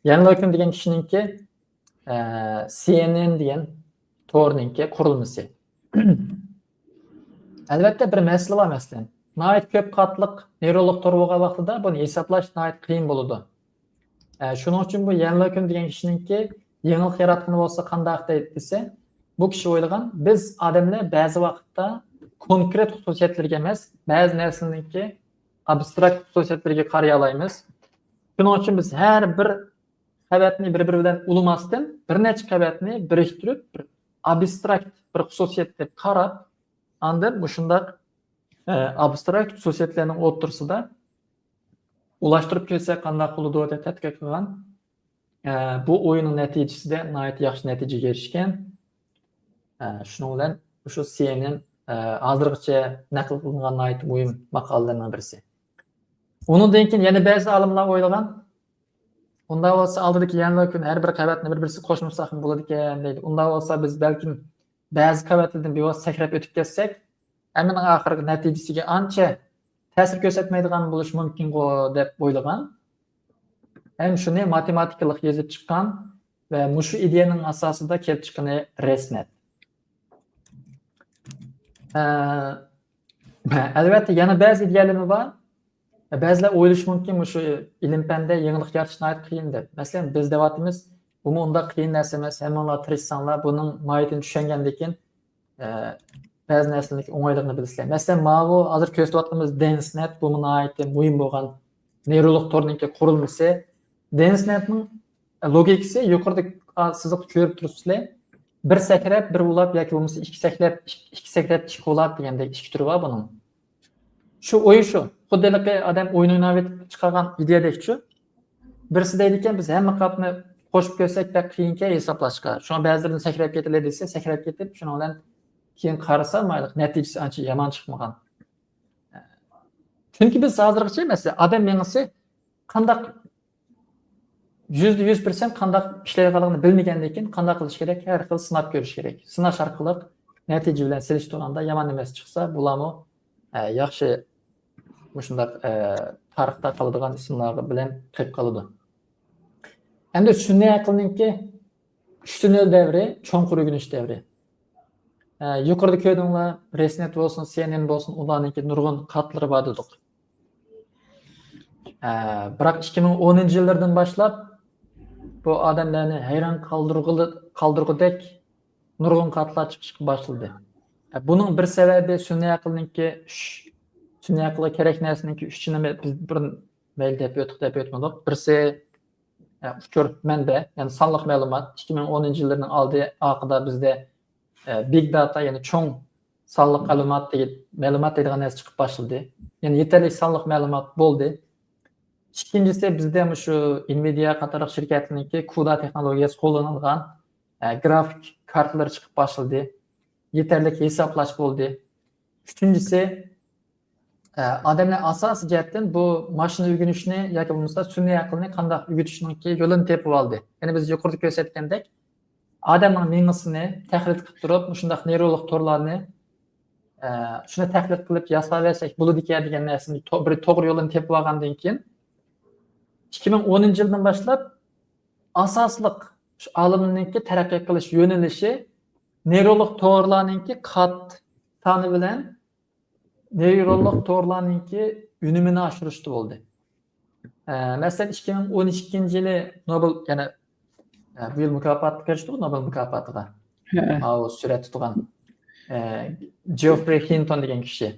يەن لېكۈن دېگەن كىشىنىڭكى، ئە، سى ئېن ئېن دېگەن تورنىڭكى قۇرۇلمىسى. ئەلۋەتتە، بىر مەسىلە بار، مەسىلەن. ناھايىتى كۆپ قاتلىق نېيرونلۇق تور بولغان ۋاقتىدا بۇنى ھېسابلاش ناھايىتى قىيىن بولىدۇ. ئە، شۇنىڭ ئۈچۈن بۇ يەن لېكۈن دېگەن كىشىنىڭكى يېڭىلىق ياراتقىنى بولسا قانداق دەيدۇ دېسە، بۇ كىشى ئويلىغان، بىز ئادەملەر بەزى ۋاقىتتا كونكرېت خۇسۇسىيەتلىرىگە ئەمەس، بەزى نەرسىنىڭكى ئابستراكت خۇسۇسىيەتلىرىگە قارىيالايمىز. شۇنىڭ ئۈچۈن بىز ھەر بىر قەۋەتنى بىر-بىرى بىلەن ئۇلىماستىن، بىر نەچچە قەۋەتنى بىرىكتۈرۈپ، بىر ئابستراكت بىر خۇسۇسىيەت دەپ قاراپ، ئاندىن مۇشۇنداق، ئە، ئابستراكت خۇسۇسىيەتلەرنىڭ ئوتتۇرىسىدا ئۇلاشتۇرۇپ كۆرسەك قانداق بولىدۇ دەپ تەتقىق قىلغان. ئە، بۇ ئويۇننىڭ نەتىجىسىدە ناھايىتى ياخشى نەتىجىگە ئېرىشكەن. ئە، شۇنىڭ بىلەن مۇشۇ سى ئېن ئېن، ئە، ھازىرغىچە نەقىل قىلىنغان ناھايىتى مۇھىم ماقالىلەرنىڭ بىرسى. ئۇنىڭدىن كېيىن يەنە بەزى ئالىملار ئويلىغان، ئۇنداق بولسا ئالدىدىكى يەنە لېكۈن ھەر بىر قەۋەتنى بىر-بىرسىگە قوشمىساقمۇ بولىدىكەن دەيدۇ. ئۇنداق بولسا بىز بەلكىم بەزى قەۋەتلەردىن بىۋاسىتە سەكرەپ ئۆتۈپ كەتسەك، ھەممىنىڭ ئاخىرقى نەتىجىسىگە ئانچە تەسىر كۆرسەتمەيدىغان بولۇشى مۇمكىنغۇ دەپ ئويلىغان. ھەم شۇنى ماتېماتىكىلىق يېزىپ چىققان ۋە مۇشۇ ئىدىيەنىڭ ئاساسىدا كېلىپ چىققىنى رېسنەت. ئە، ئەلۋەتتە، يەنە بەزى ئىدىيەلىرىمۇ بار. بەزىلەر ئويلىشى مۇمكىن، مۇشۇ ئىلىم پەندە يېڭىلىق يارىتىش ناھايىتى قىيىن دەپ. مەسىلەن، بىز دەۋاتىمىز، بۇمۇ ئۇنداق قىيىن نەرسە ئەمەس، ھەممىڭلار تىرىشساڭلار، بۇنىڭ ماھىيىتىنى چۈشەنگەندىن كېيىن، ئە، بەزى نەرسىلەرنىڭ ئوڭايلىقىنى بىلىسىلەر. مەسىلەن، ماۋۇ ھازىر كۆرسىتىۋاتقىنىمىز دېنسنەت، بۇمۇ ناھايىتى مۇھىم بولغان نېيرولۇق تورنىڭكى قۇرۇلمىسى. دېنسنەتنىڭ لوگىكىسى يۇقىرىدا سىزىقتا كۆرۈپ تۇرۇپسىلەر. بىر سەكرەپ، بىر ئۇلاپ ياكى بولمىسا ئىككى سەكرەپ، ئىككى سەكرەپ، ئىككى ئۇلاپ دېگەندەك ئىككى تۈرى بار بۇنىڭ. شۇ ئويۇن شۇ. خۇددى ھېلىقى ئادەم ئويۇن ئويناۋېتىپ چىقارغان ئىدىيەدەكچۇ. بىرسى دەيدىكەن، بىز ھەممە قاتنى قوشۇپ كۆرسەك بەك قىيىنكەن ھېسابلاشقا. شۇڭا بەزىلىرىدىن سەكرەپ كېتىلە دېسە، سەكرەپ كېتىپ، شۇنىڭ بىلەن كېيىن قارىسا، مايلىق نەتىجىسى ئانچە يامان چىقمىغان. چۈنكى بىز ھازىرغىچە، مەسىلەن، ئادەم مېڭىسى قانداق، يۈزدە يۈز پىرسەنت قانداق ئىشلەيدىغانلىقىنى بىلمىگەندىن كېيىن قانداق قىلىش كېرەك؟ ھەر خىل سىناپ كۆرۈش كېرەك. سىناش ئارقىلىق نەتىجە بىلەن سېلىشتۇرغاندا يامان نەرسە چىقسا، بۇلارمۇ، ئە، ياخشى مۇشۇنداق، ئە، تارىختا قالىدىغان ئىسىملار بىلەن قېلىپ قالىدۇ. ئەمدى سۈنئىي ئەقىلنىڭكى ئۈچ تۈنۈل دەۋرى، چوڭقۇر ئۆگىنىش دەۋرى. ئە، يۇقىرىدا كۆردۈڭلار، رېسنېت بولسۇن، سىئېنئېن بولسۇن، ئۇلارنىڭكى نۇرغۇن كاتلىرى بار دېدۇق. ئە، بىراق ئىككى مىڭ ئونىنچى يىللىرىدىن باشلاپ بۇ ئادەملەرنى ھەيران قالدۇرغۇلى-، قالدۇرغۇدەك نۇرغۇن كاتلار چىقىشقا باشلىدى. ئە، بۇنىڭ بىر سەۋەبى سۈنئىي ئەقىلنىڭكى ئۈچ، سۈنئىي ئەقىلگە كېرەك نەرسىنىڭكى ئۈچىنى بىز بۇرۇن مەيلى دەپ ئۆتتۇق، دەپ ئۆتمىدۇق. بىرسى، ئە، ئۇچۇر مەنبە، يەنى سانلىق مەلۇمات. ئىككى مىڭ ئونىنچى يىللىرىنىڭ ئالدى ئارقىدا بىزدە، ئە، بىگ داتا، يەنى چوڭ سانلىق مەلۇمات دېگەن، مەلۇمات دەيدىغان نەرسە چىقىپ باشلىدى. يەنى يېتەرلىك سانلىق مەلۇمات بولدى. ئىككىنچىسى، بىزدە مۇشۇ ئىنۋىدىيا قاتارلىق شىركەتلەرنىڭكى كۇدا تېخنولوگىيەسى قوللىنىلغان، ئە، گرافىك كارتىلىرى چىقىپ باشلىدى. يېتەرلىك ھېسابلاش بولدى. ئۈچىنچىسى، ئە، ئادەملەر ئاساسىي جەھەتتىن بۇ ماشىنا ئۆگىنىشنى ياكى بولمىسا سۈنئىي ئەقىلنى قانداق ئۆگىتىشنىڭكى يولىنى تېپىۋالدى. يەنى بىز يۇقىرىدا كۆرسەتكەندەك، ئادەمنىڭ مېڭىسىنى تەقلىد قىلىپ تۇرۇپ، مۇشۇنداق نېيرولۇق تورلارنى، ئە، شۇنى تەقلىد قىلىپ ياساۋەرسەك بولىدىكەن دېگەن نەرسىنى تو-، بىر توغرا يولىنى تېپىۋالغاندىن كېيىن، ئىككى مىڭ ئونىنچى يىلدىن باشلاپ ئاساسلىق شۇ ئالىمنىڭكى تەرەققىي قىلىش يۆنىلىشى نېيرولۇق تورلارنىڭكى قات سانى بىلەن نېيرولۇق تورلارنىڭكى ئۈنۈمىنى ئاشۇرۇشتا بولدى. ئە، مەسىلەن، ئىككى مىڭ ئون ئىككىنچى يىلى نوبېل، يەنە، ئە، بۇ يىل مۇكاپاتقا ئېرىشتىغۇ، نوبېل مۇكاپاتىغا. ھە. ماۋۇ سۈرەتتە تۇرغان، ئە، جېفرى خىنتون دېگەن كىشى.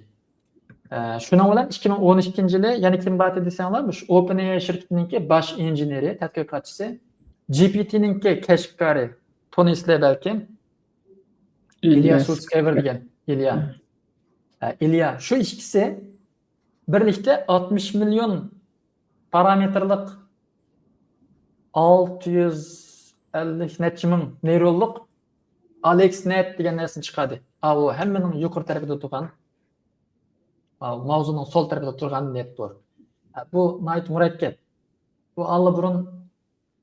ئە، شۇنىڭ بىلەن ئىككى مىڭ ئون ئىككىنچى يىلى يەنە كىم بار ئىدى دېسەڭلار، مۇشۇ ئوپېن ئېي شىركىتىنىڭكى باش ئىنژېنېرى، تەتقىقاتچىسى، جى پى تىنىڭكى كەشپكارى، تونۇيسىلەر بەلكىم. ئىليا سۇتسكېۋېر دېگەن. ئىليا. ھە، ئىليا. شۇ ئىككىسى بىرلىكتە ئاتمىش مىليون پارامېتىرلىق، ئالتە يۈز ئەللىك نەچچە مىڭ نېيرونلۇق ئالېكس نەت دېگەن نەرسىنى چىقاردى. ئاۋۇ ھەممىنىڭ يۇقىرى تەرىپىدە تۇرغان، ئاۋۇ ماۋزۇنىڭ سول تەرىپىدە تۇرغان نېتورك. ھە، بۇ ناھايىتى مۇرەككەپ. بۇ ئاللىبۇرۇن،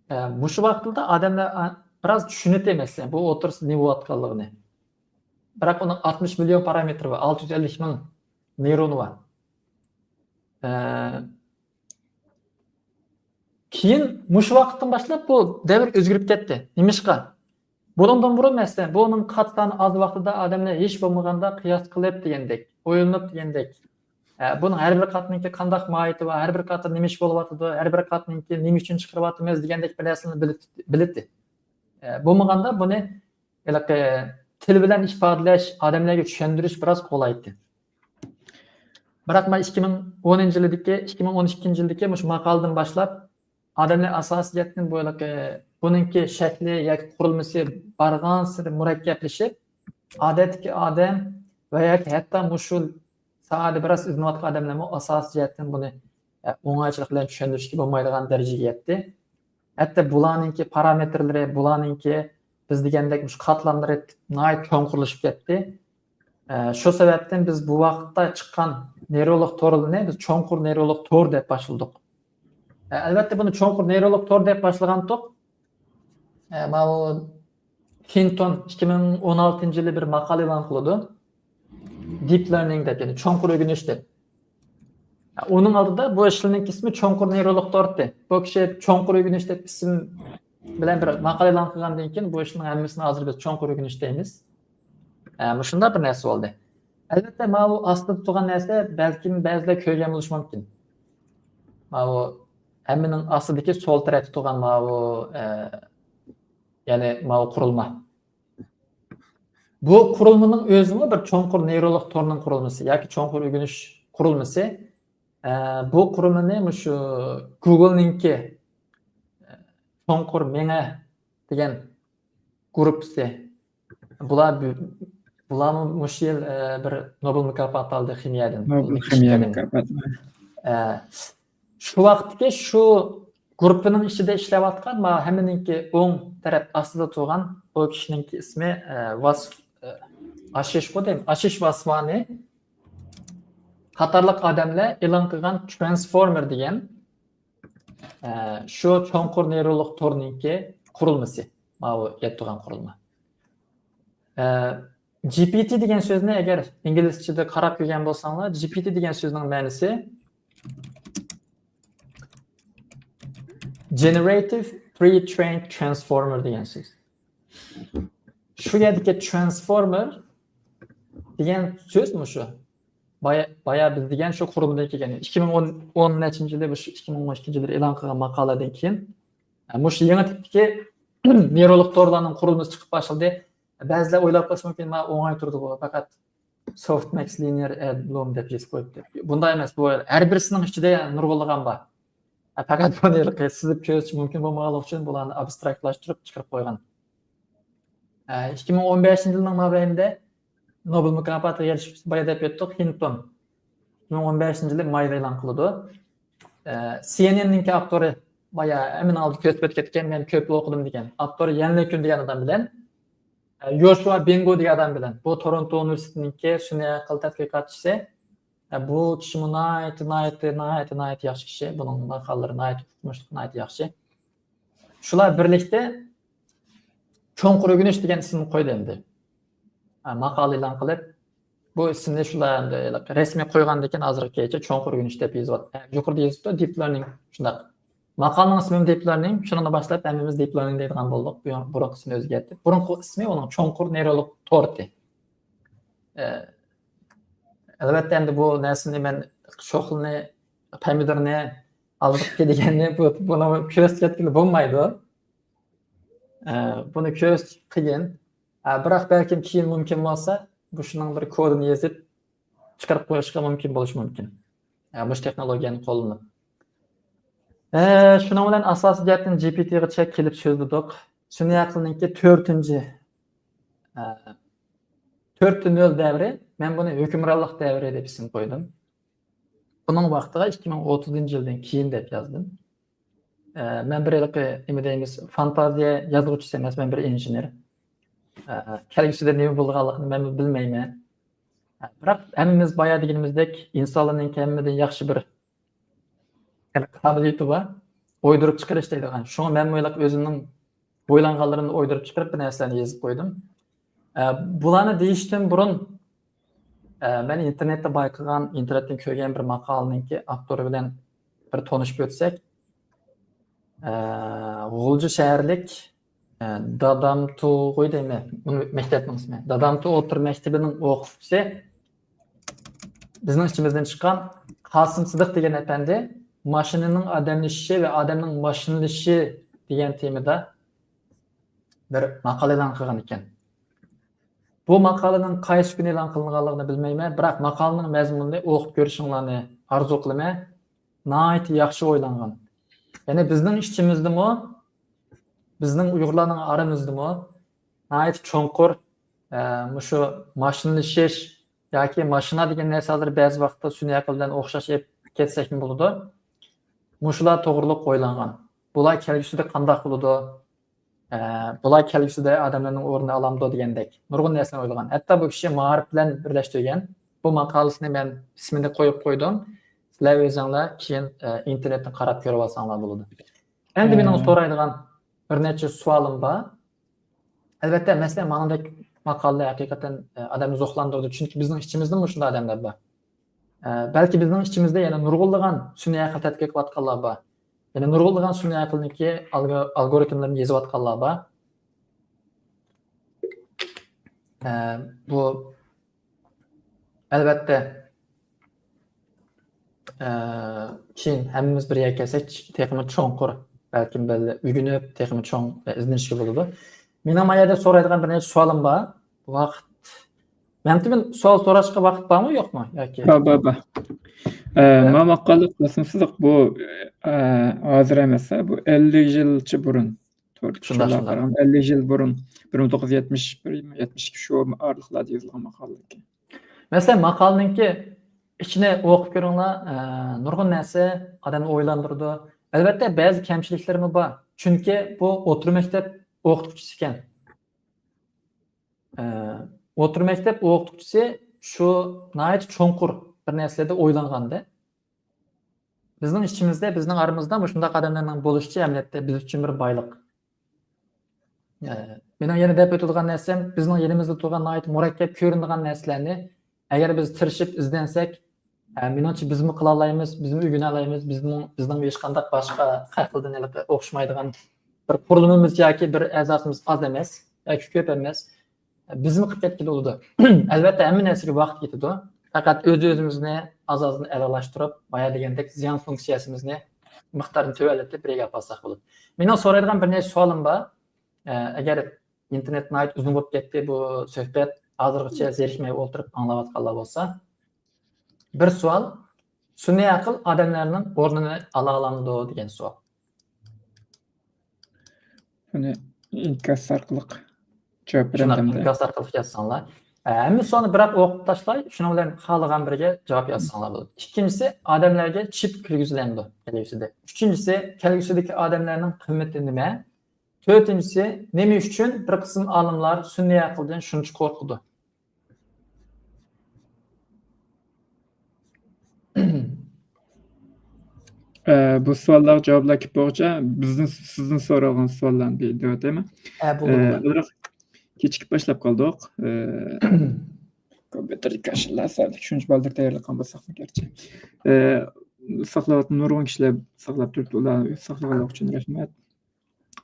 ئە، مۇشۇ ۋاقىتتا ئادەملەر، ئە، بىراز چۈشىنىدى، مەسىلەن، بۇ ئوتتۇرىسىدا نېمە بولۇۋاتقانلىقىنى. بىراق ئۇنىڭ ئاتمىش مىليون پارامېتىرى بار، ئالتە يۈز ئەللىك مىڭ نېيرونى بار. ئە، كېيىن مۇشۇ ۋاقىتتىن باشلاپ بۇ دەۋر ئۆزگىرىپ كەتتى. نېمىشقا؟ بۇنىڭدىن بۇرۇن، مەسىلەن، بۇنىڭ قات سانى ئاز ۋاقتىدا ئادەملەر ھېچ بولمىغاندا قىياس قىلىپ دېگەندەك، ئويلىنىپ دېگەندەك، ئە، بۇنىڭ ھەر بىر قاتنىڭكى قانداق ماھىيىتى بار، ھەر بىر قاتتا نېمە ئىش بولۇۋاتىدۇ، ھەر بىر قاتنىڭكى نېمە ئۈچۈن چىقىرىۋاتىمىز دېگەندەك بىر نەرسىلەرنى بىلىت-، بىلەتتى. ئە، بولمىغاندا بۇنى ھېلىقى تىل بىلەن ئىپادىلەش، ئادەملەرگە چۈشەندۈرۈش بىراز قولايتتى. بىراق مەن ئىككى مىڭ ئونىنچى يىلدىكى، ئىككى مىڭ ئون ئىككىنچى يىلدىكى مۇشۇ ماقالىدىن باشلاپ، ئادەملەر ئاساسىي جەھەتتىن بۇ ھېلىقى بۇنىڭكى شەكلى ياكى قۇرۇلمىسى بارغانسېرى مۇرەككەپلىشىپ، ئادەتتىكى ئادەم ۋە ياكى ھەتتا مۇشۇ ساھەدە بىراز ئىزدىنىۋاتقان ئادەملەرمۇ ئاساسىي جەھەتتىن بۇنى، ئە، ئوڭايچىلىق بىلەن چۈشەندۈرۈشكە بولمايدىغان دەرىجىگە يەتتى. ھەتتا بۇلارنىڭكى پارامېتىرلىرى، بۇلارنىڭكى بىز دېگەندەك مۇشۇ قاتلاملىرى ناھايىتى چوڭقۇرلىشىپ كەتتى. ئە، شۇ سەۋەبتىن بىز بۇ ۋاقىتتا چىققان نېيرولۇق تورلىرىنى بىز چوڭقۇر نېيرولۇق تور دەپ باشلىدۇق. ئە، ئەلۋەتتە، بۇنى چوڭقۇر نېيرولۇق تور دەپ باشلىغانتۇق. ئە، ماۋۇ كلىنتون ئىككى مىڭ ئون ئالتىنچى يىلى بىر ماقالە ئېلان قىلىدۇ. دىپ لېرنىڭ دەپ، يەنى چوڭقۇر ئۆگىنىش دەپ. ئۇنىڭ ئالدىدا بۇ ئىشنىڭ ئىسمى چوڭقۇر نېيرولۇق تور ئىدى. بۇ كىشى چوڭقۇر ئۆگىنىش دەپ ئىسىم بىلەن بىر ماقالە ئېلان قىلغاندىن كېيىن، بۇ ئىشنىڭ ھەممىسىنى ھازىر بىز چوڭقۇر ئۆگىنىش دەيمىز. ئە، مۇشۇنداق بىر نەرسە بولدى. ئەلۋەتتە، ماۋۇ ئاستىدا تۇرغان نەرسە بەلكىم بەزىلەر كۆرگەن بولۇشى مۇمكىن. ماۋۇ ھەممىنىڭ ئاستىدىكى سول تەرەپتە تۇرغان ماۋۇ، ئە، يەنى ماۋۇ قۇرۇلما. بۇ قۇرۇلمىنىڭ ئۆزىمۇ بىر چوڭقۇر نېيرولۇق تورنىڭ قۇرۇلمىسى ياكى چوڭقۇر ئۆگىنىش قۇرۇلمىسى. ئە، بۇ قۇرۇلمىنى مۇشۇ گۇگلنىڭكى، ئە، چوڭقۇر مېڭە دېگەن گۇرۇپپىسى. بۇلار، بۇلارمۇ مۇشۇ يىل، ئە، بىر نوبېل مۇكاپاتى ئالدى خىمىيەدىن. نوبېل خىمىيە مۇكاپاتى. ئە، شۇ ۋاقىتتىكى شۇ گۇرۇپپىنىڭ ئىچىدە ئىشلەۋاتقان، مانا ھەممىنىڭكى ئوڭ تەرەپ ئاستىدا تۇرغان بۇ كىشىنىڭكى ئىسمى، ئە، ۋاس-، ئە، ئاشىشقۇ دەيمەن، ئاشىش ۋاسۋانى قاتارلىق ئادەملەر ئېلان قىلغان ترانسفورمېر دېگەن، ئە، شۇ چوڭقۇر نېيرولۇق تورنىڭكى قۇرۇلمىسى. ماۋۇ يەتتە تۇرغان قۇرۇلما. ئە، جي پى تى دېگەن سۆزنى ئەگەر ئىنگلىزچىدە قاراپ كۆرگەن بولساڭلار، جي پى تى دېگەن سۆزنىڭ مەنىسى Generative Pre-trained Transformer دېگەن سۆز. شۇ يەردىكى ترانسفورمېر دېگەن سۆز مۇشۇ. بايا، بايا بىز دېگەن شۇ قۇرۇلمىدىن كەلگەن. ئىككى مىڭ ئون، ئون نەچچىنچى يىلى، مۇشۇ ئىككى مىڭ ئون ئىككىنچى يىلى ئېلان قىلغان ماقالىدىن كېيىن، ئە، مۇشۇ يېڭى تىپتىكى نېيرولۇق تورلارنىڭ قۇرۇلمىسى چىقىپ باشلىدى. بەزىلەر ئويلاپ قالسا مۇمكىن، مانا ئوڭاي تۇرىدىغۇ، پەقەت Softmax Linear Add Bloom دەپ يېزىپ قويۇپتۇ. بۇنداق ئەمەس، بۇ ھەر بىرسىنىڭ ئىچىدە نۇرغۇنلىغان بار. ئە، پەقەت بۇنى ھېلىقى سىزىپ كۆرسىتىش مۇمكىن بولمىغانلىقى ئۈچۈن بۇلارنى ئابستراكتلاشتۇرۇپ چىقىرىپ قويغان. ئە، ئىككى مىڭ ئون بەشىنچى يىلنىڭ مابەينىدە نوبېل مۇكاپاتىغا ئېرىشىپتۇ، بايا دەپ ئۆتتۇق، خىنتون. ئىككى مىڭ ئون بەشىنچى يىلى مايدا ئېلان قىلىدۇ. ئە، سى ئېن ئېننىڭكى ئاپتورى، بايا ئەمىن ئالدى كۆرسىتىپ ئۆتۈپ كەتكەن، مەن كۆپلا ئوقۇدۇم دېگەن. ئاپتورى يەن لېكۈن دېگەن ئادەم بىلەن، ئە، يوشۇا بىنگو دېگەن ئادەم بىلەن. بۇ تورونتو ئۇنىۋېرسىتېتىنىڭكى سۈنئىي ئەقىل تەتقىقاتچىسى. ئە، بۇ كىشىمۇ ناھايىتى، ناھايىتى، ناھايىتى، ناھايىتى ياخشى كىشى. بۇنىڭ ماقالىلىرى ناھايىتى ئۇقمۇشلۇق، ناھايىتى ياخشى. شۇلار بىرلىكتە چوڭقۇر ئۆگىنىش دېگەن ئىسىمنى قويدى ئەمدى. ھە، ماقالە ئېلان قىلىپ، بۇ ئىسىمنى شۇلار ئەمدى رەسمىي قويغاندىن كېيىن ھازىرغىچە چوڭقۇر ئۆگىنىش دەپ يېزىۋاتىدۇ. ھە، يۇقىرىدا يېزىپتۇ، دىپ لېرنىڭ. شۇنداق. ماقالىنىڭ ئىسمىمۇ دىپ لېرنىڭ. شۇنىڭدىن باشلاپ ھەممىمىز دىپ لېرنىڭ دەيدىغان بولدۇق. بۇ بۇرۇنقى ئىسمى ئۆزگەرتىپ. بۇرۇنقى ئىسمى ئۇنىڭ چوڭقۇر نېيرولۇق تورتى. ئە، ئەلۋەتتە، ئەمدى بۇ نەرسىنى مەن شوخلىنى، پەمىدۇرنى ئالدىقى دېگەننى بۇ، بۇنى كۆرسىتىپ كەتكىلى بولمايدۇ. ئە، بۇنى كۆرسىتىش قىيىن. ئە، بىراق بەلكىم كېيىن مۇمكىن بولسا، بۇ شۇنىڭ بىر كودىنى يېزىپ چىقىرىپ قويۇشقا مۇمكىن بولۇشى مۇمكىن. ئە، مۇشۇ تېخنولوگىيەنى قوللىنىپ. ئە، شۇنىڭ بىلەن ئاساسىي جەھەتتىن جى پى تىغىچە كېلىپ سۆزلىدۇق. سۈنئىي ئەقىلنىڭكى تۆتىنچى، ئە، تۆتتە نۆل دەۋرى، مەن بۇنى ھۆكۈمرانلىق دەۋرى دەپ ئىسىم قويدۇم. بۇنىڭ ۋاقتىغا ئىككى مىڭ ئوتتۇزىنچى يىلدىن كېيىن دەپ يازدىم. ئە، مەن بىر ھېلىقى، نېمە دەيمىز، فانتازىيە يازغۇچىسى ئەمەس، مەن بىر ئىنژېنېر. ئە، كەلگۈسىدە نېمە بولىدىغانلىقىنى مەنمۇ بىلمەيمەن. ئە، بىراق ھەممىمىز بايا دېگىنىمىزدەك، ئىنسانلارنىڭ ھەممىدىن ياخشى بىر، يەنى، قابىلىيىتى بار. ئويدۇرۇپ چىقىرىش دەيدىغان. شۇڭا مەنمۇ ھېلىقى ئۆزۈمنىڭ ئويلانغانلىرىمنى ئويدۇرۇپ چىقىرىپ، بىر نەرسىلەرنى يېزىپ قويدۇم. ئە، بۇلارنى دېيىشتىن بۇرۇن، ئە، مەن ئىنتېرنېتتە بايقىغان، ئىنتېرنېتتىن كۆرگەن بىر ماقالىنىڭكى ئاپتورى بىلەن بىر تونۇشۇپ ئۆتسەك، ئە، غۇلجا شەھەرلىك، ئە، دادامتۇغۇي دەيمەن، بۇنى مەكتەپنىڭ ئىسمى. دادامتۇ ئوتتۇرا مەكتىپىنىڭ ئوقۇتقۇچىسى، بىزنىڭ ئىچىمىزدىن چىققان قاسىم سىدىق دېگەن ئەپەندى ماشىنىنىڭ ئادەملىشىشى ۋە ئادەمنىڭ ماشىنىلىشىشى دېگەن تېمىدا بىر ماقالە ئېلان قىلغان ئىكەن. بۇ ماقالىنىڭ قايسى كۈنى ئېلان قىلىنغانلىقىنى بىلمەيمەن، بىراق ماقالىنىڭ مەزمۇنىنى ئوقۇپ كۆرۈشۈڭلارنى ئارزۇ قىلىمەن. ناھايىتى ياخشى ئويلانغان. يەنى بىزنىڭ ئىچىمىزدىمۇ، بىزنىڭ ئۇيغۇرلارنىڭ ئارىمىزدىمۇ ناھايىتى چوڭقۇر، ئە، مۇشۇ ماشىنىلىشىش ياكى ماشىنا دېگەن نەرسە ھازىر بەزى ۋاقىتتا سۈنئىي ئەقىل بىلەن ئوخشاش ئېلىپ كەتسەكمۇ بولىدۇ. مۇشۇلار توغرۇلۇق ئويلانغان. بۇلار كەلگۈسىدە قانداق بولىدۇ؟ ئە، بۇلار كەلگۈسىدە ئادەملەرنىڭ ئورنىنى ئالامدۇ دېگەندەك نۇرغۇن نەرسىنى ئويلىغان. ھەتتا بۇ كىشى مائارىپ بىلەن بىرلەشتۈرگەن. بۇ ماقالىسىنى مەن ئىسمىنى قويۇپ قويدۇم. سىلەر ئۆزۈڭلار كېيىن، ئە، ئىنتېرنېتتىن قاراپ كۆرۈۋالساڭلار بولىدۇ. ئەمدى مېنىڭ سورايدىغان بىر نەچچە سوئالىم بار. ئەلۋەتتە، مەسىلەن، ماندەك ماقالىلەر ھەقىقەتەن، ئە، ئادەمنى زوقلاندۇرىدۇ. چۈنكى بىزنىڭ ئىچىمىزدىمۇ شۇنداق ئادەملەر بار. ئە، بەلكى بىزنىڭ ئىچىمىزدە يەنە نۇرغۇنلىغان سۈنئىي ئەقىل تەتقىق قىلىۋاتقانلار بار. يەنە نۇرغۇنلىغان سۈنئىي ئەقىلنىڭكى ئالگو-، ئالگورىتملىرىنى يېزىۋاتقانلار بار. ئە، بۇ، ئەلۋەتتە، ئە، كېيىن ھەممىمىز بىر يەرگە كەلسەك، تېخىمۇ چوڭقۇر، بەلكىم بىر ئۆگىنىپ، تېخىمۇ چوڭ ئىزدىنىشكە بولىدۇ. مېنىڭ ما يەردە سورايدىغان بىر نەچچە سوئالىم بار. ۋاقىت. مەمتىمىن، سوئال سوراشقا ۋاقىت بارمۇ، يوقمۇ ياكى؟ بار، بار، بار. ئە، مانا ماقالە قىلسىڭىز، بۇ، ئە، ھازىر ئەمەس، بۇ ئەللىك يىلچە بۇرۇن. تور شۇنداق، شۇنداق. قارىغاندا ئەللىك يىل بۇرۇن، بىر مىڭ توققۇز يۈز يەتمىش بىر، يەتمىش ئىككى شۇ ئارىلىقلاردا يېزىلغان ماقالە. مەسىلەن، ماقالىنىڭكى ئىچىنى ئوقۇپ كۆرۈڭلار، ئە، نۇرغۇن نەرسە ئادەمنى ئويلاندۇرىدۇ. ئەلۋەتتە، بەزى كەمچىلىكلىرىمۇ بار. چۈنكى بۇ ئوتتۇرا مەكتەپ ئوقۇتقۇچىسى ئىكەن. ئە، ئوتتۇرا مەكتەپ ئوقۇتقۇچىسى شۇ ناھايىتى چوڭقۇر بىر نەرسىلەردە ئويلانغاندا، بىزنىڭ ئىچىمىزدە، بىزنىڭ ئارىمىزدا مۇشۇنداق ئادەملەرنىڭ بولۇشىچە ئەمەلىيەتتە بىز ئۈچۈن بىر بايلىق. ئە، مېنىڭ يەنە دەپ ئۆتىدىغان نەرسەم، بىزنىڭ يېنىمىزدا تۇرغان ناھايىتى مۇرەككەپ كۆرۈنىدىغان نەرسىلەرنى ئەگەر بىز تىرىشىپ ئىزدەنسەك، ئە، مېنىڭچە بىزمۇ قىلالايمىز، بىزمۇ ئۆگىنەلەيمىز، بىزنىڭ، بىزنىڭ ھېچقانداق باشقا خەق تىلىدىن ھېلىقى ئوخشىمايدىغان بىر قۇرۇلمىمىز ياكى بىر ئەزاسىمىز ئاز ئەمەس ياكى كۆپ ئەمەس. بىزمۇ قىلىپ كەتكىلى بولىدۇ. ئەلۋەتتە، ھەممە نەرسىگە ۋاقىت كېتىدۇ. پەقەت ئۆز-ئۆزىمىزنى ئاز-ئازدىن ئەلالاشتۇرۇپ، بايا دېگەندەك زىيان فۇنكسىيەسىمىزنى مىقدارىنى تۆۋەنلىتىپ بىر يەرگە ئاپارساق بولىدۇ. مېنىڭ سورايدىغان بىر نەچچە سوئالىم بار. ئە، ئەگەر ئىنتېرنېت ناھايىتى ئۇزۇن بولۇپ كەتتى، بۇ سۆھبەت ھازىرغىچە زېرىكمەي ئولتۇرۇپ ئاڭلاۋاتقانلار بولسا. بىر سوئال، سۈنئىي ئەقىل ئادەملەرنىڭ ئورنىنى ئالالامدۇ دېگەن سوئال. بۇنى ئىنكاس ئارقىلىق جاۋاب شۇنداق، بېرەمدۇ؟ ئىنكاس ئارقىلىق يازساڭلار. ئە، ھەممە سوئالنى بىراق ئوقۇپ تاشلاي، شۇنىڭ بىلەن خالىغان بىرىگە جاۋاب يازساڭلار بولىدۇ. ئىككىنچىسى، ئادەملەرگە چىپ كىرگۈزۈلەمدۇ كەلگۈسىدە؟ ئۈچىنچىسى، كەلگۈسىدىكى ئادەملەرنىڭ قىممىتى نېمە؟ تۆتىنچىسى، نېمە ئۈچۈن بىر قىسىم ئالىملار سۈنئىي ئەقىلدىن شۇنچە قورقىدۇ؟ ئە، بۇ سوئاللارغا جاۋابلار كېلىپ بولغۇچە، بىزدىن، سىزدىن سورالغان سوئاللارنى بىر دەۋاتايمەن. ئە، بولدى، ئە، بولدى. ئازراق كېچىكىپ باشلاپ قالدۇق. ئە، كومپيۇتېردىكى ئاشۇنداق سائەتلىك شۇنچە بالدۇر تەييارلىق قىلغان بولساقمۇ گەرچە. ئە، ساقلاۋاتقان نۇرغۇن كىشىلەر ساقلاپ تۇرۇپتۇ، ئۇلار ساقلىغانلىقى ئۈچۈن رەھمەت.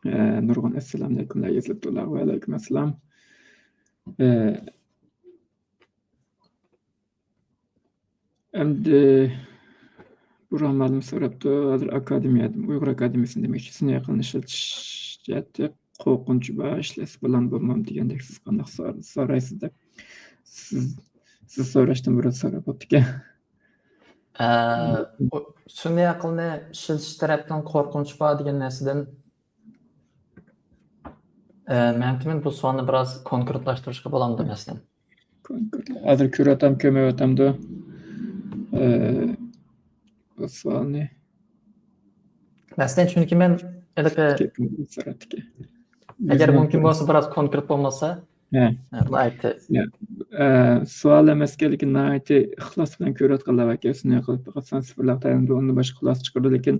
ئە، نۇرغۇن ئەسسالامۇئەلەيكۇملار يېزىلىپتۇ، ئۇلار ۋەئەلەيكۇم ئەسسالام. ئە، ئەمدى بۇرھان مۇئەللىم سوراپتۇ، ھازىر ئاكادېمىيەدىمۇ، ئۇيغۇر ئاكادېمىيەسىنى دېمەكچى، سۈنئىي ئەقىلنى ئىشلىتىش جەھەتتە قورقۇنچ بار، ئىشلەتسە بولامدۇ، بولمامدۇ دېگەندەك، سىز قانداق سوئال سورايسىز دەپ. سىز، سىز سوراشتىن بۇرۇن سوراپ بوپتىكەن. ئە، ئۇ سۈنئىي ئەقىلنى ئىشلىتىش تەرەپتىن قورقۇنچ بار دېگەن نەرسىدىن، ئە، مەمتىمىن بۇ سوئالنى بىراز كونكرېتلاشتۇرۇشقا بولامدۇ، مەسىلەن؟ كونكرېت. ھازىر كۆرۈۋاتام، كۆرمەيۋاتامدۇ؟ ئە، بۇ سوئالنى. مەسىلەن، چۈنكى مەن ھېلىقى، سۈرەتتىكى. ئەگەر مۇمكىن بولسا، بىراز كونكرېت بولماسا. ھە. ھە، بۇ ئايتتى. يا، ئە، سوئال ئەمەسكەن، لېكىن ناھايىتى ئىخلاس بىلەن كۆرۈۋاتقانلار باركەن، سۈنئىي ئەقىل پەقەت سان سىفىرلارغا تايىنىدۇ، ئۇندىن باشقا خۇلاسە چىقىرىدۇ، لېكىن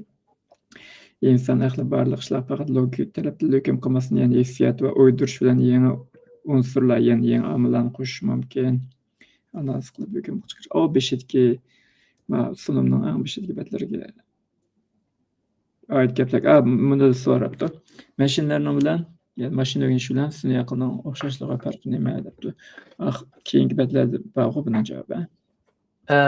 ئىنسان ئەقلى بارلىق ئىشلار پەقەت لوگىكا تەرەپتىن ھۆكۈم قىلماستىن، يەنى ھېسسىيات ۋە ئويدۇرۇش بىلەن يېڭى ئۇنسۇرلار، يەنى يېڭى ئامىللارنى قوشۇش مۇمكىن. ئانالىز قىلىپ ھۆكۈم چىقىرىش. ئۇ بېشىدىكى، ما، سۇنۇمنىڭ ئەڭ بېشىدىكى بەتلىرىگە ئائىت گەپلەر. ئا، مۇنداق سوراپتۇ. ماشىنىلارنىڭ بىلەن، يا، ماشىنا ئۆگىنىش بىلەن سۈنئىي ئەقىلنىڭ ئوخشاشلىقى، پەرقى نېمە دەپتۇ. ئاخ، كېيىنكى بەتلەردە بارغۇ بۇنىڭ جاۋابى. ئە،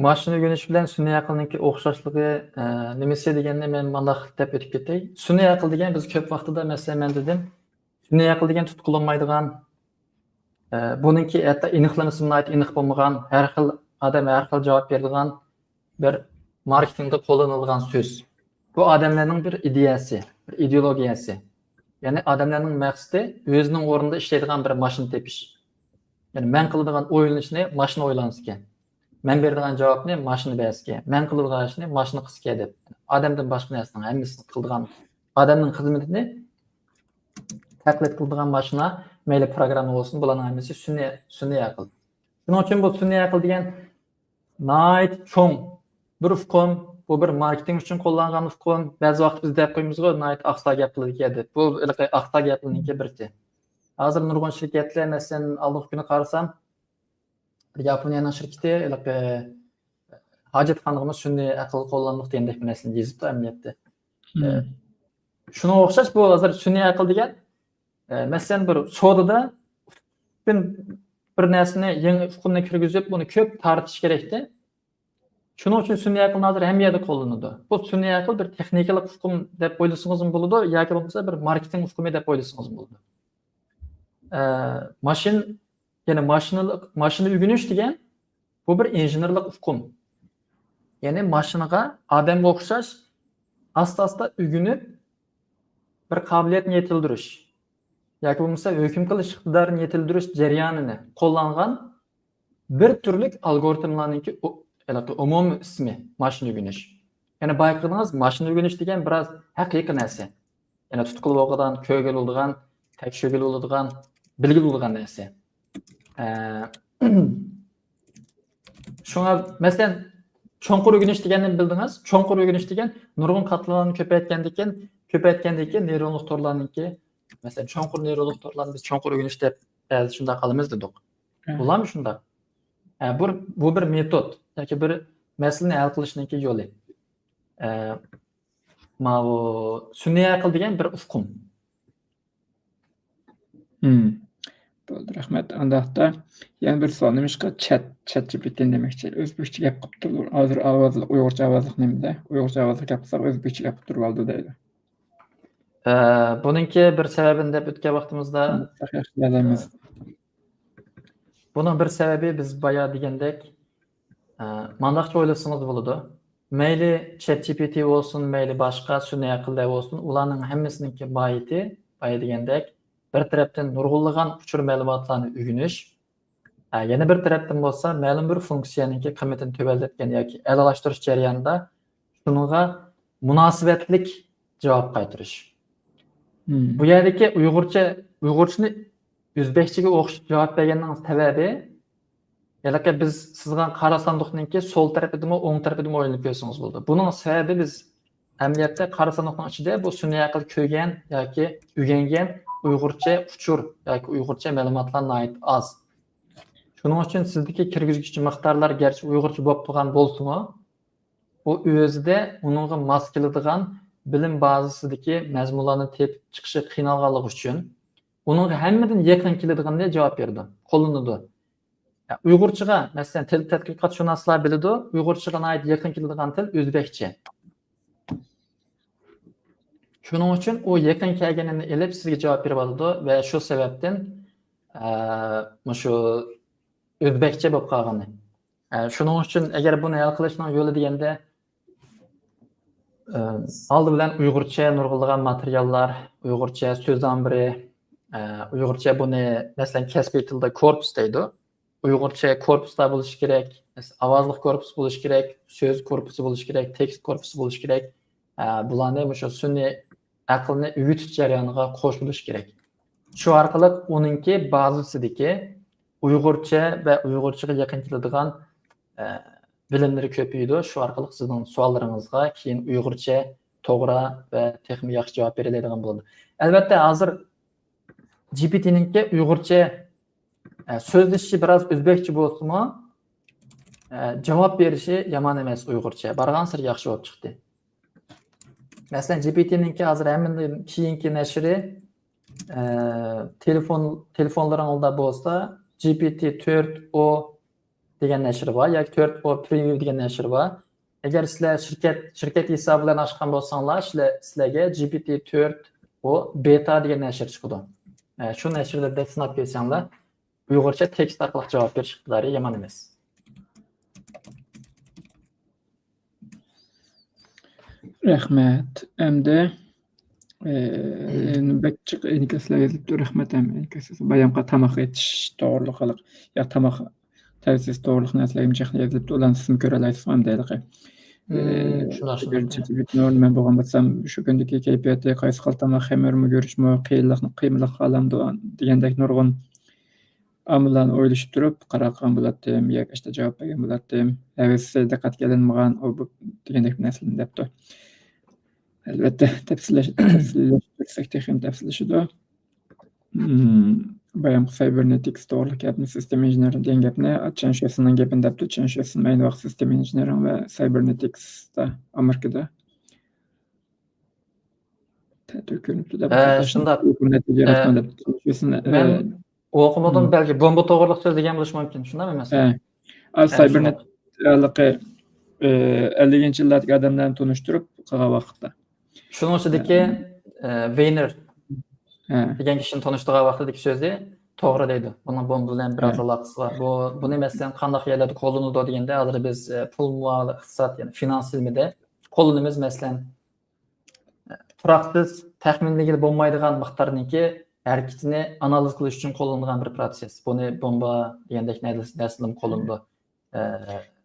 ماشىنا ئۆگىنىش بىلەن سۈنئىي ئەقىلنىڭكى ئوخشاشلىقى، ئە، نېمىسى دېگەننى مەن مانداق دەپ ئۆتۈپ كېتەي. سۈنئىي ئەقىل دېگەن بىز كۆپ ۋاقتىدا، مەسىلەن، مەن دېدىم، سۈنئىي ئەقىل دېگەن تۇتقىلانمايدىغان، ئە، بۇنىڭكى ھەتتا ئېنىقلىمىسىمۇ ناھايىتى ئېنىق بولمىغان، ھەر خىل ئادەم ھەر خىل جاۋاب بېرىدىغان بىر ماركېتىڭدا قوللىنىلىدىغان سۆز. بۇ ئادەملەرنىڭ بىر ئىدىيەسى، بىر ئىدېئولوگىيەسى. يەنى ئادەملەرنىڭ مەقسىتى ئۆزىنىڭ ئورنىدا ئىشلەيدىغان بىر ماشىنا تېپىش. يەنى مەن قىلىدىغان ئويلىنىشنى ماشىنا ئويلانسىكەن. مەن بېرىدىغان جاۋابنى ماشىنا بەرسىكەن. مەن قىلىدىغان ئىشنى ماشىنا قىلسىكەن دەپ. ئادەمدىن باشقا نەرسىنىڭ ھەممىسىنى قىلىدىغان، ئادەمنىڭ خىزمىتىنى تەقلىد قىلىدىغان ماشىنا، مەيلى پروگرامما بولسۇن، بۇلارنىڭ ھەممىسى سۈنئىي، سۈنئىي ئەقىل. شۇنىڭ ئۈچۈن بۇ سۈنئىي ئەقىل دېگەن ناھايىتى چوڭ بىر ئۇقۇم، بۇ بىر ماركېتىنگ ئۈچۈن قوللانغان ئۇقۇم. بەزى ۋاقىت بىز دەپ قويىمىزغۇ، ناھايىتى ئاقسا گەپ قىلىدىكەن دەپ. بۇ ھېلىقى ئاقسا گەپلەرنىڭكى بىرسى. ھازىر نۇرغۇن شىركەتلەر، مەسىلەن، ئالدىنقى كۈنى قارىسام، ياپونىيەنىڭ شىركىتى ھېلىقى ھاجەتخانىغىمۇ سۈنئىي ئەقىل قوللاندۇق دېگەندەك بىر نەرسىنى يېزىپتۇ ئەمەلىيەتتە. مم. ئە، شۇنىڭغا ئوخشاش بۇ ھازىر سۈنئىي ئەقىل دېگەن، ئە، مەسىلەن، بىر سودىدا بىر نەرسىنى، يېڭى ئۇقۇمنى كىرگۈزۈپ، بۇنى كۆپ تارتىش كېرەكتە. شۇنىڭ ئۈچۈن سۈنئىي ئەقىلنى ھازىر ھەممە يەردە قوللىنىدۇ. بۇ سۈنئىي ئەقىل بىر تېخنىكىلىق ئۇقۇم دەپ ئويلىسىڭىزمۇ بولىدۇ، ياكى بولمىسا بىر ماركېتىنگ ئۇقۇمى دەپ ئويلىسىڭىزمۇ بولىدۇ. ئە، ماشىنا، يەنى ماشىنىلىق، ماشىنا ئۆگىنىش دېگەن بۇ بىر ئىنژېنېرلىق ئۇقۇم. يەنى ماشىنىغا ئادەمگە ئوخشاش ئاستا-ئاستا ئۆگىنىپ، بىر قابىلىيەتنى يېتىلدۈرۈش ياكى بولمىسا ھۆكۈم قىلىش ئىقتىدارىنى يېتىلدۈرۈش جەريانىنى قوللانغان بىر تۈرلۈك ئالگورىتملارنىڭكى ئۇ-، ھېلىقى ئومۇمىي ئىسمى ماشىنا ئۆگىنىش. يەنى بايقىدىڭىز، ماشىنا ئۆگىنىش دېگەن بىراز ھەقىقىي نەرسە. يەنى تۇتقىلى بولىدىغان، كۆرگىلى بولىدىغان، تەكشۈرگىلى بولىدىغان، بىلگىلى بولىدىغان نەرسە. ئە، شۇڭا، مەسىلەن، چوڭقۇر ئۆگىنىش دېگەننى بىلدىڭىز. چوڭقۇر ئۆگىنىش دېگەن نۇرغۇن قاتلاملارنى كۆپەيتكەندىن كېيىن، كۆپەيتكەندىن كېيىن نېيرونلۇق تورلارنىڭكى، مەسىلەن، چوڭقۇر نېيرونلۇق تورلارنى بىز چوڭقۇر ئۆگىنىش دەپ بەزىدە شۇنداق قىلىمىز دېدۇق. ھە. بۇلارمۇ شۇنداق. ئە، بۇ، بۇ بىر مېتود ياكى بىر مەسىلىنى ھەل قىلىشنىڭكى يولى. ئە، ماۋۇ سۈنئىي ئەقىل دېگەن بىر ئۇقۇم. مم. بولدى، رەھمەت. ئانداقتا يەنە بىر سوئال، نېمىشقا چات، چات جى پى تى دېمەكچى؟ ئۆزبېكچە گەپ قىپتۇ. ھازىر ئاۋازلىق، ئۇيغۇرچە ئاۋازلىق نېمىدە؟ ئۇيغۇرچە ئاۋازلىق گەپ قىلساق ئۆزبېكچە گەپ قىپ تۇرۇۋالىدۇ دەيدۇ. ئە، بۇنىڭكى بىر سەۋەبىنى دەپ ئۆتكەن ۋاقتىمىزدا، ياخشى، ياخشى، يالايمىز. بۇنىڭ بىر سەۋەبى بىز بايا دېگەندەك، ئە، مانداقچە ئويلىسىڭىز بولىدۇ. مەيلى چات جى پى تى بولسۇن، مەيلى باشقا سۈنئىي ئەقىللەر بولسۇن، ئۇلارنىڭ ھەممىسىنىڭكى ماھىيىتى، بايا دېگەندەك، بىر تەرەپتىن نۇرغۇنلىغان ئۇچۇر مەلۇماتلارنى ئۆگىنىش، ئە، يەنە بىر تەرەپتىن بولسا مەلۇم بىر فۇنكسىيەنىڭكى قىممىتىنى تۆۋەنلەتكەن ياكى ئەلالاشتۇرۇش جەريانىدا شۇنىڭغا مۇناسىۋەتلىك جاۋاب قايتۇرۇش. مم. بۇ يەردىكى ئۇيغۇرچە، ئۇيغۇرچىنى ئۆزبەكچىگە ئوخشىتىپ جاۋاب بەرگەننىڭ سەۋەبى، ھېلىقى بىز سىزغان قارا ساندۇقنىڭكى سول تەرىپىدىمۇ، ئوڭ تەرىپىدىمۇ ئويلىنىپ كۆرسىڭىز بولىدۇ. بۇنىڭ سەۋەبى، بىز ئەمەلىيەتتە قارا ساندۇقنىڭ ئىچىدە بۇ سۈنئىي ئەقىل كۆرگەن ياكى ئۆگەنگەن ئۇيغۇرچە ئۇچۇر ياكى ئۇيغۇرچە مەلۇماتلار ناھايىتى ئاز. شۇنىڭ ئۈچۈن سىزدىكى كىرگۈزگۈچى مىقدارلار گەرچە ئۇيغۇرچە بولۇپ تۇرغان بولسىمۇ، ئۇ ئۆزىدە ئۇنىڭغا ماس كېلىدىغان بىلىم بازىسىدىكى مەزمۇنلارنى تېپىپ چىقىشى قىينالغانلىقى ئۈچۈن، ئۇنىڭغا ھەممىدىن يېقىن كېلىدىغىنىنى جاۋاب بېرىدۇ، قوللىنىدۇ. يا، ئۇيغۇرچىغا، مەسىلەن، تىل تەتقىقاتشۇناسلار بىلىدۇ، ئۇيغۇرچىغا ناھايىتى يېقىن كېلىدىغان تىل ئۆزبەكچە. شۇنىڭ ئۈچۈن ئۇ يېقىن كەلگىنىنى ئېلىپ سىزگە جاۋاب بېرىۋاتىدۇ ۋە شۇ سەۋەبتىن، ئە، مۇشۇ ئۆزبەكچە بولۇپ قالغىنى. ئە، شۇنىڭ ئۈچۈن ئەگەر بۇنى ھەل قىلىشنىڭ يولى دېگەندە، ئە، ئالدى بىلەن ئۇيغۇرچە نۇرغۇنلىغان ماتېرىياللار، ئۇيغۇرچە سۆز ئامبىرى، ئە، ئۇيغۇرچە بۇنى، مەسىلەن، كەسپىي تىلدا كورپۇس دەيدۇ. ئۇيغۇرچە كورپۇسلار بولۇشى كېرەك، مەسىلەن، ئاۋازلىق كورپۇس بولۇشى كېرەك، سۆز كورپۇسى بولۇشى كېرەك، تېكىست كورپۇسى بولۇشى كېرەك. ئە، بۇلارنى مۇشۇ سۈنئىي ئەقىلنى ئۆگىتىش جەريانىغا قوشۇلۇشى كېرەك. شۇ ئارقىلىق ئۇنىڭكى بازىسىدىكى ئۇيغۇرچە ۋە ئۇيغۇرچىغا يېقىن كېلىدىغان، ئە، بىلىملىرى كۆپىيىدۇ. شۇ ئارقىلىق سىزنىڭ سوئاللىرىڭىزغا كېيىن ئۇيغۇرچە توغرا ۋە تېخىمۇ ياخشى جاۋاب بېرەلەيدىغان بولىدۇ. ئەلۋەتتە، ھازىر جى پى تىنىڭكى ئۇيغۇرچە، ئە، سۆزلىشىشى بىراز ئۆزبەكچە بولسىمۇ، ئە، جاۋاب بېرىشى يامان ئەمەس ئۇيغۇرچە. بارغانسېرى ياخشى بولۇپ چىقتى. مەسىلەن، جى پى تىنىڭكى ھازىر ھەممىدىن كېيىنكى نەشرى، ئە، تېلېفون، تېلېفونلىرىڭىزدا بولسا، جى پى تى تۆت ئو دېگەن نەشرى بار ياكى تۆت ئو پرېمىيۇم دېگەن نەشرى بار. ئەگەر سىلەر شىركەت، شىركەت ھېسابى بىلەن ئاچقان بولساڭلار، سىلەر، سىلەرگە جى پى تى تۆت ئو بېتا دېگەن نەشر چىقىدۇ. ئە، شۇ نەشرلەردە سىناپ كۆرسەڭلار، ئۇيغۇرچە تېكىست ئارقىلىق جاۋاب بېرىش ئىقتىدارى يامان ئەمەس. رەھمەت. ئەمدى، ئى، بەك جىق ئىنكاسلار يېزىلىپتۇ. رەھمەت ھەم ئىنكاس، بايامقى تاماق ئېتىش توغرۇلۇق ھېلىقى، يا تاماق تەۋسىيەسى توغرۇلۇق نەرسىلەر جىق يېزىلىپتۇ. ئۇلارنى سىزمۇ كۆرەلەيسىز ئەمدى ھېلىقى. ئى، مم، شۇنداق، شۇنداق. بىرىنچى تېبىت نۇر، مەن بولغان بولسام، شۇ كۈندىكى كەيپىياتى، قايسى خىل تاماق، خېمىرمۇ، گۈرۈچمۇ، قىيىنلىقنى، قىيمىلىق قالامدۇ دېگەندەك نۇرغۇن ئامىللارنى ئويلىشىپ تۇرۇپ قارار قىلغان بولاتتىم ياكى ئىشتا جاۋاب بەرگەن بولاتتىم. ھەۋىسى دىققەتكە ئېلىنمىغان، ئۇ بۇ دېگەندەك نەرسىلەرنى دەپتۇ. ئەلۋەتتە، تەپسىللەش-، تەپسىللەشتۈرسەك تېخىمۇ تەپسىللىشىدۇ. مم، بايامقى سايبېرنېتىكس توغرىلىق گەپنى، سىستېما ئىنژېنېرىنگ دېگەن گەپنى چېن شۈسىننىڭ گېپىنى دەپتۇ. چېن شۈسىن ئەينى ۋاقىت سىستېما ئىنژېنېرىنگ ۋە سايبېرنېتىكستا ئامېرىكىدا. تەتۈر كۆرۈنۈپتۇ دەپ، ھە، شۇنداق. يۇقىرى نەتىجە ياراتقان دەپ. شۇ يۈسۈن، مەن ئوقۇمىدىم، بەلكى بومبا توغرىلىق سۆزلىگەن بولۇشى مۇمكىن، شۇنداقمۇ ئەمەس؟ ھە. ھە، سايبېرنېت-، ھېلىقى ئەللىكىنچى يىللاردىكى ئادەملەرنى تونۇشتۇرۇپ قىلغان ۋاقىتتا. شۇنىڭ ئىچىدىكى ۋېينېر ھە. دېگەن كىشىنى تونۇشتۇرغان ۋاقتىدىكى سۆزى توغرا دەيدۇ. بۇنىڭ بۇ بىلەن بىراز ھە. ئالاقىسى بار. بۇ بۇنى مەسىلەن قانداق يەرلەردە قوللىنىدۇ دېگەندە، ھازىر بىز پۇل مۇئامىلە ئىقتىساد، يەنى فىنانس ئىلمىدە قوللىنىمىز. مەسىلەن، تۇراقسىز، تەخمىنلىگىلى بولمايدىغان مىقدارنىڭكى ھەرىكىتىنى ئانالىز قىلىش ئۈچۈن قوللىنىلغان بىر پروتسېس. بۇنى بومبا دېگەندەك نەرسىلەرمۇ قوللىنىدۇ. ئە،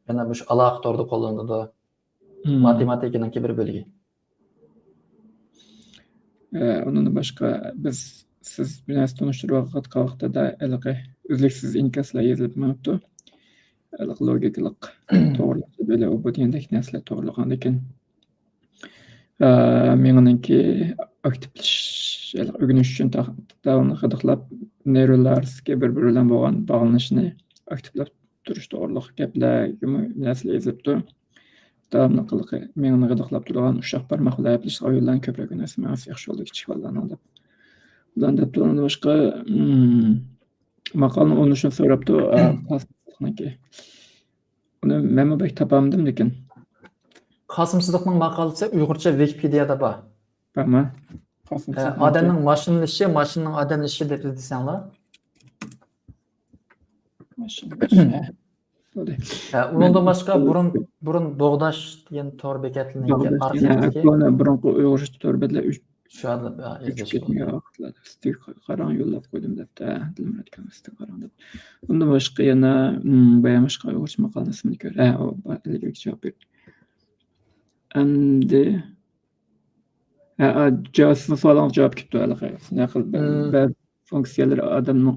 يەنە مۇشۇ ئالاقە تورىدا قوللىنىلىدۇ. ماتېماتىكىنىڭكى بىر بۆلۈگى. ئۇنىڭدىن باشقا بىز سىز بىلەن تونۇشتۇرۇۋاتقان ۋاقتىدا ھېلىقى ئۈزلۈكسىز ئىنكاسلار يېزىلىپ مېڭىپتۇ. ھېلىقى لوگىكىلىق توغرىلىق بىلە ئۇ بۇ دېگەندەك نەرسىلەر توغرىلىغاندىكىن، مېڭىنىڭكى ئاكتىپلىشىش، ئۆگىنىش ئۈچۈن داۋاملىق غىدىقلاپ، نېرۋىلارسكى بىر بىرى بىلەن بولغان باغلىنىشنى ئاكتىپلاپ تۇرۇش توغرىلىق گەپلەرگىمۇ نەرسىلەر يېزىپتۇ. داۋاملىق مېڭىنى غىدىقلاپ تۇرىدىغان ئۇششاق بارماق بىلەن ئەپلىشىدىغان يوللارنى كۆپرەك ئۆگەنسە مېڭىسى ياخشى يولدا كىچىك بالىلارنىڭ دەپ. بۇلارنى دەپتۇ. ئۇنىڭدىن باشقا ماقالىنىڭ ئۇلىنىشىنى سوراپتۇ. ئۇنى مەنمۇ بەك تاپالمىدىم لېكىن. قاسىم سىدىقنىڭ ماقالىسى ئۇيغۇرچە ۋىكىپېدىيەدە بار. بارمۇ؟ ئادەمنىڭ ماشىنىلىشىشى، ماشىنىنىڭ ئادەملىشىشى دەپ ئىزدىسەڭلار. بولدى. ئۇنىڭدىن باشقا بۇرۇن بۇرۇن بوغداش دېگەن تور بېكەتلىرىنىڭكى ئارقىدىكى كونا بۇرۇنقى ئۇيغۇرچە تور بەتلەر ئۆچۈپ ئىزدەش كەتمىگەن ۋاقىتلاردا سىزگە قاراڭ يوللاپ قويدۇم دەپتۇ. دىلمۇرات ئاكام سىزگە قاراڭ دەپ. ئۇندىن باشقا يەنە بايام باشقا ئۇيغۇرچە ماقالىنىڭ ئىسمىنى كۆر. ھە، ئۇ ئىلگىرىكى جاۋاب بەردى. ئەمدى ھە، سىزنىڭ سوئالىڭىزغا جاۋاب كېلىپتۇ ھېلىقى. نەقىل بەزى فۇنكسىيەلىرى ئادەمنىڭ،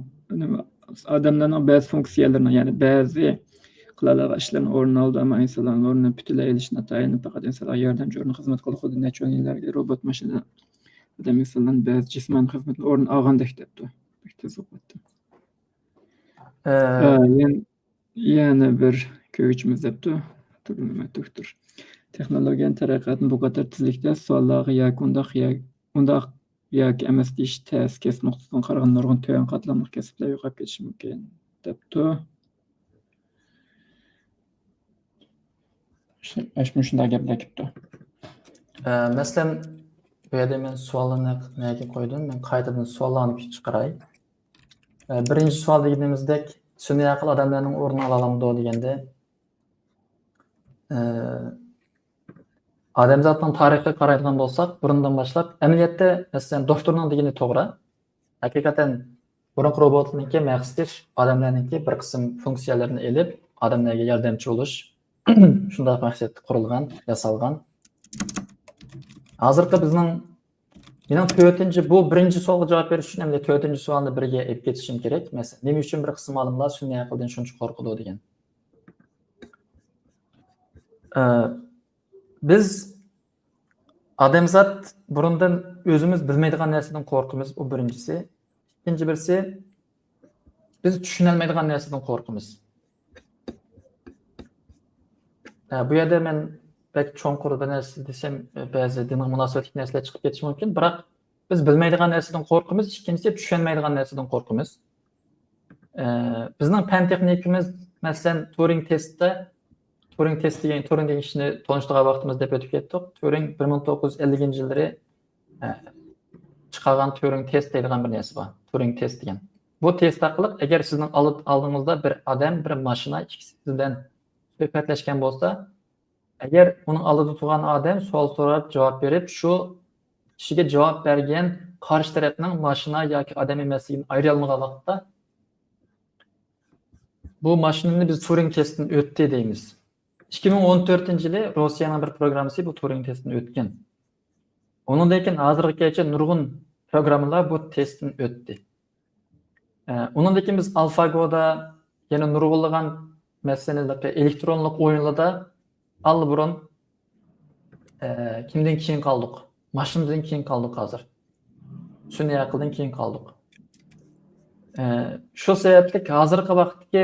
ئادەملەرنىڭ بەزى فۇنكسىيەلىرىنىڭ، يەنى بەزى قىلالايدىغان ئىشلارنى ئورنىنى ئالىدۇ، ئەمما ئىنسانلارنىڭ ئورنىنى پۈتۈنلەي ئېلىشى ناتايىن، پەقەت ئىنسانلارغا ياردەمچى ئورۇن خىزمەت قىلىدۇ. خۇددى نەچچە ئون يىللار ئىلگىرى روبوت ماشىنا ئادەم ئىنسانلارنىڭ بەزى جىسمانىي خىزمىتىنى ئورنىنى ئالغاندەك دەپتۇ. بەك تېز ئوقۇۋاتتىم. يەنە بىر كۆرگۈچىمىز دەپتۇ. تۈرلىمە دوكتور. تېخنولوگىيەنىڭ تەرەققىياتىنى بۇ قەدەر تېزلىكتە سوئاللارغا ياكى ئۇنداق يا-، ئۇنداق ياكى ئەمەس دېيىش تەس. كەسىپ نۇقتىسىدىن قارىغاندا نۇرغۇن تۆۋەن قاتلاملىق كەسىپلەر يوقاپ كېتىشى مۇمكىن، دەپتۇ. مۇشۇنداق گەپلەر كېلىپتۇ. مەسىلەن، بۇ يەردە مەن سوئاللارنى نەگە قويدۇم؟ مەن قايتىدىن سوئاللارنى چىقىراي. بىرىنچى سوئال دېگىنىمىزدەك، سۈنئىي ئەقىل ئادەملەرنىڭ ئورنىنى ئالالامدۇ دېگەندە، ئادەمزاتنىڭ تارىخىغا قارايدىغان بولساق، بۇرۇندىن باشلاپ، ئەمەلىيەتتە، مەسىلەن، دوكتورنىڭ دېگىنى توغرا. ھەقىقەتەن بۇرۇنقى روبوتلارنىڭكى مەقسىتى ئادەملەرنىڭكى بىر قىسىم فۇنكسىيەلىرىنى ئېلىپ، ئادەملەرگە ياردەمچى بولۇش، شۇنداق مەقسەتتە قۇرۇلغان، ياسالغان. ھازىرقى بىزنىڭ، مېنىڭ تۆتىنچى، بۇ بىرىنچى سوئالغا جاۋاب بېرىش ئۈچۈن ئەمدى تۆتىنچى سوئالنى بىرگە ئېلىپ كېتىشىم كېرەك. مەسىلەن، نېمە ئۈچۈن بىر قىسىم ئالىملار سۈنئىي ئەقىلدىن شۇنچە قورقىدۇ دېگەن. بىز ئادەمزات بۇرۇندىن ئۆزىمىز بىلمەيدىغان نەرسىدىن قورقىمىز، ئۇ بىرىنچىسى. ئىككىنچى بىرسى، بىز چۈشىنەلمەيدىغان نەرسىدىن قورقىمىز. ھە، بۇ يەردە مەن بەك چوڭقۇر بىر نەرسە دېسەم، بەزى دىنغا مۇناسىۋەتلىك نەرسىلەر چىقىپ كېتىشى مۇمكىن. بىراق، بىز بىلمەيدىغان نەرسىدىن قورقىمىز، ئىككىنچىسى، چۈشەنمەيدىغان نەرسىدىن قورقىمىز. ئە، بىزنىڭ پەن تېخنىكىمىز، مەسىلەن، تۇرىڭ تېستى، تۇرىڭ تېست دېگەن، تۇرىڭ دېگەن كىشىنى تونۇشتۇرغان ۋاقتىمىزدا دەپ ئۆتۈپ كەتتۇق. تۇرىڭ بىر مىڭ توققۇز يۈز ئەللىكىنچى يىللىرى، ئە، چىقارغان تۇرىڭ تېست دەيدىغان بىر نەرسە بار. تۇرىڭ تېست دېگەن. بۇ تېست ئارقىلىق ئەگەر سىزنىڭ ئالدىڭىزدا بىر ئادەم، بىر ماشىنا ئىككىسى سىز بىلەن سۆھبەتلەشكەن بولسا، ئەگەر ئۇنىڭ ئالدىدا تۇرغان ئادەم سوئال سوراپ، جاۋاب بېرىپ، شۇ كىشىگە جاۋاب بەرگەن قارشى تەرەپنىڭ ماشىنا ياكى ئادەم ئەمەسلىكىنى ئايرىيالمىغان ۋاقىتتا، بۇ ماشىنىنى بىز تۇرىڭ تېستىدىن ئۆتتى دەيمىز. ئىككى مىڭ ئون تۆتىنچى يىلى روسىيەنىڭ بىر پروگراممىسى بۇ تۇرىڭ تېستىدىن ئۆتكەن. ئۇنىڭدىن كېيىن ھازىرغىچە نۇرغۇن پروگراممىلار بۇ تېستتىن ئۆتتى. ئە، ئۇنىڭدىن كېيىن بىز ئالفاگودا يەنە نۇرغۇنلىغان، مەسىلەن، ئېلېكترونلۇق ئويۇنلاردا ئاللىبۇرۇن، ئە، كىمدىن كېيىن قالدۇق؟ ماشىنىدىن كېيىن قالدۇق ھازىر. سۈنئىي ئەقىلدىن كېيىن قالدۇق. ئە، شۇ سەۋەبلىك ھازىرقى ۋاقىتتىكى،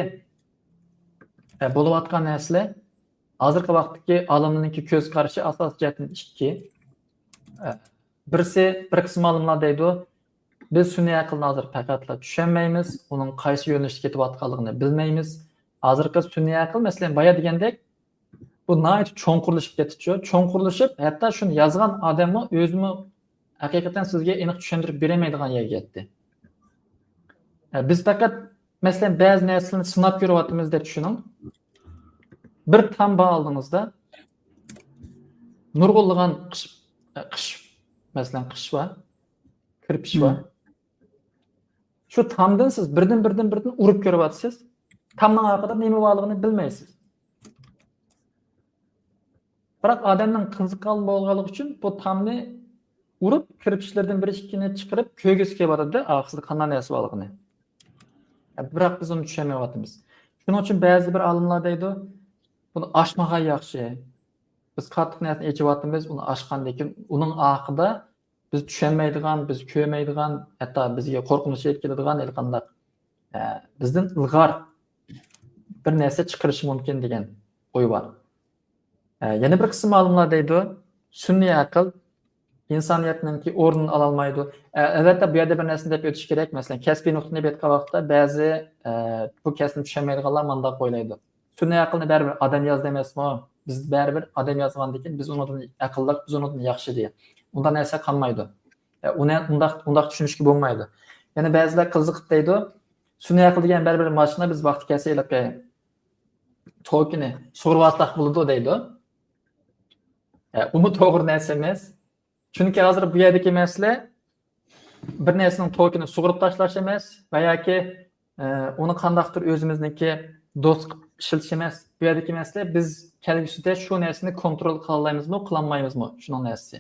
ئە، بولۇۋاتقان نەرسىلەر، ھازىرقى ۋاقىتتىكى ئالىملارنىڭكى كۆز قارىشى ئاساسىي جەھەتتىن ئىككى. ئە، بىرسى، بىر قىسىم ئالىملار دەيدۇ، بىز سۈنئىي ئەقىلنى ھازىر پەقەتلا چۈشەنمەيمىز، ئۇنىڭ قايسى يۆنىلىشتە كېتىۋاتقانلىقىنى بىلمەيمىز. ھازىرقى سۈنئىي ئەقىل، مەسىلەن، بايا دېگەندەك، بۇ ناھايىتى چوڭقۇرلىشىپ كەتتىچۇ. چوڭقۇرلىشىپ، ھەتتا شۇنى يازغان ئادەممۇ ئۆزىمۇ ھەقىقەتەن سىزگە ئېنىق چۈشەندۈرۈپ بېرەلمەيدىغان يەرگە يەتتى. ئە، بىز پەقەت، مەسىلەن، بەزى نەرسىلەرنى سىناپ كۆرۈۋاتىمىز دەپ چۈشىنىڭ. بىر تام بار ئالدىڭىزدا. نۇرغۇنلىغان قىش، قىش، مەسىلەن، قىش بار، كىرپىچ بار. شۇ تامدىن سىز بىردىن، بىردىن، بىردىن ئۇرۇپ كۆرۈۋاتىسىز. تامنىڭ ئارقىدا نېمە بارلىقىنى بىلمەيسىز. بىراق ئادەمنىڭ قىزىققان بولغانلىقى ئۈچۈن بۇ تامنى ئۇرۇپ، كىرپىچلىرىدىن بىر ئىككىنى چىقىرىپ كۆرگۈسى كېلىۋاتىدۇ، ئارقىسىدا قانداق نەرسە بارلىقىنى. بىراق بىز ئۇنى چۈشەنمەيۋاتىمىز. شۇنىڭ ئۈچۈن بەزى بىر ئالىملار دەيدۇ، بۇنى ئاچمىغان ياخشى. بىز قاتتىق نەرسىنى ئېچىۋاتىمىز، ئۇنى ئاچقاندىن كېيىن ئۇنىڭ ئارقىدا بىز چۈشەنمەيدىغان، بىز كۆرمەيدىغان، ھەتتا بىزگە قورقۇنچ ئېلىپ كېلىدىغان ھېلىقانداق، ئە، بىزدىن ئىلغار بىر نەرسە چىقىرىشى مۇمكىن دېگەن ئوي بار. ئە، يەنە بىر قىسىم ئالىملار دەيدۇ، سۈنئىي ئەقىل ئىنسانىيەتنىڭكى ئورنىنى ئالالمايدۇ. ئە، ئەلۋەتتە، بۇ يەردە بىر نەرسىنى دەپ ئۆتۈش كېرەك. مەسىلەن، كەسپىي نۇقتىنى بېكىتقان ۋاقىتتا بەزى، ئە، بۇ كەسىپنى چۈشەنمەيدىغانلار مۇنداق ئويلايدۇ. سۈنئىي ئەقىلنى بەرىبىر ئادەم يازدى ئەمەسمۇ؟ بىز بەرىبىر ئادەم يازغاندىكىن بىز ئۇنىڭدىن ئەقىللىق، بىز ئۇنىڭدىن ياخشى دېگەن. ئۇنداق نەرسە قالمايدۇ. ئە، ئۇنى ئۇنداق، ئۇنداق چۈشىنىشكە بولمايدۇ. يەنە بەزىلەر قىزىقىپ دەيدۇ، سۈنئىي ئەقىل دېگەن بەرىبىر ماشىنا، بىز ۋاقتى كەلسە ھېلىقى توكىنى سۇغۇرۇۋالساق بولىدۇ دەيدۇ. ئە، ئۇمۇ توغرا نەرسە ئەمەس. چۈنكى ھازىر بۇ يەردىكى مەسىلە بىر نەرسىنىڭ توكىنى سۇغۇرۇپ تاشلاش ئەمەس ۋە ياكى، ئە، ئۇنى قانداقتۇر ئۆزىمىزنىڭكى دوست قىلىپ ئىشلىتىش ئەمەس. بۇ يەردىكى مەسىلە بىز كەلگۈسىدە شۇ نەرسىنى كونترول قىلالايمىزمۇ، قىلالمايمىزمۇ، شۇنىڭ نەرسىسى.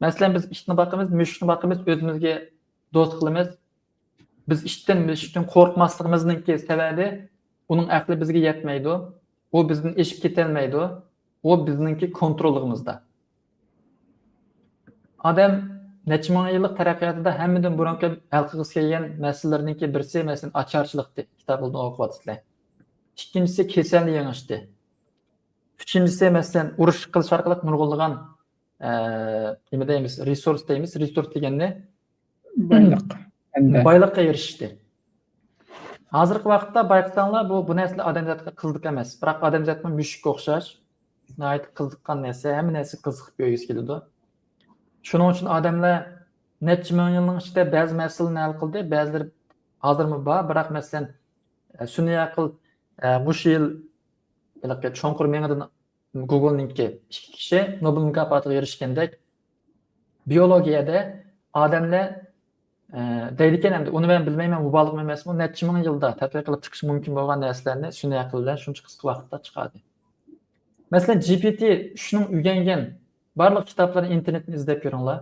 مەسىلەن، بىز ئىتنى باقىمىز، مۈشۈكنى باقىمىز، ئۆزىمىزگە دوست قىلىمىز. بىز ئىتتىن، مۈشۈكتىن قورقماسلىقىمىزنىڭكى سەۋەبى، ئۇنىڭ ئەقلى بىزگە يەتمەيدۇ. ئۇ بىزدىن ئېشىپ كېتەلمەيدۇ. ئۇ بىزنىڭكى كونتروللۇقىمىزدا. ئادەم نەچچە مىڭ يىللىق تەرەققىياتىدا ھەممىدىن بۇرۇنقى ھەل قىلغۇسى كەلگەن مەسىلىلەرنىڭكى بىرسى، مەسىلەن، ئاچارچىلىقتى، كىتابىڭىزدىن ئوقۇۋاتىسىلەر. ئىككىنچىسى كېسەلنى يېڭىشتى. ئۈچىنچىسى، مەسىلەن، ئۇرۇش قىلىش ئارقىلىق نۇرغۇنلىغان، ئە، نېمە دەيمىز، رېسۇرس دەيمىز، رېسۇرس دېگەننى بايلىق، مەنبە. بايلىققا ئېرىشىشتى. ھازىرقى ۋاقىتتا بايقىساڭلار، بۇ، بۇ نەرسىلەر ئادەمزاتقا قىزىق ئەمەس. بىراق ئادەمزاتمۇ مۈشۈككە ئوخشاش، ناھايىتى قىزىققان نەرسە، ھەممە نەرسە قىزىقىپ كۆرگۈسى كېلىدۇ. شۇنىڭ ئۈچۈن ئادەملەر نەچچە مىڭ يىلنىڭ ئىچىدە بەزى مەسىلىلەرنى ھەل قىلدى، بەزىلىرى ھازىرمۇ بار. بىراق، مەسىلەن، ئە، سۈنئىي ئەقىل، ئە، مۇشۇ يىل ھېلىقى چوڭقۇر مېڭىدىن گوگولنىڭكى ئىككى كىشى نوبېل مۇكاپاتىغا ئېرىشكەندەك، بىيولوگىيەدە ئادەملەر، ئە، دەيدىكەن، ئەمدى ئۇنى مەن بىلمەيمەن، مۇبالىغە ئەمەسمۇ، نەچچە مىڭ يىلدا تەتقىق قىلىپ چىقىشى مۇمكىن بولغان نەرسىلەرنى سۈنئىي ئەقىل بىلەن شۇنچە قىسقا ۋاقىتتا چىقاردى. مەسىلەن، جى پى تى ئۈچنىڭ ئۆگەنگەن بارلىق كىتابلىرىنى ئىنتېرنېتتىن ئىزدەپ كۆرۈڭلار.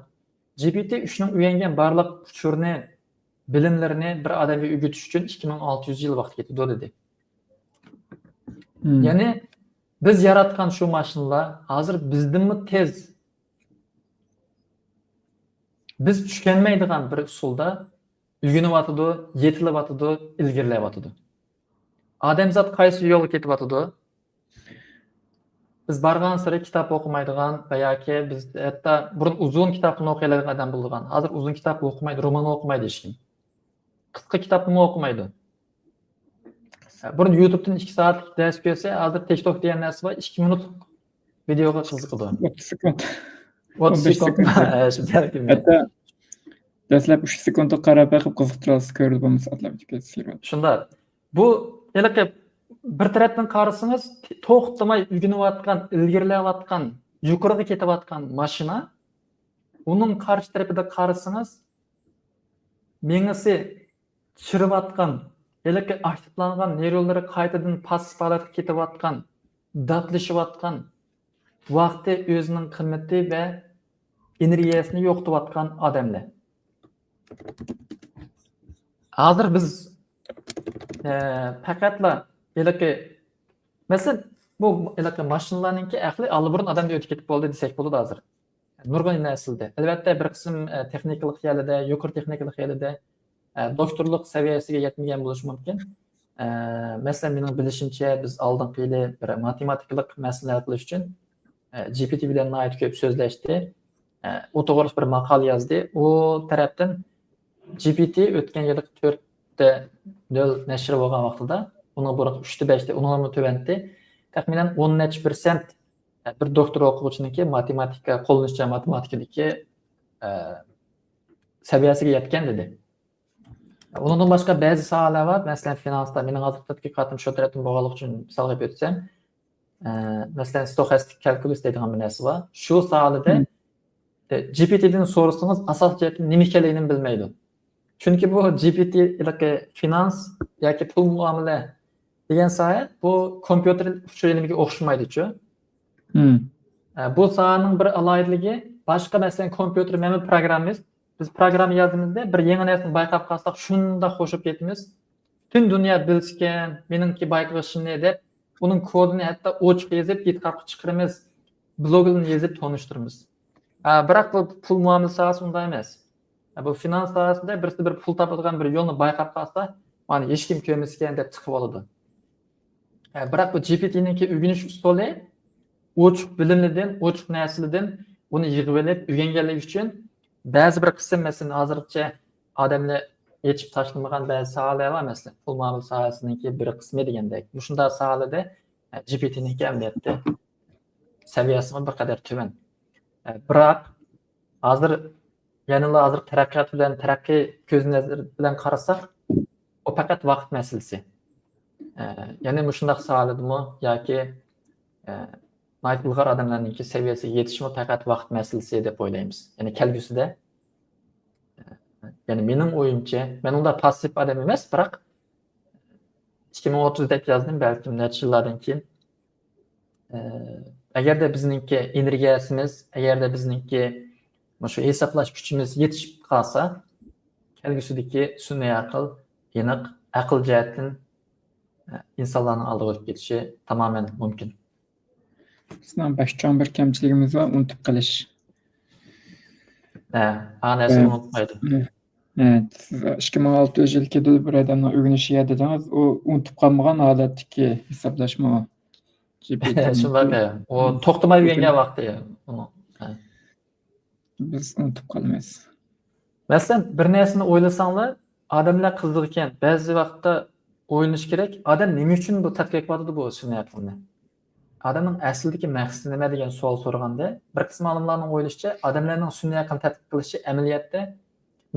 جى پى تى ئۈچنىڭ ئۆگەنگەن بارلىق ئۇچۇرنى، بىلىملىرىنى بىر ئادەمگە ئۆگىتىش ئۈچۈن ئىككى مىڭ ئالتە يۈز يىل ۋاقىت كېتىدۇ، دېدى. مم. يەنى بىز ياراتقان شۇ ماشىنىلار ھازىر بىزدىنمۇ تېز، بىز چۈشەنمەيدىغان بىر ئۇسۇلدا ئۆگىنىۋاتىدۇ، يېتىلىۋاتىدۇ، ئىلگىرىلەۋاتىدۇ. ئادەمزات قايسى يولغا كېتىۋاتىدۇ؟ بىز بارغانسېرى كىتاب ئوقۇمايدىغان ۋە ياكى بىز ھەتتا بۇرۇن ئۇزۇن كىتابنى ئوقۇيالىغان ئادەم بولىدىغان. ھازىر ئۇزۇن كىتاب ئوقۇمايدۇ، رومان ئوقۇمايدۇ ھېچكىم. قىسقا كىتابنىمۇ ئوقۇمايدۇ. بۇرۇن يۇتۇبتىن ئىككى سائەتلىك دەرس كۆرسە، ھازىر تىك توك دېگەن نەرسە بار، ئىككى مىنۇتلۇق ۋىدېوغا قىزىقىدۇ. ئوتتۇز سېكۇنت. ئوتتۇز سېكۇنت. ھە، شۇ بەلكىم. ھەتتا دەسلەپ ئۈچ سېكۇنتقا قاراپ بېقىپ قىزىقتۇرالىسىز، كۆرىدۇ بولمىسا ئاتلاپ ئۆتۈپ كېتىسىز. شۇنداق. بۇ ھېلىقى بىر تەرەپتىن قارىسىڭىز، توختىماي ئۆگىنىۋاتقان، ئىلگىرىلەۋاتقان، يۇقىرىغا كېتىۋاتقان ماشىنا. ئۇنىڭ قارشى تەرىپىدە قارىسىڭىز، مېڭىسى چىرىۋاتقان، ھېلىقى ئاكتىپلانغان نېرونلىرى قايتىدىن پاسسىپ ھالەتكە كېتىۋاتقان، داتلىشىۋاتقان، ۋاقتى، ئۆزىنىڭ قىممىتى ۋە ئېنېرگىيەسىنى يوقىتىۋاتقان ئادەملەر. ھازىر بىز، ئە، پەقەتلا ھېلىقى، مەسىلەن، بۇ ھېلىقى ماشىنىلارنىڭكى ئەقلى ئاللىبۇرۇن ئادەمدىن ئۆتۈپ كېتىپ بولدى دېسەك بولىدۇ ھازىر. نۇرغۇن نەسىلدە. ئەلۋەتتە، بىر قىسىم، ئە، تېخنىكىلىق يەردە، يۇقىرى تېخنىكىلىق يەردە، ئە، دوكتورلۇق سەۋىيەسىگە يەتمىگەن بولۇشى مۇمكىن. ئە، مەسىلەن، مېنىڭ بىلىشىمچە، بىز ئالدىنقى يىلى بىر ماتېماتىكىلىق مەسىلىنى ھەل قىلىش ئۈچۈن، ئە، جى پى تى بىلەن ناھايىتى كۆپ سۆزلەشتى. ئە، ئۇ توغرىلىق بىر ماقالە يازدى. ئۇ تەرەپتىن جى پى تى ئۆتكەن يىلى تۆتتە نۆل نەشر بولغان ۋاقتىدا، ئۇنىڭ بۇرۇنقى ئۈچتە بەشتە، ئۇنىڭدىنمۇ تۆۋەنتى. تەخمىنەن ئون نەچچە پىرسەنت بىر دوكتور ئوقۇغۇچىنىڭكى ماتېماتىكا، قوللىنىشچان ماتېماتىكىدىكى، ئە، سەۋىيەسىگە يەتكەن دېدى. ئۇنىڭدىن باشقا بەزى ساھەلەر بار، مەسىلەن، فىنانستا. مېنىڭ ھازىر تەتقىقاتىم شۇ تەرەپتىن بولغانلىقى ئۈچۈن مىسالغا ئۆتسەم، ئە، مەسىلەن، ستوخاستىك كالكۇلۇس دەيدىغان بىر نەرسە بار. شۇ ساھەدە، مم. ئە، جى پى تىدىن سورىسىڭىز، ئاساسىي جەھەتتىن نېمە ئىكەنلىكىنى بىلمەيدۇ. چۈنكى بۇ جى پى تى، ھېلىقى فىنانس ياكى پۇل مۇئامىلە دېگەن ساھە، بۇ كومپيۇتېر ئۇچۇر ئىلمىگە ئوخشىمايدۇچۇ. مم. ئە، بۇ ساھەنىڭ بىر ئالاھىدىلىكى، باشقا، مەسىلەن، كومپيۇتېر، مەن بىر پروگراممىست، بىز پروگرامما يازىمىزدە، بىر يېڭى نەرسىنى بايقاپ قالساق، شۇنداق خوشۇپ كېتىمىز. پۈتۈن دۇنيا بىلسىكەن، مېنىڭكى بايقىغىنىمنى دەپ، ئۇنىڭ كودىنى ھەتتا ئوچۇق يېزىپ، گىتخابقا چىقىرىمىز، بلوگلارنى يېزىپ تونۇشتۇرىمىز. ئە، بىراق بۇ پۇل مۇئامىلە ساھەسى ئۇنداق ئەمەس. ئە، بۇ فىنانس ساھەسىدە بىرسى بىر پۇل تاپىدىغان بىر يولنى بايقاپ قالسا، مانا، ھېچكىم كۆرمىسىكەن دەپ چىقىۋالىدۇ. ئە، بىراق بۇ جى پى تىنىڭكى ئۆگىنىش ئۇسۇلى ئوچۇق بىلىملىدىن، ئوچۇق نەرسىلىدىن ئۇنى يىغىۋېلىپ ئۆگەنگەنلىكى ئۈچۈن بەزى بىر قىسىم، مەسىلەن، ھازىرغىچە ئادەملەر ئېچىپ تاشلىمىغان بەزى ساھەلەر بار، مەسىلەن، پۇل مۇئامىلە ساھەسىنىڭكى بىر قىسمى دېگەندەك. مۇشۇنداق ساھەلەردە، ئە، جى پى تىنىڭكى ئەمەلىيەتتە سەۋىيەسىمۇ بىر قەدەر تۆۋەن. ئە، بىراق ھازىر، يەنىلا ھازىر تەرەققىيات بىلەن، تەرەققىي كۆز نەزىرى بىلەن قارىساق، ئۇ پەقەت ۋاقىت مەسىلىسى. ئە، يەنى مۇشۇنداق ساھەلەردىمۇ ياكى، ئە، ناھايىتى ئىلغار ئادەملەرنىڭكى سەۋىيەسىگە يېتىشمۇ پەقەت ۋاقىت مەسىلىسى دەپ ئويلايمىز. يەنى كەلگۈسىدە، ئە، يەنى مېنىڭ ئويۇمچە، مەن ئۇنداق پاسسىپ ئادەم ئەمەس، بىراق ئىككى مىڭ ئوتتۇز دەپ يازدىم، بەلكىم نەچچە يىللاردىن كېيىن، ئە، ئەگەردە بىزنىڭكى ئېنېرگىيەسىمىز، ئەگەردە بىزنىڭكى مۇشۇ ھېسابلاش كۈچىمىز يېتىشىپ قالسا، كەلگۈسىدىكى سۈنئىي ئەقىل ئېنىق، ئەقىل جەھەتتىن، ئە، ئىنسانلارنىڭ ئالدىغا ئۆتۈپ كېتىشى تامامەن مۇمكىن. بىزنىڭ بەك چوڭ بىر كەمچىلىكىمىز بار، ئۇنتۇپ قېلىش. ھە، ھە، نەرسىنى ئۇنتۇمايدۇ. ھە، سىز ئىككى مىڭ ئالتە يۈز يىل كېتىدۇ بىر ئادەمنىڭ ئۆگىنىشىگە دېدىڭىز، ئۇ ئۇنتۇپ قالمىغان ھالەتتىكى ھېسابلاشمۇ؟ شۇنداق، ھە. ئۇ توختىماي ئۆگەنگەن ۋاقتى ئۇنىڭ. ھە. بىز ئۇنتۇپ قالىمىز. مەسىلەن، بىر نەرسىنى ئويلىساڭلار، ئادەملەر قىزىقىدىكەن. بەزى ۋاقىتتا ئويلىنىش كېرەك، ئادەم نېمە ئۈچۈن بۇ تەتقىق قىلىۋاتىدۇ بۇ سۈنئىي ئەقىلنى؟ ئادەمنىڭ ئەسلىدىكى مەقسىتى نېمە دېگەن سوئال سورىغاندا، بىر قىسىم ئالىملارنىڭ ئويلىشىچە، ئادەملەرنىڭ سۈنئىي ئەقىلنى تەتقىق قىلىشى ئەمەلىيەتتە،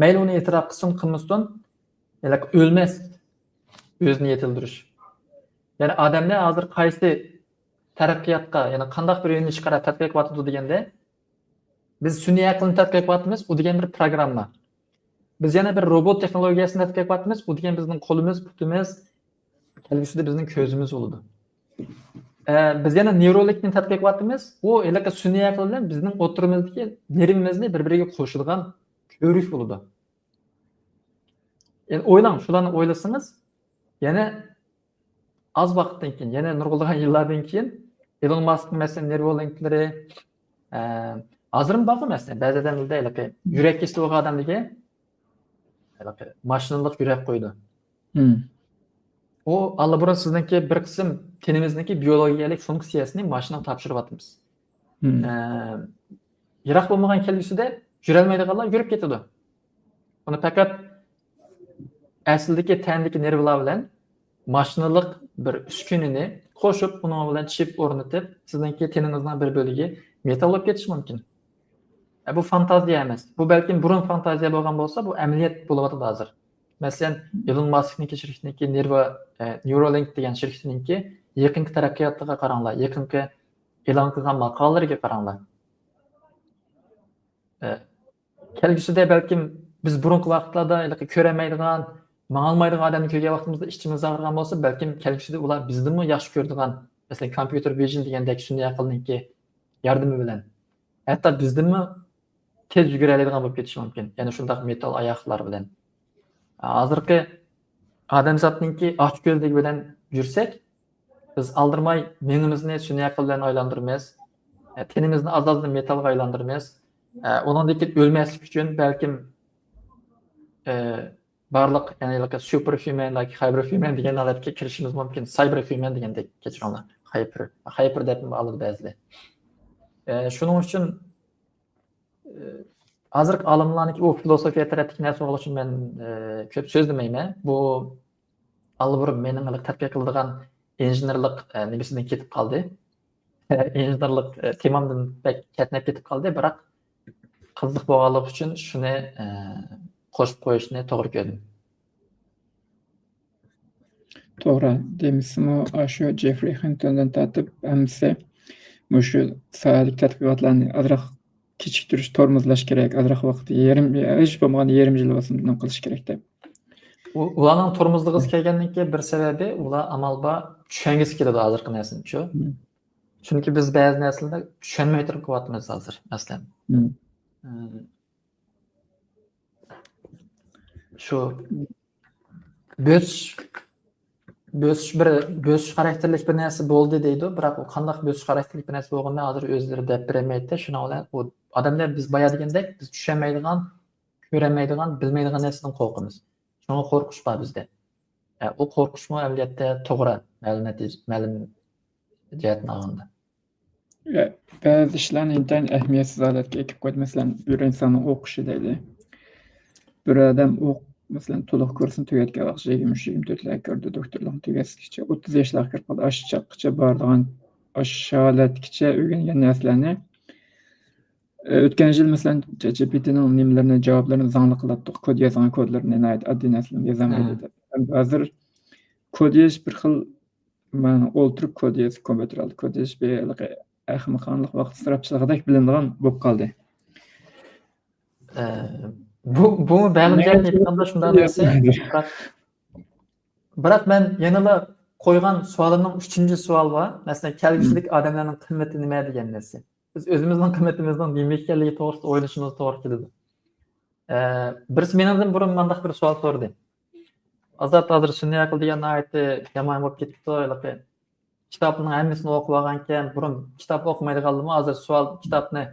مەيلى ئۇنى ئېتىراپ قىلسۇن، قىلمىسۇن، ھېلىقى ئۆلمەس، ئۆزىنى يېتىلدۈرۈش. يەنى ئادەملەر ھازىر قايسى تەرەققىياتقا، يەنى قانداق بىر يۆنىلىشكە قاراپ تەتقىق قىلىۋاتىدۇ دېگەندە، بىز سۈنئىي ئەقىلنى تەتقىق قىلىۋاتىمىز، ئۇ دېگەن بىر پروگرامما. بىز يەنە بىر روبوت تېخنولوگىيەسىنى تەتقىق قىلىۋاتىمىز، ئۇ دېگەن بىزنىڭ قولىمىز، پۇتىمىز، كەلگۈسىدە بىزنىڭ كۆزىمىز بولىدۇ. ئە، بىز يەنە نېيرولىنكنى تەتقىق قىلىۋاتىمىز، ئۇ ھېلىقى سۈنئىي ئەقىل بىلەن بىزنىڭ ئوتتۇرىمىزدىكى نېرۋىمىزنى بىر-بىرىگە قوشىدىغان كۆۋرۈك بولىدۇ. يەنى ئويلاڭ، شۇلارنى ئويلىسىڭىز، يەنە ئاز ۋاقىتتىن كېيىن، يەنە نۇرغۇنلىغان يىللاردىن كېيىن ئېلون ماسكنىڭ، مەسىلەن، نېرۋولىنكلىرى، ئە، ھازىرمۇ بارغۇ، مەسىلەن، بەزى ئادەملەردە ھېلىقى يۈرەك كېسىلى بولغان ئادەملەرگە ھېلىقى ماشىنىلىق يۈرەك قويىدۇ. مم. ئۇ ئاللىبۇرۇن سىزنىڭكى بىر قىسىم تېنىمىزنىڭكى بىيولوگىيەلىك فۇنكسىيەسىنى ماشىنىغا تاپشۇرۇۋاتىمىز. مم. ئە، يىراق بولمىغان كەلگۈسىدە يۈرەلمەيدىغانلار يۈرۈپ كېتىدۇ. ئۇنى پەقەت ئەسلىدىكى تەندىكى نېرۋىلار بىلەن ماشىنىلىق بىر ئۈسكۈنىنى قوشۇپ، ئۇنىڭ بىلەن چىپ ئورنىتىپ، سىزنىڭكى تېنىڭىزنىڭ بىر بۆلىكى مېتال بولۇپ كېتىشى مۇمكىن. ئە، بۇ فانتازىيە ئەمەس. بۇ بەلكىم بۇرۇن فانتازىيە بولغان بولسا، بۇ ئەمەلىيەت بولۇۋاتىدۇ ھازىر. مەسىلەن، ئېلون ماسكنىڭكى شىركىتىنىڭكى نېرۋا، ئە، نېرولىنك دېگەن شىركىتىنىڭكى يېقىنقى تەرەققىياتىغا قاراڭلار، يېقىنقى ئېلان قىلغان ماقالىلىرىگە قاراڭلار. ئە، كەلگۈسىدە بەلكىم بىز بۇرۇنقى ۋاقىتلاردا ھېلىقى كۆرەلمەيدىغان، ماڭالمايدىغان ئادەمنى كۆرگەن ۋاقتىمىزدا ئىچىمىز ئاغرىغان بولسا، بەلكىم كەلگۈسىدە ئۇلار بىزدىنمۇ ياخشى كۆرىدىغان، مەسىلەن، كومپيۇتېر ۋىژن دېگەندەك سۈنئىي ئەقىلنىڭكى ياردىمى بىلەن ھەتتا بىزدىنمۇ تېز يۈگۈرەلەيدىغان بولۇپ كېتىشى مۇمكىن. يەنى شۇنداق مېتال ئاياقلار بىلەن. ھازىرقى ئادەمزاتنىڭكى ئاچكۆزلۈكى بىلەن يۈرسەك، بىز ئالدىرىماي مېڭىمىزنى سۈنئىي ئەقىل بىلەن ئايلاندۇرىمىز. تېنىمىزنى ئاز-ئازدىن مېتالغا ئايلاندۇرىمىز. ئۇنىڭدىن كېيىن ئۆلمەسلىك ئۈچۈن بەلكىم، بارلىق، يەنى سۇپېر ھيۇمەن ياكى ھايپېر ھيۇمەن دېگەن ھالەتكە كىرىشىمىز مۇمكىن. سايبېر ھيۇمەن دېگەندەك، كەچۈرۈڭلار. ھايپېر، ھايپېر دەپمۇ ئالىدۇ بەزىلەر. شۇنىڭ ئۈچۈن، ھازىرقى ئالىملارنىڭكى ئۇ فىلوسوفىيە تەرەپتىكى نەرسە بولغان ئۈچۈن مەن، كۆپ سۆزلىمەيمەن. بۇ ئاللىبۇرۇن مېنىڭ تەتقىق قىلىدىغان ئىنژېنېرلىق، نېمىسىدىن كېتىپ قالدى. ئىنژېنېرلىق تېمامدىن بەك چەتنەپ كېتىپ قالدى، بىراق قىزىق بولغانلىقى ئۈچۈن شۇنى قوشۇپ قويۇشنى توغرا كۆردۈم. توغرا دېمىسىمۇ، ئاشۇ جېفرى خىنتوندىن تارتىپ ھەممىسى مۇشۇ ساھەدىكى تەتقىقاتلارنى ئازراق كېچىكتۈرۈش، تورمۇزلاش كېرەك، ئازراق ۋاقىت، يېرىم، ھېچ بولمىغاندا يېرىم يىل بولسۇن بۇنى قىلىش كېرەك دەپ. ئۇلارنىڭ تورمۇزلىغۇسى كەلگەندىن كېيىن بىر سەۋەبى، ئۇلار ئامال بار چۈشەنگۈسى كېلىدۇ ھازىرقى نەرسىنىچۇ. چۈنكى بىز بەزى نەرسىلەرنى چۈشەنمەي تۇرۇپ قىلىۋاتىمىز ھازىر، مەسىلەن. شۇ بۆسۈش بۆسۈش بىر بۆسۈش خاراكتېرلىك بىر نەرسە بولدى دەيدۇ، بىراق ئۇ قانداق بۆسۈش خاراكتېرلىك بىر نەرسە بولغىنىنى ھازىر ئۆزلىرى دەپ بېرەلمەيدۇ. شۇنىڭ بىلەن ئۇ ئادەملەر، بىز بايا دېگەندەك، بىز چۈشەنمەيدىغان، كۆرەلمەيدىغان، بىلمەيدىغان نەرسىدىن قورقىمىز. شۇڭا قورقۇش بار بىزدە. ئۇ قورقۇشمۇ ئەمەلىيەتتە توغرا، مەلۇم نەتىجە، مەلۇم جەھەتتىن ئالغاندا. بەزى ئىشلارنى ئىنتايىن ئەھمىيەتسىز ھالەتكە ئېلىپ قويدى. مەسىلەن، بىر ئىنساننىڭ ئوقۇشى دەيلى. بىر ئادەم ئوق-، مەسىلەن، تولۇق كۇرسنى تۈگەتكەن ۋاقتى يىگىرمە ئۈچ، يىگىرمە تۆتلەرگە كىردى، دوكتورلۇقنى تۈگەتكىچە، ئوتتۇز ياشلارغا كىرىپ قالدى. ئاشۇ چاغقىچە بارىدىغان، ئاشۇ ھالەتكىچە ئۆگەنگەن نەرسىلەرنى، ئۆتكەن يىل، مەسىلەن، ChatGPT نىڭ نېمىلىرىنى، جاۋابلىرىنى زاڭلىق قىلاتتۇق. كود يازغان كودلىرىنى ناھايىتى ئاددىي نەرسىلەرنى يازالمايدۇ دەپ. ئەمدى ھازىر كود يېزىش بىر خىل مانا ئولتۇرۇپ كود يېزىپ، كومپيۇتېر ئالدىدا كود يېزىش بىر ھېلىقى ئەخمىقانلىق، ۋاقىت ئىسراپچىلىقىدەك بىلىنىدىغان بولۇپ قالدى. بۇ بۇمۇ بەلىم جەھەتتىن ئېيتقاندا شۇنداق نەرسە. بىراق، بىراق مەن يەنىلا قويغان سوئالىمنىڭ ئۈچىنچى سوئال بار. مەسىلەن، كەلگۈسىدىكى ئادەملەرنىڭ قىممىتى نېمە دېگەن نەرسە. بىز ئۆزىمىزنىڭ قىممىتىمىزنىڭ نېمە ئىكەنلىكى توغرىسىدا ئويلىشىمىز توغرا كېلىدۇ. ئە، بىرسى مېنىڭدىن بۇرۇن مۇنداق بىر سوئال سورىدى. ئازات، ھازىر سۈنئىي ئەقىل دېگەن ناھايىتى يامان بولۇپ كېتىپتۇ، ھېلىقى كىتابنىڭ ھەممىسىنى ئوقۇپ ئالغانكەن، بۇرۇن كىتاب ئوقۇمايدىغانلىرىمۇ ھازىر سوئال، كىتابنى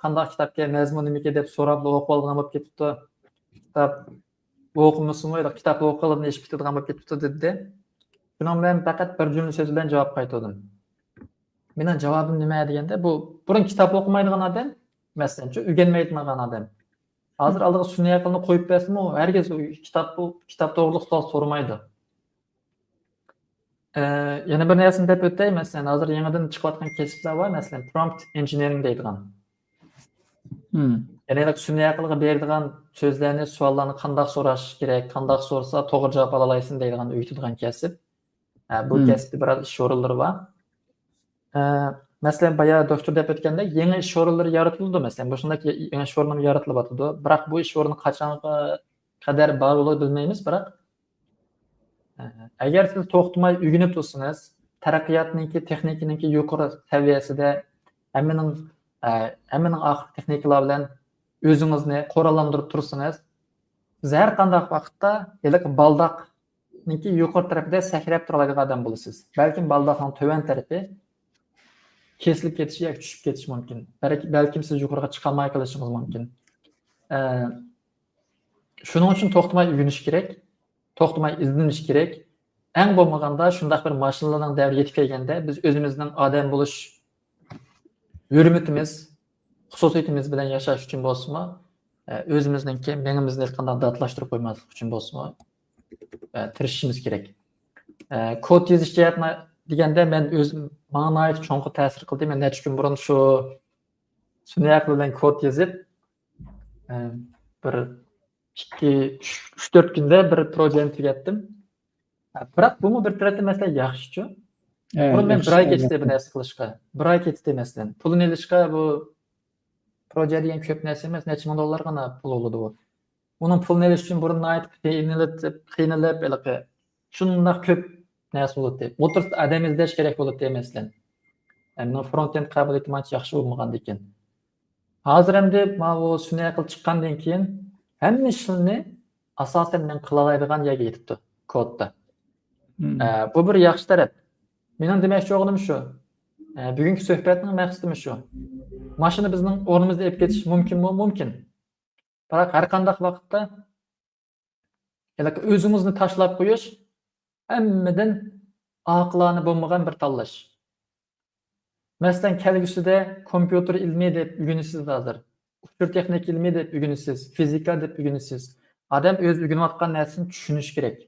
قانداق كىتابكەن، مەزمۇنى نېمىكەن دەپ سوراپلا ئوقۇپ ئالىدىغان بولۇپ كېتىپتۇ. كىتاب ئوقۇمىسىمۇ، ھېلىقى كىتاب ئوقۇغىنىدىن ئېشىپ كېتىدىغان بولۇپ كېتىپتۇ دېدى. شۇنىڭ بىلەن پەقەت بىر جۈملە سۆز بىلەن جاۋاب قايتۇردۇم. مېنىڭ جاۋابىم نېمە دېگەندە، بۇ بۇرۇن كىتاب ئوقۇمايدىغان ئادەم، مەسىلەن، شۇ ئۆگەنمەيدىغان ئادەم. ھازىر ئالدىغا سۈنئىي ئەقىلنى قويۇپ بەرسىمۇ، ھەرگىز ئۇ كىتاب، بۇ كىتاب توغرىلىق سوئال سورىمايدۇ. ئە، يەنە بىر نەرسىنى دەپ ئۆتەي، مەسىلەن، ھازىر يېڭىدىن چىقىۋاتقان كەسىپلەر بار، مەسىلەن، prompt engineering دەيدىغان. يەنى سۈنئىي ئەقىلگە بېرىدىغان سۆزلەرنى، سوئاللارنى قانداق سوراش كېرەك، قانداق سورىسا توغرا جاۋاب ئالالايسەن دەيدىغان، ئۆگىتىدىغان كەسىپ. ئە، بۇ كەسىپتە بىرئاز ئىش ئورۇنلىرى بار. ئە، مەسىلەن، بايا دوكتور دەپ ئۆتكەندەك، يېڭى ئىش ئورۇنلىرى يارىتىلىدۇ. مەسىلەن، مۇشۇنداق يېڭى ئىش ئورۇنلىرى يارىتىلىۋاتىدۇ. بىراق بۇ ئىش ئورنى قاچانغا قەدەر بار بولىدۇ بىلمەيمىز، بىراق، ئە، ئەگەر سىز توختىماي ئۆگىنىپ تۇرسىڭىز، تەرەققىياتنىڭكى، تېخنىكىنىڭكى يۇقىرى سەۋىيەسىدە ھەممىنىڭ، ئە، ھەممىنىڭ ئاخىرقى تېخنىكىلار بىلەن ئۆزىڭىزنى قوراللاندۇرۇپ تۇرسىڭىز، سىز ھەر قانداق ۋاقىتتا ھېلىقى بالداق نىڭكى يۇقىرى تەرىپىدە سەكرەپ تۇرالايدىغان ئادەم بولىسىز. بەلكىم بالداقنىڭ تۆۋەن تەرىپى كېسىلىپ كېتىشى ياكى چۈشۈپ كېتىشى مۇمكىن. بەلكى، بەلكىم سىز يۇقىرىغا چىقالماي قېلىشىڭىز مۇمكىن. ئە، شۇنىڭ ئۈچۈن توختىماي ئۆگىنىش كېرەك، توختىماي ئىزدىنىش كېرەك. ئەڭ بولمىغاندا شۇنداق بىر ماشىنىلارنىڭ دەۋرى يېتىپ كەلگەندە بىز ئۆزىمىزنىڭ ئادەم بولۇش ھۆرمىتىمىز، خۇسۇسىيىتىمىز بىلەن ياشاش ئۈچۈن بولسىمۇ، ئە، ئۆزىمىزنىڭكى مېڭىمىزنى ھېچقانداق داتلاشتۇرۇپ قويماسلىق ئۈچۈن بولسىمۇ، ئە، تىرىشىشىمىز كېرەك. ئە، كود يېزىش جەھەتتىن دېگەندە، مەن ئۆزۈم، ماڭا ناھايىتى چوڭقۇر تەسىر قىلدى. مەن نەچچە كۈن بۇرۇن شۇ سۈنئىي ئەقىل بىلەن كود يېزىپ، ئە، بىر ئىككى، ئۈچ، ئۈچ، تۆت كۈندە بىر پروژەنى تۈگەتتىم. ئە، بىراق بۇمۇ بىر تەرەپتىن مەسىلەن ياخشىچۇ. بۇرۇن مەن بىر ئاي كېتىتتى بىر نەرسە قىلىشقا. بىر ئاي كېتىتتى مەسىلەن. پۇلىنى ئېلىشقا بۇ پروژە دېگەن كۆپ نەرسە ئەمەس، نەچچە مىڭ دوللارغىنا پۇل بولىدۇ بۇ. ئۇنىڭ پۇلىنى ئېلىش ئۈچۈن بۇرۇن ناھايىتى قىينىلىپ، قىينىلىپ، ھېلىقى شۇنداق كۆپ نەرسە بولاتتى. ئوتتۇرىسىدا ئادەم ئىزدەش كېرەك بولاتتى، مەسىلەن. ئەمدى فرونتېند قابىلىيىتىم ئانچە ياخشى بولمىغاندىكىن. ھازىر ئەمدى ماۋۇ سۈنئىي ئەقىل چىققاندىن كېيىن ھەممە ئىشلارنى ئاساسەن مەن قىلالايدىغان يەرگە يېتىپتۇ، كودتا. ئە، بۇ بىر ياخشى تەرەپ. مېنىڭ دېمەكچى بولغىنىم شۇ. ئە، بۈگۈنكى سۆھبەتنىڭ مەقسىتىمۇ شۇ. ماشىنا بىزنىڭ ئورنىمىزنى ئېلىپ كېتىشى مۇمكىنمۇ؟ مۇمكىن. بىراق ھەر قانداق ۋاقىتتا ھېلىقى ئۆزىڭىزنى تاشلاپ قويۇش ھەممىدىن ئاقىلانە بولمىغان بىر تاللاش. مەسىلەن، كەلگۈسىدە كومپيۇتېر ئىلمى دەپ ئۆگىنىسىز ھازىر. ئۇچۇر تېخنىكا ئىلمى دەپ ئۆگىنىسىز، فىزىكا دەپ ئۆگىنىسىز. ئادەم ئۆزى ئۆگىنىۋاتقان نەرسىنى چۈشىنىشى كېرەك.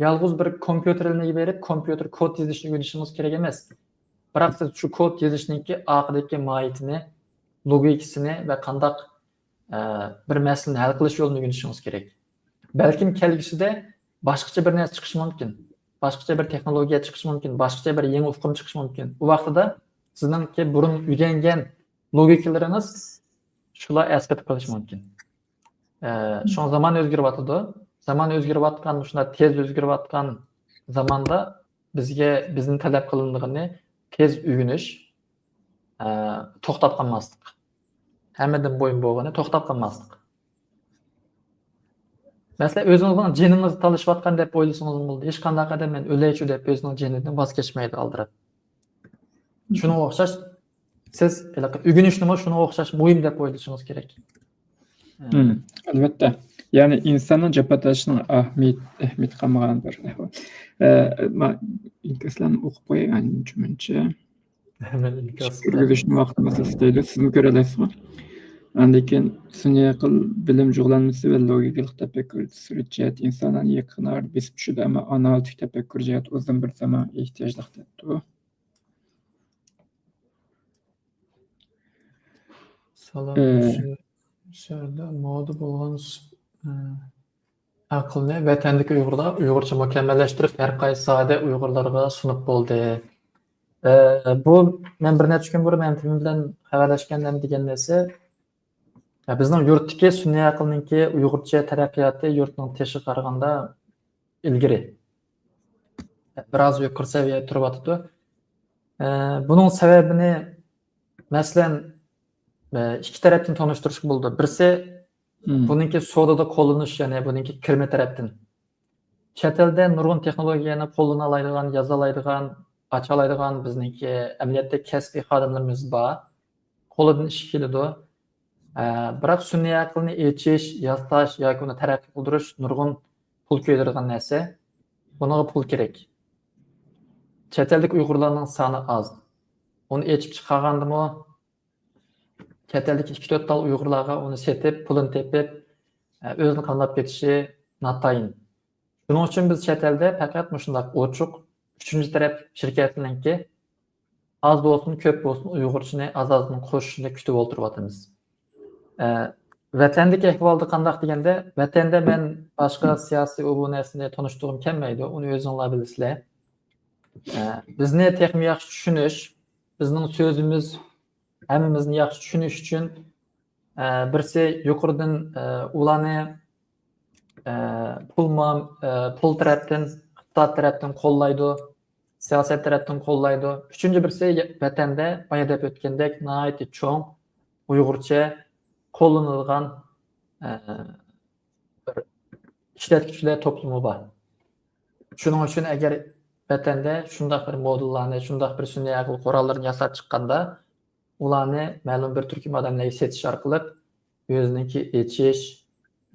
يالغۇز بىر كومپيۇتېر ئىلمىگە بېرىپ، كومپيۇتېر كود يېزىشنى ئۆگىنىشىڭىز كېرەك ئەمەس. بىراق سىز شۇ كود يېزىشنىڭكى ئارقىدىكى ماھىيىتىنى، لوگىكىسىنى ۋە قانداق، ئە، بىر مەسىلىنى ھەل قىلىش يولىنى ئۆگىنىشىڭىز كېرەك. بەلكىم كەلگۈسىدە باشقىچە بىر نەرسە چىقىشى مۇمكىن. باشقىچە بىر تېخنولوگىيە چىقىشى مۇمكىن. باشقىچە بىر يېڭى ئۇقۇم چىقىشى مۇمكىن. ئۇ ۋاقتىدا سىزنىڭكى بۇرۇن ئۆگەنگەن لوگىكىلىرىڭىز شۇلار ئەسقېتىپ قېلىشى مۇمكىن. ئە، شۇڭا زامان ئۆزگىرىۋاتىدۇ. زامان ئۆزگىرىۋاتقان، شۇنداق تېز ئۆزگىرىۋاتقان زاماندا بىزگە، بىزدىن تەلەپ قىلىنىدىغىنى تېز ئۆگىنىش، ئە، توختاپ قالماسلىق. ھەممىدىن مۇھىم بولغىنى توختاپ قالماسلىق. مەسىلەن، ئۆزىڭىزنىڭ جېنىڭىزنى تالىشىۋاتقان دەپ ئويلىسىڭىزمۇ بولىدۇ. ھېچقانداق ئادەم مەن ئۆلەيچۇ دەپ ئۆزىنىڭ جېنىدىن ۋاز كەچمەيدۇ ئالدىراپ. شۇنىڭغا ئوخشاش، سىز ھېلىقى ئۆگىنىشنىمۇ شۇنىڭغا ئوخشاش مۇھىم دەپ ئويلىشىڭىز كېرەك. مم، ئەلۋەتتە. يەنى ئىنساننىڭ جاپا تارتىشىنىڭ ئەھمىيىتى، ئەھمىيىتى قالمىغان بىر ئەھۋال. ئە، ما-، ئىنكاسلارنى ئوقۇپ قوياي، ئانچە-مۇنچە. مەن ئىنكاس كىرگۈزۈشنى ۋاقتىمىز ئىستەيدۇ، سىزمۇ كۆرەلەيسىزغۇ؟ ئاندىن كېيىن سۈنئىي ئەقىل بىلىم جۇغلانمىسى ۋە لوگىكىلىق تەپەككۇر سۈرئىتى جەھەتتە ئىنسانلارنى يېقىنراق بېسىپ چۈشىدۇ، ئەمما ئانالىتىك تەپەككۇر جەھەتتە ئۇزۇن بىر زامانغا ئېھتىياجلىق دەپتۇ. سالام. ئە، شۇ، شۇ يەردە مودا بولغان س-، ئە، ئەقىلنى ۋەتەندىكى ئۇيغۇرلار ئۇيغۇرچە مۇكەممەللەشتۈرۈپ، ھەر قايسى ساھەدە ئۇيغۇرلارغا سۇنۇپ بولدى. ئە، بۇ مەن بىر نەچچە كۈن بۇرۇن مەمتىمىن بىلەن خەۋەرلەشكەندە دېگەن نەرسە، ئە، بىزنىڭ يۇرتتىكى سۈنئىي ئەقىلنىڭكى ئۇيغۇرچە تەرەققىياتى يۇرتنىڭ تېشىغا قارىغاندا ئىلگىرى، بىراز يۇقىرى سەۋىيەدە تۇرۇۋاتىدۇ. ئە، بۇنىڭ سەۋەبىنى، مەسىلەن، ئە، ئىككى تەرەپتىن تونۇشتۇرۇشقا بولىدۇ. بىرسى، مم. بۇنىڭكى سودىدا قوللىنىش، يەنى بۇنىڭكى كىرىمى تەرەپتىن. چەت ئەلدە نۇرغۇن تېخنولوگىيەنى قوللىنالايدىغان، يازالايدىغان، ئاچالايدىغان بىزنىڭكى ئەمەلىيەتتە كەسپىي خادىملىرىمىز بار. قولىدىن ئىش كېلىدۇ. ئە، بىراق سۈنئىي ئەقىلنى ئېچىش، ياساش ياكى ئۇنى تەرەققىي قىلدۇرۇش نۇرغۇن پۇل كۆيدۈرىدىغان نەرسە. بۇنىڭغا پۇل كېرەك. چەت ئەلدىكى ئۇيغۇرلارنىڭ سانى ئاز. ئۇنى ئېچىپ چىقارغاندىمۇ، چەت ئەلدىكى ئىككى تۆت تال ئۇيغۇرلارغا ئۇنى سېتىپ، پۇلىنى تېپىپ، ئۆزىنى قاملاپ كېتىشى ناتايىن. شۇنىڭ ئۈچۈن بىز چەت ئەلدە پەقەت مۇشۇنداق ئوچۇق ئۈچىنچى تەرەپ شىركەتلەرنىڭكى ئاز بولسۇن، كۆپ بولسۇن، ئۇيغۇرچىنى ئاز-ئازدىن قوشۇشىنى كۈتۈپ ئولتۇرۇۋاتىمىز. ئە، ۋەتەندىكى ئەھۋالدا قانداق دېگەندە، ۋەتەندە مەن باشقا سىياسىي ئۇ بۇ نەرسىنى تونۇشتۇرغۇم كەلمەيدۇ، ئۇنى ئۆزۈڭلار بىلىسىلەر. ئە، بىزنى تېخىمۇ ياخشى چۈشىنىش، بىزنىڭ سۆزىمىز ھەممىمىزنى ياخشى چۈشىنىش ئۈچۈن، ئە، بىرسى يۇقىرىدىن، ئە، ئۇلارنى، ئە، پۇل مۇئام-، ئە، پۇل تەرەپتىن، ئىقتىساد تەرەپتىن قوللايدۇ، سىياسەت تەرەپتىن قوللايدۇ. ئۈچىنچى بىرسى ۋەتەندە بايا دەپ ئۆتكەندەك ناھايىتى چوڭ ئۇيغۇرچە قوللىنىدىغان، ئە، بىر ئىشلەتكۈچىلەر توپلىمى بار. شۇنىڭ ئۈچۈن ئەگەر ۋەتەندە شۇنداق بىر مودېللارنى، شۇنداق بىر سۈنئىي ئەقىل قوراللىرىنى ياساپ چىققاندا، ئۇلارنى مەلۇم بىر تۈركۈم ئادەملەرگە سېتىش ئارقىلىق ئۆزىنىڭكى ئېچىش،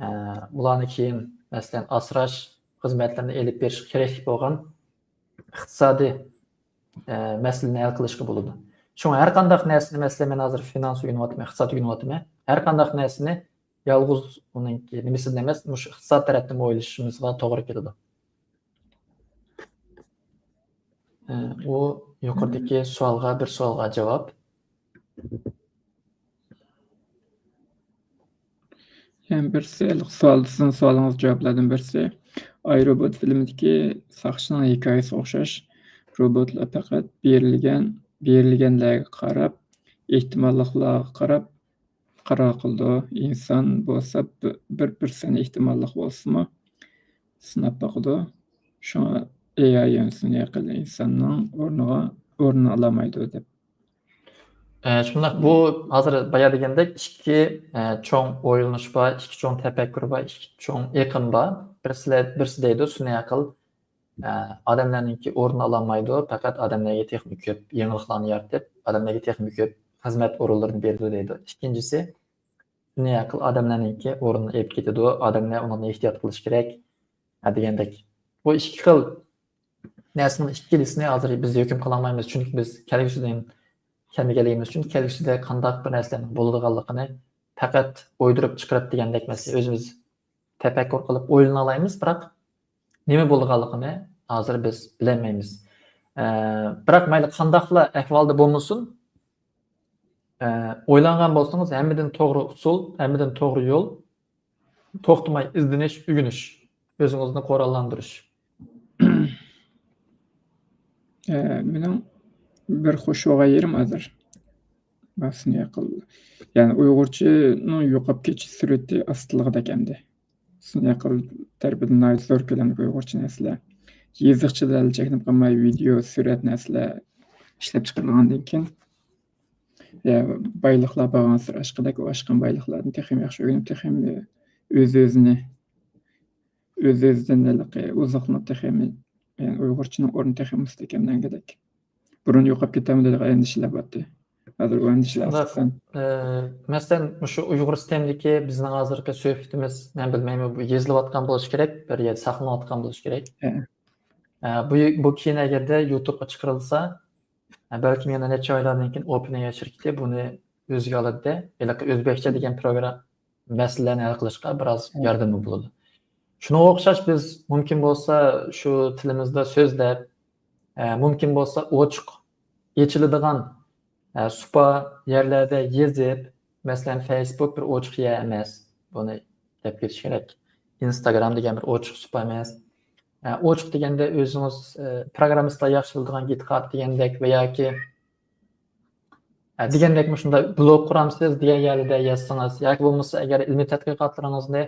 ئە، ئۇلارنى كېيىن، مەسىلەن، ئاسراش خىزمەتلىرىنى ئېلىپ بېرىشقا كېرەكلىك بولغان ئىقتىسادىي، ئە، مەسىلىنى ھەل قىلىشقا بولىدۇ. شۇڭا ھەر قانداق نەرسىنى، مەسىلەن، مەن ھازىر فىنانس ئۆگىنىۋاتىمەن، ئىقتىساد ئۆگىنىۋاتىمەن، ھەر قانداق نەرسىنى يالغۇز ئۇنىڭكى نېمىسىدىن ئەمەس، مۇشۇ ئىقتىساد تەرەپتىنمۇ ئويلىشىمىزغا توغرا كېلىدۇ. ئە، ئۇ يۇقىرىدىكى سوئالغا بىر سوئالغا جاۋاب. يەنە بىرسى، ھېلىقى سوئال، سىزنىڭ سوئالىڭىز جاۋابلاردىن بىرسى، ئاي روبوت فىلىمىدىكى ساقچىنىڭ ھېكايىسىگە ئوخشاش، روبوتلار پەقەت بېرىلگەن، بېرىلگەنلەرگە قاراپ، ئېھتىماللىقلارغا قاراپ قارار قىلىدۇ. ئىنسان بولسا بىر، بىر پىرسەنت ئېھتىماللىق بولسىمۇ سىناپ باقىدۇ. شۇڭا ئېي ئاي يەنى سۈنئىي ئەقىل ئىنساننىڭ ئورنىغا، ئورنىنى ئالالمايدۇ دەپ. ئە، شۇنداق، بۇ ھازىر بايا دېگەندەك ئىككى، ئە، چوڭ ئويلىنىش بار، ئىككى چوڭ تەپەككۇر بار، ئىككى چوڭ ئېقىم بار. بىرسىلە-، بىرسى دەيدۇ، سۈنئىي ئەقىل، ئە، ئادەملەرنىڭكى ئورنىنى ئالالمايدۇ، پەقەت ئادەملەرگە تېخىمۇ كۆپ يېڭىلىقلارنى يارىتىپ، ئادەملەرگە تېخىمۇ كۆپ خىزمەت ئورۇنلىرىنى بېرىدۇ دەيدۇ. ئىككىنچىسى، سۈنئىي ئەقىل ئادەملەرنىڭكى ئورنىنى ئېلىپ كېتىدۇ، ئادەملەر ئۇنىڭدىن ئېھتىيات قىلىشى كېرەك، ھە، دېگەندەك. بۇ ئىككى خىل نەرسىنىڭ ئىككىلىسىنى ھازىر بىز ھۆكۈم قىلالمايمىز، چۈنكى بىز كەلگۈسىدىن كەلمىگەنلىكىمىز ئۈچۈن، كەلگۈسىدە قانداق بىر نەرسىلەرنىڭ بولىدىغانلىقىنى پەقەت ئويدۇرۇپ چىقىرىپ دېگەندەك، مەسىلەن، ئۆزىمىز تەپەككۇر قىلىپ ئويلىنالايمىز، بىراق نېمە بولىدىغانلىقىنى ھازىر بىز بىلەلمەيمىز. ئە، بىراق مەيلى قانداقلا ئەھۋالدا بولمىسۇن، ئە، ئويلانغان بولسىڭىز، ھەممىدىن توغرا ئۇسۇل، ھەممىدىن توغرا يول، توختىماي ئىزدىنىش، ئۆگىنىش، ئۆزىڭىزنى قوراللاندۇرۇش. ئە، مېنىڭ بىر خوش بولغان يېرىم ھازىر. يەنى ئۇيغۇرچىنىڭ يوقاپ كېتىش سۈرئىتى ئاستىلىغىدەك ئەمدى. سىنىقىل تەرىپىدىن ناھايىتى زور كۆلەمدىكى ئۇيغۇرچە نەرسىلەر. يېزىقچىلار چەكلىنىپ قالماي، ۋىدېئو، سۈرەت نەرسىلەر ئىشلەپ چىقىرىلغاندىن كېيىن، يا، بايلىقلار بارغانسېرى ئاشقىدەك، ئۇ ئاشقان بايلىقلاردىن تېخىمۇ ياخشى ئۆگىنىپ، تېخىمۇ ئۆز-ئۆزىنى، ئۆز-ئۆزىدىن ھېلىقى ئوزۇقلىنىپ، تېخىمۇ، يەنى ئۇيغۇرچىنىڭ ئورنى تېخىمۇ مۇستەھكەملەنگۈدەك. بۇرۇن يوقاپ كېتەرمۇ دەيدىغان ئەندىشىلەر بارتى. ھازىر ئۇ ئەندىشىلەر شۇنداق، ئاستىدىن. ئە، مەسىلەن، مۇشۇ ئۇيغۇر ستېمدىكى بىزنىڭ ھازىرقى سۆھبىتىمىز، مەن بىلمەيمەن، بۇ يېزىلىۋاتقان بولۇشى كېرەك، بىر يەردە ساقلىنىۋاتقان بولۇشى كېرەك. ھە. ئە، بۇ، بۇ كېيىن ئەگەردە يۇتۇبقا چىقىرىلسا، ئە، بەلكىم يەنە نەچچە ئايلاردىن كېيىن ئوپېن ئېي شىركىتى بۇنى ئۆزىگە ئالىدۇ. ھېلىقى ئۆزبېكچە دېگەن پروگرام مەسىلىلەرنى ھەل قىلىشقا بىراز ھە. ياردىمى بولىدۇ. شۇنىڭغا ئوخشاش بىز مۇمكىن بولسا شۇ تىلىمىزدا سۆزلەپ، ئە، مۇمكىن بولسا ئوچۇق ئېچىلىدىغان، ئە، سۇپا يەرلەردە يېزىپ، مەسىلەن، فەيسبۇك بىر ئوچۇق يەر ئەمەس. بۇنى دەپ كېتىش كېرەك. ئىنستاگرام دېگەن بىر ئوچۇق سۇپا ئەمەس. ئە، ئوچۇق دېگەندە ئۆزىڭىز، ئە، پروگراممىستلار ياخشى بىلىدىغان گىتخاب دېگەندەك ۋە ياكى، ئە، دېگەندەك مۇشۇنداق بلوگ قۇرامسىز دېگەن يەردە يازسىڭىز ياكى بولمىسا ئەگەر ئىلمىي تەتقىقاتلىرىڭىزنى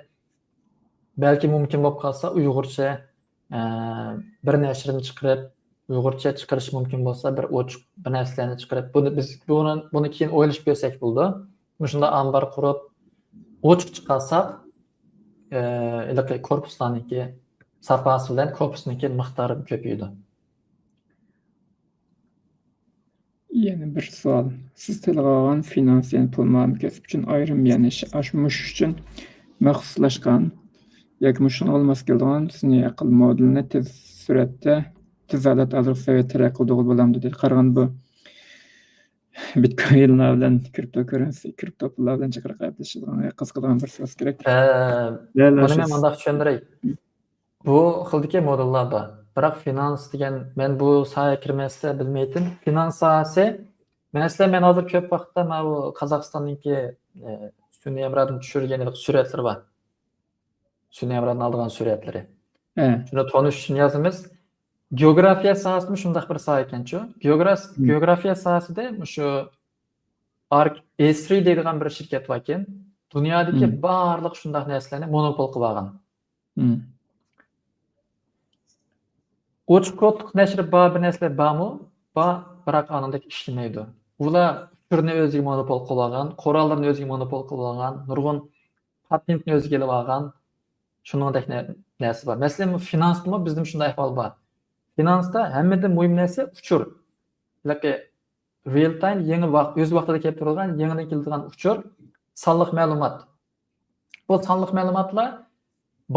بەلكى مۇمكىن بولۇپ قالسا ئۇيغۇرچە، ئە، بىر نەشرنى چىقىرىپ، ئۇيغۇرچە چىقىرىش مۇمكىن بولسا بىر ئوچۇق بىر نەرسىلەرنى چىقىرىپ، بۇنى بىز بۇنى، بۇنى كېيىن ئويلىشىپ كۆرسەك بولىدۇ. مۇشۇنداق ئامبار قۇرۇپ، ئوچۇق چىقارساق، ئە، ھېلىقى كورپۇسلارنىڭكى ساپاسى بىلەن كورپۇسنىڭكى مىقدارى كۆپىيىدۇ. يەنە بىر سوئال. سىز تىلغا ئالغان فىنانس، يەنى پۇل مۇئامىلە كەسپى ئۈچۈن ئايرىم، يەنى ش-، ئاشۇ مۇشۇ ئۈچۈن مەخسۇسلاشقان ياكى مۇشۇنىڭغا ماس كېلىدىغان سۈنئىي ئەقىل مودېلىنى تېز سۈرئەتتە، تېز ھالەتتە ئازراق سەۋىيە تەرەققىي قىلدۇرغىلى بولامدۇ دەيدۇ. قارىغاندا بۇ بىتكوينلار بىلەن كرىپتو كوررېنسى، كرىپتو پۇللار بىلەن جىقراق گەپلىشىدىغان، قىزىقىدىغان بىر سۆز كېرەك. ئە، بۇنى مەن مۇنداق چۈشەندۈرەي. بۇ خىلدىكى مودېللار بار. بىراق فىنانس دېگەن، مەن بۇ ساھەگە كىرمەستە بىلمەيتتىم. فىنانس ساھەسى، مەسىلەن، مەن ھازىر كۆپ ۋاقىتتا ماۋۇ قازاقىستاننىڭكى، ئە، سۈنئىي ھەمراھدىن چۈشۈرگەن سۈرەتلىرى بار. سۈنئىي ھەمراھدىن ئالىدىغان سۈرەتلىرى. ھە. شۇنى تونۇش ئۈچۈن يازىمىز. گېئوگرافىيە ساھەسىمۇ شۇنداق بىر ساھە ئىكەنچۇ. گېئوگراف-، مم. گېئوگرافىيە ساھەسىدە مۇشۇ ئارك ئېسرى دەيدىغان بىر شىركەت باركەن. دۇنيادىكى مم. بارلىق شۇنداق نەرسىلەرنى مونوپول قىلىپ ئالغان. مم. ئوچۇق كودلۇق نەشرى بار بىر نەرسىلەر بارمۇ؟ بار، بىراق ئانىڭدەك ئىشلىمەيدۇ. ئۇلار ئۇچۇرنى ئۆزىگە مونوپول قىلىپ ئالغان، قوراللىرىنى ئۆزىگە مونوپول قىلىپ ئالغان، نۇرغۇن پاتېنتنى ئۆزىگە ئېلىپ ئالغان، شۇنىڭدەك نە-، نەرسە بار. مەسىلەن، فىنانستىمۇ بىزدىمۇ شۇنداق ئەھۋال بار. فىنانستا ھەممىدىن مۇھىم نەرسە ئۇچۇر. بىلكى رېئال تايم، يېڭى ۋاق-، ئۆز ۋاقتىدا كېلىپ تۇرىدىغان، يېڭىدىن كېلىدىغان ئۇچۇر، سانلىق مەلۇمات. بۇ سانلىق مەلۇماتلار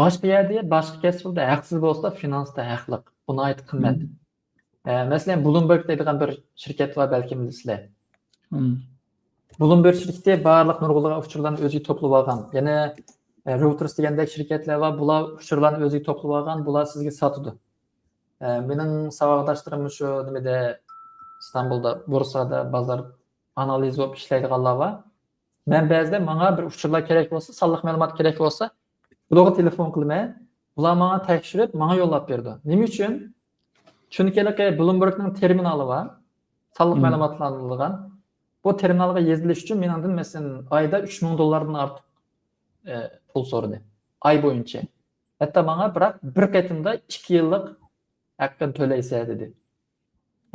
باشقا يەردە، باشقا كەسىپلەردە ھەقسىز بولسا، فىنانستا ھەقلىق. بۇ ناھايىتى قىممەت. مم. ئە، مەسىلەن، بلومبېرگ دەيدىغان بىر شىركەت بار، بەلكىم بىلىسىلەر. مم. بلومبېرگ شىركىتى بارلىق نۇرغۇنلىغان ئۇچۇرلارنى ئۆزىگە توپلاپ ئالغان. يەنە، ئە، رويتېرس دېگەندەك شىركەتلەر بار، بۇلار ئۇچۇرلارنى ئۆزىگە توپلاپ ئالغان، بۇلار سىزگە ساتىدۇ. ئە، مېنىڭ ساۋاقداشلىرىم شۇ نېمىدە، ئىستانبۇلدا، بورسادا بازار ئانالىز بولۇپ ئىشلەيدىغانلار بار. مەن بەزىدە ماڭا بىر ئۇچۇرلار كېرەك بولسا، سانلىق مەلۇمات كېرەك بولسا، بۇلارغا تېلېفون قىلىمەن. بۇلار ماڭا تەكشۈرۈپ، ماڭا يوللاپ بېرىدۇ. نېمە ئۈچۈن؟ چۈنكى ھېلىقى بلومبېرگنىڭ تېرمىنالى بار. سانلىق مم. مەلۇماتلار ئالىدىغان. بۇ تېرمىنالغا يېزىلىش ئۈچۈن مېنىڭدىن، مەسىلەن، ئايدا ئۈچ مىڭ دوللاردىن ئارتۇق، ئە، پۇل سورىدى. ئاي بويىچە. ھەتتا ماڭا بىراق بىر قېتىمدا ئىككى يىللىق ھەققىنى تۆلەيسەن دېدى.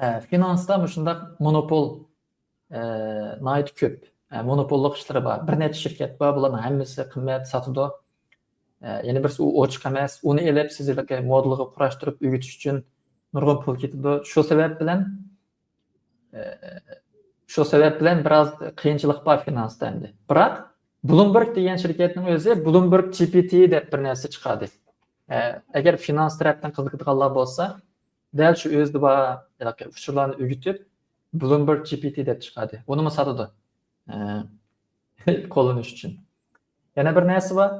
ئە، فىنانستا مۇشۇنداق مونوپول، ئە، ناھايىتى كۆپ. ئە، مونوپوللۇق ئىشلىرى بار. بىر نەچچە شىركەت بار، بۇلارنىڭ ھەممىسى قىممەت ساتىدۇ. ئە، يەنە بىرسى ئۇ ئوچۇق ئەمەس، ئۇنى ئېلىپ سىز ھېلىقى مودېلغا قۇراشتۇرۇپ ئۆگىتىش ئۈچۈن نۇرغۇن پۇل كېتىدۇ. شۇ سەۋەب بىلەن، ئە، شۇ سەۋەب بىلەن بىراز قىيىنچىلىق بار فىنانستا ئەمدى. بىراق بلومبېرگ دېگەن شىركەتنىڭ ئۆزى بلومبېرگ جي پى تى دەپ بىر نەرسە چىقاردى. ئە، ئەگەر فىنانس تەرەپتىن قىزىقىدىغانلار بولسا، دەل شۇ ئۆزىدە بار ھېلىقى ئۇچۇرلارنى ئۆگىتىپ، بلومبېرگ جي پى تى دەپ چىقاردى. ئۇنىمۇ ساتىدۇ. ئە، قوللىنىش ئۈچۈن. يەنە بىر نەرسە بار.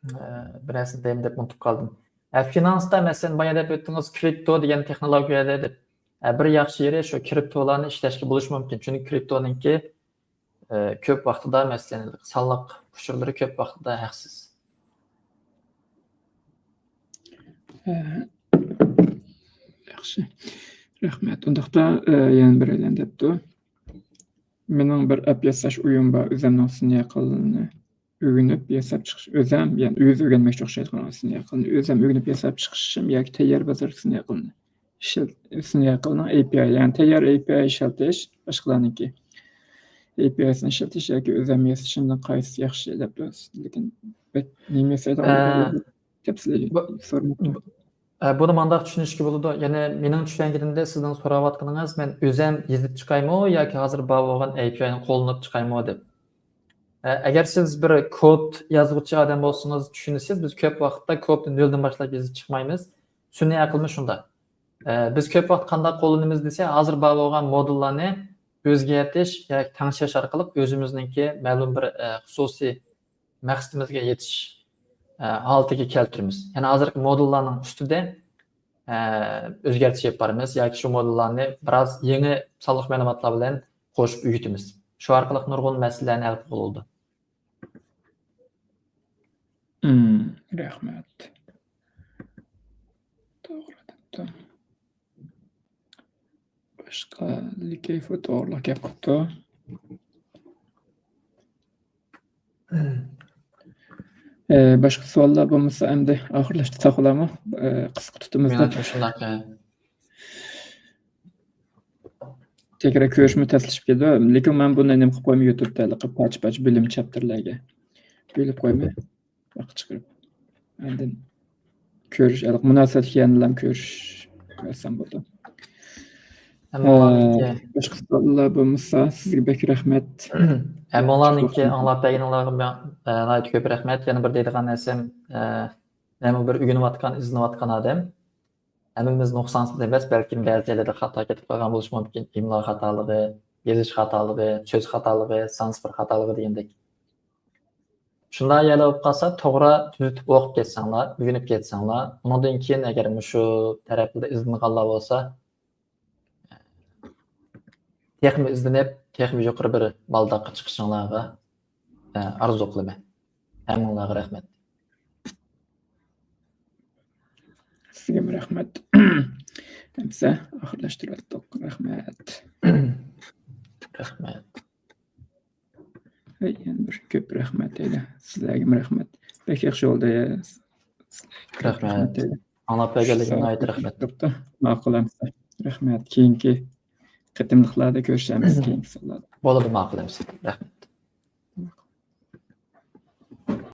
ئە، بىر نەرسە دەيمەن دەپ ئۇنتۇپ قالدىم. ئە، فىنانستا، مەسىلەن، بايا دەپ ئۆتتىڭىز، كرىپتو دېگەن تېخنولوگىيە دەپ. ئە، بىر ياخشى يېرى شۇ، كرىپتولارنى ئىشلەشكە بولۇشى مۇمكىن. چۈنكى كرىپتونىڭكى، ئە، كۆپ ۋاقتىدا، مەسىلەن، سانلىق ئۇچۇرلىرى كۆپ ۋاقتىدا ھەقسىز. ئە، ياخشى. رەھمەت. ئۇنداقتا، ئە، يەنە بىرەيلەن دەپتۇ. مېنىڭ بىر ئەپ ياساش ئويۇم بار، ئۆزەمنىڭ سىنى ئۆگىنىپ ياساپ چىقىش، ئۆزەم، يەنى ئۆزى ئۆگەنمەكچى ئوخشايدىغان سىنى ئەقىلنى ئۆزەم ئۆگىنىپ ياساپ چىقىشىم ياكى تەييار بازار سىنى ئەقىلنى ئىشلەت-، سىنى ئەقىلنىڭ ئەي پى ئاي، يەنى تەييار ئەي پى ئاي ئىشلىتىش، باشقىلارنىڭكى ئەي پى ئايسىنى ئىشلىتىش ياكى ئۆزەم ياسىشىمدىن قايسىسى ياخشى دەپ تۇرىسىز. لېكىن بەك نېمە ياسايدىغان ئە، تەپسىلىي بۇ، سورىماپتۇ. بۇ، ئە، بۇنى مانداق چۈشىنىشكە بولىدۇ. يەنى مېنىڭ چۈشەنگىنىمدە سىزنىڭ سوراۋاتقىنىڭىز، مەن ئۆزەم يېزىپ چىقايمۇ ياكى ھازىر بار بولغان ئەي پى ئاينى قوللىنىپ چىقايمۇ دەپ. ئە، ئەگەر سىز بىر كود يازغۇچى ئادەم بولسىڭىز، چۈشىنىسىز، بىز كۆپ ۋاقىتتا كودنى نۆلدىن باشلاپ يېزىپ چىقمايمىز. سۈنئىي ئەقىلمۇ شۇنداق. ئە، بىز كۆپ ۋاقىت قانداق قوللىنىمىز دېسە، ھازىر بار بولغان مودېللارنى ئۆزگەرتىش ياكى تەڭشەش ئارقىلىق ئۆزىمىزنىڭكى مەلۇم بىر، ئە، خۇسۇسىي مەقسىتىمىزگە يېتىش، ئە، ھالىتىگە كەلتۈرىمىز. يەنى ھازىرقى مودېللارنىڭ ئۈستىدە، ئە، ئۆزگەرتىش ئېلىپ بارىمىز ياكى شۇ مودېللارنى بىراز يېڭى سانلىق مەلۇماتلار بىلەن قوشۇپ ئۆگىتىمىز. شۇ ئارقىلىق نۇرغۇن مەسىلىلەرنى ھەل قىلغىلى بولىدۇ. مم، رەھمەت. توغرا دەپتۇ. باشقا لىكەيفۇ توغرىلىق گەپ قىپتۇ. ئە، باشقا سوئاللار بولمىسا، ئەمدى ئاخىرلاشتۇرساق بولارمۇ؟ ئە، قىسقا تۇتىمىز دەپ. مېنىڭچە شۇنداق، ئە. تەكرار كۆرۈشمۇ تەسلىشىپ كېتىدۇ. لېكىن مەن بۇنى نېمە قىلىپ قويماي، يۇتۇبتا ھېلىقى پارچە-پارچە بۆلۈم چاپتىرلارغا بۆلۈپ قويماي، بىر چىقىرىپ، ئاندىن كۆرۈش، ھېلىقى مۇناسىۋەتلىك يەنىلا كۆرۈش بەرسەم بولىدۇ. ھەممىڭلارنىڭكى ئە، باشقا سوئاللار بولمىسا، سىزگە بەك رەھمەت. ھەممىڭلارنىڭكى ئاڭلاپ بەرگىنىڭلارغا مەن، ئە، ناھايىتى كۆپ رەھمەت. يەنە بىر دەيدىغان نەرسەم، ئە، مەنمۇ بىر ئۆگىنىۋاتقان، ئىزدىنىۋاتقان ئادەم. ھەممىمىز نۇقسانسىز ئەمەس، بەلكىم بەزى جايلاردا خاتا كېتىپ قالغان بولۇشى مۇمكىن. ئىملا خاتالىقى، يېزىش خاتالىقى، سۆز خاتالىقى، سانسىفىر خاتالىقى دېگەندەك. شۇنداق يەرلەر بولۇپ قالسا، توغرا تۈزىتىپ ئوقۇپ كەتسەڭلار، ئۆگىنىپ كەتسەڭلار، ئۇنىڭدىن كېيىن ئەگەر مۇشۇ تەرەپلەردە ئىزدىنىغانلار بولسا، تېخىمۇ ئىزدىنىپ، تېخىمۇ يۇقىرى بىر بالداققا چىقىشىڭلارغا، ئە، ئارزۇ قىلىمەن. ھەممىڭلارغا رەھمەت. سىزگىمۇ رەھمەت. ئەمسە ئاخىرلاشتۇرۇۋەتتۇق. رەھمەت. رەھمەت. ھەي، يەنە بىر كۆپ رەھمەت ھەيدە. سىزلەرگىمۇ رەھمەت. بەك ياخشى بولدى. رەھمەت. رەھمەت ھەيدە. ئاڭلاپ بەرگەنلىكىڭىزگە ناھايىتى رەھمەت. بوپتۇ. ماقۇل ئەمسە. رەھمەت. كېيىنكى قېتىملىقلاردا كۆرۈشەرمىز، كېيىنكى سوئاللاردا. بولىدۇ، ماقۇل ئەمسە. رەھمەت.